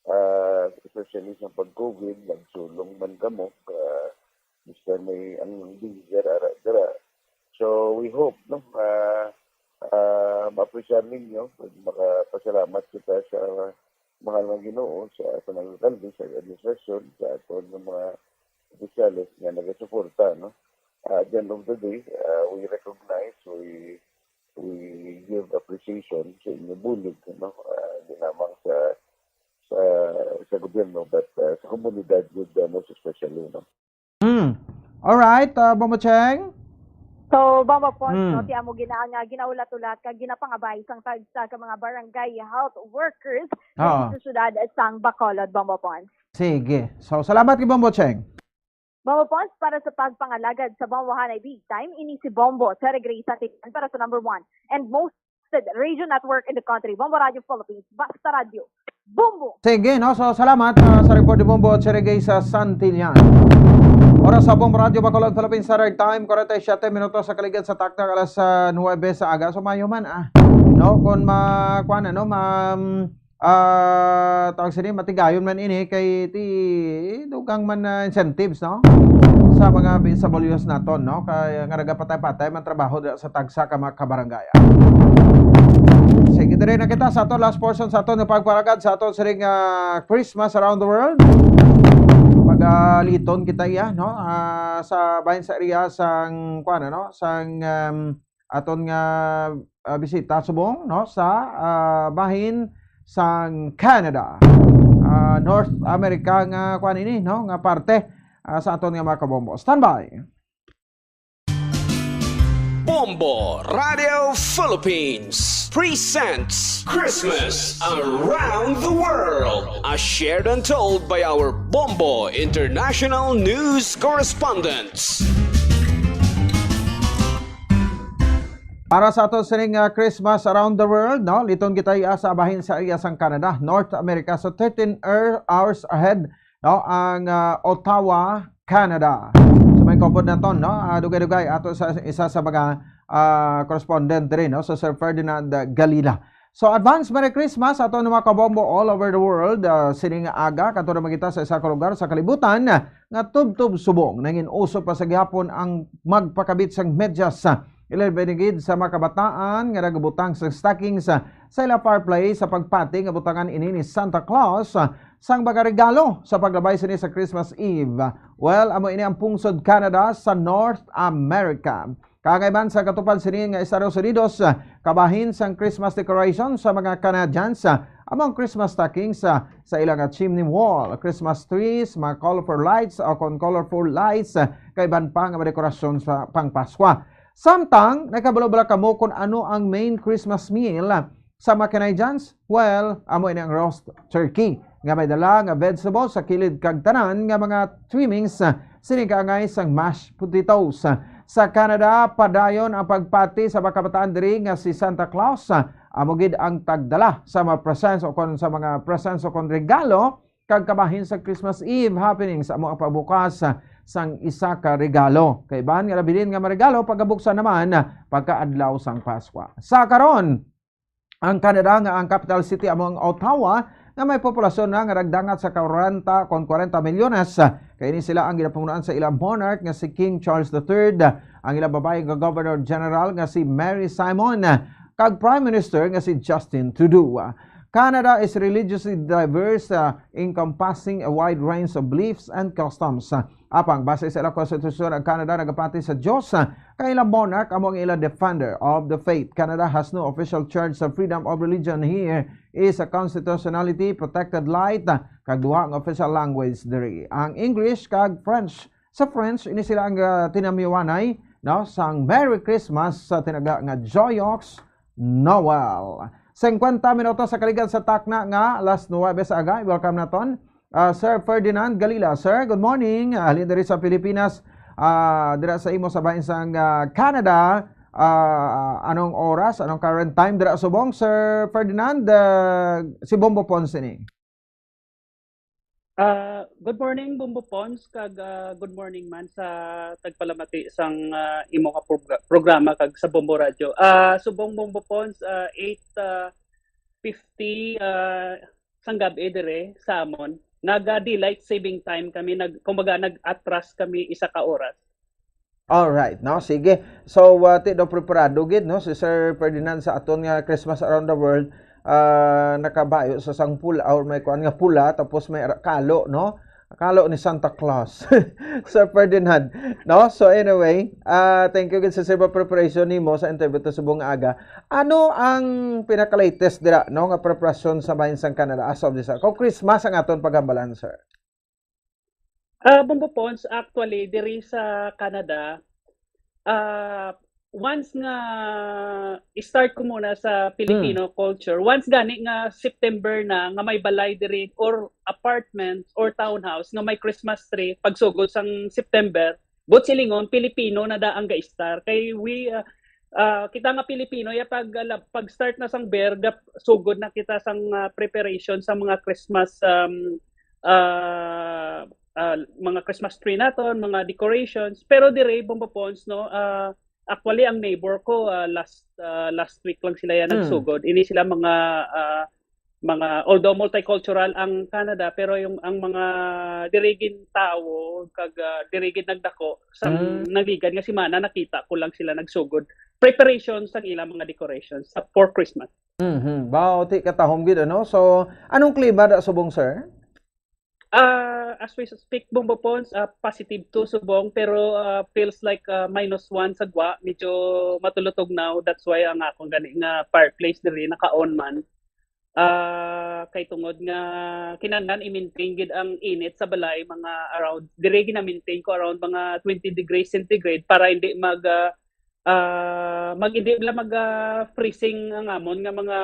Ah, especially sa pag-COVID, nagsulong man kamo, ah, Mister May, ang danger ara dira. So, we hope, no, ah, ah, maapresyar ninyo, makapasalamat kita sa mahal nga Ginoo, sa aton nga alkalde, sa administrasyon, sa aton nga mga opisyales nga nagasuporta, no? Ah, at the end of the day, ah, we recognize, we, we give appreciation sa inyo bulig, no? Ah, di lamang sa, sa, sa gobyerno, but, ah, sa komunidad gid, ah, most especially, no? Hmm. Alright, ah, Bombo Cheng? So, Bombo Pons, Hmm. no, ti amo gina-, nga ginaulat-ulat kag ginapangabay sang tagsa ka mga barangay health workers Oo. diri sa syudad sang Bacolod, Bombo Pons. Sige. So, salamat kay Bombo Cheng. Bombo Pons, para sa pagpangalagad sa Bombohanay Big Time, ini si Bombo Cherry Grace Santillan para sa number one and most trusted radio network in the country, Bombo Radio Philippines, Basta Radio, Bombo! Sige, no? So, salamat, ah, sa report ni Bombo Cherry Grace Santillan. Oras sa Bombo Radio Bacolod, Philippines Standard Time, forty-seven minutos sa kaligid sa takna alas, ah, nuwebe sa aga. So, maayo man, ah. No? Kung ma-, kuwan, ano, ma-, ah, tawag sini, matigayon man ini kay ti dugang man na incentives, no? Sa mga B H Ws naton, no? Kay nga nagapatay-patay man trabaho dira sa tagsa ka mga kabarangay. Sige, diri na kita sa aton last portion sa aton nga pagparagad sa aton siring, ah, Christmas around the world. Pagaliton kita iya, no? Ah, sa bahin sa area sang, kuwan, ano? Sang, um, aton nga, ah, bisita subong, no, sa, ah, bahin sang Canada, ah, North America nga kuan ini, no, nga parte, ah, sa aton nga mga kabombo. Standby. Bombo Radio Philippines presents Christmas Around the World, as shared and told by our Bombo International News Correspondents. Para sa ato sining, ah, Christmas around the world, no? Liton kita iya sa bahin sa iya sang Canada, North America. So, thirteen er-, hours ahead, no? Ang, ah, Ottawa, Canada. So, may kupod naton, no? Ah, dugay-dugay ato sa isa sa mga, ah, correspondent diri, no? So, Sir Ferdinand, ah, Galila. So, advance Merry Christmas ato nga mga kabombo all over the world. Ah, sining aga, kadto naman kita sa isa ka lugar sa kalibutan nga tubtob subong nangin-uso pa sa gihapon ang magpakabit sang medyas. Ilabi na gid sa mga kabataan nga nagabutang sa stockings sa ila fireplace sa pagpati nga butangan ini ni Santa Claus sang mga regalo sa paglabay sini sa Christmas Eve. Well, amo ini ang pungsod Canada sa North America. Kaangay man sa katupad sini nga Estados Unidos, kabahin sang Christmas decoration sa mga Canadians, amo ang Christmas stockings sa, sa ila nga chimney wall, Christmas trees, mga colorful lights, o kon colorful lights, kay iban pa nga mga dekorasyon sa pangpaskwa. Samtang, nakabalo bala kamo kung ano ang main Christmas meal sa mga Canadians? Well, amo ini ang roast turkey nga may dala nga vegetables sa kilid kag tanan nga mga trimmings, sini kaangay sang mashed potatoes. Sa Canada, padayon ang pagpati sa mga kabataan diri nga si Santa Claus, amo gid ang tagdala sa mga presents o kon sa mga presents o kon regalo kag kabahin sa Christmas Eve happenings, amo ang pagbukas sang isa ka regalo. Kay iban nga nabilin nga mga regalo pagabuksan naman pagkaadlaw sang Paskwa. Sa karon, ang Canada nga ang capital city amo ang Ottawa, nga may populasyon na nga nagdangat sa kwarenta kon kwarenta milyones. Kay ini sila ang ginapunuan sa ilang monarch nga si King Charles the Third, ang ilang babayi nga Governor General nga si Mary Simon, kag Prime Minister nga si Justin Trudeau. Canada is religiously diverse, uh, encompassing a wide range of beliefs and customs. Apang base sa ilang konstitusyon, ang Canada nagapati sa Dios, uh, kay ilang monarch amo ang ilang defender of the faith. Canada has no official church, sa freedom of religion here is a constitutionality protected right, uh, kag duha ang official language diri, ang English kag French. Sa French, ini sila ang, ah, tinamyawanay, no, sang Merry Christmas sa tinaga nga Joyeux Noel. Singkwenta minutos sa kaligad sa takna nga alas nuwebe sa aga. Welcome naton, ah, Sir Ferdinand Galila. Sir, good morning. Ah, halin diri sa Pilipinas, ah, dira sa imo sa bahin sang, ah, Canada. Ah, anong oras, anong current time dira subong, Sir Ferdinand? Ah, si Bombo Pons ini. Ah, good morning, Bombo Pons, kag, ah, good morning man sa tagpalamati sang, ah, imo nga progra-, programa kag sa Bombo Radyo. Ah, subong, Bombo Pons, ah, eight, ah, fifty, ah, sang gab-i dire sa amon. Naga daylight saving time kami, nag-, kumbaga, nag-atras kami isa ka oras. Alright, no? Sige. So, uh, ti daw preparado gid, no? Si Sir Ferdinand sa aton nga Christmas Around the World, ah, nakabayo sa sang pula, or may kuan nga pula, tapos may ra-, kalo, no? Kalo ni Santa Claus. Sir Ferdinand, no? So, anyway, ah, thank you gid sa, sa preparation nimo sa interview to subong nga aga. Ano ang pinaka-latest dira, no, nga preparasyon sa bahin sang Canada as of this hour? Kung Christmas ang aton paghambalan, sir. Ah, Bombo Pons, actually, diri sa Canada, ah, once nga i-start ko muna sa Filipino Mm. culture, once gani nga September na, nga may balay diri or apartment or townhouse nga may Christmas tree, pagsugod sang September, buot silingon, Filipino na da ang ga-start. Kay we, ah, ah, kita nga Filipino, ya pag, ah, pag-start na sang ber, gap-, sugod na kita sang, ah, preparation sa mga Christmas, um, ah, ah, mga Christmas tree naton, mga decorations. Pero diri, Bombo Pons, no, ah, actually, ang neighbor ko, ah, last, ah, last week lang sila yan Mm. nagsugod. Ini sila mga, ah, mga, although multicultural ang Canada, pero yung, ang mga diri gin tawo, kag, ah, diri gid nagdako, sang Mm. nagligad nga semana, nakita ko lang sila nagsugod. Preparation sang ilang mga decorations sa, for Christmas. Mhm. Wow, ti katahom gid, ano? So, anong klima da subong, sir? Ah, as we speak, Bombo Pons, ah, positive two subong, pero, ah, feels like, ah, minus one sa gwa. Medyo matulutugnaw. That's why ang akong gani nga fireplace diri naka-on man. Ah, kay tungod nga kinahanglan i-maintain gid ang init sa balay, mga around, diri gina-maintain ko around mga twenty degrees centigrade para hindi mag, ah, ah, Ah, mag, hindi lang mag, ah, freezing ang amon nga mga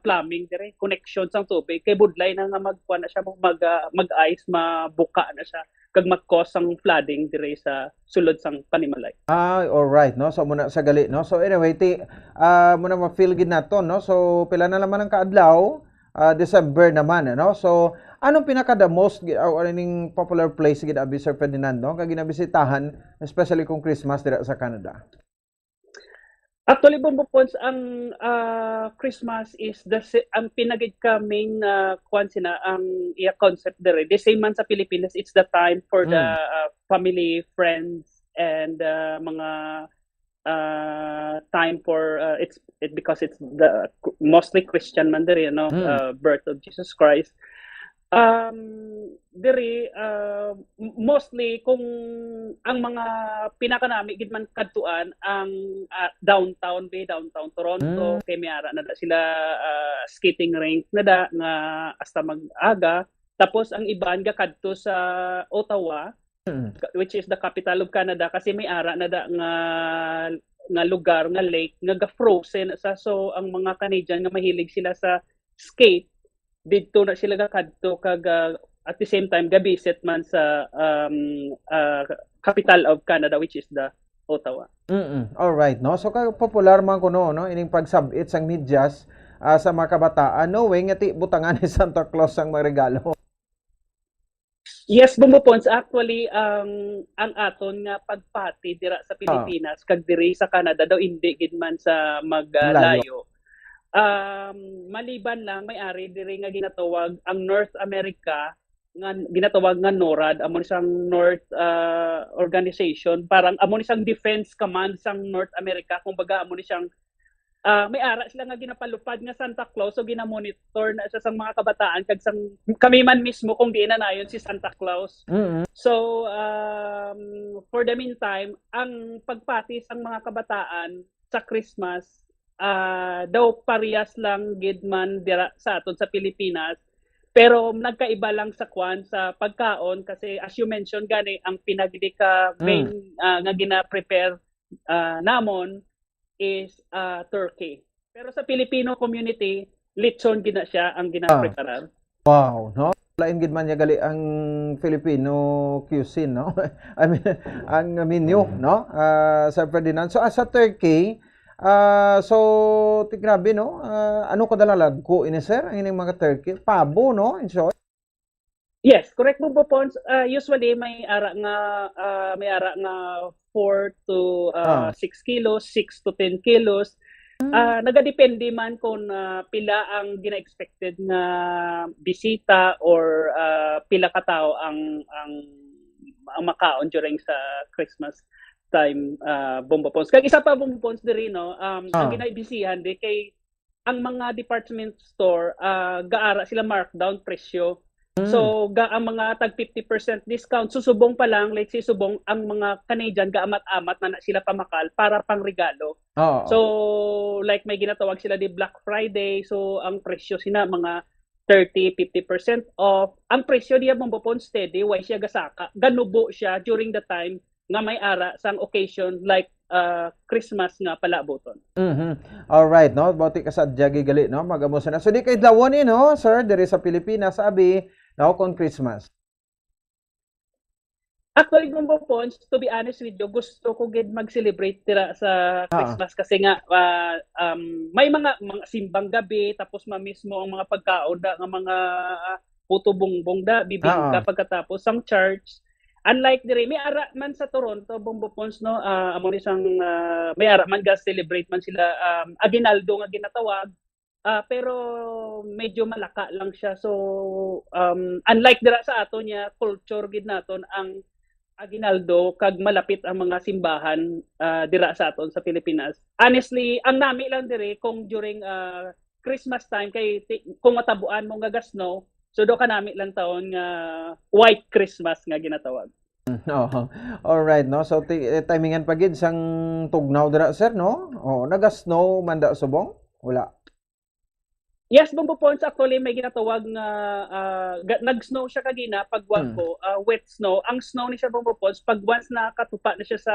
plumbing dire, connection sang tubig, kay budlay na nga magkuha na siya, mag, ah, mag-ice, mabuka na siya, kag mag-cause ang flooding dire sa sulod sang panimalay. Ah, all right, no? So, muna sa gali, no? So, anyway, ti, ah, muna ma-feel gid nato, no? So, pila na lamang ang kaadlaw, ah, December naman, ano? So, anong pinaka the most gi-, or ining popular place gid abi, Sir Ferdinand, no? Nga ginabisitahan, especially kung Christmas dira sa Canada? Actually, Bombo Pons, ang, ah, Christmas is the sa-, ang pinagid ka main, ah, kuwan sina, ang iya concept dere. The same man sa Pilipinas, it's the time for the, Mm. ah, family, friends, and, ah, mga, ah, time for, ah, it's, it, because it's the mostly Christian man dere, no? Mm. Ah, birth of Jesus Christ. Um, diri, ah, m-, mostly kung ang mga pinakanami gid man kadtuan ang, ah, downtown, be, downtown Toronto, Mm. kay may ara na da sila, ah, skating rink na da nga hasta mag-aga. Tapos ang iban gakadto sa Ottawa, Mm. ka-, which is the capital of Canada, kasi may ara na da nga, nga lugar, nga lake, nga ga-frozen sa, so ang mga Canadian nga mahilig sila sa skate, didto na sila gakadto kag, ah, at the same time ga-visit man sa, um, ah, capital of Canada, which is the Ottawa. Mm-mm. All right, no? So, kay popular man kuno, no, ining pagsab-it sang medyas, ah, sa mga kabataan, knowing nga ti butangan ni Santa Claus ang mga regalo. Yes, Bombo Pons. Actually, ang, ang aton nga pagpati dira sa Ah. Pilipinas kag diri sa Canada daw hindi gid man sa Layo. maglayo. Um, maliban lang, may ari diri nga ginatawag ang North America, nga ginatawag nga NORAD, amo ni siyang North, ah, Organization, parang amo ni siyang Defense Command sang North America, kumbaga amo ni siyang, ah, may ara sila nga ginapalupad nga Santa Claus, so ginamonitor na siya sang mga kabataan kag sang kami man mismo kung diin na nayon si Santa Claus. Mm. So, um, for the meantime, ang pagpati sang mga kabataan sa Christmas, ah, daw parehas lang gid man dira sa aton sa Pilipinas, pero nagkaiba lang sa kwan, sa pagkaon, kasi as you mentioned gani, ang pinagdi ka Mm. main, ah, nga gina-prepare, ah, namon is, ah, turkey. Pero sa Filipino community, lechon gid na siya ang Ah. ginapreparar. Wow, no? Lain gid man niya gali ang Filipino cuisine, no? I mean, ang menu, Mm. no? Ah, Sir Ferdinand. So, as a turkey, ah, so, ti-, grabe, no? Ah, ano kadala ladko ini, sir? Ang ining mga turkey? Pabo, no? In short? Yes, correct, Bombo Pons. Ah, usually, may ara nga, ah, may ara nga four to, ah, Ah. six kilos, six to ten kilos. Mm. Ah, nagadepende man kung, ah, pila ang gina-expected nga bisita or, ah, pila ka tawo ang, ang, ang makaon during sa Christmas time, ah, Bombo Pons. Kag isa pa, Bombo Pons, diri, no, um, ang Ah. ginaibisihan di kay ang mga department store, ah, gaara sila markdown presyo. Mm. So, ga-, ang mga tag fifty percent discount, so subong pa lang, let's say, subong ang mga Canadian, gaamat-amat na na sila pamakal para pangregalo. Oo. So, like, may ginatawag sila di Black Friday. So, ang presyo sina mga thirty, fifty percent off. Ang presyo niya, Bombo Pons, steady, way siya gasaka. Ganubo siya during the time nga may ara sang occasion like, ah, Christmas nga palabuton. Mhm. All right, no? Bati ka sa Jaggy gali, no? Mag-amo sa na. So, di kay dawon ni, no, sir, diri sa Pilipinas, abi, no, kon Christmas. Actually, Bombo Pons, to be honest with you, gusto ko gid mag-celebrate dira sa Ah. Christmas kasi nga, ah, um, may mga, mga simbang gabi, tapos ma-, mismo ang mga pagkaon da, nga mga, ah, puto bongbong da, bibingka Ah. pagkatapos sang church. Unlike diri, may ara man sa Toronto, Bombo Pons, no, ah, amo ni sang, ah, may ara man ga-celebrate man sila, um, aguinaldo nga ginatawag. Ah, pero medyo malaka lang siya. So, um, unlike dira sa aton niya, culture gid naton ang aguinaldo kag malapit ang mga simbahan, ah, dira sa aton sa Pilipinas. Honestly, ang nami lang diri kung during, ah, Christmas time kay ti-, kung matabuan mo nga ga-snow, so do ka nami lang taon nga white Christmas nga ginatawag. Oo. All right, no? So, ti-, eh, timingan pa gid sang tugnaw dira, sir, no? Oh, naga-snow man da subong? Wala. Yes, Bombo Pons, actually, may ginatawag nga, ah, ga-, nag-snow siya kagina, pagwan Hmm. ko, ah, wet snow. Ang snow ni siya, Bombo Pons, pag once nakatupa na siya sa,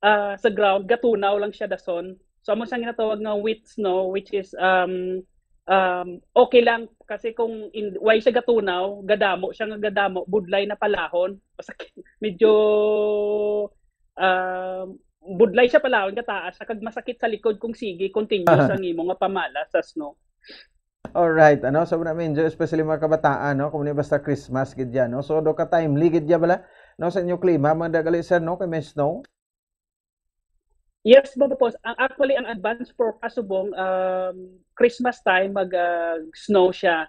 ah, sa ground, gatunaw lang siya dason. So, amo sang ginatawag nga wet snow, which is, um, um, okay lang kasi kung in, way siya gatunaw, gadamo siya nga gadamo, budlay na palahon. Masakit, medyo, um, budlay siya palahon, gataas siya, kag masakit sa likod kung sige, continuous ang imo nga pamala sa snow. Alright, ano, so na medyo especially mga kabataan, no, kung basta Christmas gid yan, no, so do ka timely gid yan bala, no, sa inyo klima, mga dagali, sir, no, kay may snow. Yes, Bobo Pons. Ang, actually, ang advance forecast subong, um, Christmas time mag uh, snow siya.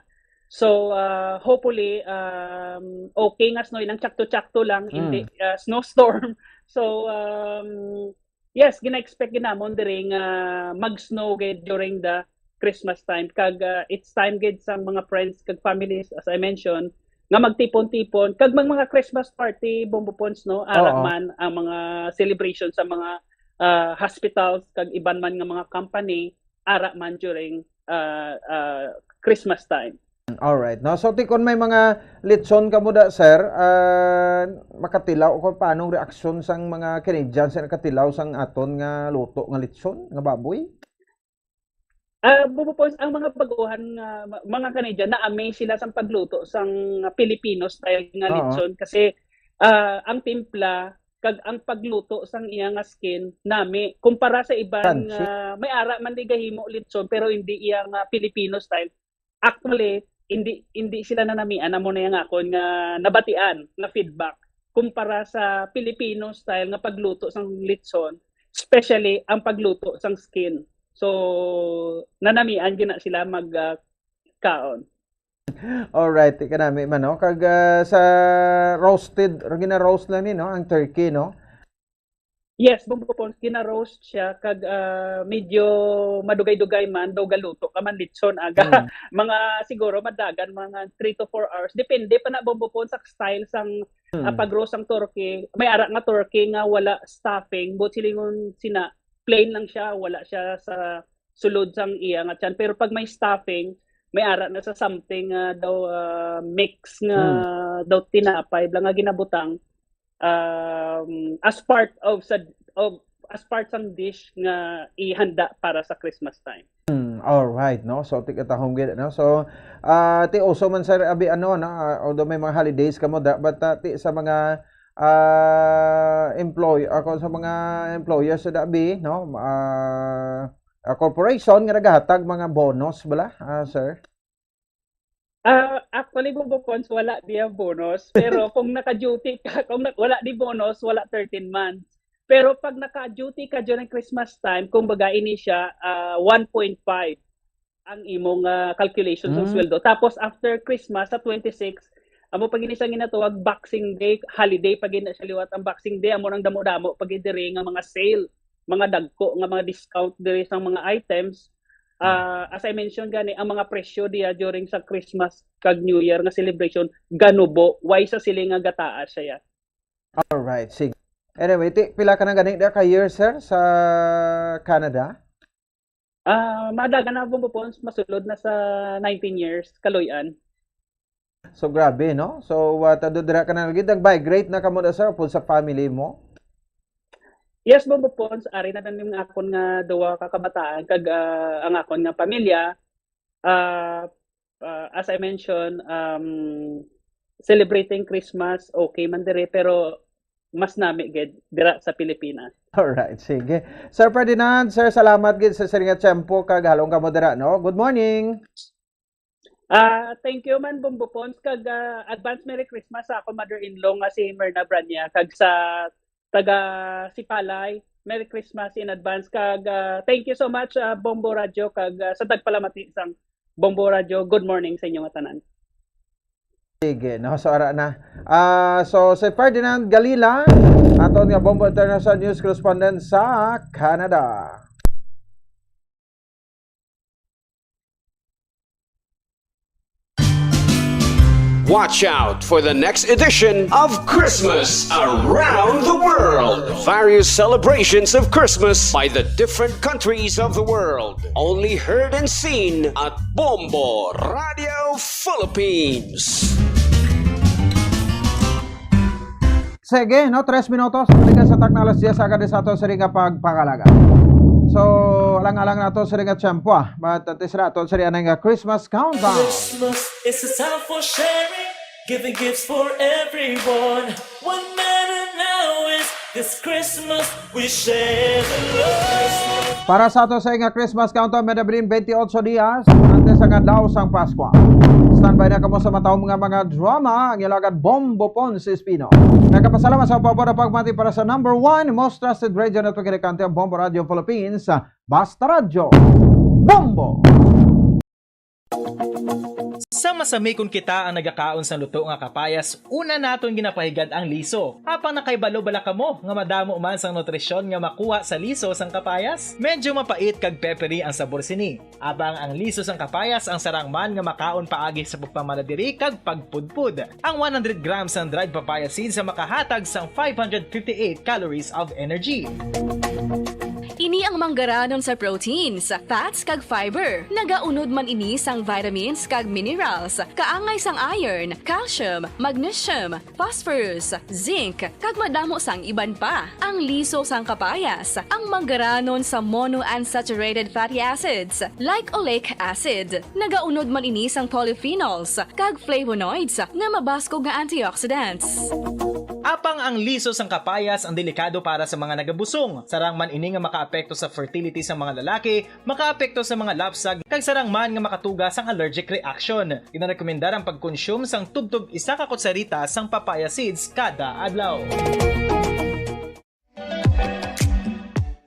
So uh, hopefully um, okay nga snow, nang tsakto-tsakto lang, mm. Hindi uh, snowstorm. So um, yes, gina-expect ginamon diri nga mag-snow gid during the Christmas time. Kag uh, it's time gid sa mga friends kag families, as I mentioned, nga magtipon-tipon kag mag mga Christmas party, Bombo Pons, no? Ara man ang mga celebration sa mga uh, hospitals kag iban man nga mga company, ara man during uh, uh, Christmas time. All right, no? So, tikon may mga litson ka mo da, sir, uh, makatilaw ko paano reaksyon sang mga Canadians sa nakatilaw sang aton nga luto nga litson nga baboy? Ah, bubupos ang mga baguhan nga mga Canadian na-amaze sila sang pagluto sang Filipino style nga litson kasi uh, ang timpla kag ang pagluto sang iya nga skin nami kumpara sa iban nga may ara man di gahimo litson pero hindi iya nga Filipino style. Actually, hindi hindi sila nanamian, amo na yung akon nga nabatian nga feedback kumpara sa Filipino style nga pagluto sang litson, especially ang pagluto sang skin. So nanamian gina sila mag uh, kaon. Alright, kanami man, no? Kag uh, sa roasted, gina-roast lang ni, no? Ang turkey, no? Yes, Bombo Pons, gina-roast siya kag uh, medyo madugay-dugay man daw galuto ka man litson aga. Mm. Mga siguro madagan mga three to four hours. Depende pa na, Bombo Pons, sa style sang mm. uh, pag-roast ang turkey. May ara nga turkey nga wala stuffing, but silingon sina plain lang siya, wala siya sa sulod sang iya nga tiyan. Pero pag may stuffing, may ara na sa something nga uh, daw uh, mix nga mm. daw tinapay bla nga ginabutang um, as part of sa of as part sang dish nga ihanda para sa Christmas time. Mm, all right, no? So tikatahong gid, no? So uh, ti uso man sa abi ano, no? Uh, although may mga holidays kamo da, but uh, ti sa mga uh, employ ako sa mga employers sa dabi, no? Uh, uh, corporation nga nagahatag mga bonus bala, uh, sir? Uh, actually, Bobo Pons, wala diya bonus. Pero kung naka-duty ka, kung na, wala di bonus, wala thirteen months. Pero pag naka-duty ka during Christmas time, kumbaga ini siya uh, one point five ang imong uh, calculation mm. sa sweldo. Tapos after Christmas sa twenty-six, amo pag ini siya ginatawag Boxing Day, holiday pag siya liwat ang Boxing Day, amo nang damo-damo pag diri nga mga sale, mga dagko nga mga discount diri sa mga items. Uh, as I mentioned gani, ang mga presyo diya during sa Christmas kag New Year nga celebration ganubo, why sa sili nga gataas siya. All right, sige. Anyway, ti, pila ka na gani ka year, sir, sa Canada? Ah, uh, madagan na po po, masulod na sa nineteen years, kaluy-an. So grabe, no? So uh, tado dira ka na lagi, nag-migrate na kamo da, sir, po sa family mo? Yes, Bombo Pons, ari na ning akon nga duwa ka kabataan kag uh, ang akon nga pamilya. Uh, uh, as I mentioned, um, celebrating Christmas, okay man dire, pero mas nami gid dira sa Pilipinas. Alright, sige. Sir Ferdinand, sir, salamat gid sa siring nga tiyempo kag halong kamo dira, no? Good morning. Ah, uh, thank you man, Bombo Pons, kag uh, advance Merry Christmas sa ako mother-in-law nga si Merna Branya kag sa taga Sipalay. Merry Christmas in advance kag uh, thank you so much uh, Bombo Radio kag uh, sa tagpalamati sang Bombo Radio. Good morning sa inyo nga tanan. Sige, no? So ara na. Uh, so si Ferdinand Galila, aton nga Bombo International News Correspondent sa Canada. Watch out for the next edition of Christmas Around the World. Various celebrations of Christmas by the different countries of the world. Only heard and seen at Bombo Radio Philippines. Sige, no, tres minutos malikan sa takna alas diyes agad sa ato sa ringa pagpangalaga. So, Alang-alang nato sa ring nga tiyempo, ah. But at least nato sa ring nga Christmas countdown. Christmas is a time for sharing, giving gifts for everyone. One matter now is this Christmas, we share the love. Para sa ato sa nga Christmas countdown, may nabilin twenty-eight dias antes ang adlaw sang Paskwa. Standby na kamo sa matahom nga mga drama, ang ilagad Bombo Pons Espino. Nagapasalamat sa pabor na pagmati para sa number one, most trusted radio network in the country, ang Bombo Radio Philippines. Basta Radyo, Bombo! Sa masami kon kita ang nagakaon sang luto nga kapayas, una naton ginapahigad ang liso. Apang nakahibalo bala kamo nga madamo man sang nutrisyon nga makuha sa liso sang kapayas? Medyo mapait kag peppery ang sabor sini. Apang ang liso sang kapayas ang sarang man nga makaon paagi sa pagpamala diri kag pagpudpod. Ang one hundred grams sang dried papaya seeds ang makahatag sang five hundred fifty-eight calories of energy. Ini ang manggaranon sa proteins, fats, kag fiber. Nagaunod man ini sang vitamins kag minerals, kaangay sang iron, calcium, magnesium, phosphorus, zinc, kag madamo sang iban pa. Ang liso sang kapayas, ang manggaranon sa monounsaturated fatty acids, like oleic acid. Nagaunod man ini sang polyphenols kag flavonoids nga mabaskog nga antioxidants. Apang ang liso sang kapayas ang delikado para sa mga nagabusong. Sarang man ini nga makaapekto sa fertility sa mga lalaki, makaapekto sa mga lapsag, kag sarang man nga makatuga sang allergic reaction. Ginarekomendar ang pagkonsume sang tubtob isa ka kutsarita sang papaya seeds kada adlaw.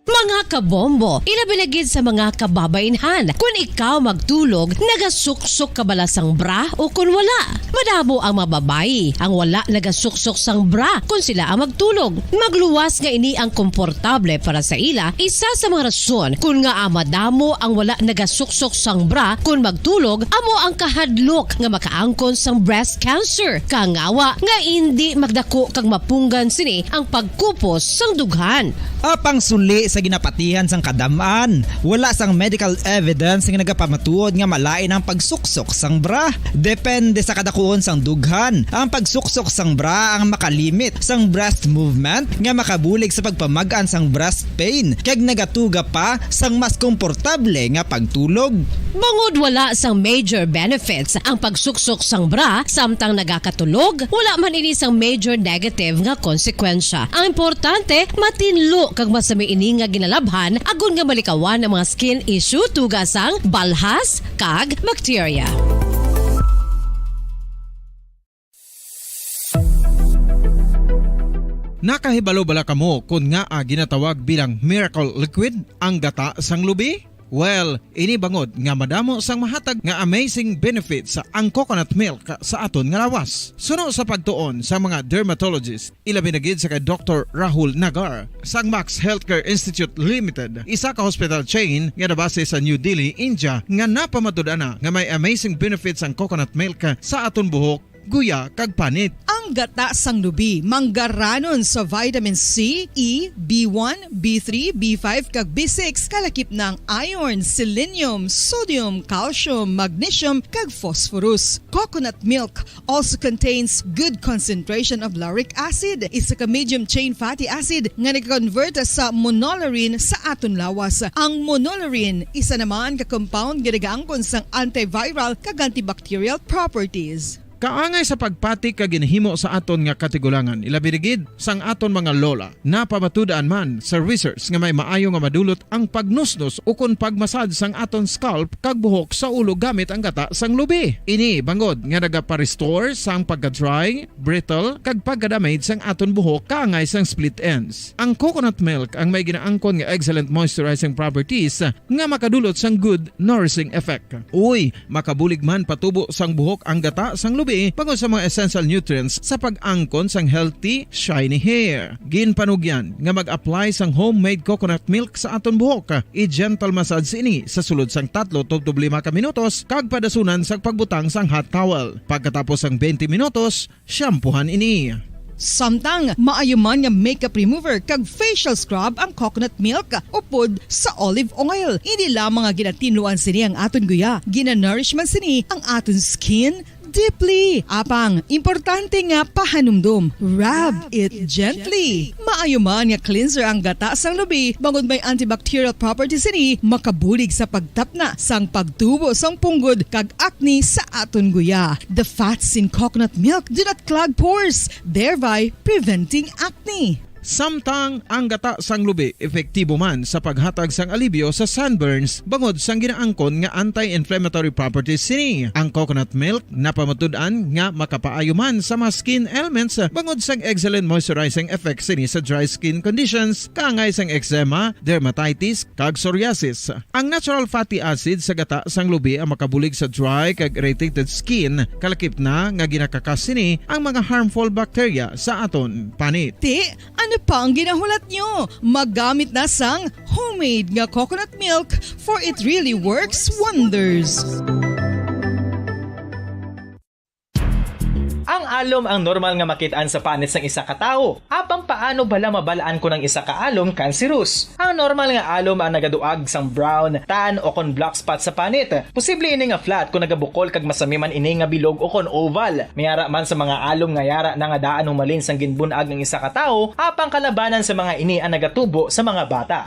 Mga kabombo, ilabi na gid sa mga kababainhan. Kun ikaw magtulog, nagasuksok ka bala sang bra o kun wala? Madamo ang mga babayi ang wala nagasuksok sang bra kun sila ang magtulog. Magluwas nga ini ang komportable para sa ila, isa sa mga rason kun ngaa madamo ang wala nagasuksok sang bra kun magtulog, amo ang kahadlok nga makaangkon sang breast cancer. Kangawa nga indi magdako kag mapunggan sini ang pagkupos sang dughan. Apang suli sa ginapatihan sang kadam-an, wala sang medical evidence nga nagapamatuod nga malain ang pagsuksok sang bra. Depende sa kadakuon sang dughan, ang pagsuksok sang bra ang makalimit sang breast movement nga makabulig sa pagpamag-an sang breast pain kag nagatuga pa sang mas komportable nga pagtulog. Bangod wala sang major benefits ang pagsuksok sang bra samtang nagakatulog, wala man ini sang major negative nga konsekwensya. Ang importante, matinlo kag masami ini nga ginalabhan agod nga malikawan ang mga skin issue tuga sang balhas kag bakterya. Nakahibalo bala kamo kon ngaa ginatawag bilang miracle liquid ang gata sang lubi? Well, ini bangod nga madamo sang mahatag nga amazing benefits ang coconut milk sa aton nga lawas. Suno sa pagtuon sa mga dermatologist, ilabi na gid sa kay Doktor Rahul Nagar sang Max Healthcare Institute Limited, isa ka hospital chain nga nabase sa New Delhi, India, nga napamatud-an na nga may amazing benefits ang coconut milk sa aton buhok, guya, kag panit. Ang gata sang lubi manggaranon sa vitamin C, E, B one, B three, B five, kag B six, kalakip na ang iron, selenium, sodium, calcium, magnesium, kag phosphorus. Coconut milk also contains good concentration of lauric acid, isa ka medium chain fatty acid nga nag-convert sa monolaurin sa aton lawas. Ang monolaurin, isa naman ka compound nga nagaangkon sang antiviral kag antibacterial properties. Kaangay sa pagpati kag ginahimo sa aton nga katigulangan, ilabi na gid sang aton mga lola. Napamatud-an man sa research nga may maayo nga madulot ang pagnusnos ukon pagmasad sang aton scalp kag buhok sa ulo gamit ang gata sang lubi. Ini bangod nga nagapa-restore sang pagka-dry, brittle, kag pagka-damage sang aton buhok kaangay sang split ends. Ang coconut milk ang may ginaangkon nga excellent moisturizing properties nga makadulot sang good nourishing effect. Uy, makabulig man patubo sang buhok ang gata sang lubi bangod sa mga essential nutrients sa pag-angkon sang healthy, shiny hair. Ginpanugyan nga mag-apply sang homemade coconut milk sa aton buhok. I-gentle massage ini sa sulod sang tatlo tubtob lima ka minutos kag padasunan sang pagbutang sang hot towel. Pagkatapos sang twenty minutos, shampoohan ini. Samtang maayo man nga makeup remover kag facial scrub ang coconut milk upod sa olive oil. Hindi lamang nga ginatinluan sini ang aton guya, ginanourish man sini ang aton skin, deeply. Apang, importante nga pahanumdom. Rub it gently. Maayo man nga cleanser ang gata sang lubi, bangod may antibacterial properties sini, makabulig sa pagtapna sang pagtubo sang punggod kag acne sa aton guya. The fats in coconut milk do not clog pores, thereby preventing acne. Samtang ang gata sang lubi epektibo man sa paghatag sang alibyo sa sunburns bangod sang ginaangkon nga anti-inflammatory properties sini. Ang coconut milk napamatud-an nga makapaayo man sa mga skin ailments bangod sang excellent moisturizing effect sini sa dry skin conditions, kaangay sang eczema, dermatitis, kag psoriasis. Ang natural fatty acid sa gata sang lubi ang makabulig sa dry kag irritated skin, kalakip na nga ginakakas sini ang mga harmful bacteria sa aton panit. Ti, ano pa ang ginahulat nyo? Maggamit na sang homemade nga coconut milk, for it really works wonders. Ang alom ang normal nga makit-an sa panit sang isa ka tawo. Apang paano bala mabal-an kon ang isa ka alom cancerous? Ang normal nga alom ang nagaduag sang brown, tan, o kon black spot sa panit. Posible ini nga flat kon nagabukol kag masami man ini nga bilog o kon oval. May ara man sa mga alom nga yara na nga daan humalin sang ginbun-ag ang isa ka tawo, apang kalabanan sa mga ini ang nagatubo sa mga bata.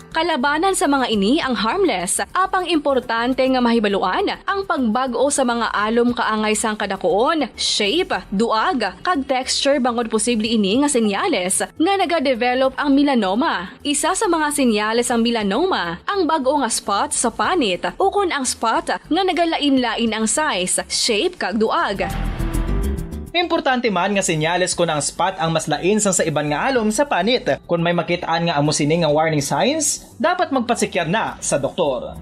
Kalabanan sa mga ini ang harmless, apang importante nga mahibaluan ang pagbag-o sa mga alom kaangay sang kadakuon, shape, duag, kag texture, bangod posible ini nga senyales nga nagadevelop ang melanoma. Isa sa mga senyales sang melanoma ang bag-o nga spot sa panit ukon ang spot nga nagalain-lain ang size, shape, kag duag. Importante man nga senyales kon ang spot ang mas lain sang sa iban nga alom sa panit. Kon may makit-an nga amo sini nga warning signs, dapat magpatsikyar na sa doktor.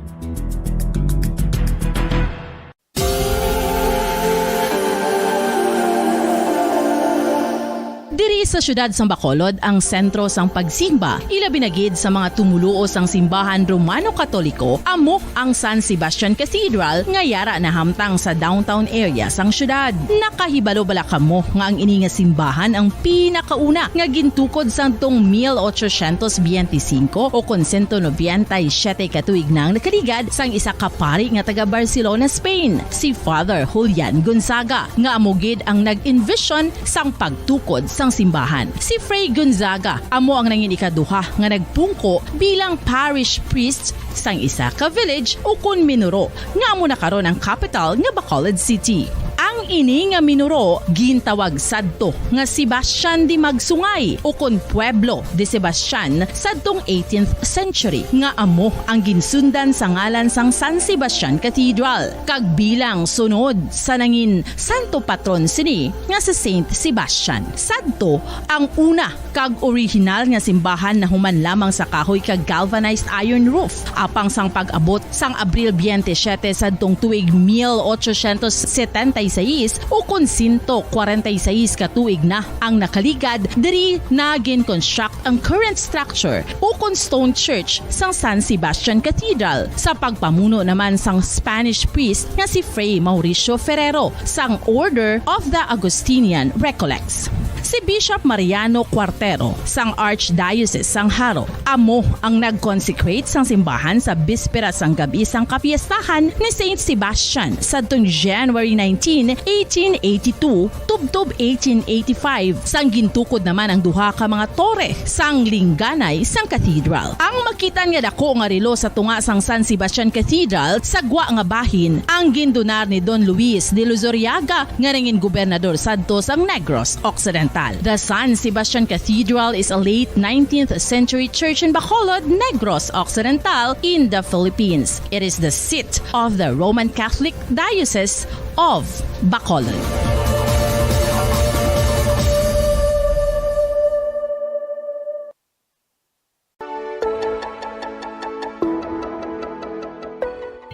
Diri sa siyudad sang Bacolod ang sentro sang pagsimba, ilabi na gid sa mga tumoluo sang simbahan Romano-Katoliko, amo ang San Sebastian Cathedral nga yara nahamtang sa downtown area sang siyudad. Nakahibalo bala kamo nga ang ini nga simbahan ang pinakauna nga gintukod sadtong mil ochocientos biyente singko o kon sento nobenta y siyete ka tuig na ang nakaligad sang isa ka pari nga taga Barcelona, Spain, si Father Julian Gonzaga, nga amo gid ang nag-envision sang pagtukod sang simbahan. Si Fray Gonzaga amo ang nangin ikaduha nga nagpungko bilang parish priest sang isa ka village ukon minuro nga amo na karon ang kapital nga Bacolod City. Ang ini nga minuro gintawag sadto nga Sebastian de Magsungay ukon Pueblo de Sebastian sadtong eighteenth century, nga amo ang ginsundan sa ngalan sang San Sebastian Cathedral, kag bilang sunod sa nangin santo patron sini nga si Saint Sebastian. Sadto ang una kag orihinal nga simbahan nahuman lamang sa kahoy kag galvanized iron roof. Apang sang pag-abot sang Abril biyente siyete sadtong tuig mil ochocientos setenta y seis, ukon sento kwarenta y seis ka tuig na ang nakaligad, diri na gin-construct ang current structure ukon stone church sang San Sebastian Cathedral sa pagpamuno naman sang Spanish priest nga si Fray Mauricio Ferrero sang Order of the Augustinian Recollects. Si Bishop Mariano Cuartero sang Archdiocese sang Jaro amo ang nag-consecrate sang simbahan sa bispera sang gab-i sang kapiestahan ni Saint Sebastian sadtong January nineteen, eighteen eighty-two, tubtob eighteen eighty-five, sang gintukod naman ang duha ka mga tore sang lingganay sang cathedral. Ang makit-an nga dako nga relo sa tunga sang San Sebastian Cathedral sa gwa nga bahin ang gindonar ni Don Luis de Luzuriaga, nga nangin gobernador sadto sang Negros Occidental. The San Sebastian Cathedral is a late nineteenth century church in Bacolod, Negros Occidental, in the Philippines. It is the seat of the Roman Catholic Diocese of Bacolod.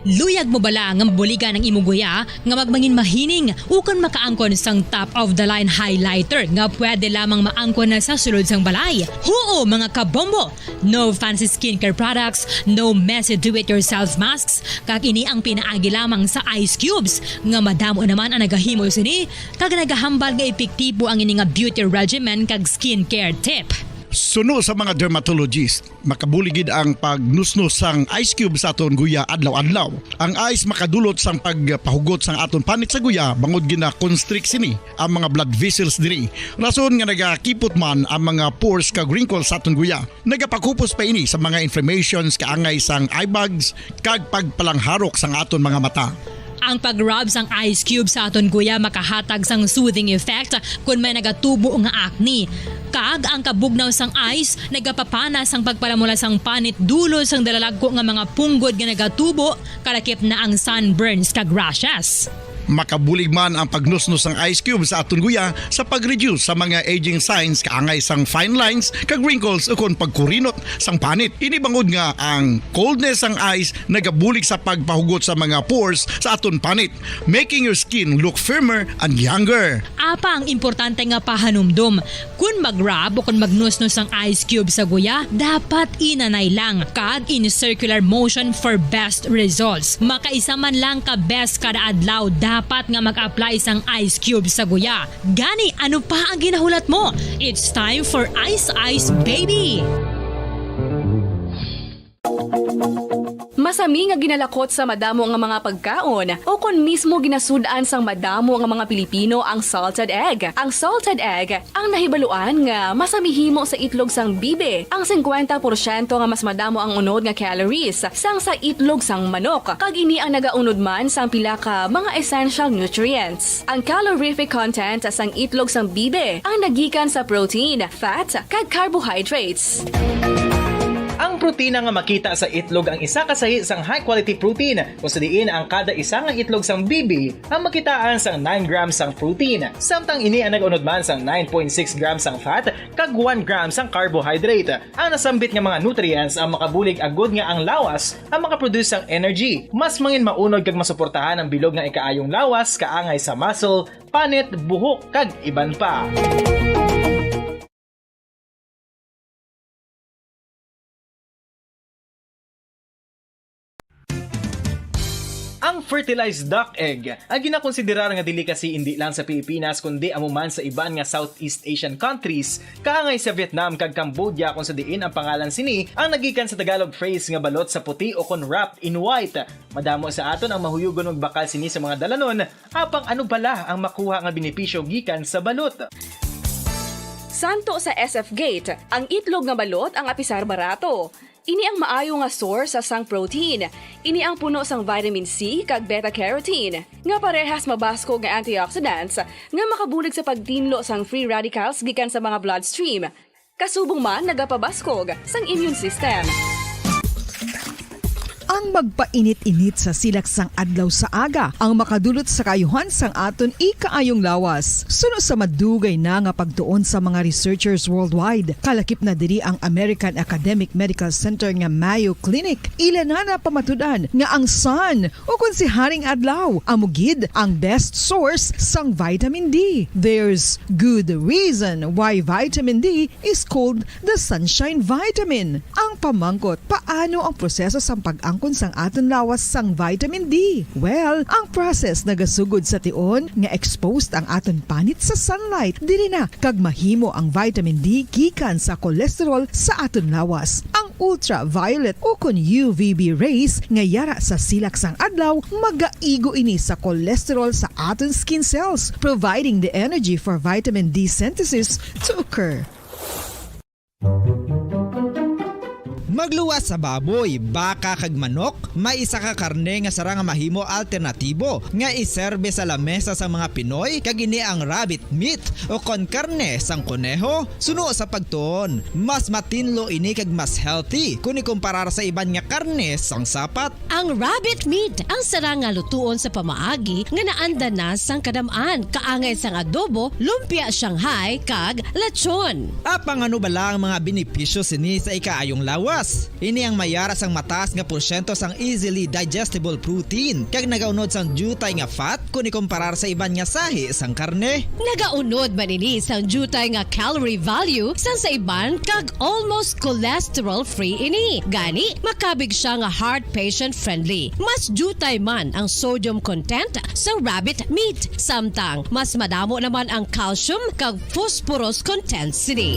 Luyag mo bala nga mabuligan ang imo guya nga magmangin mahining ukon makaangkon sang top of the line highlighter nga pwede lamang maangkon na sa sulod sang balay? Huo, mga kabombo! No fancy skincare products, no messy do-it-yourself masks, kag ini ang pinaagi lamang sa ice cubes, nga madamo naman ang nagahimo sini, kag nagahambal nga epektibo ang ini nga beauty regimen kag skincare tip. Suno sa mga dermatologist, makabulig gid ang pagnusnos sang ice cube sa aton guya adlaw-adlaw. Ang ice makadulot sang pagpahugot sang aton panit sa guya bangod gina-constrict sini ang mga blood vessels diri. Rason nga nagakipot man ang mga pores kag wrinkles sa aton guya. Nagapakupos pa ini sa mga inflammations kaangay sang eye bags kag pagpalangharok sang aton mga mata. Ang pag-rub sang ice cube sa aton guya makahatag sang soothing effect kon may nagatubo nga acne. Kag ang kabugnaw sang ice nagapapana sang pagpalamula sang panit dulot sang dalalagko nga mga punggod nga nagatubo, kalakip na ang sunburns kag rashes. Makabulig man ang pagnusnos sang ice cube sa aton guya sa pag-reduce sa mga aging signs kaangay sang fine lines kag wrinkles ukon pagkurinot sang panit. Ini bangod nga ang coldness sang ice nagabulig sa pagpahugot sa mga pores sa aton panit, making your skin look firmer and younger. Apang importante nga pahanumdom, kon mag-rub o kon magnusnos ang ice cube sa guya, dapat inanay lang kag in circular motion for best results. Makaisa man lang ka beses kada adlaw dapat nga mag-apply sang ice cube sa guya. Gani, ano pa ang ginahulat mo? It's time for Ice Ice Baby! Masami nga ginalakot sa madamo nga mga pagkaon, o kon mismo ginasud-an sang madamo nga mga Pilipino ang salted egg. Ang salted egg ang nahibaluan nga masami himo sa itlog sang bibi, ang singkwenta porsyento nga mas madamo ang unod nga calories sang sa itlog sang manok, kag ini ang nagaunod man sang pila ka mga essential nutrients. Ang calorific content sang itlog sang bibi ang nagikan sa protein, fat, kag carbohydrates. Ang protina nga makita sa itlog ang isa ka sahi sang high-quality protein, kung sa diin ang kada isa nga itlog sang bibi ang makitaan sang nine grams sang protein, samtang ini ang nag-unod man sang nine point six grams sang fat kag one gram sang carbohydrate. Ang nasambit nga mga nutrients ang makabulig agud nga ang lawas ang makaproduce sang energy, mas mangin maunod kag masuportahan ang bilog nga ikaayong lawas kaangay sa muscle, panit, buhok, kag iban pa. Ang fertilized duck egg ang ginakonsiderar nga delicacy indi lang sa Pilipinas kundi amo man sa iban nga Southeast Asian countries, kaangay sa Vietnam kag Cambodia, kung sa diin ang pangalan sini ang nagikan sa Tagalog phrase nga balot sa puti o kon wrapped in white. Madamo sa aton ang mahuyugon magbakal sini sa mga dalanon, apang ano bala ang makuha nga benepisyo gikan sa balot? Santo sa S F Gate, ang itlog nga balot ang apisar barato. Ini ang maayo nga source sang protein. Ini ang puno sang vitamin C kag beta-carotene, nga parehas mabaskog nga antioxidants nga makabulig sa pagtinlo sang free radicals gikan sa mga bloodstream. Kasubong man nagapabaskog sang immune system. Ang magpainit-init sa silak sang adlaw sa aga ang makadulot sa kaayuhan sang aton ikaayong lawas. Suno sa madugay na nga pagtuon sa mga researchers worldwide, kalakip na diri ang American Academic Medical Center nga Mayo Clinic, ila na napamatud-an nga ang sun, o kon si Haring Adlaw, amo gid ang best source sang vitamin D. There's good reason why vitamin D is called the sunshine vitamin. Ang pamangkot, paano ang proseso sang pag-angkon sang aton lawas sang vitamin D? Well, ang process nagasugod sa tion nga exposed ang aton panit sa sunlight. Diri na kag mahimo ang vitamin D gikan sa cholesterol sa aton lawas. Ang ultraviolet o kon U V B rays nga yara sa silak sang adlaw, magaigo ini sa cholesterol sa aton skin cells, providing the energy for vitamin D synthesis to occur. Magluwas sa baboy, baka kag manok, may isa ka karne nga sarang nga mahimo alternatibo nga iserbe sa lamesa sa mga Pinoy, kag ini ang rabbit meat o kon karne sang koneho. Suno sa pagtuon, mas matinlo ini kag mas healthy kon ikumparar sa iban nga karne sang sapat. Ang rabbit meat ang sarang nga lutuon sa pamaagi nga naanda na sang kadam-an, kaangay sang adobo, lumpia Shanghai, kag lechon. Apang ano bala ang mga benepisyo sini sa ikaayong lawas? Ini ang mayara sang mataas nga porsyento sang easily digestible protein kag nagaunod sang diutay nga fat kon ikumparar sa iban nga sahi sang karne. Nagaunod man ini sang diutay nga calorie value sang sa iban kag almost cholesterol-free ini. Gani, makabig sia nga heart patient-friendly. Mas diutay man ang sodium content sa rabbit meat, samtang mas madamo naman ang calcium kag phosphorus content sini.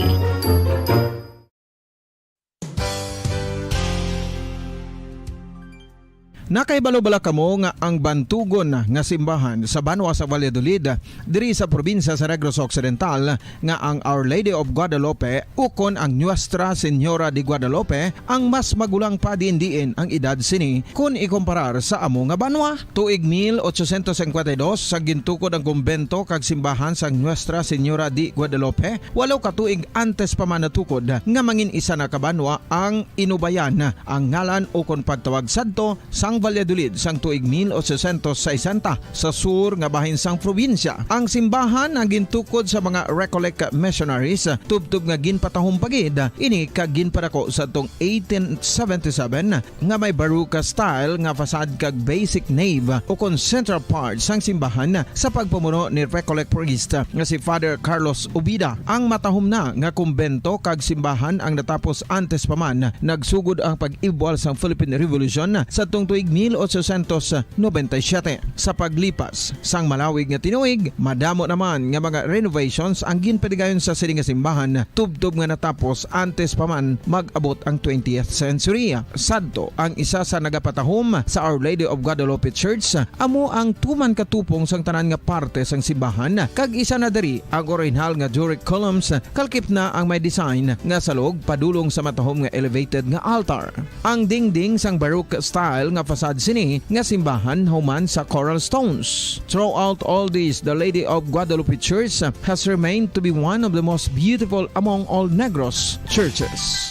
Nakahibalo bala kamo nga ang bantugon nga simbahan sa banwa sa Valladolid, diri sa probinsya sa Negros Occidental, nga ang Our Lady of Guadalupe ukon ang Nuestra Señora de Guadalupe ang mas magulang pa diin-diin ang edad sini kon ikumparar sa amo nga banwa? Tuig mil ochocientos cincuenta y dos, sa gintukod ang kumbento kag simbahan sang Nuestra Señora de Guadalupe, walo ka tuig antes pa man natukod nga mangin isa na ka banwa ang Inubayan, ang ngalan ukon pagtawag sadto sang Valladolid sang tuig mil ochocientos sesenta, sa sur nga bahin sang probinsya. Ang simbahan ang gintukod sa mga Recollect missionaries, tubtob nga ginpatahom pa gid ini kag ginpadako sadtong eighteen seventy-seven, nga may Baroque style nga facade kag basic nave ukon central part sang simbahan sa pagpamuno ni Recollect priest nga si Father Carlos Ubida. Ang matahom na nga kumbento kag simbahan ang natapos antes pa man nagsugod ang pag-ibwal sang Philippine Revolution sadtong tuig mil ochocientos noventa y siete. Sa paglipas sang malawig nga tinuig, madamo naman nga mga renovations ang ginpatigayon sa sini nga simbahan, tubtob nga natapos antes pa man mag-abot ang twentieth century. Sadto, ang isa sa nagapatahom sa Our Lady of Guadalupe Church amo ang tuman ka tupong sang tanan nga parte sang simbahan, kag isa na diri ang orihinal nga Doric columns, kalkip na ang may design nga salog padulong sa matahom nga elevated nga altar. Ang dingding sang Baroque style nga facade sini nga simbahan human sa coral stones. Throughout all this, the Lady of Guadalupe Church has remained to be one of the most beautiful among all Negros churches.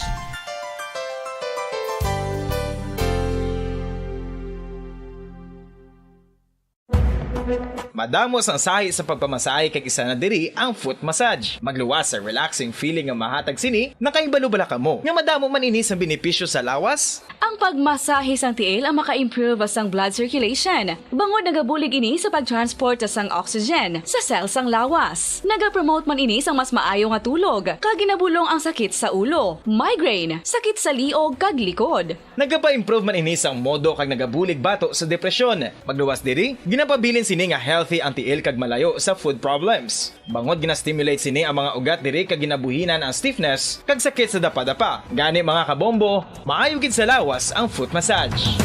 Madamo sang sahi sa pagpamasahe kag isa na diri ang foot massage. Magluwas sa relaxing feeling nga mahatag sini, nakahibalo bala kamo nga madamo man ini sang benepisyo sa lawas? Ang pagmasahe sang tiil ang maka-improve sang blood circulation, bangod nagabulig ini sa pag-transport sang oxygen sa cell sang lawas. Nagapromote man ini sang mas maayo nga tulog, kag ginabulong ang sakit sa ulo, migraine, sakit sa liog, kag likod. Nagapa-improve man ini sang modo kag nagabulig bato sa depresyon. Pagluwas diri, ginapabilin sini nga healthy ang tiil kag malayo sa foot problems. Bangod gina-stimulate sini ang mga ugat diri kag ginabuhinan ang stiffness kag sakit sa dapadapa. Gani, mga kabombo, maayo gid sa lawas ang foot massage.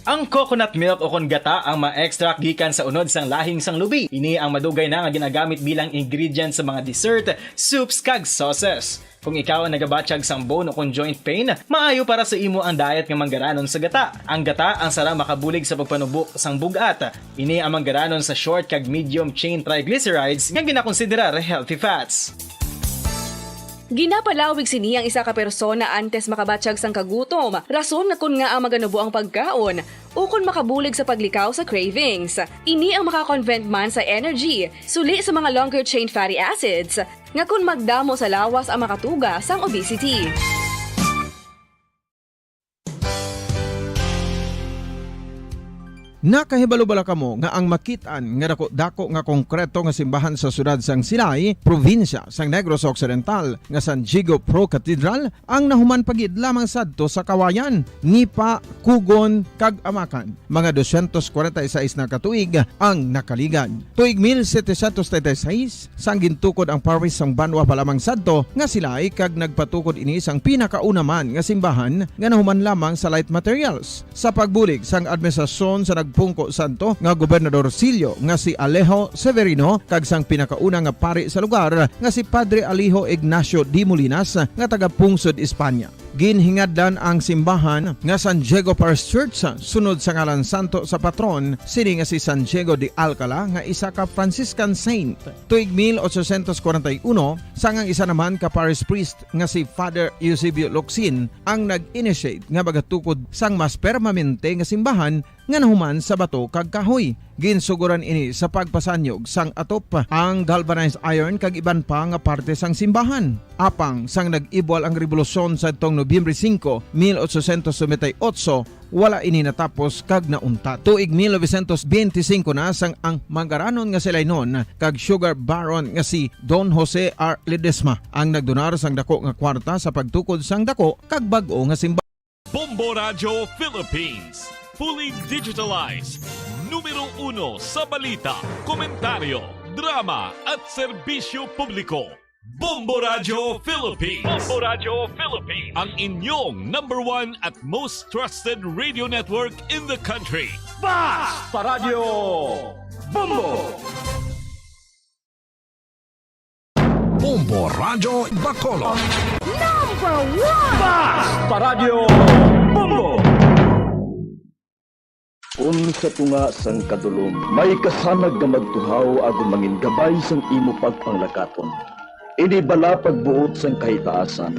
Ang coconut milk ukon gata ang ma-extract gikan sa unod sang lahing sang lubi. Ini ang madugay na nga ginagamit bilang ingredient sa mga dessert, soups, kag sauces. Kung ikaw ang nagabatyag sang bone ukon joint pain, maayo para sa imo ang diet nga manggaranon sa gata. Ang gata ang sarang makabulig sa pagpanubo sang bug-at. Ini ang manggaranon sa short kag medium chain triglycerides nga ginakonsiderar healthy fats. Ginapalawig sini ang isa ka persona antes makabatyag sang kagutom, rason nga kon ngaa maganubo ang pagkaon, ukon makabulig sa paglikaw sa cravings. Ini ang maka-convert man sa energy, suli sa mga longer chain fatty acids, nga kon magdamo sa lawas ang makatuga sang obesity. Nakahibalo bala kamo nga ang makit-an nga dako-dako nga konkreto nga simbahan sa siyudad sang Silay, probinsya sang Negros Occidental, nga San Diego Pro Cathedral, ang nahuman pa gid lamang sadto sa kawayan, nipa, kugon, kag amakan? Mga dosyentos kwarenta y seis na ka tuig ang nakaligad. Tuig mil setecientos treinta y seis, sang gintukod ang parish sang banwa pa lamang sadto nga Silay, kag nagpatukod ini sang pinakauna man nga simbahan nga nahuman lamang sa light materials. Sa pagbulig sang administrasyon sa nagpungko sadto nga Gobernador Sillo nga si Alejo Severino kag sang pinakauna nga pari sa lugar nga si Padre Alejo Ignacio de Molinas nga taga-pungsod Espanya. Ginhingadlan ang simbahan nga San Diego Parish Church sunod sa ngalan santo sa patron sini nga si San Diego de Alcala nga isa ka Franciscan saint. Tuig mil ochocientos kwarenta y uno, sang ang isa naman ka parish priest nga si Father Eusebio Locsin ang nag-initiate nga magatukod sang mas permanente nga simbahan nga nahuman sa bato kag kahoy. Ginsugoran ini sa pagpasanyog sang atop, ang galvanized iron kag iban pa nga parte sang simbahan. Apang sang nag-ibwal ang rebolusyon sadtong Nobyembre singko, mil ochocientos noventa y ocho, wala ini natapos kag nauntat. Tuig mil novecientos benti singko na sang ang manggaranon nga si Lainon kag sugar baron nga si Don Jose R. Ledesma ang nagdonar sang dako nga kwarta sa pagtukod sang dako kag bag-o nga simbahan. Bombo Radyo Philippines. Fully digitalized. Numero uno sa balita, komentaryo, drama, at serbisyo publiko. Bombo Radyo Philippines. Bombo Radyo Philippines. Ang inyong number one at most trusted radio network in the country. Basta Radyo Bombo! Bombo Radyo Bacolod. Number one! Basta Radyo Bombo! Kun sa tunga sang kadulom may kasanag nga magtuhaw agod mangin gabay sang imo pagpanglakaton, ini bala pagbuot sang kahitaasan,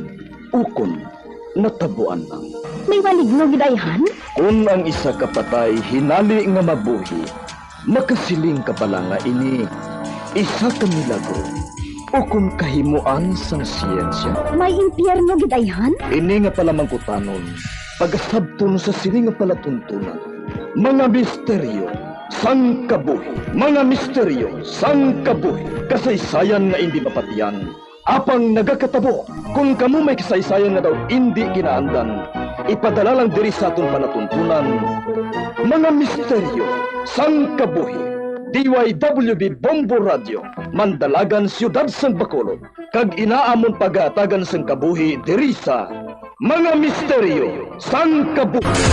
ukon natabuan lang. May maligno gid ayhan? Kun ang isa ka patay hinali nga mabuhi, makasiling ka bala nga ini isa ka milagro ukon kahimoan sang siyensya? May impyerno gid ayhan? Ini nga palamangkutanon, pagasabton sa sini nga palatuntunan, mga misteryo sang kabuhi. Mga misteryo sang kabuhi, kasaysayan nga indi mapatiyan, apang nagakatabo. Kon kamo may kasaysayan nga daw indi ginaandan, ipadala lang diri sa aton palatuntunan, mga misteryo sang kabuhi. D Y W B Bombo Radio, Mandalagan, Siyudad sang Bacolod, kag ina amon pagahatagan sang kabuhi diri sa Mga Misteryo sang Kabuhi.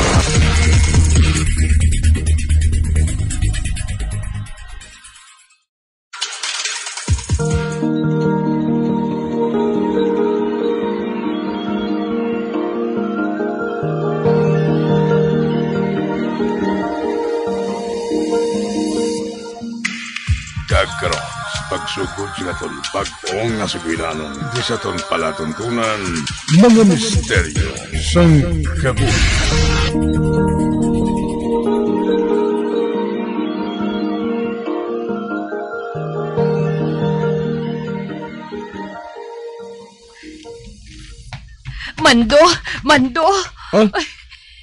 Kag karon, sa pagsugod sa aton bag-o nga sugilanon, di sa aton palatuntunan, mga misteryo sang kabuhi. Mando! Mando! Oh? Ay.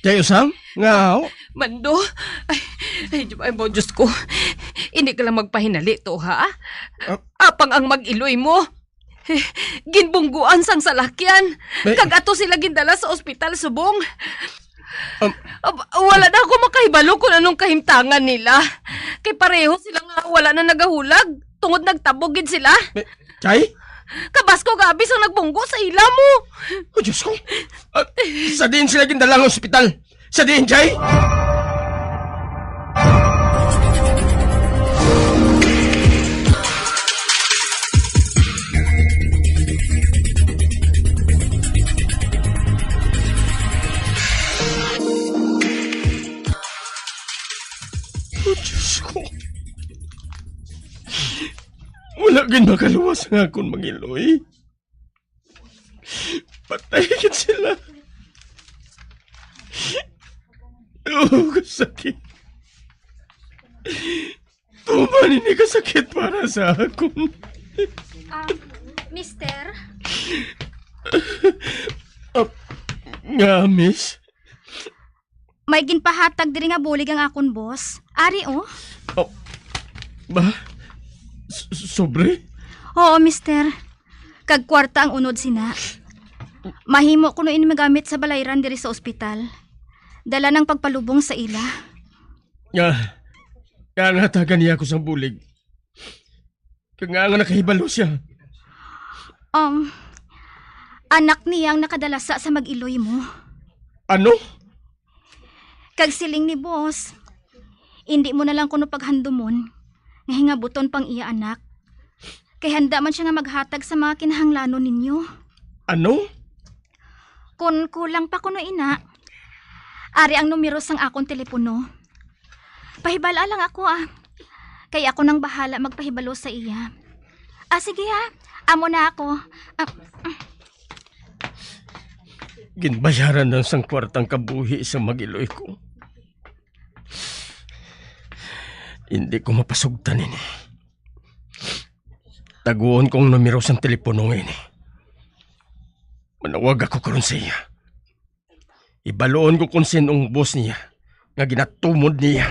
Kayo, Sam? Nga, oh? Mando! Ay, ay, ay, Diyos ko. Hindi ka lang magpahinali to, ha? Ah. Apang ang mag-iloy mo, eh, ginbungguan sang salakyan. May- Kag ato sila gindala sa ospital subong. Um, Ab-, wala na ako makahibalo kung anong kahimtangan nila. Kay pareho sila nga wala na nagahulag, tungod nagtabog gid sila. May- Chay? Kabaskog abi sang nagbunggo sa ila mo. Oh, Diyos ko. Ah, sa diin sila gindala nga ospital? Sa diin, Chay? Oh, Diyos ko. Wala gid makaluwas ang akon mangiloy. Patay gid sila. Oh, kasakit. Tuman ini kasakit para sa akon. Ah, mister? Ah, nga, miss? May ginpahatag diri nga bulig ang akon boss. Ari, oh. Oh. Ba? S-, sobre? Oo, mister. Kag kwarta ang unod sina. Mahimo kuno ini magamit sa balayran diri sa ospital. Dala nang pagpalubong sa ila. Nga, nga natagan niya ako sang bulig. Kag nga, nga nakahibalo siya. Um, anak niya ang nakadalasa sa mag-iloy mo. Ano? Kag siling ni boss, indi mo na lang kuno paghandumon nga hingabuton pang iya anak. Kay handa man siya nga maghatag sa mga kinahanglanon ninyo. Ano? Kon kulang pa kuno ina, ari ang numero sang akon telepono. Pahibal-a lang ako, ah. Kay ako nang bahala magpahibalo sa iya. Ah, sige, ha. Amo na ako. Ah, Ginbayaran lang sang kwartang kabuhi sa mag-iloy ko. Hindi ko mapasugtan ini. Taguon ko ang numero sang telepono nga ini. Manawag ako karon sa iya. Ibaluon ko kung sin-ong boss niya nga ginatumod niya.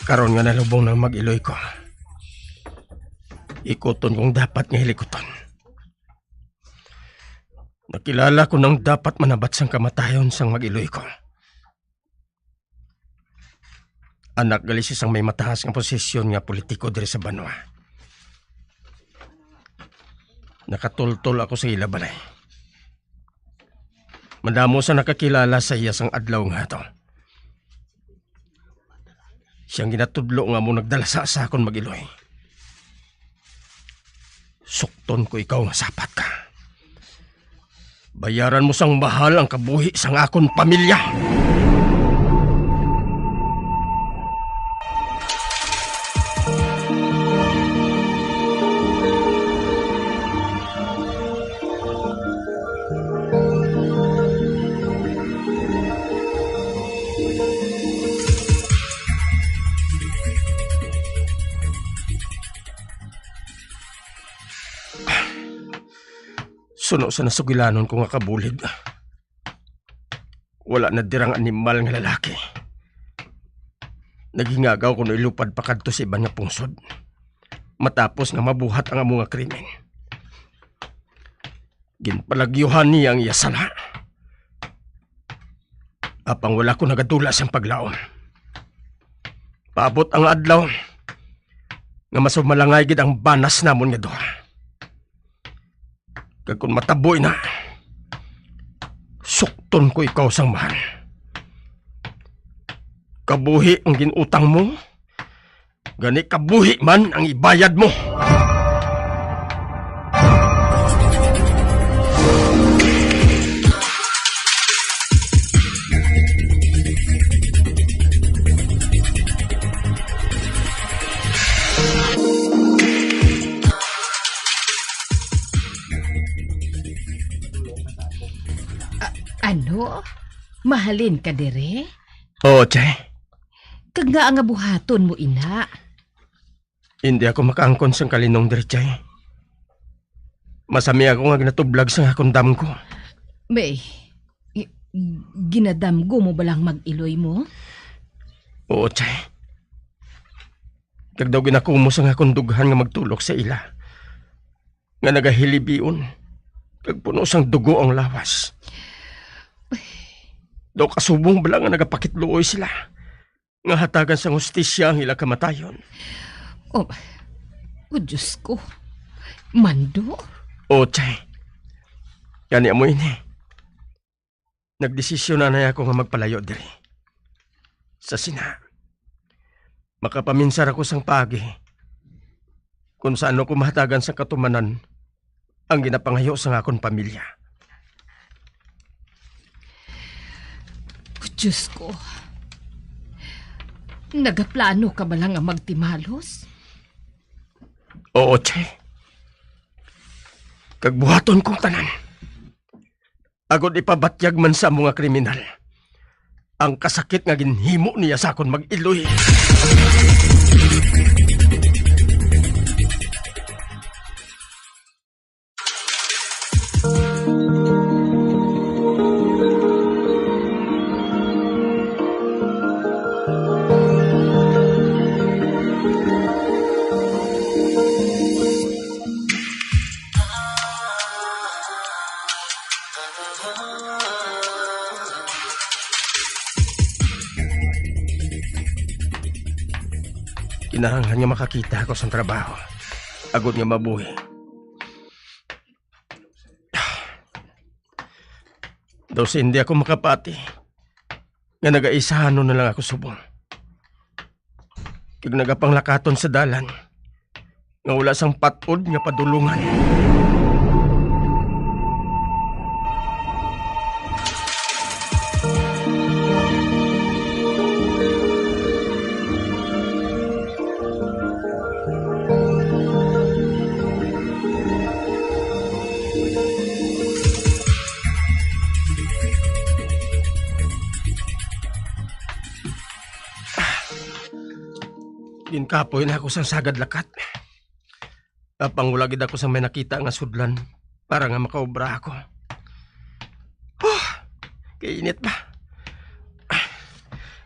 Karon nga nalubong nang mag-iloy ko, ikuton kong dapat nga hilikuton. Nakilala ko nang dapat manabat sang kamatayon sang mag-iloy ko. Anak gali siya sang may mataas nga posisyon nga politiko diri sa banwa. Nakatultol ako sa ila balay. Madamo sa nakakilala sa iya sang adlaw nga ato. Siyang ginatudlo nga amo nagdala sa, sa akon mag-iloy. Sukton ko ikaw nga sapat ka. Bayaran mo sang mahal ang kabuhi sang akon pamilya. Suno sa nasugilanon ko nga kabulig, wala na dirang animal nga lalaki. Naghingagaw ko na ilupad pa kadto sa iban nga pungsod, matapos nga mabuhat ang amo nga krimen. Ginpalagyuhan niya ang iya sala. Apang wala ko nagadula sang paglaom. Paabot ang adlaw nga masumalangay gid ang banas namon nga duha. Kag kon matabo ina, sukton ko ikaw sang mahal. Kabuhi ang ginutang mo, gani kabuhi man ang ibayad mo. A-, ano? Mahalin ka diri? Oo, Chay. Kag ngaa nga buhaton mo ina? Hindi ako makaangkon sang kalinong diri, Chay. Masami ako nga ginatublag sang akon damgo. May, gi-, ginadamgo mo ba lang mag-iloy mo? Oo, Chay. Kag daw ginakumos ang akon dughan nga magtulok sa ila, nga nagahilibion, kag puno sang dugo ang lawas. Daw kasubong bala nga nagapakitluoy sila, nga hatagan sang hustisya ang ila kamatayon. Oh, oh, Diyos ko. Mando? O, Chay. Gani amo ini. Nagdesisyon anay ako nga magpalayo diri. Sa sina, makapaminsar ako sang paagi kung sa ano ko mahatagan sang katumanan ang ginapangayo sang akon pamilya. Oh, Diyos ko. Nagaplano ka bala nga magtimalos? Oo, Che. Kag buhaton kong tanan. Agod ipabatyag man sa amo nga kriminal ang kasakit nga ginhimo niya sa akon mag-iloy. Kinahanglan nga makakita ako sang trabaho, agod nga mabuhi. Daw sa hindi ako makapati, nga nagaisahanon na lang ako subong, kag nagapanglakaton sa dalan nga wala sang patod nga padulongan. Ginkapoy na ako sang sagad lakat. Apang wala gid ako sang may nakita nga sudlan para nga makaobra ako. Huh! Kainit ba?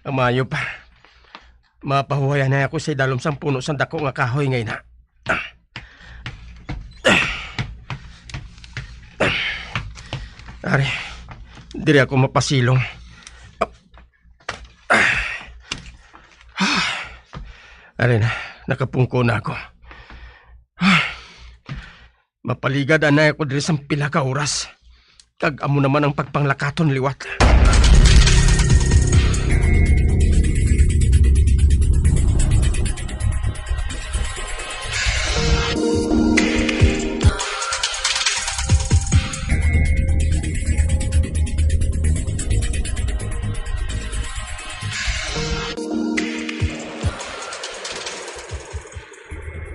Ang maayo pa, Mapahuwayan na ako sa idalom sang puno sang dako nga kahoy nga ina. Ari, diri ako mapasilong. Ari na, nakapungko na ako. Mapaligad anay ako diri sang pila ka oras. Kag amo naman ang pagpanglakaton liwat.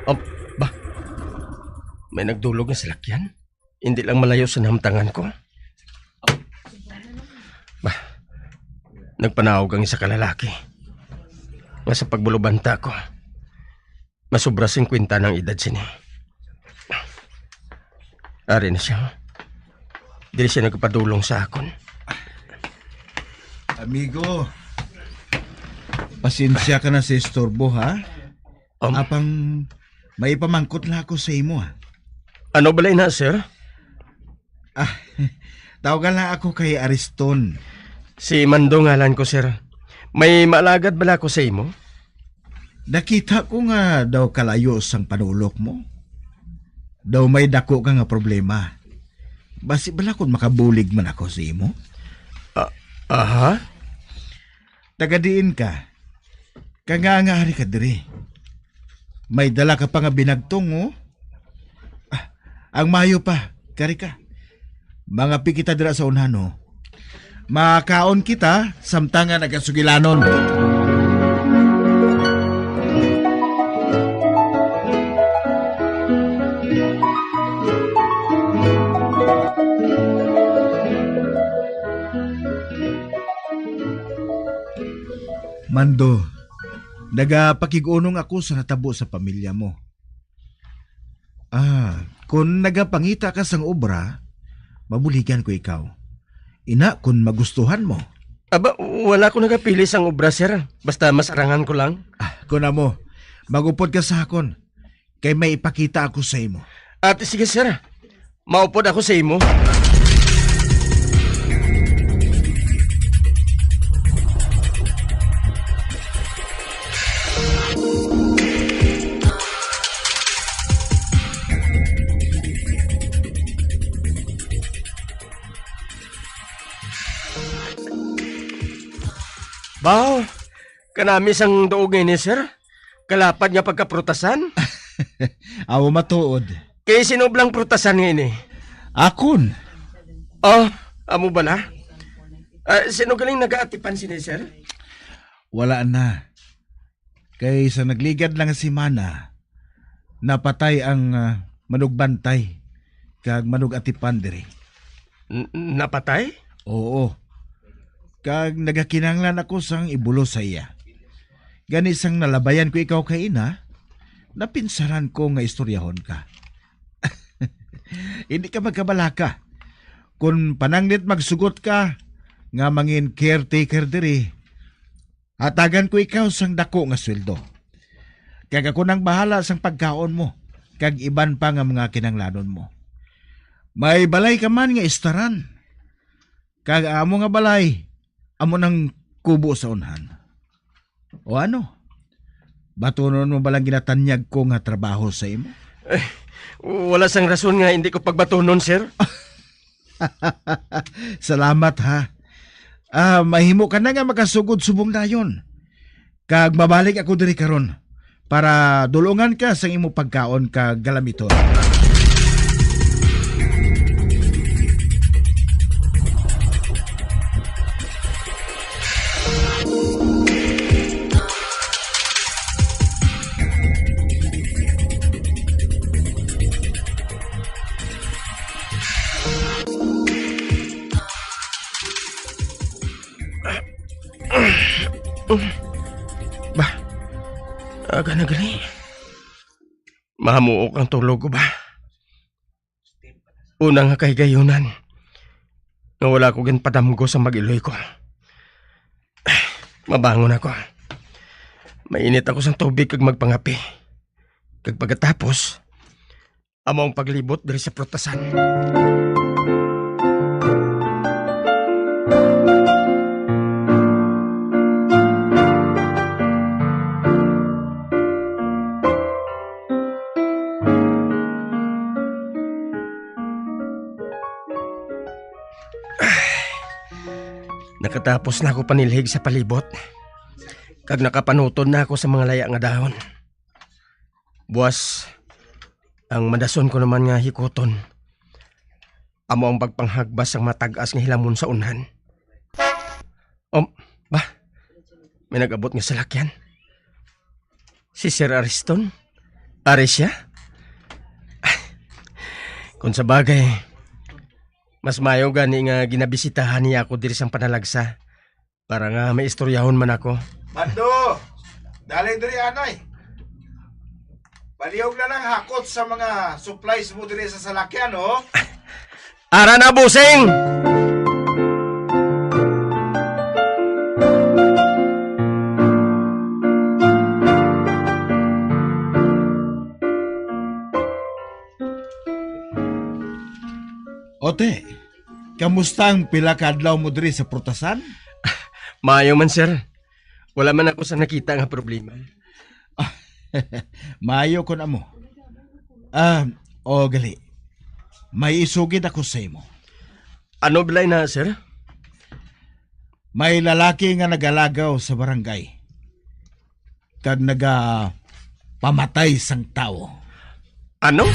Um, ba? May nagdulog nga salakyan? Hindi lang malayo sa nahamtangan ko. Ba? Nagpanaog ang isa ka lalaki nga sa pagbulubanta ko, masobra singkwenta na ang edad sini. Ari na siya. Diri siya nagpadulong sa akon. Amigo, pasensya ka na sa istorbo, ha? Um, Apang may ipamangkot lang ako sa imo, ha? Ano bala ina, sir? Ah, tawagan lang ako kay Ariston. Si Mando ngalan ko, sir. May maalagad bala ako sa imo? Nakita ko nga daw kalayo sang panulok mo. Daw may dako ka nga problema. Basi bala kung makabulig man ako sa imo? Ah, aha? Taga diin ka? Kanga nga ari ka diri. May dala ka pa nga binagtong, oh. Ah, ang mayo pa, kari ka. Mangapi kita dira sa unhan, oh. Makaon kita samtang nga nagasugilanon. Mando, nagapakig-unong ako sa natabo sa pamilya mo. Ah, kung nagapangita ka sang obra, mabuligan ko ikaw. Ina, kung magustuhan mo. Aba, wala ko nagapili sang obra, sir. Basta masarangan ko lang. Ah, kung amo, magupod ka sa akon, kay may ipakita ako sa imo. Ate, sige, sir. Maupod ako sa imo. Baw, kanami sang duog nga ini, sir. Kalapad nga pagkaprutasan. Aw, matuod. Kay sino blang prutasan nga ini? Akon. Oh, amo bala? Ah, sino galing nagaatipan sini, sir? Wala na. Kay sa nagligad lang nga semana, napatay ang, ah, manugbantay kag manug-atipan diri. N-, napatay? Oo. Kag nagakinahanglan ako sang ibulos sa iya. Gani, sang nalabayan ko ikaw kay ina, napinsaran ko nga istoryahon ka. Hindi ka magkabalaka. Kon pananglit magsugot ka nga mangin caretaker diri, hatagan ko ikaw sang dako nga sweldo. Kag ako nang bahala sang pagkaon mo kag iban pa nga mga kinahanglanon mo. May balay ka man nga istaran, kag ang amo nga balay amo nang kubo sa unhan. O ano? Batunon mo ba lang ginatanyag ko nga trabaho sa imo? Eh, wala sang rason nga hindi ko pagbatunon, sir. Salamat, ha. Ah, mahimo ka na nga makasugod subong dayon. Kag mabalik ako diri karon para dulungan ka sang imo pagkaon kag galamiton. Ba, aga na gali. Mahamuok ang tulog ko ba? Una nga kahigayunan nga wala ko ginpadamgo sa mag-iloy ko. Mabangon ako. Mainit ako sang tubig kag magpangape. Kag pagkatapos, amo ang paglibot diri sa prutasan. Nakatapos na ako panilhig sa palibot, kag nakapanutod na ako sa mga laya nga dahon. Buas, ang madason ko naman nga hikuton, amo ang pagpanghagbas sang matag-as nga hilamon sa unhan. Um, ba? May nag-abot nga salakyan. Si Sir Ariston? Ari siya? Ay, kung sa bagay, mas maayo gani nga ginabisitahan niya ako diri sang panalagsa para nga may istoryahon man ako. Mando! Dali diri, anay. Palihog na lang hakot sa mga supplies mo diri sa salakyan, oh. Ara na, bossing! Ote, kamusta ang pila ka adlaw mo diri sa prutasan? Maayo man, sir. Wala man ako sa nakita nga problema. Ah, maayo kon amo. Ah, o gali. May isugid ako sa imo. Ano balay na, sir? May lalaki nga nagalagaw sa barangay kag nagapamatay sang tawo. Ano?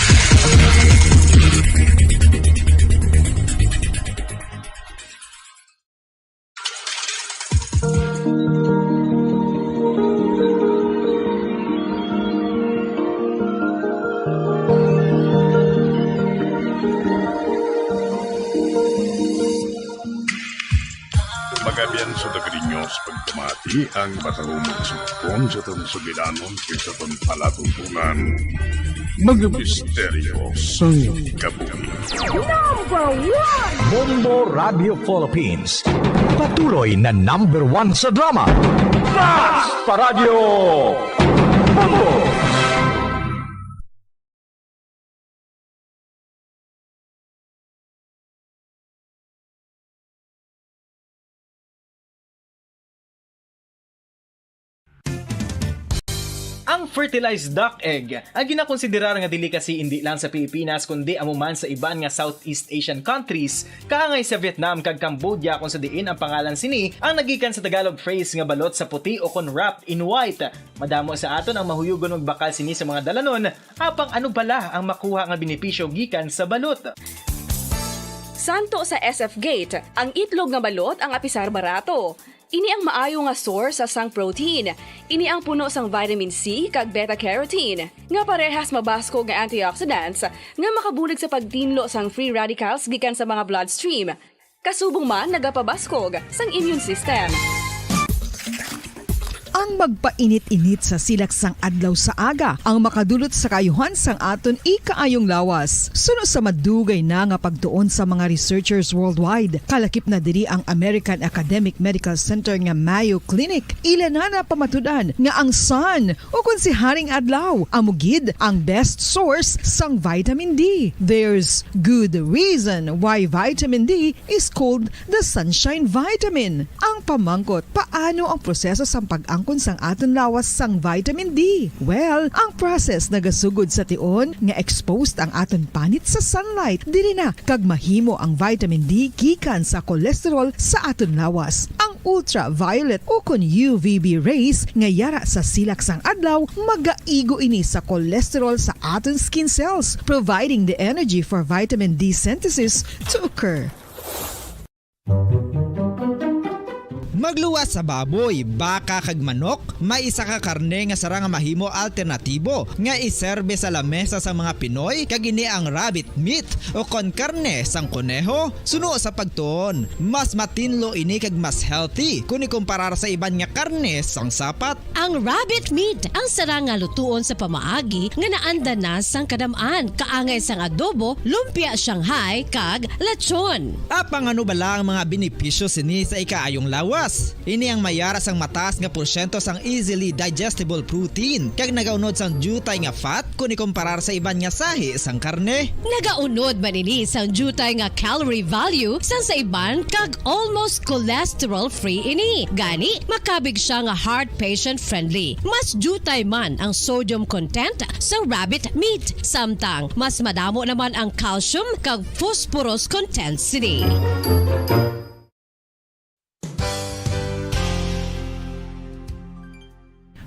Mga abyan, sa Dagari News, pagpamati ang matahumong sugpon sa aton sugilanon kag sa aton palatuntunan. Mga misteryo sang kabuhi. Number one! Bombo Radio Philippines. Patuloy na number one sa drama. Mas pa Radyo Bombo! Ang fertilized duck egg, ang ginakonsiderar nga delicacy indi lang sa Pilipinas, kundi amo man sa iban nga Southeast Asian countries, kaangay sa Vietnam kag Cambodia, kung sa diin ang pangalan sini ang nagikan sa Tagalog phrase nga balot sa puti o kon wrapped in white. Madamo sa aton ang mahuyugon magbakal sini sa mga dalanon, apang ano bala ang makuha nga benepisyo gikan sa balot? Santo sa S F Gate, ang itlog nga balot ang apisar barato. Ini ang maayo nga source sa sang protein. Ini ang puno sang vitamin C kag beta carotene, nga parehas mabaskog nga antioxidants nga makabulig sa pagtinlo sang free radicals gikan sa mga bloodstream. Kasubong man nagapabaskog sang immune system. Ang magpainit-init sa silak sang adlaw sa aga ang makadulot sa kaayuhan sang aton ikaayong lawas. Suno sa madugay na nga pagtuon sa mga researchers worldwide, kalakip na diri ang American Academic Medical Center nga Mayo Clinic. Ila na napamatud-an nga ang sun, o kon si Haring Adlaw, amo gid ang best source sang vitamin D. There's good reason why vitamin D is called the sunshine vitamin. Ang pamangkot, paano ang proseso sang pag-angkon sang aton lawas sang vitamin D? Well, ang process nagasugod sa tion nga exposed ang aton panit sa sunlight. Diri na kag mahimo ang vitamin D gikan sa cholesterol sa aton lawas. Ang ultraviolet o kon U V B rays nga yara sa silak sang adlaw, magaigo ini sa cholesterol sa aton skin cells, providing the energy for vitamin D synthesis to occur. Magluwas sa baboy, baka, kag manok, may isa ka karne nga sarang nga mahimo alternatibo nga iserbe sa lamesa sang mga Pinoy, kag ini ang rabbit meat o kon karne sang koneho. Suno sa pagtuon, mas matinlo ini kag mas healthy kon ikumparar sa iban nga karne sang sapat. Ang rabbit meat ang sarang nga lutuon sa pamaagi nga naanda na sang kadam-an, kaangay sang adobo, lumpia Shanghai, kag lechon. Apang ano bala ang mga benepisyo sini sa ikaayong lawas? Ini ang may ara sang mataas nga porsyento sang easily digestible protein, kag nagaunod sang diutay nga fat kon ikomparar sa iban nga sahi sang karne. Nagaunod man ini sang diutay nga calorie value sang sa iban, kag almost cholesterol-free ini. Gani, makabig siya nga heart patient-friendly. Mas diutay man ang sodium content sa rabbit meat, samtang mas madamo naman ang calcium kag phosphorus content sini.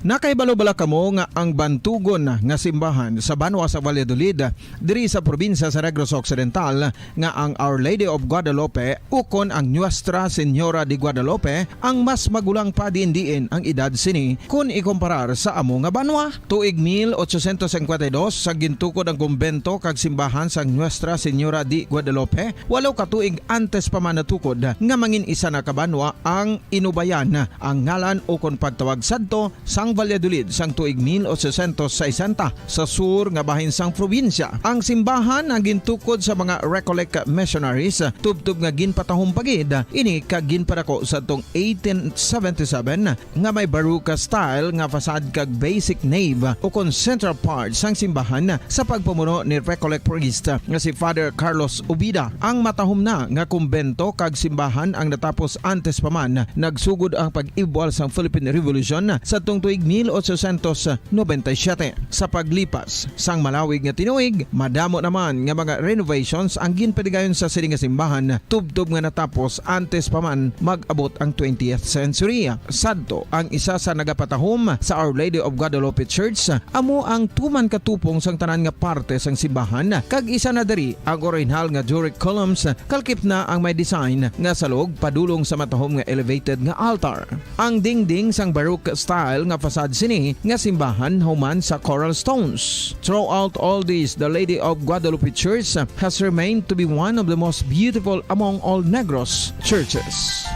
Nakahibalo bala kamo nga ang bantugon nga simbahan sa banwa sa Valladolid, diri sa probinsya sa Negros Occidental, nga ang Our Lady of Guadalupe ukon ang Nuestra Señora de Guadalupe ang mas magulang pa diin-diin ang edad sini kon ikomparar sa amo nga banwa? Tuig mil ochocientos cincuenta y dos sa gintukod ang kumbento kag simbahan sang Nuestra Señora de Guadalupe, walo ka tuig antes pa man natukod nga mangin isa na ka banwa ang Inubayan ang ngalan ukon pagtawag sadto sang Valladolid sang tuig mil ochocientos sesenta sa sur nga bahin sang probinsya. Ang simbahan ang gintukod sa mga Recollect missionaries, tubtob nga ginpatahom pa gid ini kag ginpadako sadtong eighteen seventy-seven nga may Baroque style nga facade kag basic nave ukon central part sang simbahan sa pagpamuno ni Recollect priest nga si Father Carlos Ubida. Ang matahom na nga kumbento kag simbahan ang natapos antes pa man nagsugod ang pag-ibwal sang Philippine Revolution sadtong tuig mil ochocientos noventa y siete. Sa paglipas sang malawig nga tinuig, madamo naman nga mga renovations ang ginpadigayon sa sini nga simbahan, tubtob nga natapos antes pa man mag-abot ang twentieth century. Sadto, ang isa sa nagapatahom sa Our Lady of Guadalupe Church amo ang tuman ka tupong sang tanan nga parte sang simbahan, kag isa na diri ang orihinal nga Doric columns, kalkip na ang may design nga salog padulong sa matahom nga elevated nga altar. Ang dingding sang Baroque style nga facade sini nga simbahan human sa coral stones. Throughout all this, the Lady of Guadalupe Church has remained to be one of the most beautiful among all Negros churches.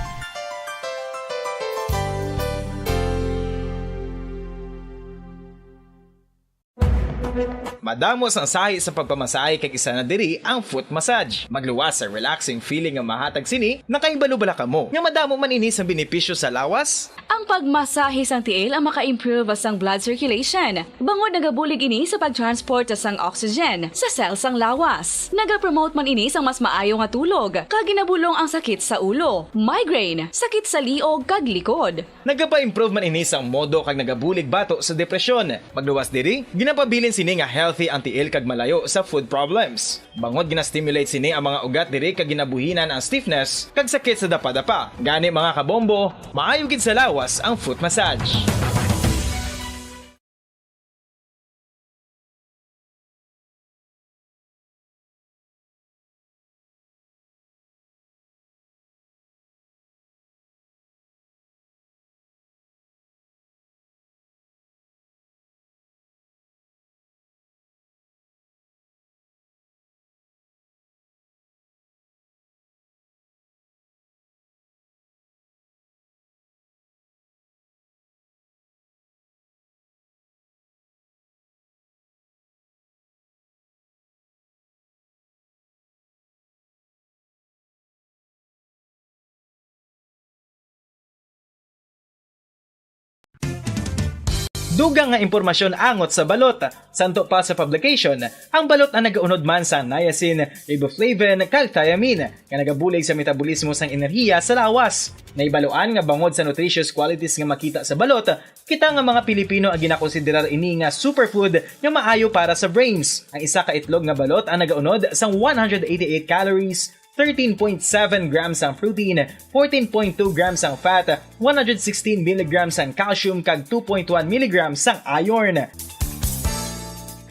Madamo sang sahi sa pagpamasahe, kag isa na diri ang foot massage. Magluwas sa relaxing feeling nga mahatag sini. Nakahibalo bala kamo nga madamo man ini sang benepisyo sa lawas? Ang pagmasahe sang tiil ang maka-improve sang blood circulation, bangod nagabulig ini sa pag-transport sang oxygen sa cell sang lawas. Nagapromote man ini sang mas maayo nga tulog, kag ginabulong ang sakit sa ulo, migraine, sakit sa liog, kag likod. Nagapa-improve man ini sang modo kag nagabulig bato sa depresyon. Magluwas diri, ginapabilin sini nga healthy ang tiil kag malayo sa foot problems. Bangod gina-stimulate sini ang mga ugat diri kag ginabuhinan ang stiffness kag sakit sa dapadapa. Gani, mga kabombo, maayo gid sa lawas ang foot massage. Dugang nga impormasyon angot sa balot. Santo pa sa publication, ang balot ang nagaunod man sa niacin, riboflavin, kag thiamine, nga nagabulig sa metabolismo sang enerhiya sa lawas. Naibaluan nga bangod sa nutritious qualities nga makita sa balot, kita nga mga Pilipino ang ginakonsiderar ini nga superfood nga maayo para sa brains. Ang isa ka itlog nga balot ang nagaunod sang one hundred eighty-eight calories, thirteen point seven grams ang protein, fourteen point two grams ang fat, one hundred sixteen milligrams ang calcium, kag two point one milligrams ang iron.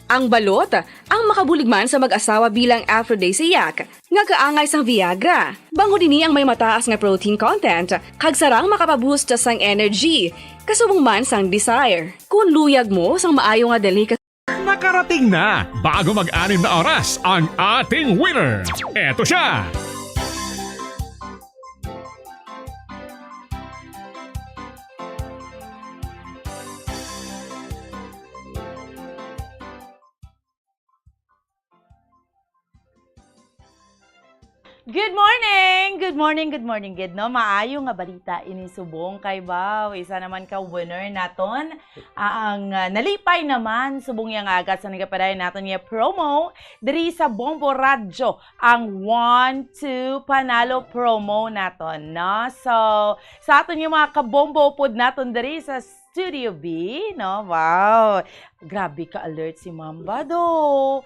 Ang balot ang makabulig man sa mag-asawa bilang aphrodisiac nga kaangay sang Viagra. Bangod ini ang may mataas nga protein content, kag sarang makapaboost sang energy, kasubong man sang desire. Kon luyag mo sang maayo nga delicacy, Nakarating na, bago mag-anim na oras, ang ating winner. Eto siya! Good morning! Good morning, good morning, good, no? Maayo nga balita ini subong kay, wow, isa naman ka winner naton. Ah, ang, ah, nalipay naman subong yang aga sa nagapadayon naton nga promo diri sa Bombo Radyo, ang One Two Panalo promo naton, no? So, sa aton nga mga kabombo pod naton diri sa Studio B, no? Wow! Grabe ka alert si Ma'am ba, do.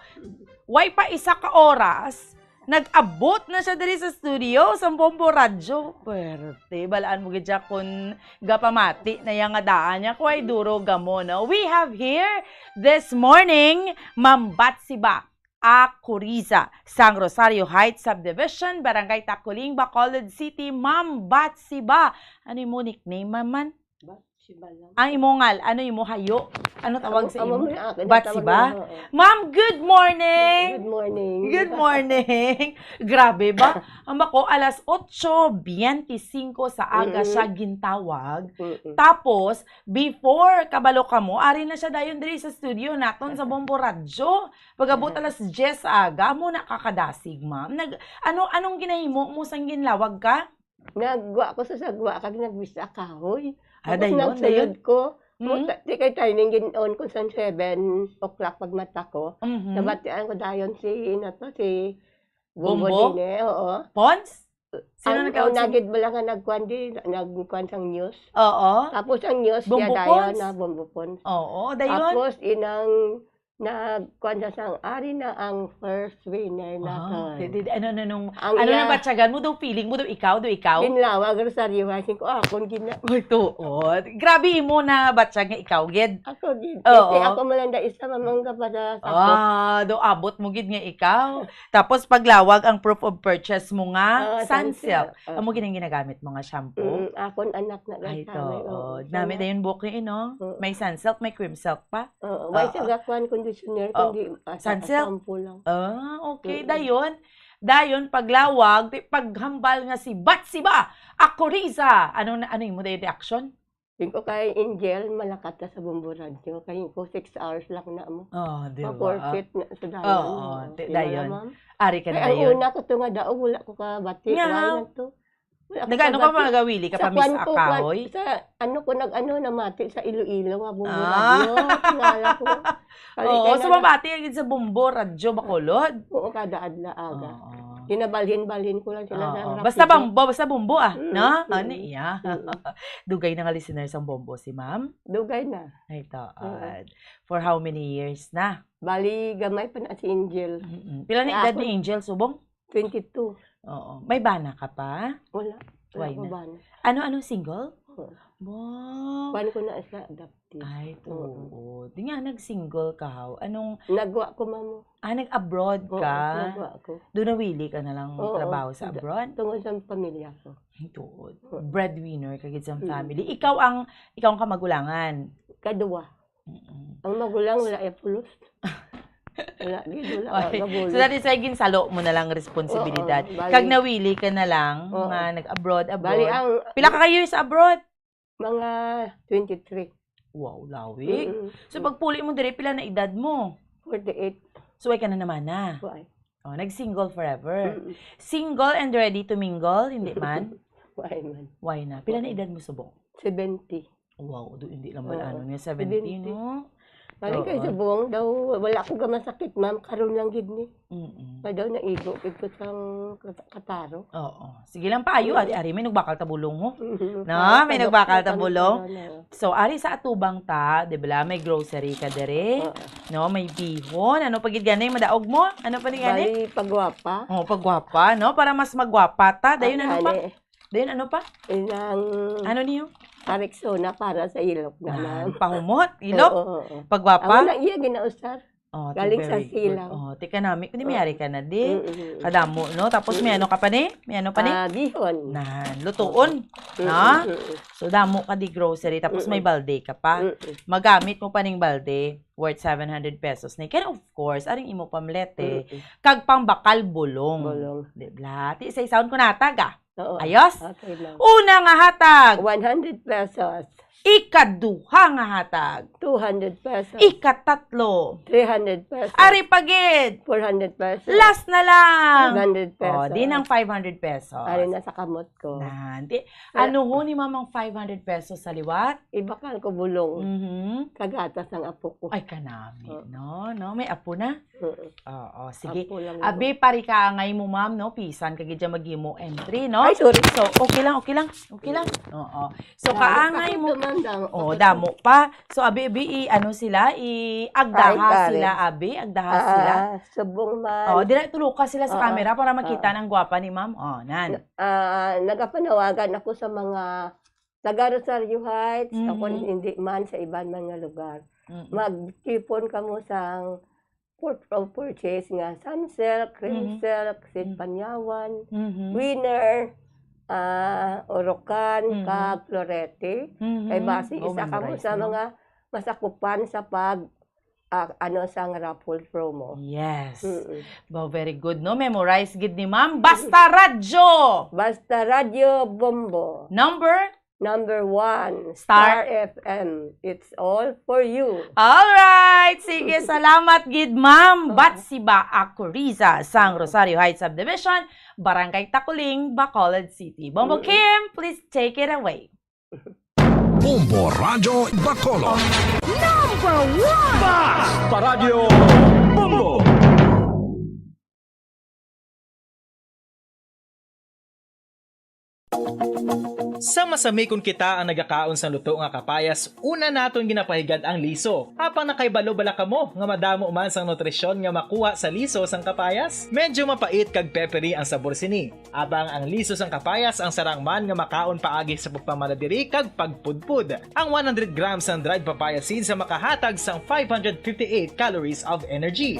Way pa isa ka oras, nag-abot na siya diri sa studio sa Bombo Radyo. Pwerte, balaan mo gid siya kung gapamati na iya nga daan niya. Kuway duro gamo, no? We have here this morning, Ma'am Batsiba Acoriza, sang Rosario Heights Subdivision, Barangay Taculing, Bacolod City. Ma'am Batsiba, ano imo nickname, ma'am, man? Batsiba lang. Ang imo ngal, ano imo hayo? Ano tawag Amo- sa amo imo? man ang akin, Batsiba? tawag mo, oo. Ma'am, good morning! Good morning. Good morning! Grabe ba? Ang bako, alas otso biyente singko sa aga Mm-mm. siya gintawag. Mm-mm. Tapos, before kabalo kamo, ari na siya dayon diri sa studio naton sa Bombo Radyo. Pag-abot Mhm. alas diyes sa aga, mo nakakadasig, ma'am. Nag, ano, anong ginahimo mo sang ginlawag ka? Nagwa ko sa sagwa kag nagwis sa kahoy. Ah, Tapos dayon, nagsuyod dayon? ko. Mm. Mo ta-, di kay timing gin-on ko sa seven o'clock pagmata ko. Mhm. Nabatian ko dayon si, ano to, si Bombo Bombo? Dine, oo. Pons? Sino Ang nagkaon sa una gid bala nga nagkuan di, nagkuan sang news. Oo. Tapos ang news niya Bombo dayon Pons? na Bombo Pons. Oo, dayon? Tapos inang nagkuan sa sang ari na ang first winner Wow. naton. Di, di, di, ano, ano, nung, Ang ano iya na batyagan mo? Daw feeling mo, daw ikaw, daw ikaw? Ginlawag, Rosario High, sing ko, "Ah, akon gina-" Uy, tuod. Grabe imo na batyag nga ikaw, gid. Ako gid. Oo. Kasi ako man lang da isa mamangga pa sa sako. Ah, do abot mo gid nga ikaw. Tapos paglawag ang proof of purchase mo nga, Ah, Sunsilk. Sunsilk. Ah. Amo gid ang ginagamit mo nga shampoo? Mm, akon anak na lang Ay, sa amin, to. oo, Oh, siya nami na. dayon buki, no? Oo. May Sunsilk, may Cream Silk pa. Oo, may Oo. sa gakuan conditioner, Oh, kundi, ah, sa Sunsilk? shampoo lang. Ah, okay. Mm. Dayon, dayon, paglawag, ti-, paghambal nga si Batsiba Acoriza. Ano na, ano imo dayon reaction? Tingko kay Angel, malakat ka sa Bombo Radyo. Kay ko, six hours lang na mo. Oh, di ba? Ma-forfeit na sa dayon. Oo, Oo, ti-, di ba dayon. na, ma'am? Ari ka na Kay ang dayon. una ko to nga daog, wala ko kabati. Nga, Why ha? man to? Wala ko Nag-ano ka, kabati. mga gawili ka Sa pa, Miss kwan ko, kwan, Akahoy? sa ano ko, nag-ano, namati sa Iloilo nga Bombo Ah. Radyo. Tingala ko. Kali Oo, kay so na- mabati ka gid sa Bombo Radyo Bacolod. Oo, kada adlaw aga. Oo. Ginabalhin-balhin ko lang sila sa Oo. Basta rapido. Bombo, basta Bombo, ah, Mm, no? mm, Ano iya? mm. Dugay na nga listener sang Bombo si ma'am. Dugay na. Ay, taad. Oo. For how many years na? Bali, gamay pa na si Angel. Mm-mm. Pila na Kaya edad ako ni Angel, subong? Twenty-two. Oo. May bana ka pa? Wala. Wala Why ko na? bana. Ano, ano, single? Oo. Wow. Kuwan ko na sa adopted. Ay, Oo. tuod. Di nga, nag-single ka, how? Anong Nagwa ko, mamo. Ah, nag-abroad Oo, ka? nagwa ko. Doon nawili ka na lang Oo, trabaho sa da-, abroad? tungod sa pamilya ko. Ay, tuod. Oo. Breadwinner ka gid sa Mm. family. Ikaw ang, ikaw ang kamagulangan? Kadua. Mm-mm. Ang magulang, wala iya pulos. Wala, gid, wala, Okay. wala, So, bulos. that is why ginsalo mo na lang responsibilidad. Oo, bali. Kag nawili ka na lang Oo. nga nag-abroad, Bali, abroad. ang Pila ka years abroad? Mga twenty-three. Wow, lawig. Mm-mm. So, pagpuli mo diri, pila na edad mo? Forty-eight. So, way ka na naman na? Way. Oh, nag-single forever. Mm-mm. Single and ready to mingle, hindi man? Way man. Why na? Pila na Way. edad mo subong? Seventy. Wow, do, hindi lang Oo. bala, ano niya, seventy, Seventy. no? Bali kay Oo. subong daw, wala ko gamasakit, ma'am. Karon lang gid ni. Mm-mm. Kay daw naigo gid ko sang kat-, kataro. Oo. Sige lang pa, ayo, Mm. ari, ari, may nagbakal ta bulong mo. Mm. No, Para may sa nagbakal doktor ta kami bulong. karon, oo. So, ari sa atubang ta, di ba, may grocery ka diri, Oo. no, may bihon, ano pa gid gani madaog mo? Ano pa ni gani? Bali, pagwapa. Oh, pagwapa, no? Para mas magwapa ta. Dayon, ano pa? Gani. Dayon, ano pa? Inang Ano niyo? Rexona para sa ilok na, Yan, ma'am. pahumot, ilok, Oo, oo, oo. pagwapa. Amo na iya ginausar. Oh, ti-, Galing sa very good. silang. Oh, ti kanami, kundi Oo. may ari ka na di. Mm-mm. Kadamo, no? Tapos may Mm-mm. ano ka pa ni? May ano pa ni? Ah, bihon. Nan, lutuon. Mm-mm. Na? Mm-mm. So, damo ka di grocery, tapos may Mm-mm. balde ka pa. Mm-mm. Magamit mo pa ning balde, worth seven hundred pesos ni. Kaya, of course, aring imo pamlete, Mm-mm. kag pangbakal bulong. Bulong. Di ba? Ti, sa sound ko natag, ah. Oo. Ayos? Okay lang. Una nga hatag. One hundred pesos. Ikaduha nga hatag. Two hundred pesos. Ikatatlo. Three hundred pesos. Ari pa gid. Four hundred pesos. Last na lang. Five hundred pesos. Oh, di nang five hundred pesos. Ari na sa kamot ko. Na, di, Pero ano ho ni Mamang five hundred pesos sa liwat? Ibakal ko bulong. Mhm. Kagatas ang apo ko. Ay, kanami, Oo. no? No? May apo na? Mm. Oo, sige. Apo lang Abi, ako. Pari kaangay mo, ma'am, no? Pisan ka gid dyan maghimo entry, no? Ay, sorry. So, okay lang, okay lang. Okay lang. Oo. So, Damo kaangay pa mo. Ito, ma'am, damo pa Oh, ito. Damo pa. So, abi, abi, i-, ano sila? I-, agdaha Ay, sila, pare. Abi. Agdaha sila. Ah, subong man. Oh, dira, tuluka sila sa Oo. camera para makita Oo. ng gwapa ni ma'am. Oh, nan. Na-, ah, nagapanawagan ako sa mga taga Rosario Heights, ako Mhm. hindi man sa iban man nga lugar. Mm-mm. Magtipon kamo sang port of purchase nga Sunsilk, Cream Mhm. Silk, Seed Mm. Panyawan, Mhm. Winner, ah, Orocan, Mhm. kag Florete. Mhm. Kay basi Oh, isa kamo memorize sa na. mga masakupan sa pag, ah, ano, sang raffle promo. Yes. Mm-mm. Wow, very good, no? Memorize gid ni ma'am. Basta Radyo! Basta Radyo Bombo. Number? Number one, Star? Star F M. It's all for you. Alright! Sige, salamat gid, ma'am. Oo. Batsiba Acoriza, sang Rosario Heights Subdivision, Barangay Taculing, Bacolod City. Bombo Mm-mm. Kim, please take it away. Bombo Radyo Bacolod. Number one! Basta Radyo Bombo! Sa masami kon kita ang nagakaon sang luto nga kapayas, una naton ginapahigad ang liso. Apang nakahibalo bala kamo nga madamo man sang nutrisyon nga makuha sa liso sang kapayas? Medyo mapait kag peppery ang sabor sini. Apang ang liso sang kapayas ang sarang man nga makaon paagi sa pagpamaladiri kag pagpudpod. Ang one hundred grams sang dried papaya seeds ang makahatag sang five hundred fifty-eight calories of energy.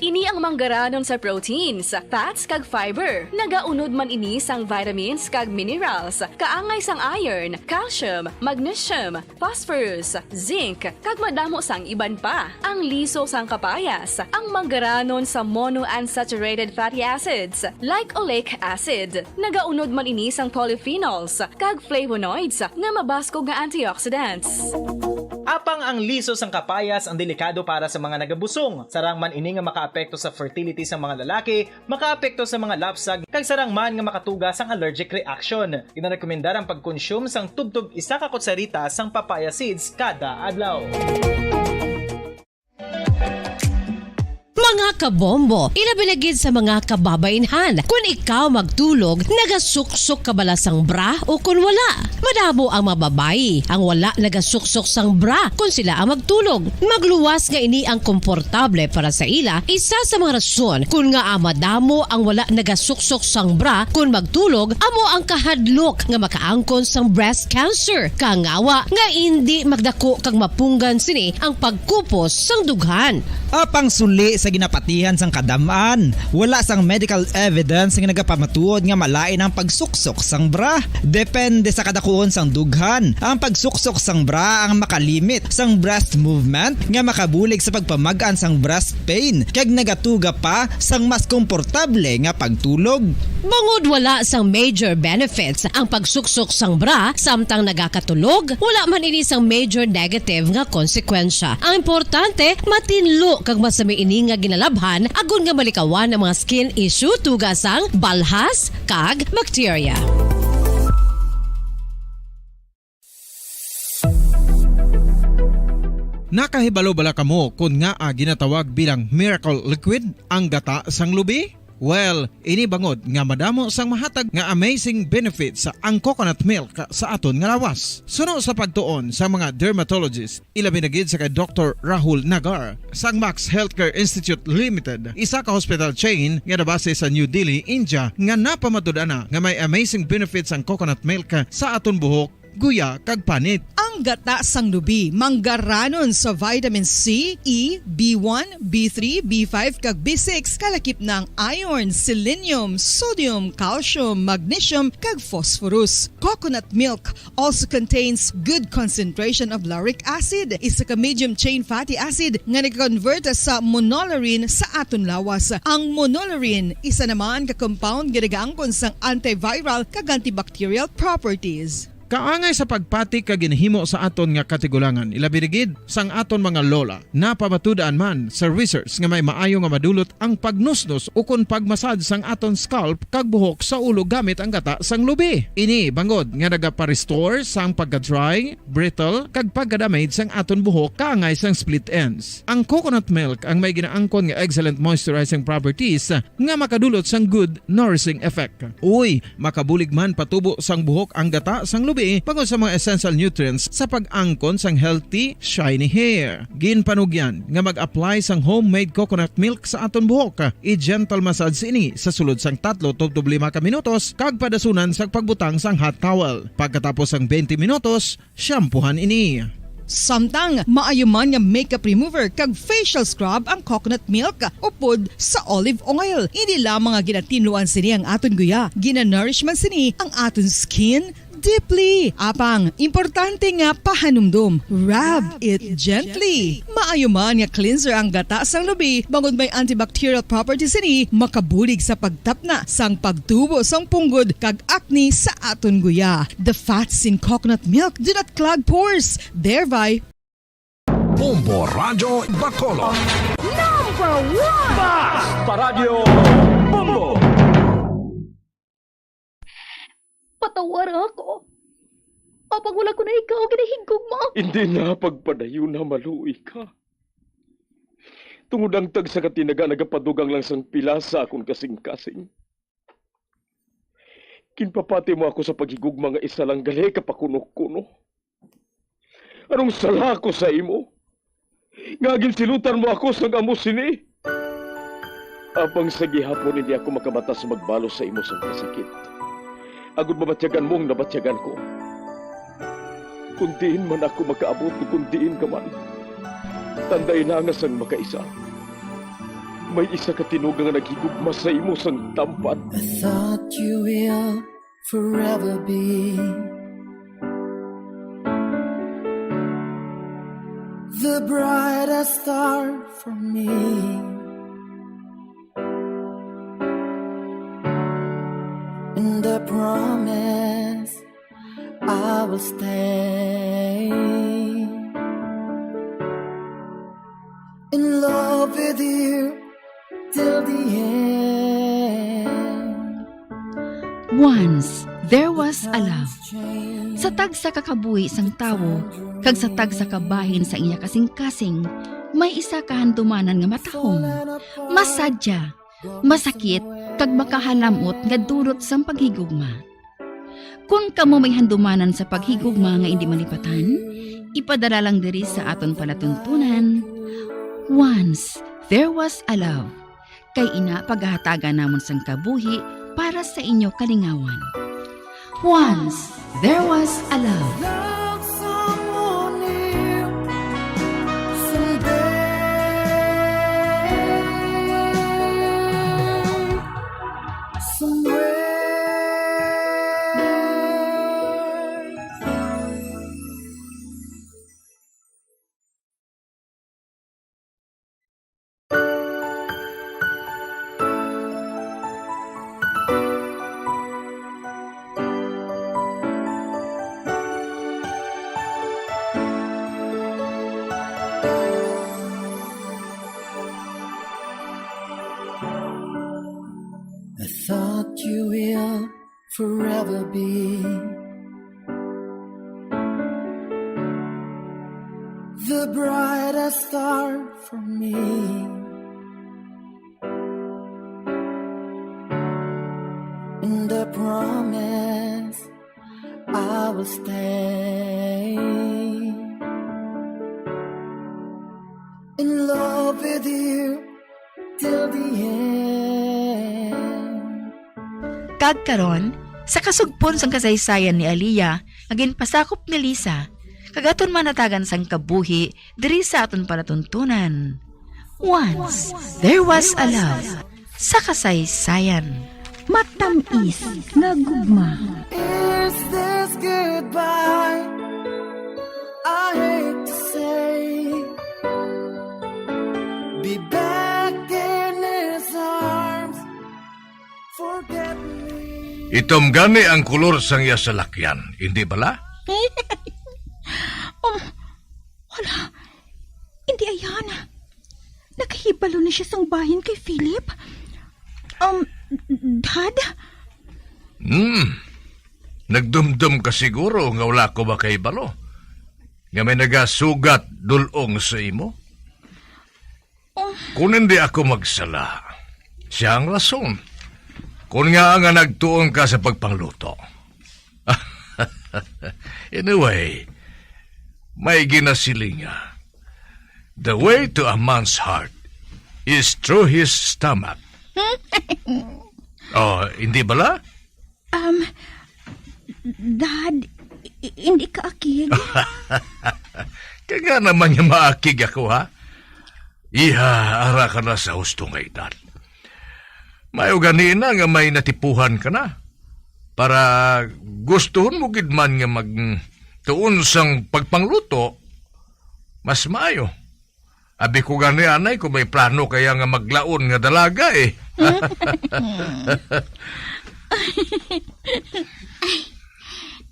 Ini ang manggaranon sa proteins, fats, kag fiber. Nagaunod man ini sang vitamins kag minerals, kaangay sang iron, calcium, magnesium, phosphorus, zinc, kag madamo sang iban pa. Ang liso sang kapayas, ang manggaranon sa monounsaturated fatty acids, like oleic acid. Nagaunod man ini sang polyphenols kag flavonoids nga mabaskog nga antioxidants. Apang ang liso sang kapayas ang delikado para sa mga nagabusong. Sarang man ini nga makaapekto sa fertility sa mga lalaki, makaapekto sa mga lapsag, kag sarang man nga makatuga sang allergic reaction. Ginarekomendar ang pagkonsume sang tubtob isa ka kutsarita sang papaya seeds kada adlaw. Mga kabombo, ilabi na gid sa mga kababainhan, kun ikaw magtulog, nagasuksok ka bala sang bra o kun wala? Madamo ang mga babayi ang wala nagasuksok sang bra kun sila ang magtulog. Magluwas nga ini ang komportable para sa ila, isa sa mga rason kun ngaa madamo ang wala nagasuksok sang bra kun magtulog amo ang kahadlok nga makaangkon sang breast cancer. Kangawa nga indi magdako kag mapunggan sini ang pagkupos sang dughan. Apang suli sa ginapatihan sang kadam-an, wala sang medical evidence nga nagapamatuod nga malain ang pagsuksok sang bra. Depende sa kadakuon sang dughan, ang pagsuksok sang bra ang makalimit sang breast movement nga makabulig sa pagpamag-an sang breast pain kag nagatuga pa sang mas komportable nga pagtulog. Bangod wala sang major benefits ang pagsuksok sang bra samtang nagakatulog, wala man ini sang major negative nga konsekwensya. Ang importante, matinlo kag masami ini nga ginalabhan agod nga malikawan ang mga skin issue tuga sang balhas kag bakterya. Nakahibalo bala kamo kon ngaa ginatawag bilang miracle liquid ang gata sang lubi? Well, ini bangod nga madamo sang mahatag nga amazing benefits ang coconut milk sa aton nga lawas. Suno sa pagtuon sa mga dermatologist, ilabi na gid sa kay Doktor Rahul Nagar sang Max Healthcare Institute Limited, isa ka hospital chain nga nabase sa New Delhi, India, nga napamatud-an na nga may amazing benefits ang coconut milk sa aton buhok, guya, kag panit. Ang gata sang lubi manggaranon sa vitamin C, E, B one, B three, B five, kag B six, kalakip na ang iron, selenium, sodium, calcium, magnesium, kag phosphorus. Coconut milk also contains good concentration of lauric acid, isa ka medium chain fatty acid nga nag-convert sa monolaurin sa aton lawas. Ang monolaurin, isa naman ka compound nga nagaangkon sang antiviral kag antibacterial properties. kaangay sa pagpati kag ginhimo sa aton nga katigulangan, ilabi na gid sang aton mga lola. Napamatud-an man sa research nga may maayo nga madulot ang pagnusnos ukon pagmasad sang aton scalp kag buhok sa ulo gamit ang gata sang lubi. Ini bangod nga nagapa-restore sang pagka-dry, brittle, kag pagka-damage sang aton buhok kaangay sang split ends. Ang coconut milk ang may ginaangkon nga excellent moisturizing properties nga makadulot sang good nourishing effect. Uy, makabulig man patubo sang buhok ang gata sang lubi bangod sa mga essential nutrients sa pag-angkon sang healthy, shiny hair. Ginpanugyan nga mag-apply sang homemade coconut milk sa aton buhok. I-gentle massage ini sa sulod sang tatlo tubtob lima ka minutos kag padasunan sang pagbutang sang hot towel. Pagkatapos sang twenty minutos, shampoohan ini. Samtang maayo man nga makeup remover kag facial scrub ang coconut milk upod sa olive oil. Hindi lamang nga ginatinluan sini ang aton guya, ginanourish man sini ang aton skin deeply. Apang, importante nga pahanumdom, rub it gently. Maayo man nga cleanser ang gata sang lubi, bangod may antibacterial properties sini, makabulig sa pagtapna sang pagtubo sang punggod kag acne sa aton guya. The fats in coconut milk do not clog pores, thereby Bombo Radyo Bacolod. Number one! Basta Radyo Bombo! Patawara ako. Apang wala ko na ikaw ginahigugma. Hindi na pagpadayon na maluoy ka. Tungod ang tagsa ka tinaga nagapadugang lang sang pila sa akon kasing-kasing. Ginpapati mo ako sa paghigugma nga isa lang gali ka pakuno-kuno. Anong sala ko sa imo? Nga ginsilutan mo ako sang amo sini? Apang sa gihapon hindi ako makabatas magbalos sa imo sang kasakit. Agod mabatyagan mo ang nabatyagan ko. Kung diin man ako makaabot o kung diin ka man, tandai na nga sang makaisa, may isa ka tinuga nga naghigugma sa imo sang tampad. I thought you will forever be the brightest star for me. And I promise I will stay in love with you till the end. Once there was a love. Sa tagsa ka kabuhi sang tawo kag sa tagsa ka bahin sa iya kasing-kasing, may isa ka handumanan nga matahom, masadya, masakit, kag makahalam-ot nga dulot sang paghigugma. Kon kamo may handumanan sa paghigugma nga indi malipatan, ipadala lang diri sa aton palatuntunan, Once There Was a Love, kay ina pagahatagan namon sang kabuhi para sa inyo kalingawan. Once There Was a Love. Love someone new someday, somewhere. I thought you will forever be the brightest star for me. And I promise I will stay in love with you till the end. Kag karon, sa kasugpon sang kasaysayan ni Aliyah nga ginpasakop ni Lisa, kag aton man natagan sang kabuhi diri sa aton palatuntunan. Once There Was a Love sa kasaysayan. Matamis nga gugma. Is this goodbye? I hate to say. Be back in his arms. Forget me. Itom gani ang kulor sang iya salakyan, indi bala? Um, wala. Indi ayan. Nakahibalo na siya sang bahin kay Philip. Um, Dad? Hmm. Nagdumdom ka siguro nga wala ko makahibalo nga may nagasugat dul-ong sa imo? Oh. Kung hindi ako magsala, siya ang rason. Kung nga nga nagtuon ka sa pagpangluto. Anyway, may ginasilinga. The way to a man's heart is through his stomach. Oh, hindi bala? Um, Dad, i- hindi ka akig. Kaya nga naman niya maakig ako, ha? Iha, ara ka na sa husto nga edad. Mayo gani na nga may natipuhan ka na. Para gustuhon mo gid man nga magtuon sang pagpangluto, mas maayo. Abi ko gani, anay, kung may plano kaya nga maglaon nga dalaga, eh.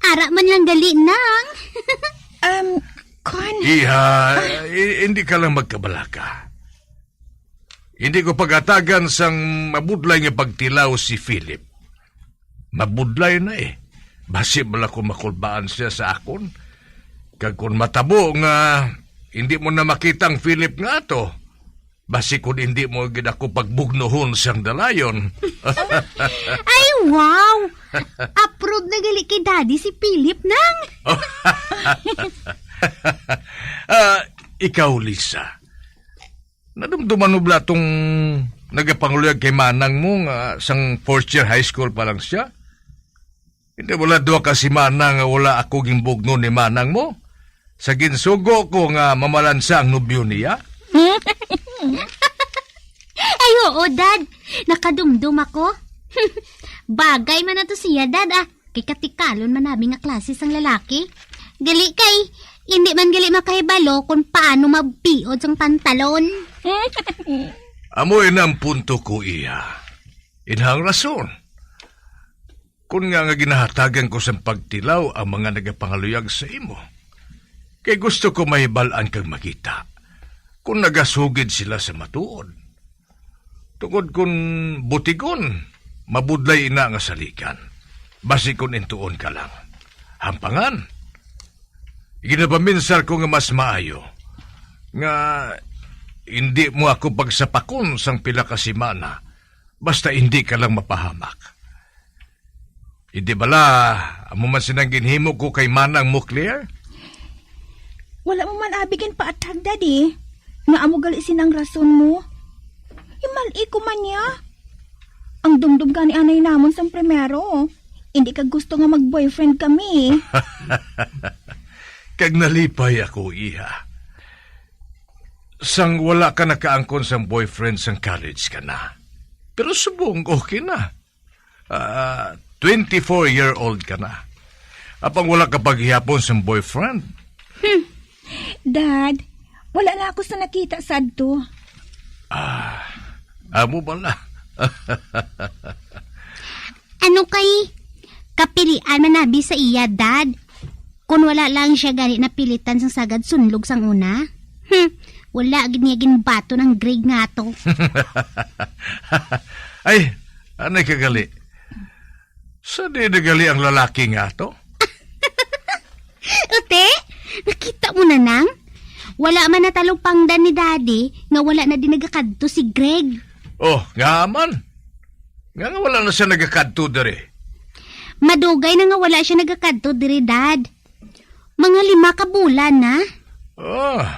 Ara man lang gali, Nang. Um, Kon. Iha, i- hindi ka lang magkabalaka. Hindi ko pagatagan sang mabudlay nga pagtilaw si Philip. Mabudlay na, eh. Basi bala kung makulbaan siya sa akon. Kag kung matabo nga hindi mo na makita ang Philip nga ato, basi kung hindi mo gid ako pagbugnohon sang dalayon. Ay, wow! Approve na gali kay Daddy si Philip, Nang. Ah, ikaw, Lisa, nadumduman mo bala tong nagapangluyag kay manang mo nga sang fourth year high school pa lang siya? Hindi bala duha ka semana nga wala ako ginbugno ni manang mo? Sa ginsugo ko nga mamalansa ang nobyo niya? Ay, oo, Dad. Nakadumdum ako. Bagay man na to siya, Dad, ah. Kay katikalon man namin nga klase sang lalaki. Gali kay, hindi man gali makahibalo kung paano magpiod sang pantalon. Amo ina ang punto ko, iya. Inhang rason. Kun nga nga ginahatagan ko sang pagtilaw ang mga nagapangaluyag sa imo, kay gusto ko mahibal-an kag makita kung nagasugid sila sa matuod. Tungod kun butigon, mabudlay ina nga saligan. Basi kun intuon ka lang. Hampangan. Ginapaminsar ko nga mas maayo nga hindi mo ako pagsapakon sang pila ka semana, basta hindi ka lang mapahamak. Hindi bala, amo man sinang ginhimo ko kay manang mo, Claire? Wala mo man abi ginpaatag, Daddy. Nga amo gali sinang rason mo. Himali ko man niya. Ang dumdum gani anay namon sang primero. Hindi ka gusto nga mag-boyfriend kami. Kag nalipay ako, iha. Sang wala ka nakaangkon sang boyfriend sang college ka na. Pero subong okay na. Ah, twenty-four-year-old ka na. Apang wala ka paghihapon sang boyfriend. Dad, wala na ako sa nakita sadto. Ah, amo bala. Ano kay kapilian man abi sa iya, Dad? Kun wala lang siya gani napilitan sang sagad sunlog sang una. Hmm, wala gid niya ginbaton ang Greg nga ato. Ay, anay ka gali. Sa di na gali ang lalaki nga ato? Ute, nakita mo na nang? Wala man natalupangdan ni Daddy nga wala na din nagakadto si Greg. Oh, nga man. Nga nga wala na siya nagakadto diri. Madugay na nga wala siya nagakadto diri, Dad. Mga lima ka bulan na. Ah,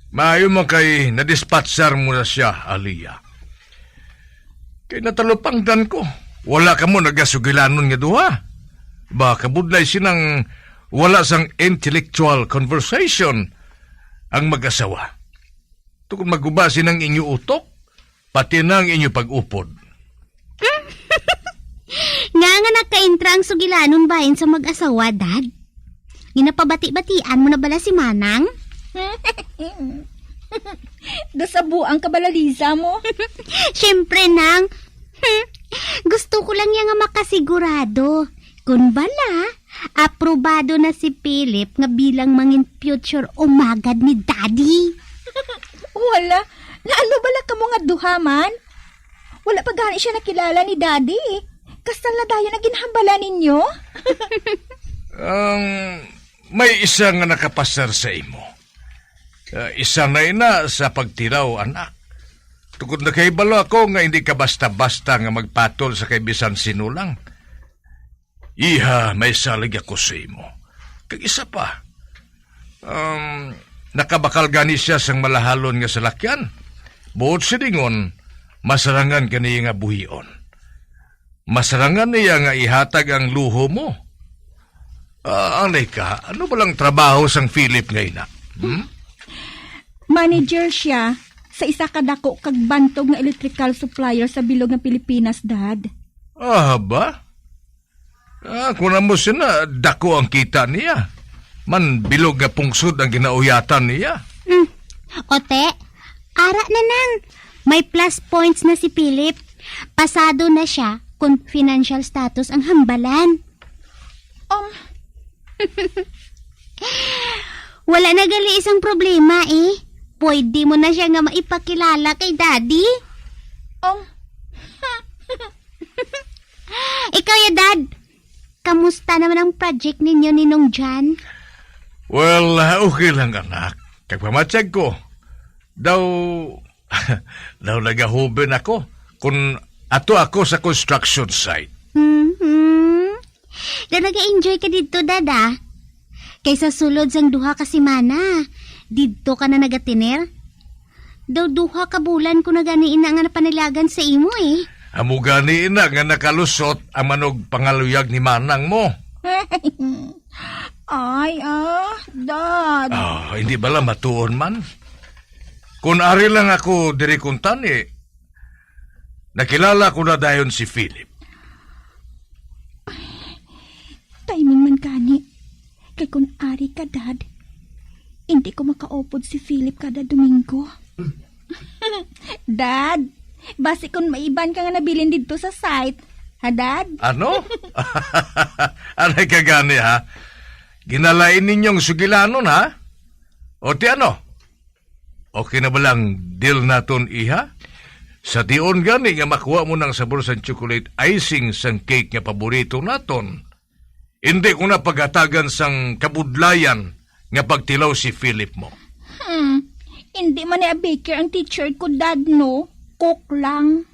maayo man kay nadispatchar mo na siya, Aliyah. Kay natalupangdan ko, wala kamo nagasugilanon nga duha. Ba, kabudlay sinang wala sang intellectual conversation ang mag-asawa. Tungod maguba sinang inyo utok, pati na ang inyo pag-upod. Nga nga nakaintra ang sugilanon bahin sa mag-asawa, Dad? Ginapabati-batian mo na bala si Manang? Dasabuang kabalalisa mo. Siyempre, Nang. Hmm, Gusto ko lang niya nga makasigurado. Kun bala, aprobado na si Philip nga bilang mangin future umagad ni Daddy. Wala. Naano bala kamo nga duha man? Wala pa gani siya nakilala ni Daddy. Kasal na dayon ang ginhambala ninyo? Ang may isa nga nakapasar sa imo. Ah, isa na ina sa pagtilaw, anak. Tungod nakahibalo ako nga hindi ka basta-basta nga magpatol sa kay bisan sino lang. Iha, may salig ako sa imo. Kag isa pa, um, nakabakal gani siya sang malahalon nga salakyan. Buot silingon, masarangan kaniya nga buhion. Masarangan niya nga ihatag ang luho mo. Ah, anay ka, ano ba lang trabaho sang Philip nga ina? Hmm? Manager siya sa isa ka dako kag bantog nga electrical supplier sa bilog nga Pilipinas, Dad. Ah, ba? Ah, kung amo sina, dako ang kita niya. Man, bilog nga pungsod ang ginauyatan niya. Hmm. Ote, ara na nang. May plus points na si Philip. Pasado na siya kung financial status ang hambalan. Um, Wala na gali isang problema, eh. Pwede mo na siya nga maipakilala kay Daddy. Um, Ikaw ya, Dad. Kamusta naman ang project ninyo ni Nong Jan? Well, ah, okay lang, anak. Kag pamatyag ko, daw, daw nagahuben ako kung ato ako sa construction site. Mhm. Daw nag-enjoy ka didto, Dad, ah. Kay sa sulod sang duha ka semana, didto ka na nagatiner? Daw duha ka bulan ko na gani ina nga napanilagan sa imo, eh. Amo gani ina nga nakalusot ang manugpangaluyag ni manang mo. Ay, ah, Dad. Ah, hindi bala matuon man? Kung ari lang ako diri kuntani, nakilala ko na dayon si Philip. Timing man gani. Kay kun ari ka, Dad, hindi ko makaupod si Philip kada Domingo. Dad, basi kun maiban ka nga nabilin didto sa site, ha, Dad? Ano? Anay ka gani, ha? Ginalain ninyong sugilanon, ha? O ti ano? Okay na ba lang deal naton, iha? Sa tion gani nga makuha mo nang sabor sang chocolate icing sang cake nga paborito naton, hindi ko na paghatagan sang kabudlayan nga pagtilaw si Philip mo. Hmm, hindi man ni a baker ang teacher ko, Dad, no? Cook lang.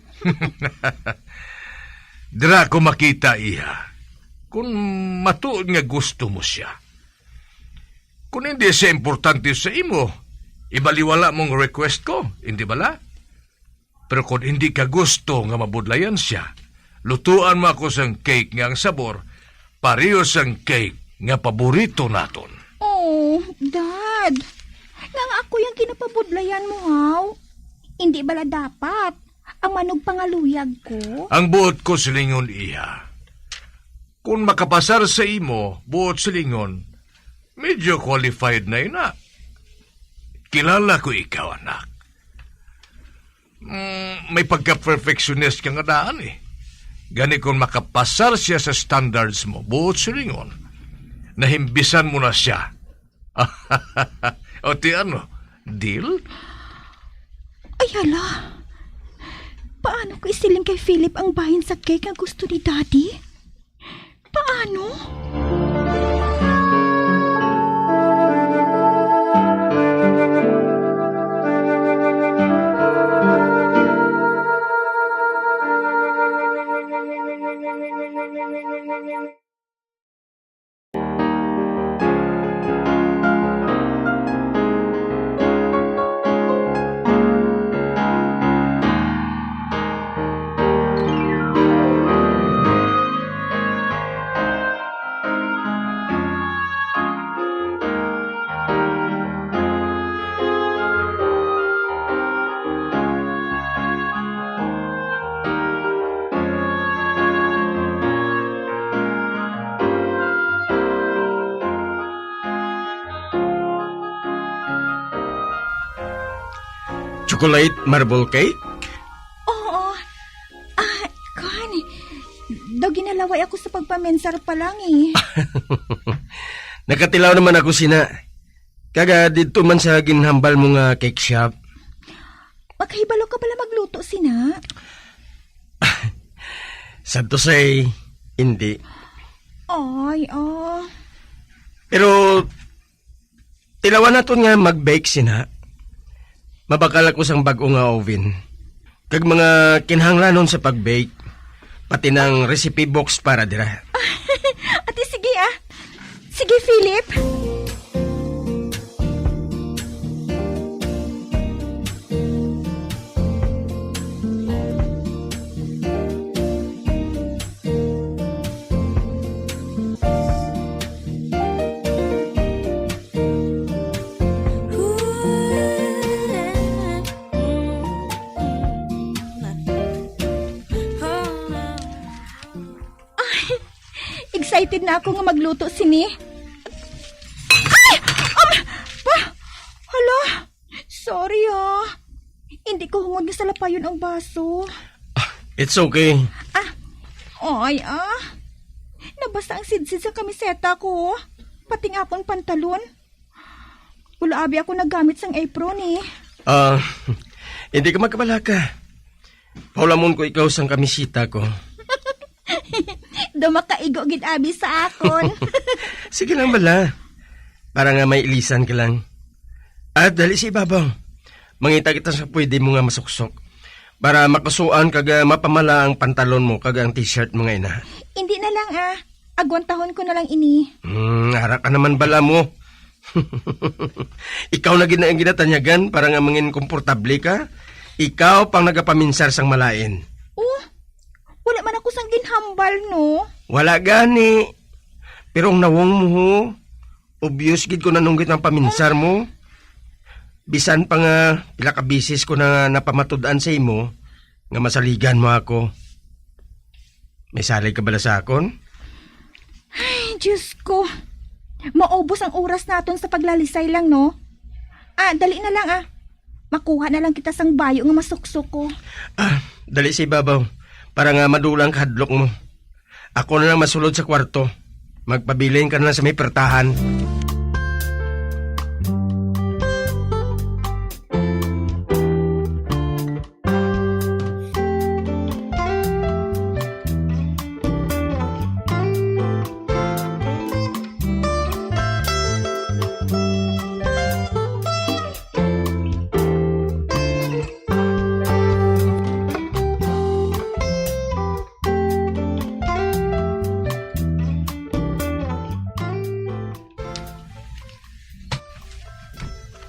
Dira ko makita, iha, kung matuod nga gusto mo siya. Kung hindi siya importante sa imo, ibaliwala mong request ko, hindi bala? Pero kung hindi ka gusto nga mabudlayan siya, lutuan mo ako sang cake nga ang sabor pareho sang cake nga paborito naton. Oh, Dad. Nga nga ako yung kinapabudlayan mo, haw? Hindi bala dapat ang manugpangaluyag ko? Ang buot ko silingon, iha, kung makapasar sa imo, buot silingon, medyo qualified na ina. Kilala ko ikaw, anak. Mm, may pagka-perfectionist ka nga daan, eh. Gani kung makapasar siya sa standards mo, buot silingon, nahimbisan mo na siya. O ti ano, deal? Ay, hala. Paano ko isiling kay Philip ang bahin sa cake nga gusto ni Daddy? Paano? Chocolate marble cake? Oo. Ah, kuwan, Daw ginalaway ako sa pagpaminsar pa lang eh. Nakatilaw naman ako sina. Kaga didto man sa ginhambal mo nga cake shop. Makahibalo ka pala magluto sina? Sad to say, hindi. Ay, ah. Pero tilawan naton nga mag-bake sina. Mabakal ako sang bag-o nga oven. Kag mga kinahanglanon sa pag-bake, pati nang recipe books para dira. Ati, sige ah. Sige, Philip. Ay, excited na ako nga magluto sini. Ay! Um, pa, hala, sorry ah. Hindi ko hungod nga salapayon ang baso. Ah, it's okay. Ah, oy ah. Nabasa ang sidsid sa kamiseta ko. Pati nga akong pantalon. Wala abi ako nagamit sang apron eh. Ah, hindi ka magkabalaka. Paulamon ko ikaw sang kamisita ko. Daw makaigo gid abi sa akon. Sige lang bala. Para nga may ilisan ka lang. At dali sa ibabaw. Mangita kita sa pwede mo nga masuksok. Para makusuan kag ah, mapamala ang pantalon mo kag ang t-shirt mo nga ina. Hindi na lang ah. Agwantahon ko na lang ini. Hmm, ara ka naman bala mo. Ikaw na gid na ang ginatanyagan para nga mangin komportable ka. Ikaw pang nagapaminsar sang malain. Oh, wala man ako sang ginhambal, no? Wala gani. Pero ang nawong mo, ho. Obvious gid ko nanunggit ang paminsar mo. Bisan pa nga pila ka bisis ko na napamatud-an sa imo nga masaligan mo ako. May salig ka bala sa akon? Ay, Diyos ko. Maubos ang oras naton sa paglalisay lang, no? Ah, dali na lang, ah. Makuha na lang kita sang bayo nga masuksok ko. Ah, dali sa ibabaw para nga madula ang kahadlok mo. Ako na lang masulod sa kwarto. Magpabilin ka na lang sa may pertahan.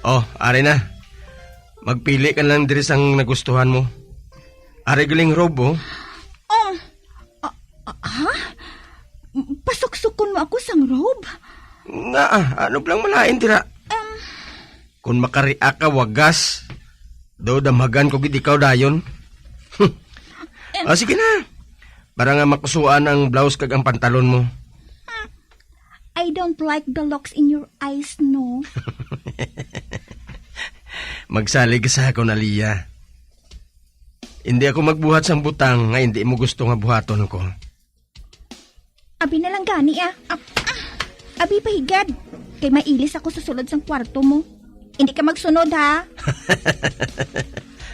Oh, ari na. Magpili ka lang diri sang nagustuhan mo. Ari galing robe, oh. Um, ah, ah, ha? Pasuksukon mo ako sang robe? Nga, ah, ano blang malain dira? Um, Kung makareact ka, wagas. Do, damhagan ko gid ikaw dayon. Ah, sige na. Para nga makusuan ang blouse kag ang pantalon mo. I don't like the looks in your eyes, no? Magsalig ka sa akon, Aliyah. Hindi ako magbuhat sang butang nga hindi mo gusto nga buhaton ko. Abi na lang gani, ah. Ah, ah. Abi, pahigad. Kay mailis ako sa sulod sang kwarto mo. Hindi ka magsunod, ha?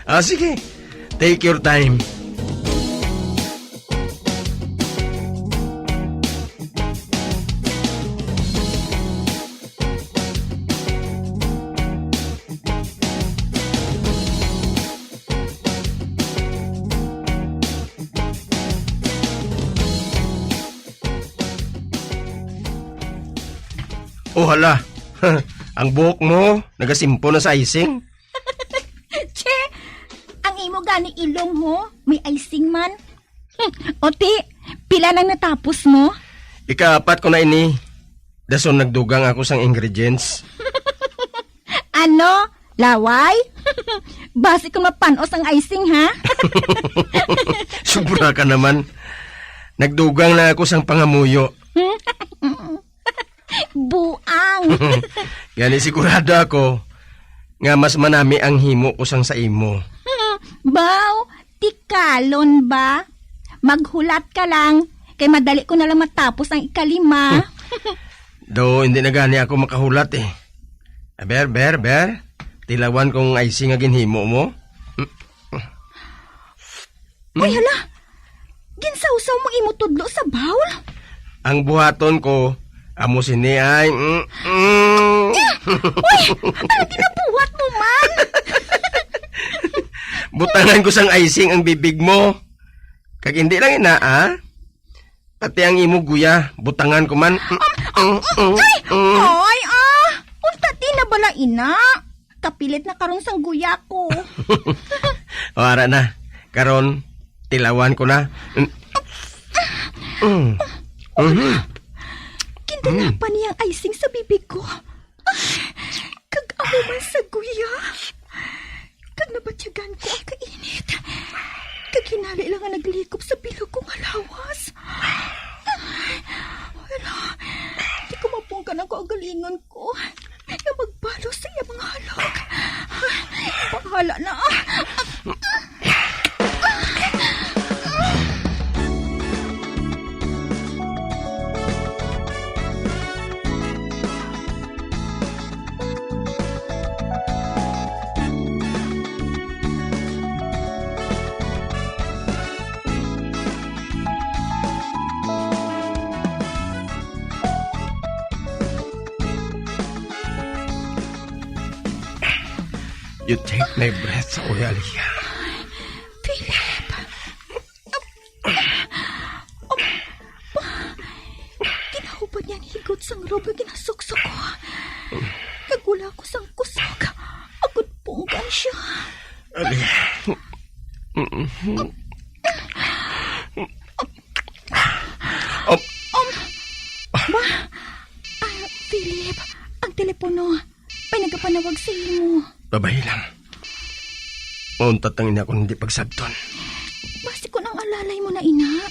Ah, sige. Take your time. Oh, hala. Ang buhok mo, nagasimpo na sa icing. Che, ang imo gani ilong, ho, may icing man. Hmm, o ti, pila nang natapos mo? Ikaapat ko na ini. Dason nagdugang ako sang ingredients. Ano? Laway? Basi ko mapanos ang icing, ha? Sobra ka naman. Nagdugang na ako sang pangamuyo. Buang. Gani sigurado ako nga mas manami ang himo ko sang sa imo. Baw, tikalon ba? Maghulat ka lang, Kay madali ko na lang matapos ang ikalima. Do, hindi na gani ako makahulat eh. Aber, ber, ber. Tilawan kong icing nga ginhimo mo. Uy, hala! Ginsawsaw mo imo tudlo sa bowl? Ang buhaton ko, amo sini ay, mm, mm. Uy! Ano ginabuhat mo man? Butangan ko sang icing ang bibig mo. Kag hindi lang ina, ah. Pati ang imo guya, butangan ko man. Mm, mm, mm, Ay! mm. Ay, ah! Unta di na bala ina? Kapilit na karon sang guya ko. O, ara na. Karon, tilawan ko na. Mm. Mm. Mhm. Gindalapan niya ang icing sa bibig ko. Kag amo man sa guya. Kag nabatyagan ko ang kainit. Kag hinali lang nga naglikop sa bilog ko nga lawas. Wala, di ko mapunggan ang kaugalingon ko nga magbalos sa iya mga halok. Bahala na. You take my breath away, Aliyah. Philip! Ginahubad niya ang higot sang robe nga ginasuksok ko. Kag wala ko sang kusog, agod punggan siya. Aliyah. Um, Um, ba? Ah, Philip, ang telepono. May nagapanawag sa imo. Babayi lang. Mauntat ang ina ko hindi pagsabton. Basi kun ang alalay mo na ina.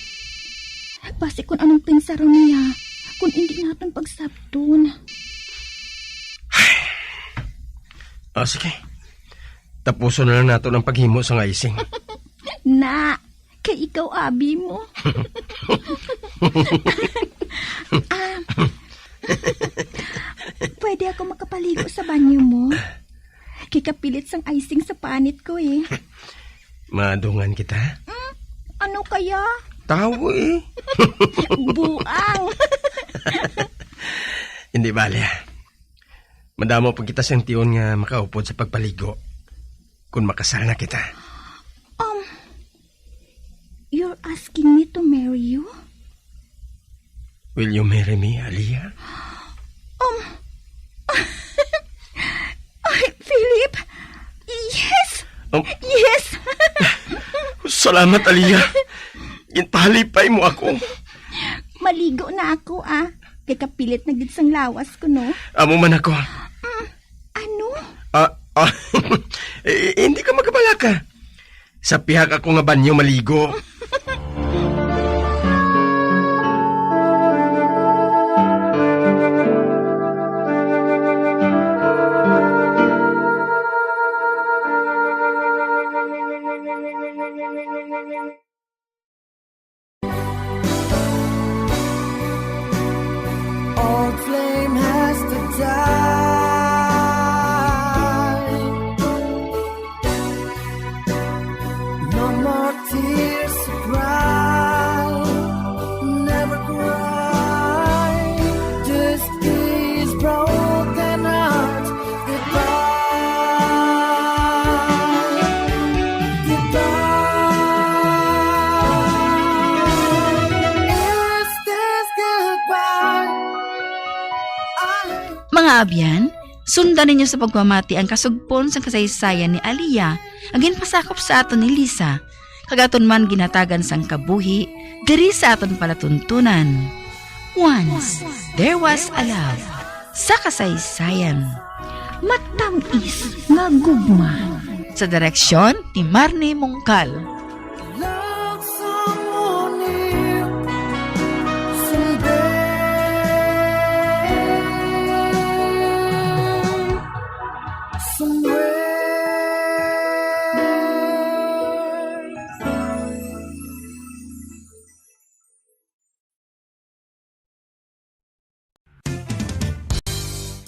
Basi kun anong pinsaron niya, kun hindi naton pagsabton. Ah, sige. Tapuson na lang nato ang paghimo sang icing. Na, kay ikaw abi mo. Ah, pwede ako makapaligo sa banyo mo? Kay kapilit sang icing sa panit ko eh. Madungan kita? Mm, ano kaya? Tawo eh. Buang. Hindi bale, ah. Madamo pa kita sing tion nga makaupod sa pagpaligo. Kung makasal na kita. Um, you're asking me to marry you? Will you marry me, Aliyah? Um, ay, Philip! Yes! Um, Yes! Salamat, Aliyah. Ginpahalipay mo ako. Maligo na ako, ah. Kay kapilit na gid sang lawas ko, no? Amo man ako. Mm, ano? Ah, ah, eh, hindi ka magkabalaka. Sa pihak ako nga banyo maligo. Old flame has to die. No more tears to cry. Never cry. Just kiss broken heart. Goodbye, goodbye. Is this goodbye? I Mga abyan, sundan ninyo sa pagpamati ang kasugpon sang kasaysayan ni Aliyah nga ginpasakop sa aton ni Lisa, kag aton man ginhatagan sang kabuhi diri sa aton palatuntunan. Once There Was a Love, sa kasaysayan. Matamis nga gugma. Sa direksyon ni Marnie Mongkal. Love someone new someday, somewhere.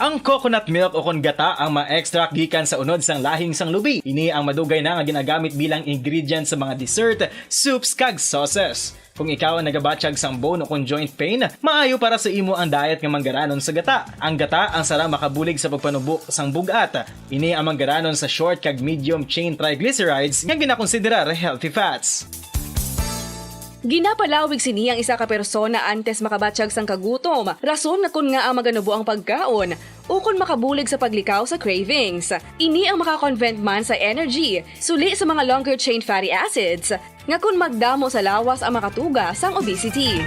Ang coconut milk ukon gata ang ma-extract gikan sa unod sang lahing sang lubi. Ini ang madugay na nga ginagamit bilang ingredient sa mga dessert, soups, kag sauces. Kung ikaw ang nagabatyag sang bone ukon joint pain, maayo para sa imo ang diet nga manggaranon sa gata. Ang gata ang sarang makabulig sa pagpanubo sang bug-at. Ini ang manggaranon sa short kag medium chain triglycerides nga ginakonsiderar healthy fats. Ginapalawig sini ang isa ka persona antes makabatyag sang kagutom, rason nga kon ngaa maganubo ang pagkaon, ukon makabulig sa paglikaw sa cravings. Ini ang makakonvert man sa energy, suli sa mga longer chain fatty acids, nga kon magdamo sa lawas ang makatuga sang obesity.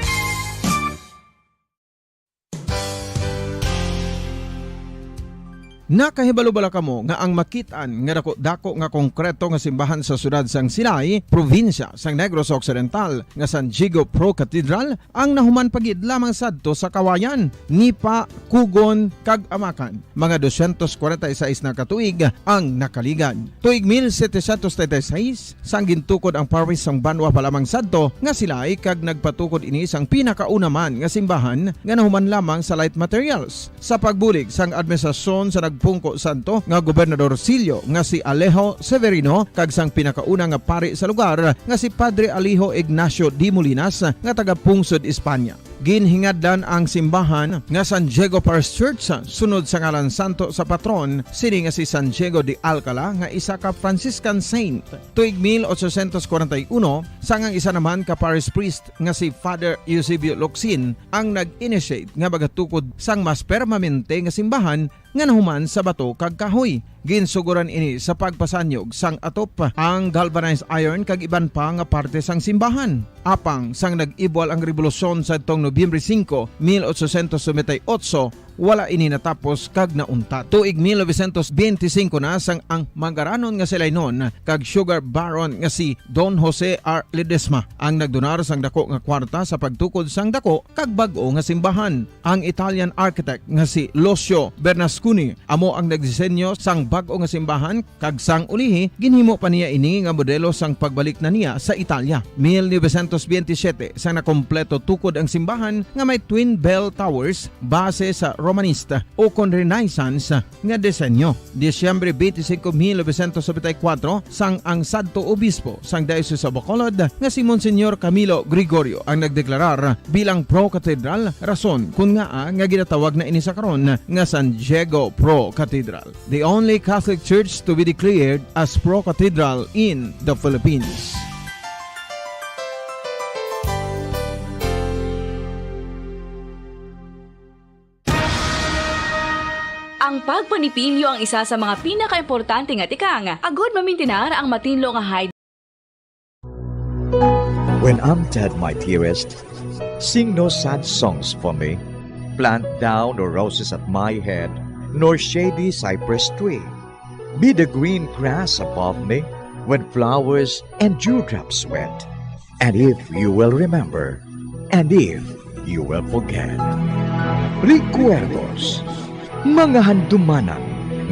Nakahibalo bala kamo nga ang makit-an nga dako-dako nga konkreto nga simbahan sa siyudad sang Silay, probinsya sang Negros Occidental, nga San Diego Pro Cathedral, ang nahuman pa gid lamang sadto sa Kawayan, Nipa, Cogon, kag Amacan? Mga dosyentos kwarenta y seis na ka tuig ang nakaligad. Tuig mil setecientos treinta y seis, sang gintukod ang parish sang banwa pa lamang sadto nga Silay, kag nagpatukod ini sang pinakauna man nga simbahan nga nahuman lamang sa light materials. Sa pagbulig sang administrasyon sa nagpungko sadto nga Gobernador Silyo nga si Alejo Severino kag sang pinakauna nga pari sa lugar nga si Padre Alejo Ignacio de Molinas nga taga-pungsod Espanya. Ginhingadlan ang simbahan nga San Diego Parish Church sunod sa ngalan santo sa patron sini nga si San Diego de Alcala nga isa ka Franciscan saint. Tuig mil ochocientos kwarenta y uno, sang ang isa naman ka parish priest nga si Father Eusebio Locsin ang nag-initiate nga magatukod sang mas permanente nga simbahan nga nahuman sa bato kag kahoy. Ginsugoran ini sa pagpasanyog sang atop, ang galvanized iron kag iban pa nga parte sang simbahan. Apang sang nag-ibwal ang rebolusyon sadtong Nobyembre singko, mil ochocientos noventa y ocho, wala ini natapos kag nauntat. Tuig mil novecientos benti singko na sang ang manggaranon nga Silaynon kag sugar baron nga si Don Jose R. Ledesma ang nagdonar sang dako nga kwarta sa pagtukod sang dako kag bag-o nga simbahan. Ang Italian architect nga si Lucio Bernasconi amo ang nagdisenyo sang bag-o nga simbahan, kag sang ulihi ginhimo pa niya ini nga modelo sang pagbalik na niya sa Italia. Mil novecientos benti siyete sang nakompleto tukod ang simbahan nga may twin bell towers base sa Romanista ukon Renaissance nga disenyo. Disyembre twenty-five, mil novecientos noventa y cuatro, sang ang sadto obispo sang Diocese of Bacolod nga si Monsignor Camilo Gregorio ang nagdeklarar bilang pro-cathedral, rason kon ngaa nga ginatawag na ini sa karon nga San Diego Pro Cathedral, the only Catholic church to be declared as pro-cathedral in the Philippines. Ang pagpanipilyo ang isa sa mga pinakaimportante nga tikang, agud mamintinar ang matinlo nga high. When I'm dead, my dearest, sing no sad songs for me. Plant thou no roses at my head, nor shady cypress tree. Be the green grass above me, when flowers and dewdrops wet. And if you will remember, and if you will forget. Recuerdos, mga handumanan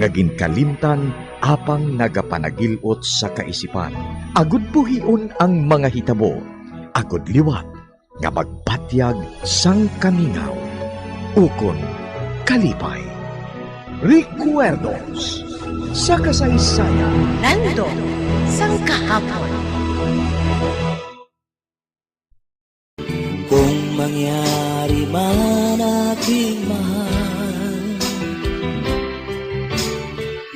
nga ginkalimtan apang nagapanagil-ot sa kaisipan. Agud buhion ang mga hitabo, agud liwat nga magbatyag sang kamingaw ukon kalipay. Recuerdos sa kasaysayan. Nandot sang kahapon. Kung mangyari man, aking mahal,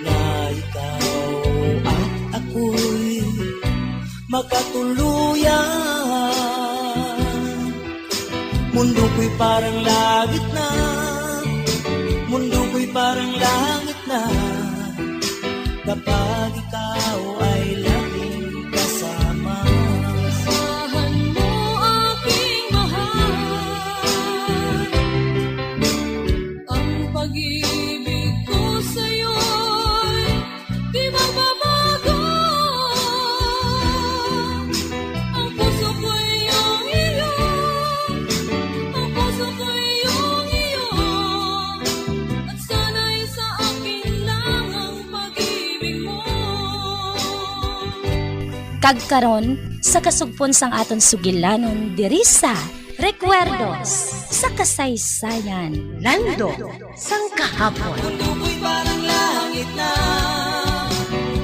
na ikaw at ako'y makatuluyan. Mundo ko'y parang langit na, mundo ko'y parang langit na, kapag ikaw ay laging kasama. Asahan mo, aking mahal, ang pag-ibig ko sa'yo'y di magbabago. Ang puso ko'y iyong iyo, ang puso ko'y iyong iyo, at sana'y sa akin lang ang pag-ibig mo. Kag karon, sa kasugpon sang aton sugilanon diri sa Recuerdos sa kasaysayan. Nando sang kahapon. Mundo ko'y parang langit na.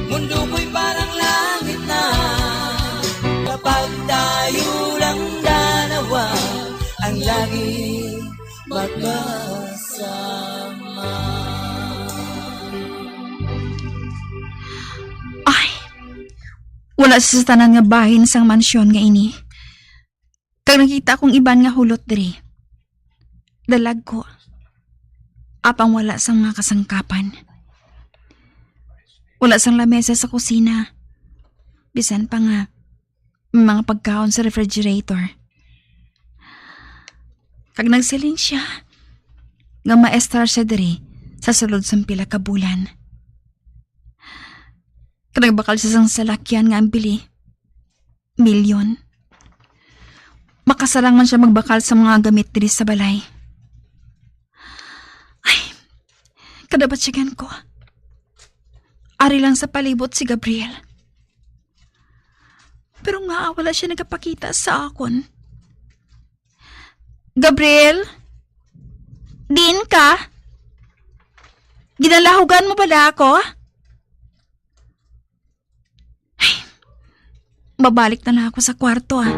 Mundo ko'y parang langit na. Kapag tayo lang dalawa ang lagi magkasama. Ay, wala sa tanan nga bahin sang mansyon nga ini. Kag nakita kong iban nga hulot diri. Dalagko. Apang wala sang mga kasangkapan. Wala sang lamesa sa kusina. Bisan pa nga may mga pagkaon sa refrigerator. Kag nagsiling siya nga maestar siya diri sa sulod sang pila ka bulan. Kag nagbakal siya sang salakyan nga ang bili, milyon. Makasarang man siya magbakal sa mga gamit diri sa balay. Ay, kadabatyagan ko. Ari lang sa palibot si Gabriel. Pero nga wala siya nagapakita sa akon. Gabriel? Diin ka? Ginalahugan mo bala ako? Ay, mabalik na lang ako sa kwarto, ah.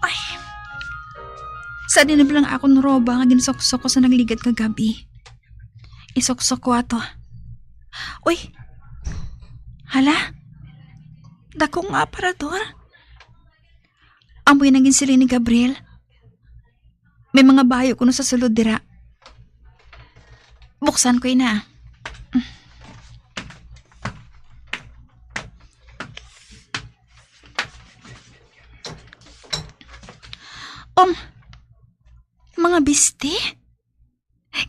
Ay, sa din na lang akon roba nga ginsuksok ko sa nagligad nga gab-i. Isuksok ko ato. Uy! Hala? Dako nga aparador. Amoy nang ginsiling ni Gabriel. May mga bayo kuno sa sulod dira. Buksan ko ina. Um, mga bisti?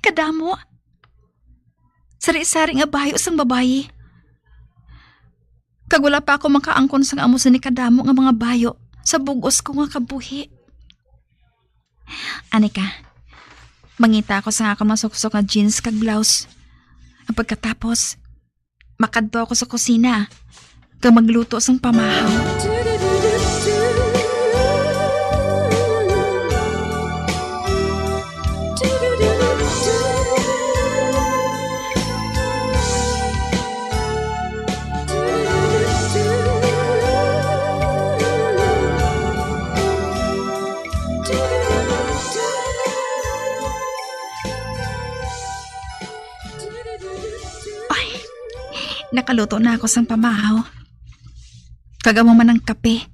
Kadamo. Sari-sari nga bayo sang babayi. Kag wala pa ako makaangkon sang amo sini kadamo nga mga bayo sa bug-os ko nga kabuhi. Ani ka, mangita ako sa akon masuksok nga jeans kag blouse. Ang pagkatapos, makadto ako sa kusina kag magluto sang pamahaw. Ay, nakaluto na ako sang pamahaw. Kag amo man ang kape.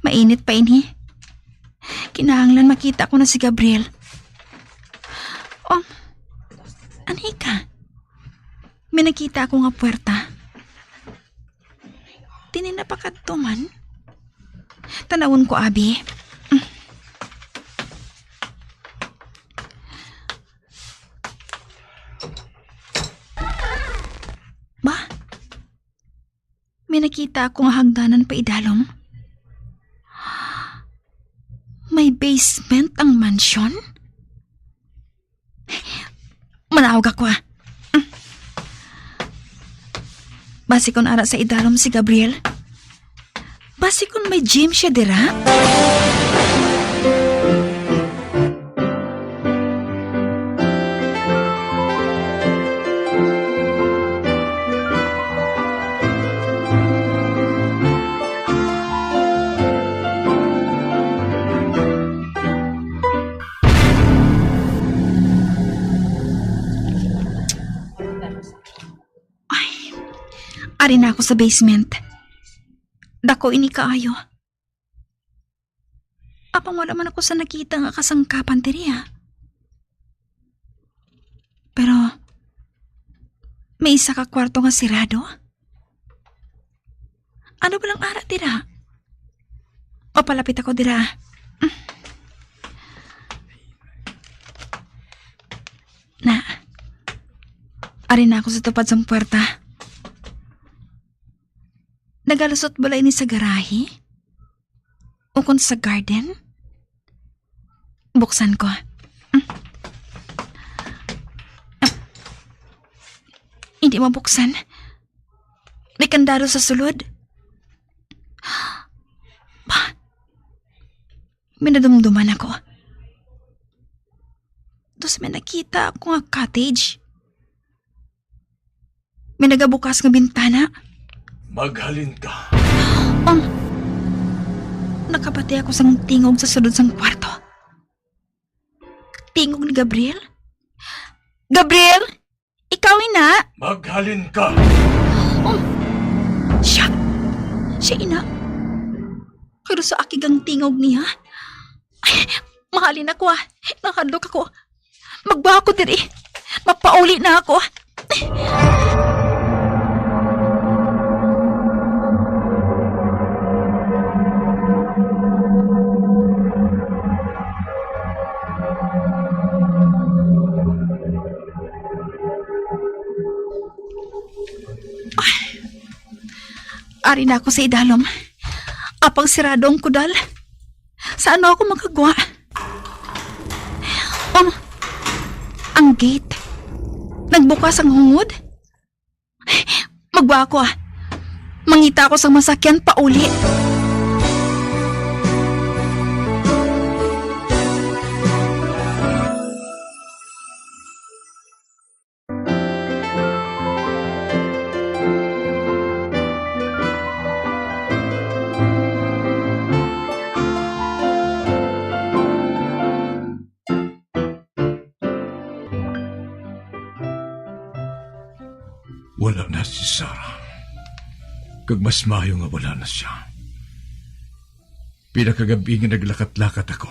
Mainit pa ini. Kinahanglan makita ko na si Gabriel. Oh, anhi ka? May nakita ako nga puwerta. Dili na pa kadto man. Tanawon ko, abi. Ba? May nakita ako nga hagdanan pa idalom. May basement ang mansyon? Manawag ako, ah. Basi kun ara sa idalom si Gabriel. Basi kun may gym siya dira. Ay, ari na ako sa basement. Dako ini kaayo. Apang wala man ako sa nakita nga kasangkapan diri, ah. Pero may isa ka kwarto nga sirado. Ano ba lang ara dira? Mapalapit ako dira. Na, ari na ako sa tupad sang puwerta. Nagalusot bala ini sa garahe? Ukon sa garden? Buksan ko. Hindi mabuksan. May kandado sa sulod. Ba? May nadumduman ako. Tapos may nakita ako nga cottage. May nagabukas nga bintana. Maghalin ka. Oh! Nakabati ako sang tingog sa sulod sang kwarto. Tingog ni Gabriel? Gabriel? Ikaw ina? Maghalin ka. Oh! Siya! Siya ina! Pero sa akig ang tingog niya. Ay, mahalin ako, ah. Nahadlok ako. Magbaha ako diri. Mapauli na ako. Ari na ako sa idalom. Apang sirado ang kudal. Sa ano ako makagwa? Oh, ang gate. Nagbukas ang hungod. Magwa ako, ah. Mangita ako sang masakyan pauli. Wala na si Sarah. Kag mas maayo nga wala na siya. Pila ka gab-i nga naglakat-lakat ako.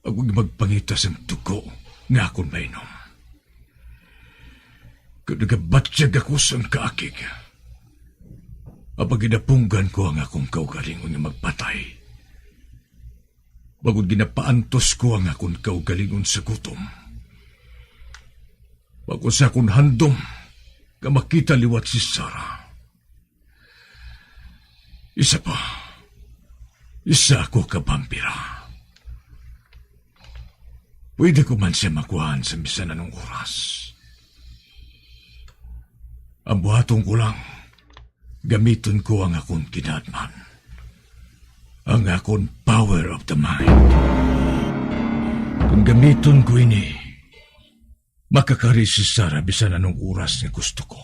Ako magpangita sang dugo nga akon mainom. Kag nagabatyag ako sang kaakig. Apang ginapunggan ko ang akon kaugalingon nga magpatay. Bangod ginapaantos ko ang akon kaugalingon sa gutom. Bangod sa akon handom nga makita liwat si Sarah. Isa pa, isa ako ka vampira. Pwede ko man siya makuhaan sa bisan anong oras. Ang buhaton ko lang, gamiton ko ang akon kinaadman. Ang akon power of the mind. Kung gamiton ko ini, makakari si Sarah bisan anong oras nga gusto ko.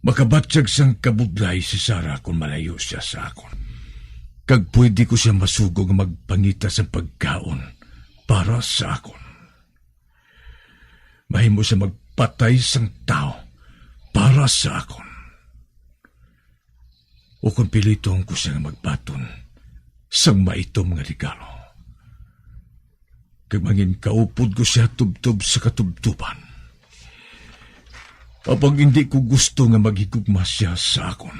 Makabatyag sang kabudlay si Sarah kon malayo siya sa akon. Kag pwede ko siya masugo nga magpangita sang pagkaon para sa akon. Mahimo siya magpatay sang tawo para sa akon. O kon piliton ko siya nga magbaton sang maitom nga regalo. Kag manginkaupod ko siya tubtob sa katubtoban. Apang hindi ko gusto nga maghigugma siya sa akon.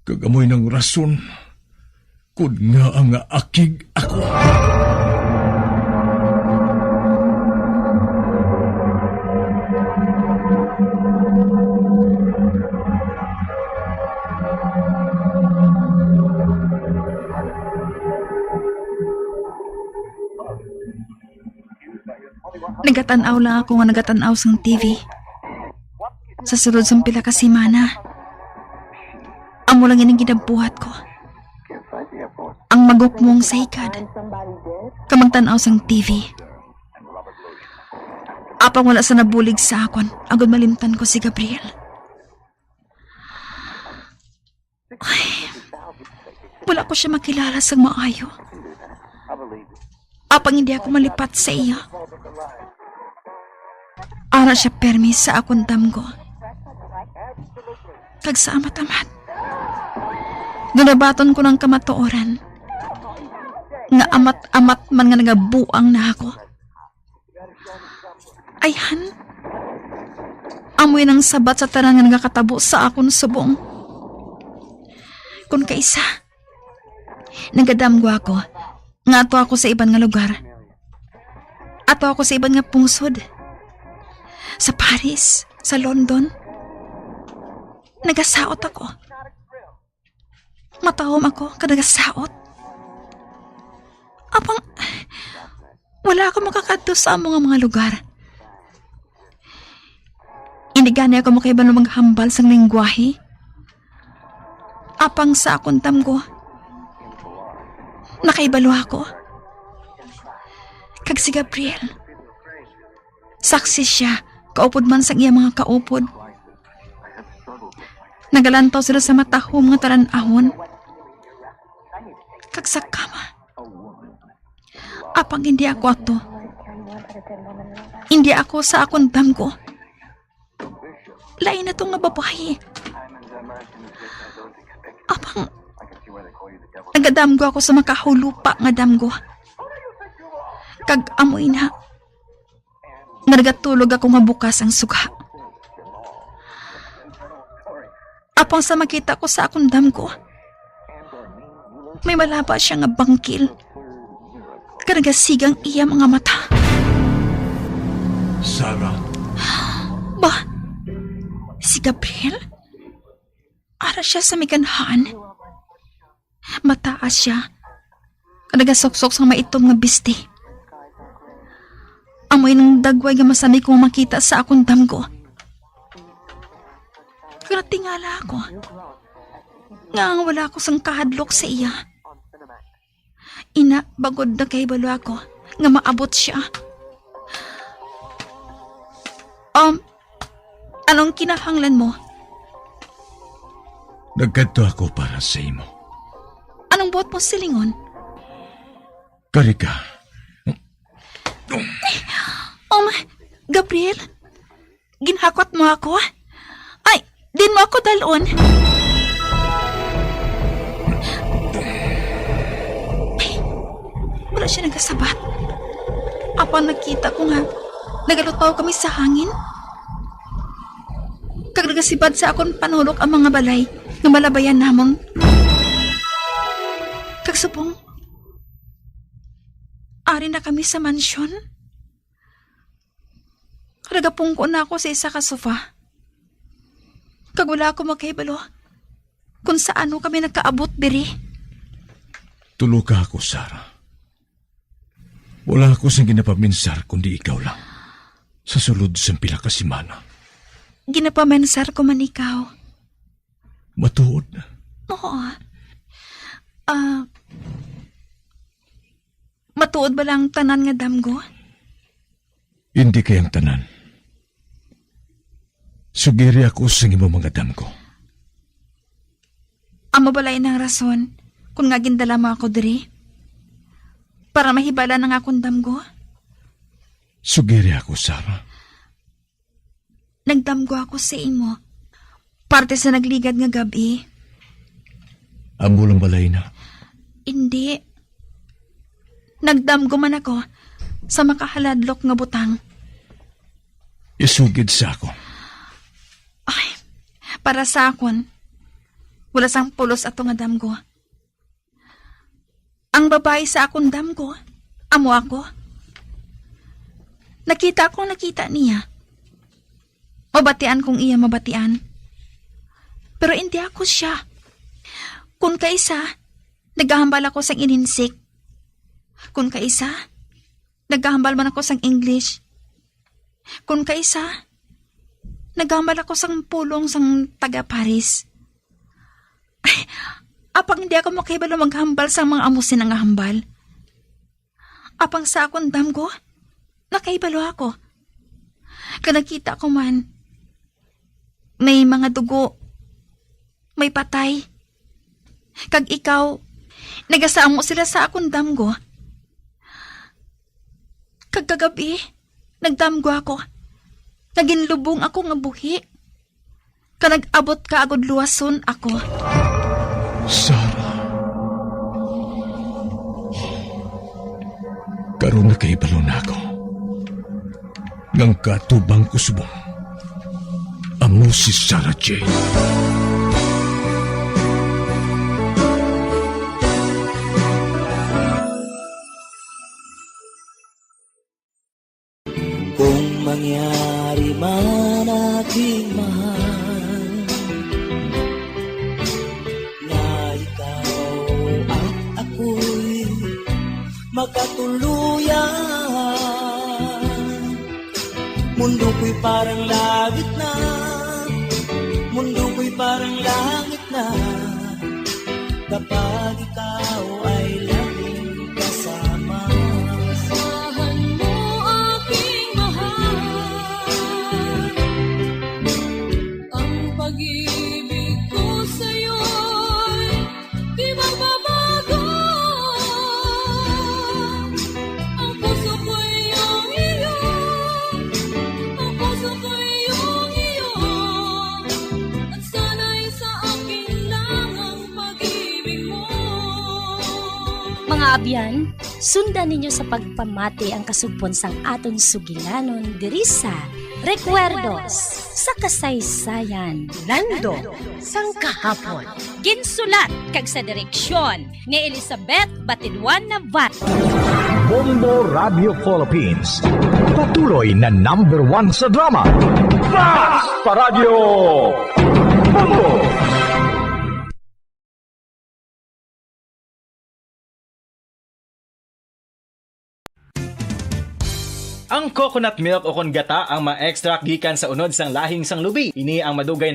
Kag amoy nang rason kon ngaa nga akig ako. Nagatan-aw lang ako nga nagatan-aw sang T V. Sa sulod sang pila ka semana, amo lang ining ginabuhat ko. Ang magukmong sa higad, kag magtan-aw sang T V. Apang wala sa nabulig sa akon, agod malimtan ko si Gabriel. Ay, wala ko siya makilala sang maayo. Apang hindi ako malipat sa iya. Ara siya permi sa akon damgo. Kag sa amat-amat, ginabaton ko ng kamatuoran nga amat-amat man nga nagabuang na ako. Ayhan, amoy nang sabat sa tanan nga nagakatabo sa akon subong. Kun kaisa, nagadamgo ako nga ato ako sa iban nga lugar. Ato ako sa iban nga pungsod. Sa Paris, sa London, nagasaot ako. Matahom ako kag nagasaot. Apang wala ako makakadto sa amo nga mga lugar. Hindi gani ako makahibalo maghambal sang lengguwahe. Apang sa akon damgo, nakahibalo ako. Kag si Gabriel, saksi sia, kaupod man sang iya mga kaupod. Nagalantaw sila sa matahom nga talan-awon kag sa kama. Apang hindi ako ato. Hindi ako sa akon damgo. Lain na to nga babayi. Apang nagadamgo ako sa makahulupa nga damgo. Kag amoy na, nga nagatulog ako nga bukas ang suga. Apang sa makita ko sa akon damgo, may malaba siya nga bangkil. Kag nagasigang iya mga mata. Sarah. Ba? Si Gabriel? Ara siya sa may ganhaan. Mataas siya. Kag nagasuksok sang maitom nga bisti. Amo ini ang dagway nga masami kong makita sa akon damgo. Kag natingala ako nga ang wala ako sang kahadlok sa iya. Ina, bangod nakahibalo ako nga maabot siya. Um, anong kinahanglan mo? Nagkadto ako para sa imo. Anong buot mo silingon? Kari ka. Um, Gabriel, ginhakwat mo ako? Ay, din mo ako dalon? Ay, wala siya nagasabat. Apang nakita ko nga nagalutaw kami sa hangin. Kag nagasibad sa akon panulok ang mga balay nga malabayan namon. Kag subong, ari na kami sa mansyon. Nagapungko na ako sa isa ka sofa. Kag wala ako makahibalo kung sa ano kami nagkaabot diri. Tuloka ako, Sarah. Wala ako sing ginapaminsar kundi ikaw lang sa sulod sang pila ka semana. Ginapaminsar ko man ikaw. Matuod? Oo. Ah, matuod bala ang tanan nga damgo? Hindi kay ang tanan. Sugiri ako sa imo mga damgo. Amo bala ini ang rason kung nga gindala mo ako diri? Para mahibal-an ang akon damgo? Sugiri ako, Sarah. Nagdamgo ako sa imo. Parte sa nagligad nga gab-i. Amo lang bala ina? Indi. Nagdamgo man ako sa makahaladlok nga butang. Isugid sa akon. Ay, para sa akon, wala sang pulos ato nga damgo. Ang babayi sa akon damgo, amo ako. Nakita akong nakita niya. Mabatian kong iya mabatian. Pero indi ako siya. Kun kaisa, nagahambal ako sang ininsik. Kun kaisa, nagahambal man ako sang English. Kun kaisa, nagahambal ako sang pulong sang taga Paris. Ay, apang hindi ako makahibalo maghambal sang mga amo sina nga hambal. Apang sa akon damgo, nakahibalo ako. Kag nakita ko man, may mga dugo, may patay. Kag ikaw, nagasamo sila sa akon damgo. Kag kagab-i, nagdamgo ako nga ginlubong ako nga buhi. Kag nag-abot ka agod luwason ako. Sarah. Karon nakahibalo na ako nga ang kaatubang ko subong amo si Sarah Jane. Kung mangyari Man aking mahal, nga ikaw at ako'y magkatuluyan. Mundo ko'y parang langit na, mundo ko'y parang langit na, kapag ikaw ay laging kasama. Asahan mo, aking mahal, ang pag-ibig ko sa'yo'y di magbabago. Ang puso ko'y iyong iyo, ang puso ko'y iyong iyo, at sana'y sa akin lang ang pag-ibig mo. Mga abyan, sundan ninyo sa pagpamati ang kasugpon sang aton sugilanon diri sa Recuerdos sa Kasaysayan. Lando sang Kahapon. Ginsulat kag sa direksyon ni Elizabeth Batidwan Navarro. Bombo Radio Philippines, patuloy na number one sa drama. Basta Radyo Bombo! Ang coconut milk o kon gata ang ma-extract gikan sa unod sang lahing sang lubi. Ini ang madugay na